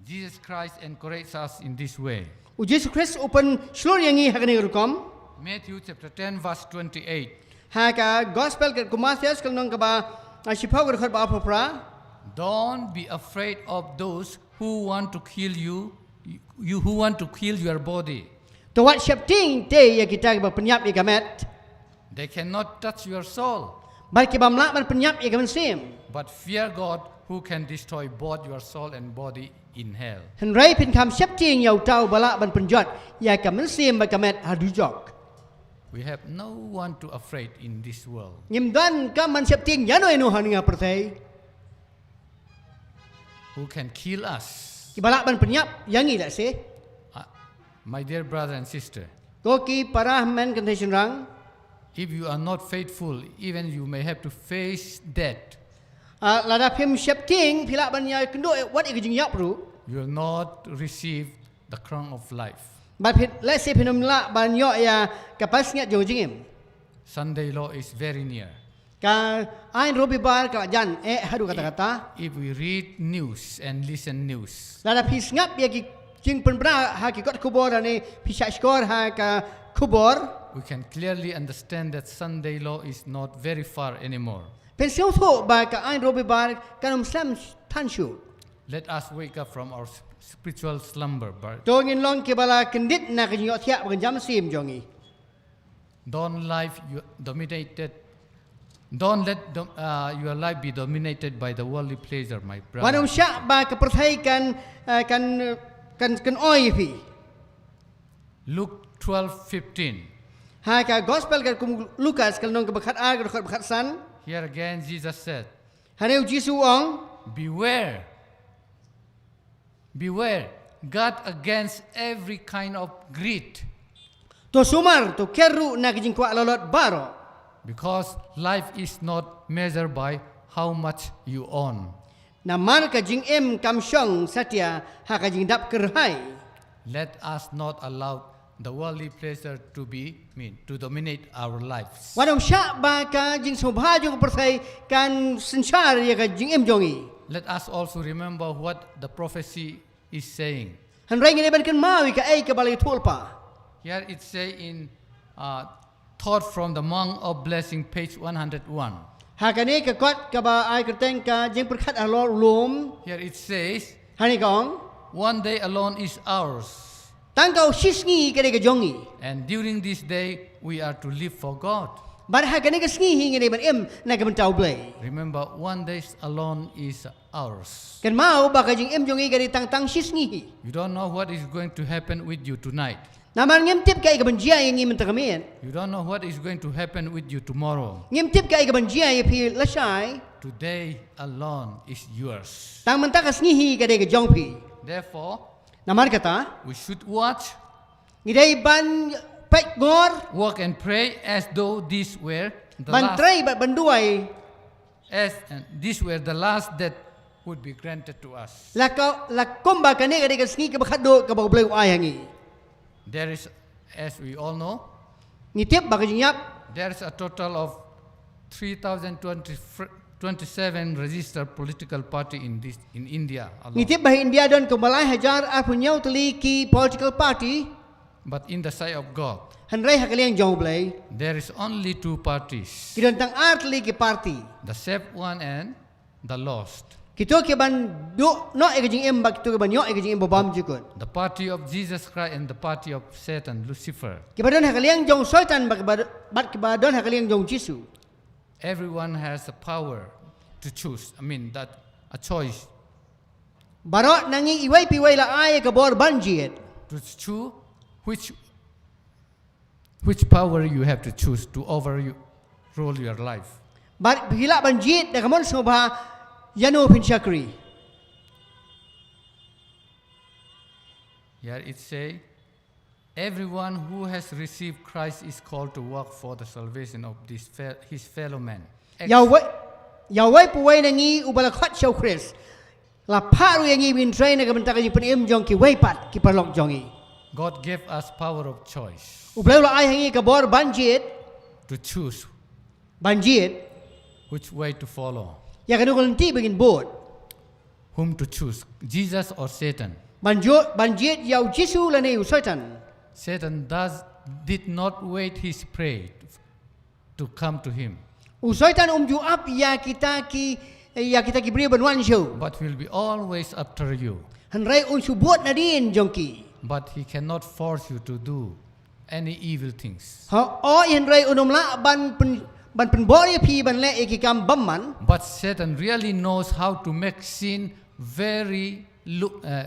Jesus Christ encourages us in this way. U Jisu Khrist u pynshlur ïa ngi ha kane ka rukom. Matthew chapter ten verse twenty-eight. Ha ka gospel katkum u Mathaios ka lynnong kaba, ah, shiphew ka dkhot ba arphew phra. Don't be afraid of those who want to kill you, you who want to kill your body. To wat sheptieng te ïa kita kiba pynïap ïa ka met. They cannot touch your soul. Bad ki bym lah ban pynïap ïa ka mynsiem. But fear God who can destroy both your soul and body in hell. Hynrei phin kham sheptieng ïa uta uba lah ban pynjot ïa ka mynsiem bad ka met ha dujok. We have no one to afraid in this world. Ngim don kam ban sheptieng ïano ïano hangne ha pyrthei. Who can kill us? Kiba lah ban pynïap ïa ngi lehse. Uh, my dear brother and sister, to ki para hynmen kynthei shynrang, if you are not faithful, even you may have to face death. Ah, lada phim sheptieng, phi lah ban ïakynduh, eh, wat ïa ka jingïap ruh. You will not receive the crown of life. Bad phi, lehse phin ym lah ban ïoh ïa ka pansngiat jong jingim. Sunday law is very near. Ka aiñ Robibar ka la jan eh haduh katta katta. If we read news and listen news, lada phi sngap ïa ki jingpynbna ha ki kot khubor lane phi shah shkor ha ka khubor, we can clearly understand that Sunday law is not very far anymore. Phin sngewthuh ba ka aiñ Robibar kan ym slem than shuh. Let us wake up from our sp-, spiritual slumber. Bar- To ngin long kiba la kyndit na ka jingïohthiah ba kynja mynsiem jong ngi. Don't life you dominated. Don't let dom-, uh, your life be dominated by the worldly pleasure, my brother. Wat ym shah ba ka pyrthei kan, uh, kan, uh, kan, kan oi ïa phi. Luke twelve fifteen. Ha ka gospel katkum u Lukas ka lynnong kaba khatar ka dkhot ba khatsan. Here again Jesus said, hangne u Jisu u ong, beware. Beware, guard against every kind of greed. To sumar, to ker ruh na ka jingkwah lalot baroh. Because life is not measured by how much you own. Namar ka jingim kam shong satia ha ka jingdap kyrhai. Let us not allow the worldly pleasure to be, mean, to dominate our lives. Wat ym shah ba ka jingsngewbha jong ka pyrthei kan synshar ïa ka jingim jong ngi. Let us also remember what the prophecy is saying. Hynrei ngi dei ban kynmaw ïa kaei kaba la ïathuh lypa. Here it say in, uh, Thought from the Mount of Blessing, page one hundred one. Ha kane ka kot kaba ai kyrteng ka jingpyrkhat halor u lum. Here it says, hangne ka ong, one day alone is ours. Tang ka u shisngi ka dei ka jong ngi. And during this day, we are to live for God. Bad ha kane ka sngi hi ngi dei ban im na ka bynta U Blei. Remember, one day alone is ours. Kynmaw ba ka jingim jong ngi ka dei tang tang shisngi hi. You don't know what is going to happen with you tonight. Namar ngim tip kaei ka ban jia ïa ngi mynta ka miet. You don't know what is going to happen with you tomorrow. Ngim tip kaei ka ban jia ïa phi lashai. Today alone is yours. Tang mynta ka sngi hi ka dei ka jong phi. Therefore, namar kata, we should watch. Ngi dei ban peit ngor. Work and pray as though this were the last. Ban trei bad ban duwai. As, and this were the last that would be granted to us. La ka, la kumba kane ka dei ka sngi kaba khatduh kaba U Blei u ai ha ngi. There is, as we all know, ngi tip ba ka jingïap, there is a total of three thousand twenty, twenty-seven registered political party in this, in India alone. Ngi tip ba ha India don kumba lai hajar arphew hynñiew tylli ki political party. But in the sight of God, hynrei ha ka liang jong U Blei, there is only two parties. Ki don tang ar tylli ki party. The saved one and the lost. Kito ki ban duh noh ïa ka jingim bad kito ki ban ïoh ïa ka jingim ba bymjukut. The party of Jesus Christ and the party of Satan, Lucifer. Ki ba don ha ka liang jong Soitan bad, bad, bad ki ba don ha ka liang jong Jisu. Everyone has a power to choose. I mean that a choice. Baroh na ngi iwei pa iwei la ai ka bor ban jied. To choose which, which power you have to choose to over you, rule your life. Bad phi lah ban jied da ka mon sngewbha ïano phin shakri. Here it say, everyone who has received Christ is called to work for the salvation of this fel-, his fellow man. Ex- Ïa uwei, ïa uwei pa uwei na ngi uba la khot sha U Khrist, la phah ruh ïa ngi ban trei na ka bynta ka jingpynim jong kiwei pat ki paralok jong ngi. God gave us power of choice. U Blei u la ai ha ngi ka bor ban jied. To choose. Ban jied. Which way to follow. Ïa kano ka lynti ba ngin bud. Whom to choose, Jesus or Satan? Ban jied, ban jied ïa u Jisu lane u Soitan. Satan does, did not wait his prey to come to him. U Soitan um ju ap ïa kita ki, ïa kita ki briew ban wan sha u. But he will be always after you. Hynrei un shu bud nadien jong ki. But he cannot force you to do any evil things. Hooid, hynrei un ym lah ban pyn, ban pynbor ïa phi ban leh ïa ki kam bymman. But Satan really knows how to make sin very look, uh,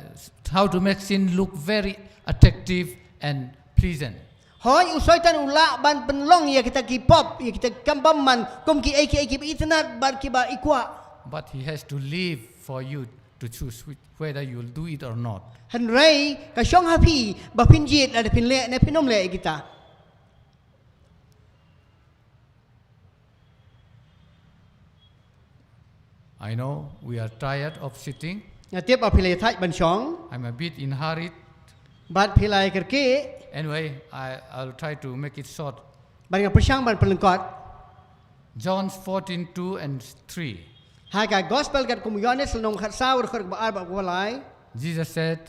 how to make sin look very attractive and pleasant. Hooid, u Soitan u lah ban pynlong ïa kita ki pop, ïa kita ki kam bymman kum kiei kiei kiba itynnad bad kiba i kwah. But he has to leave for you to choose which, whether you'll do it or not. Hynrei ka shong ha phi ba phin jied lada phin leh ne phin ym leh ïa kita. I know we are tired of sitting. Nga tip ba phi la ïathait ban shong. I'm a bit in hurry. Bad phi la ïakyrkieh. Anyway, I, I'll try to make it short. Bad nga pyrshang ban pynlyngkot. John fourteen two and three. Ha ka gospel katkum u Ïoannis lynnong khatsaw, dkhot kaba ar bad kaba lai. Jesus said,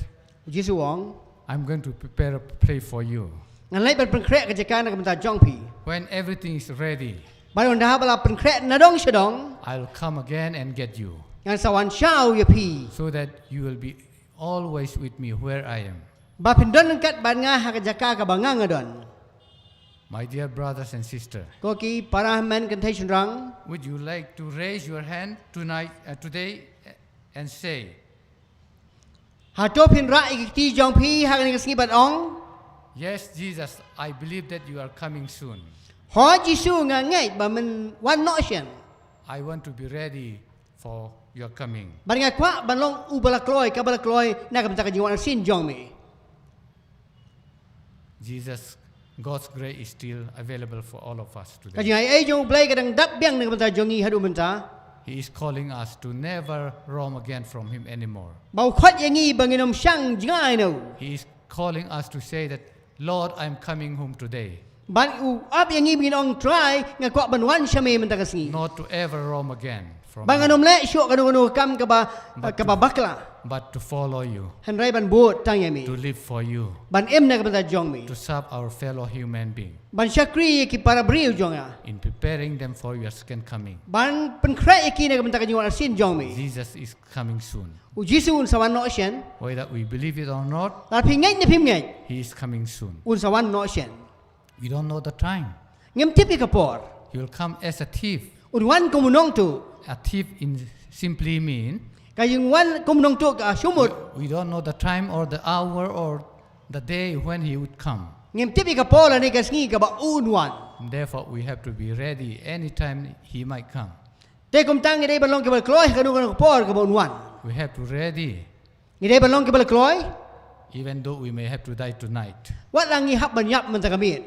Jisu u ong, "I'm going to prepare a place for you. Ngan leit ban pynkhreh ka jaka na ka bynta jong phi." When everything is ready, bad haba la pynkhreh nadong shadong, I'll come again and get you. Ngan sa wan shaw ïa phi. So that you will be always with me where I am. Ba phin don ryngkat bad nga ha ka jaka kaba nga nga don. My dear brothers and sisters, ko ki para hynmen kynthei shynrang, would you like to raise your hand tonight, uh, today, uh, and say, hato phin rah ïa ki kti jong phi ha kane ka sngi bad ong, "Yes, Jesus, I believe that you are coming soon. Hooid Jisu, nga ngeit ba men wan noh shen." I want to be ready for your coming. Bad nga kwah ban long uba la kloi, kaba la kloi na ka bynta ka jingwan arsien jong me. Jesus, God's grace is still available for all of us today. Ka jingaiei jong U Blei ka dang dap biang na ka bynta jong ngi haduh mynta. He is calling us to never roam again from Him anymore. Ba u khot ïa ngi ba ngin ym shang jngai na u. He is calling us to say that, "Lord, I'm coming home today." Bad u ap ïa ngi ba ngin ong, Trai, nga kwah ban wan sha me mynta ka sngi. Not to ever roam again from Him. Ba ngan ym leh shuh kano kano ka kam kaba, but kaba bakla. But to follow you. Hynrei ban bud tang ïa me. To live for you. Ban im na ka bynta jong me. To serve our fellow human being. Ban shakri ïa ki para briew jong nga. In preparing them for your second coming. Ban pynkhreh ïa ki na ka bynta ka jingwan arsien jong me. Jesus is coming soon. U Jisu un sa wan noh shen. Whether we believe it or not, lada phi ngeit ne phim ngeit, He is coming soon. Un sa wan noh shen. We don't know the time. Ngim tip ïa ka por. He will come as a thief. Un wan kum u nongtuh. A thief in simply mean, ka jingwan kum u nongtuh ka shu mut. We, we don't know the time or the hour or the day when He would come. Ngim tip ïa ka por lane ka sngi kaba un wan. Therefore, we have to be ready anytime He might come. Te kumta ngi dei ban long kiba la kloi ha kano kano ka por kaba un wan. We have to ready. Ngi dei ban long kiba la kloi. Even though we may have to die tonight. Wat la ngi hap ban ïap mynta ka miet.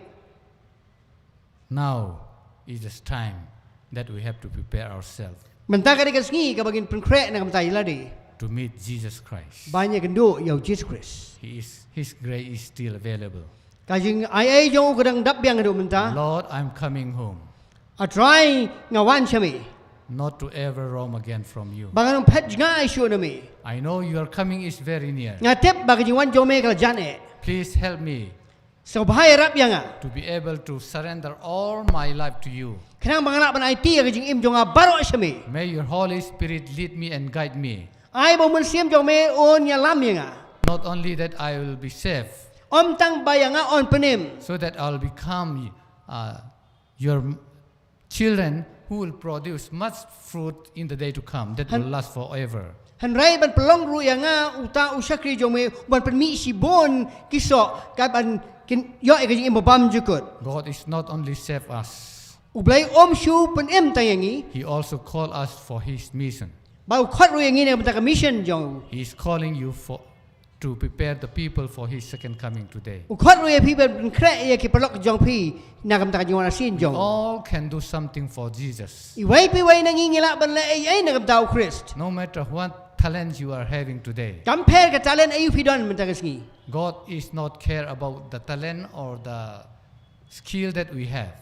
Now is the time that we have to prepare ourselves. Mynta ka dei ka sngi kaba ngin pynkhreh na ka bynta ïa lade. To meet Jesus Christ. Ban ïakynduh ïa u Jisu Khrist. He is, His grace is still available. Ka jingaiei jong u ka dang dap biang haduh mynta. Lord, I'm coming home. A Trai, nga wan sha me. Not to ever roam again from you. Ba ngan ym phet jngai shuh na me. I know your coming is very near. Nga tip ba ka jingwan jong me ka la jan eh. Please help me. Sngewbha ïarap ïa nga. To be able to surrender all my life to you. Khnang ba nga lah ban aiti ïa ka jingim jong nga baroh sha me. May your Holy Spirit lead me and guide me. Ai ba u Mynsiem jong me un ïalam ïa nga. Not only that I will be saved. Ym tang ba ïa nga yn pynim. So that I'll become, uh, your children who will produce much fruit in the day to come, that will last forever. Hynrei ban pynlong ruh ïa nga uta u shakri jong me, ban pynmih shibun ki soh, kaban kin ïoh ïa ka jingim ba bymjukut. God is not only save us. U Blei um shu pynim tang ïa ngi. He also call us for His mission. Ba u khot ruh ïa ngi na ka bynta ka mission jong u. He is calling you for to prepare the people for His second coming today. U khot ruh ïa phi ban pynkhreh ïa ki paralok jong phi na ka bynta ka jingwan arsien jong u. We all can do something for Jesus. Iwei pa iwei na ngi ngi lah ban leh ei ei na ka bynta u Khrist. No matter what talents you are having today. Kam pher ka talent aïu phi don mynta ka sngi. God is not care about the talent or the skill that we have,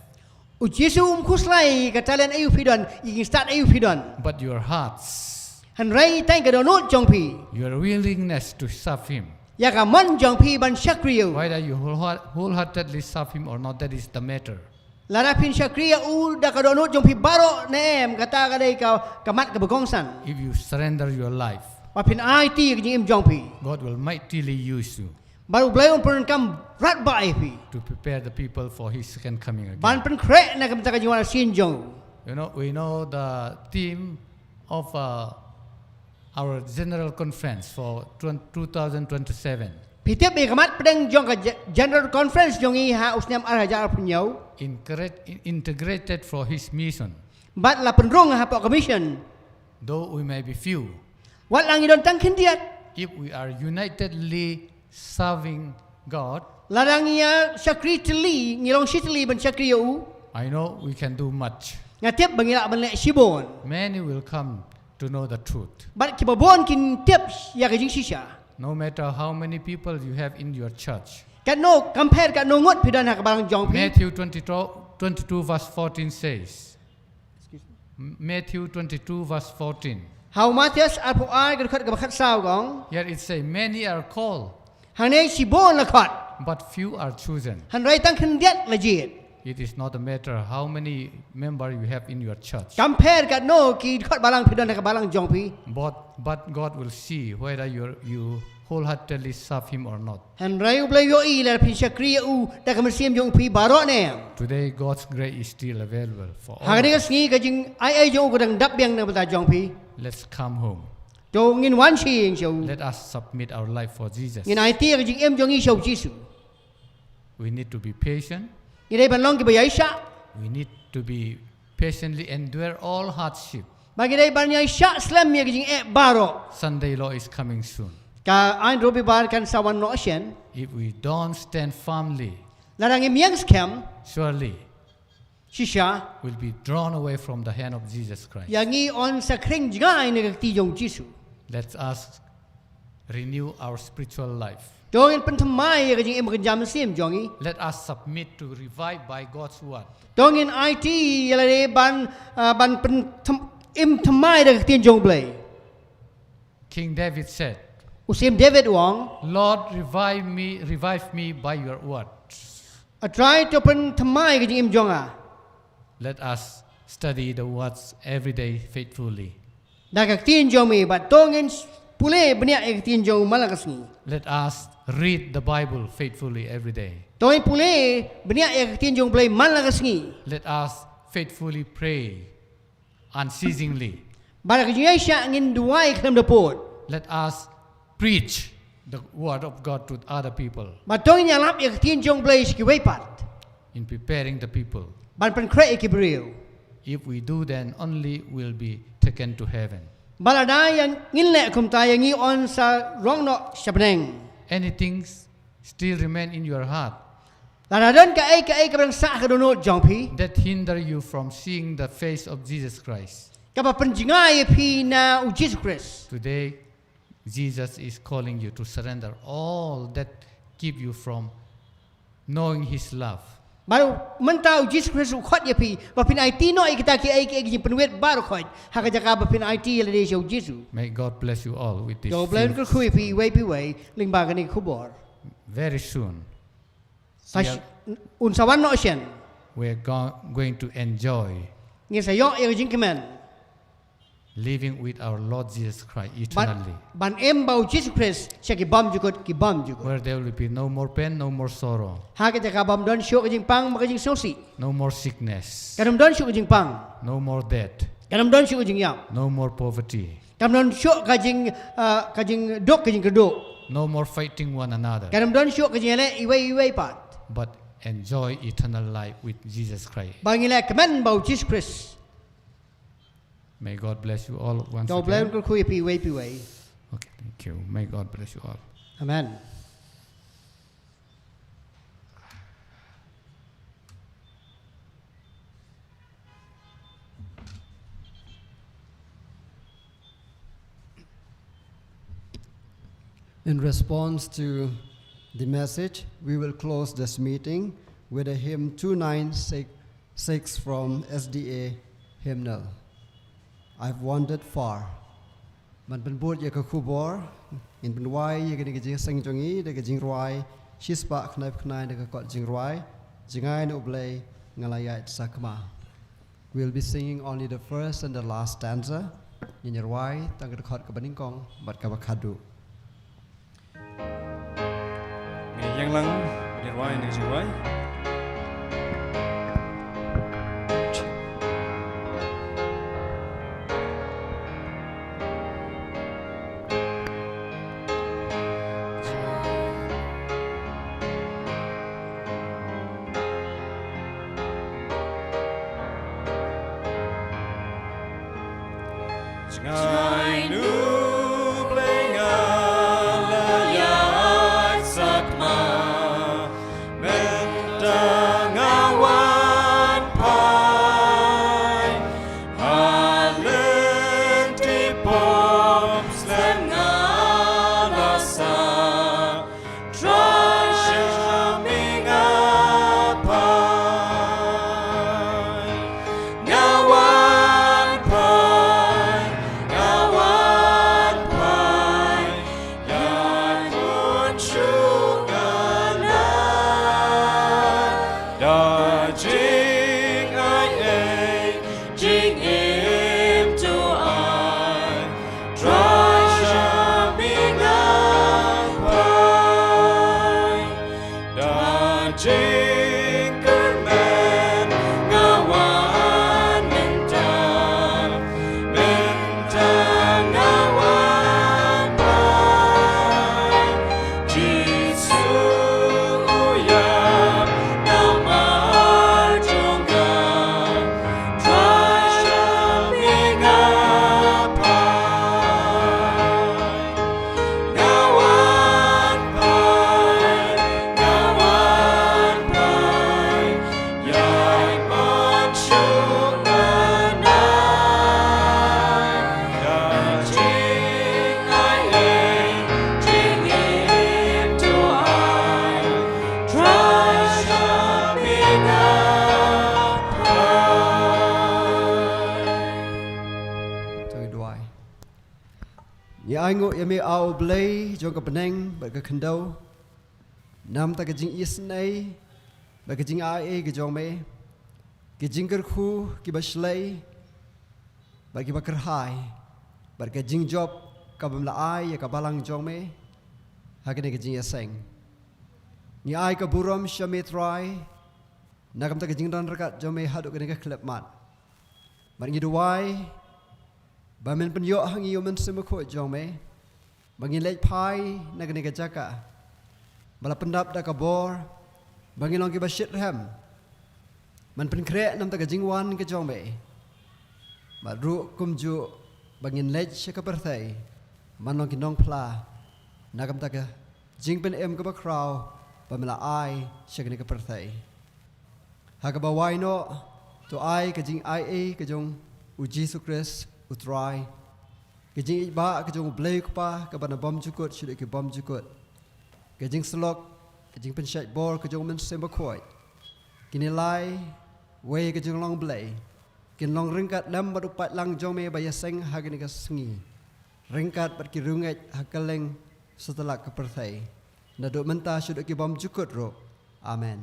U Jisu um khuslai ka talent aïu phi don, ïa ki stad aïu phi don. but your hearts, Hynrei tang ka dohnud jong phi. your willingness to serve Him. Ïa ka mon jong phi ban shakri ïa u. Whether you wholeheart- wholeheartedly serve Him or not, that is the matter. Lada phin shakri ïa u da ka dohnud jong phi baroh ne em, kata ka dei ka, ka mat kaba kongsan. If you surrender your life, Ba phin aiti ïa ka jingim jong phi. God will mightily use you Bad U Blei un pyndonkam radbah ïa phi. to prepare the people for His second coming again. Ban pynkhreh na ka bynta ka jingwan arsien jong u. You know, we know the theme of uh, our general conference for twen- two thousand twenty-seven. Phi tip ïa ka mat pdeng jong ka ge- General Conference jong ngi ha u snem ar hajar arphew hynñiew. Integrate- in- integrated for His mission. Bad la pynrung hapoh ka mission. Though we may be few, Wat la ngi don tang khyndiat. if we are unitedly serving God, Lada ngi ïa shakri tylli, ngi long shi tylli ban shakri ïa u. I know we can do much. Nga tip ba ngi lah ban leh shibun. Many will come to know the truth. Bad kiba bun kin tip ïa ka jingshisha. No matter how many people you have in your church. Katno, kam pher katno ngut phi don ha ka balang jong phi. Matthew twenty-two, twenty-two verse fourteen says, M- Matthew twenty-two verse fourteen. Ha u Mathaios arphew ar ka dkhot kaba khatsaw ka ong. Here it says, many are called, Hangne shibun la khot. but few are chosen. Hynrei tang khyndiat la jied. It is not a matter how many member you have in your church. Kam pher katno ki dkhot balang phi don ha ka balang jong phi. But, but God will see whether you you wholeheartedly serve Him or not. Hynrei U Blei u ïohi lada phin shakri ïa u da ka mynsiem jong phi baroh ne. Today, God's grace is still available for all. Ha kane Of ka us. Sngi ka jingai ei jong u ka dang dap biang na ka bynta jong phi. Let's come home. To ngin wan shane sha u. Let us submit our life for Jesus. Ngin aiti ïa ka jingim jong ngi sha u Jisu. We need to be patient. Ngi dei ban long kiba ïaishah. We need to be patiently endure all hardship. Ba ngi dei ban ïaishah slem ïa ka jingeh baroh. Sunday law is coming soon. Ka aiñ Robibar kan sa wan noh shen. If we don't stand firmly, Lada ngim ïeng skhem. Surely Shisha. We'll be drawn away from the hand of Jesus Christ. Ïa ngi yn sa khring jngai na ka kti jong u Jisu. Let us renew our spiritual life. To ngin pynthymmai ïa ka jingim kynja mynsiem jong ngi. Let us submit to revive by God's word. To ngin aiti ïa lade ban, ah, ban pynthymmai da ka ktien jong u Blei. King David said, U Syiem David u ong, Lord, revive me, revive me by your word. A Trai, to pynthymmai ka jingim jong nga. Let us study the words every day faithfully. Da ka ktien jong me, bad to ngin pule bniah ïa ka ktien jong u man la ka sngi. Let us read the Bible faithfully every day. To ngin pule bniah ïa ka ktien jong u Blei man la ka sngi. Let us faithfully pray unceasingly. Bad da ka jingïaishah ngin duwai khlem da pud. Let us preach the word of God to other people. Bad to ngin ïalap ïa ka ktien jong u Blei sha kiwei pat. In preparing the people. Ban pynkhreh ïa ki briew. If we do, then only we'll be taken to heaven. Bad lada ïa ngin leh kumta ïa ngi yn sa rong noh sha bneng. Anything still remain in your heart. Lada don kaei kaei kaba dang sah ha ka dohnud jong phi. That hinder you from seeing the face of Jesus Christ. Kaba pynjngai ïa phi na u Jisu Khrist. Today, Jesus is calling you to surrender all that keep you from knowing his love. Bad mynta u Jisu Khrist u khot ïa phi ba phin aiti noh ïa kita kiei kiei ki jingpynwit baroh khoit ha ka jaka ba phin aiti ïa lade sha u Jisu. May God bless you all with this. To U Blei un kyrkhu ïa phi iwei pa iwei lyngba kane ka khubor. Very soon. Tash, un sa wan noh shen. We're go- going to enjoy. Ngin sa ïoh ïa ka jingkmen. Living with our Lord Jesus Christ eternally. Ban im bad u Jisu Khrist sha ki bymjukut ki bymjukut. Where there will be no more pain, no more sorrow. Ha ka jaka bym don shuh ka jingpang bad ka jingsngewsih. No more sickness. Kan ym don shuh ka jingpang. No more death. Kan ym don shuh ka jingïap. No more poverty. Kan ym don shuh ka jing, ah, ka jingduk ka jingkyrduh. No more fighting one another. Kan ym don shuh ka jingïaleh iwei iwei pat. But enjoy eternal life with Jesus Christ. Ba ngin leh kmen bad u Jisu Khrist. May God bless you all once again. To U Blei un kyrkhu ïa phi iwei pa iwei. Okay, thank you. May God bless you all. Amen. In response to the message, we will close this meeting with a hymn two nine six six from S D A hymnal, "I've Wandered Far." Ban pynbud ïa ka khubor, ngin pynwai ïa kane ka jingïaseng jong ngi da ka jingrwai shispah khyndai phew khyndai da ka kot jingrwai, "Jngai na U Blei, nga la ïaid sakma." We'll be singing only the first and the last stanza. Ngin ïarwai tang ka dkhot kaba nyngkong bad kaba khadduh. Ngin ïeng lang, ngin ïarwai, ngin ïarwai. Jngai na U Blei, nga la ïaid sakma, mynta nga wan phai. Ha lynti pop slem nga la sah, Trai, shah me nga phai. Nga wan phai, nga wan phai, ïaid mynshuwa nga. Da jingaiei, jingim to ai, Trai, shah me nga phai. Da jingkyrmen nga wan mynta, mynta nga wan phai. Jisu, u ïap namar jong nga, Trai, shah me nga phai. Nga wan phai, nga wan phai, ïaid mynshuwa nga. Da jingaiei, jingim to ai, Trai, shah me nga phai. To ngi duwai. Ngi ainguh ïa me, A U Blei jong ka bneng bad ka khyndew, namar ka jingisynei bad ka jingaiei ka jong me, ki jingkyrkhu kiba shlei bad kiba kyrhai, bad ka jingjop kaba me la ai ïa ka balang jong me ha kane ka jingïaseng. Ngi ai ka burom sha me, Trai, na ka bynta ka jingdon ryngkat jong me haduh kane ka khyllipmat. Bad ngi duwai ba men pynïoh ha ngi ïa u Mynsiem Bakhuid jong me, ba ngin leit phai na kane ka jaka ba la pyndap da ka bor, ba ngin long kiba shitrhem ban pynkhreh namar ka jingwan ka jong me. Bad ruh kumjuh ba ngin leit sha ka pyrthei ban long ki nongphla na ka bynta ka jingpynim kaba khraw ba me la ai sha kane ka pyrthei. Ha kaba wai noh, to ai ka jingaiei ka jong u Jisu Khrist u Trai, ka jingïeit ba ka jong u Blei u Kpa kaba na bymjukut shaduh ki bymjukut, ka jingsyllok, ka jingpynshait bor ka jong u Mynsiem Bakhuid, kine lai wei ka jinglong Blei kin long ryngkat lem bad u paidlang jong me ba ïaseng ha kane ka sngi, ryngkat bad ki riewngeit ha kylleng satlak ka pyrthei, naduh mynta shaduh ki bymjukut ruh. Amen.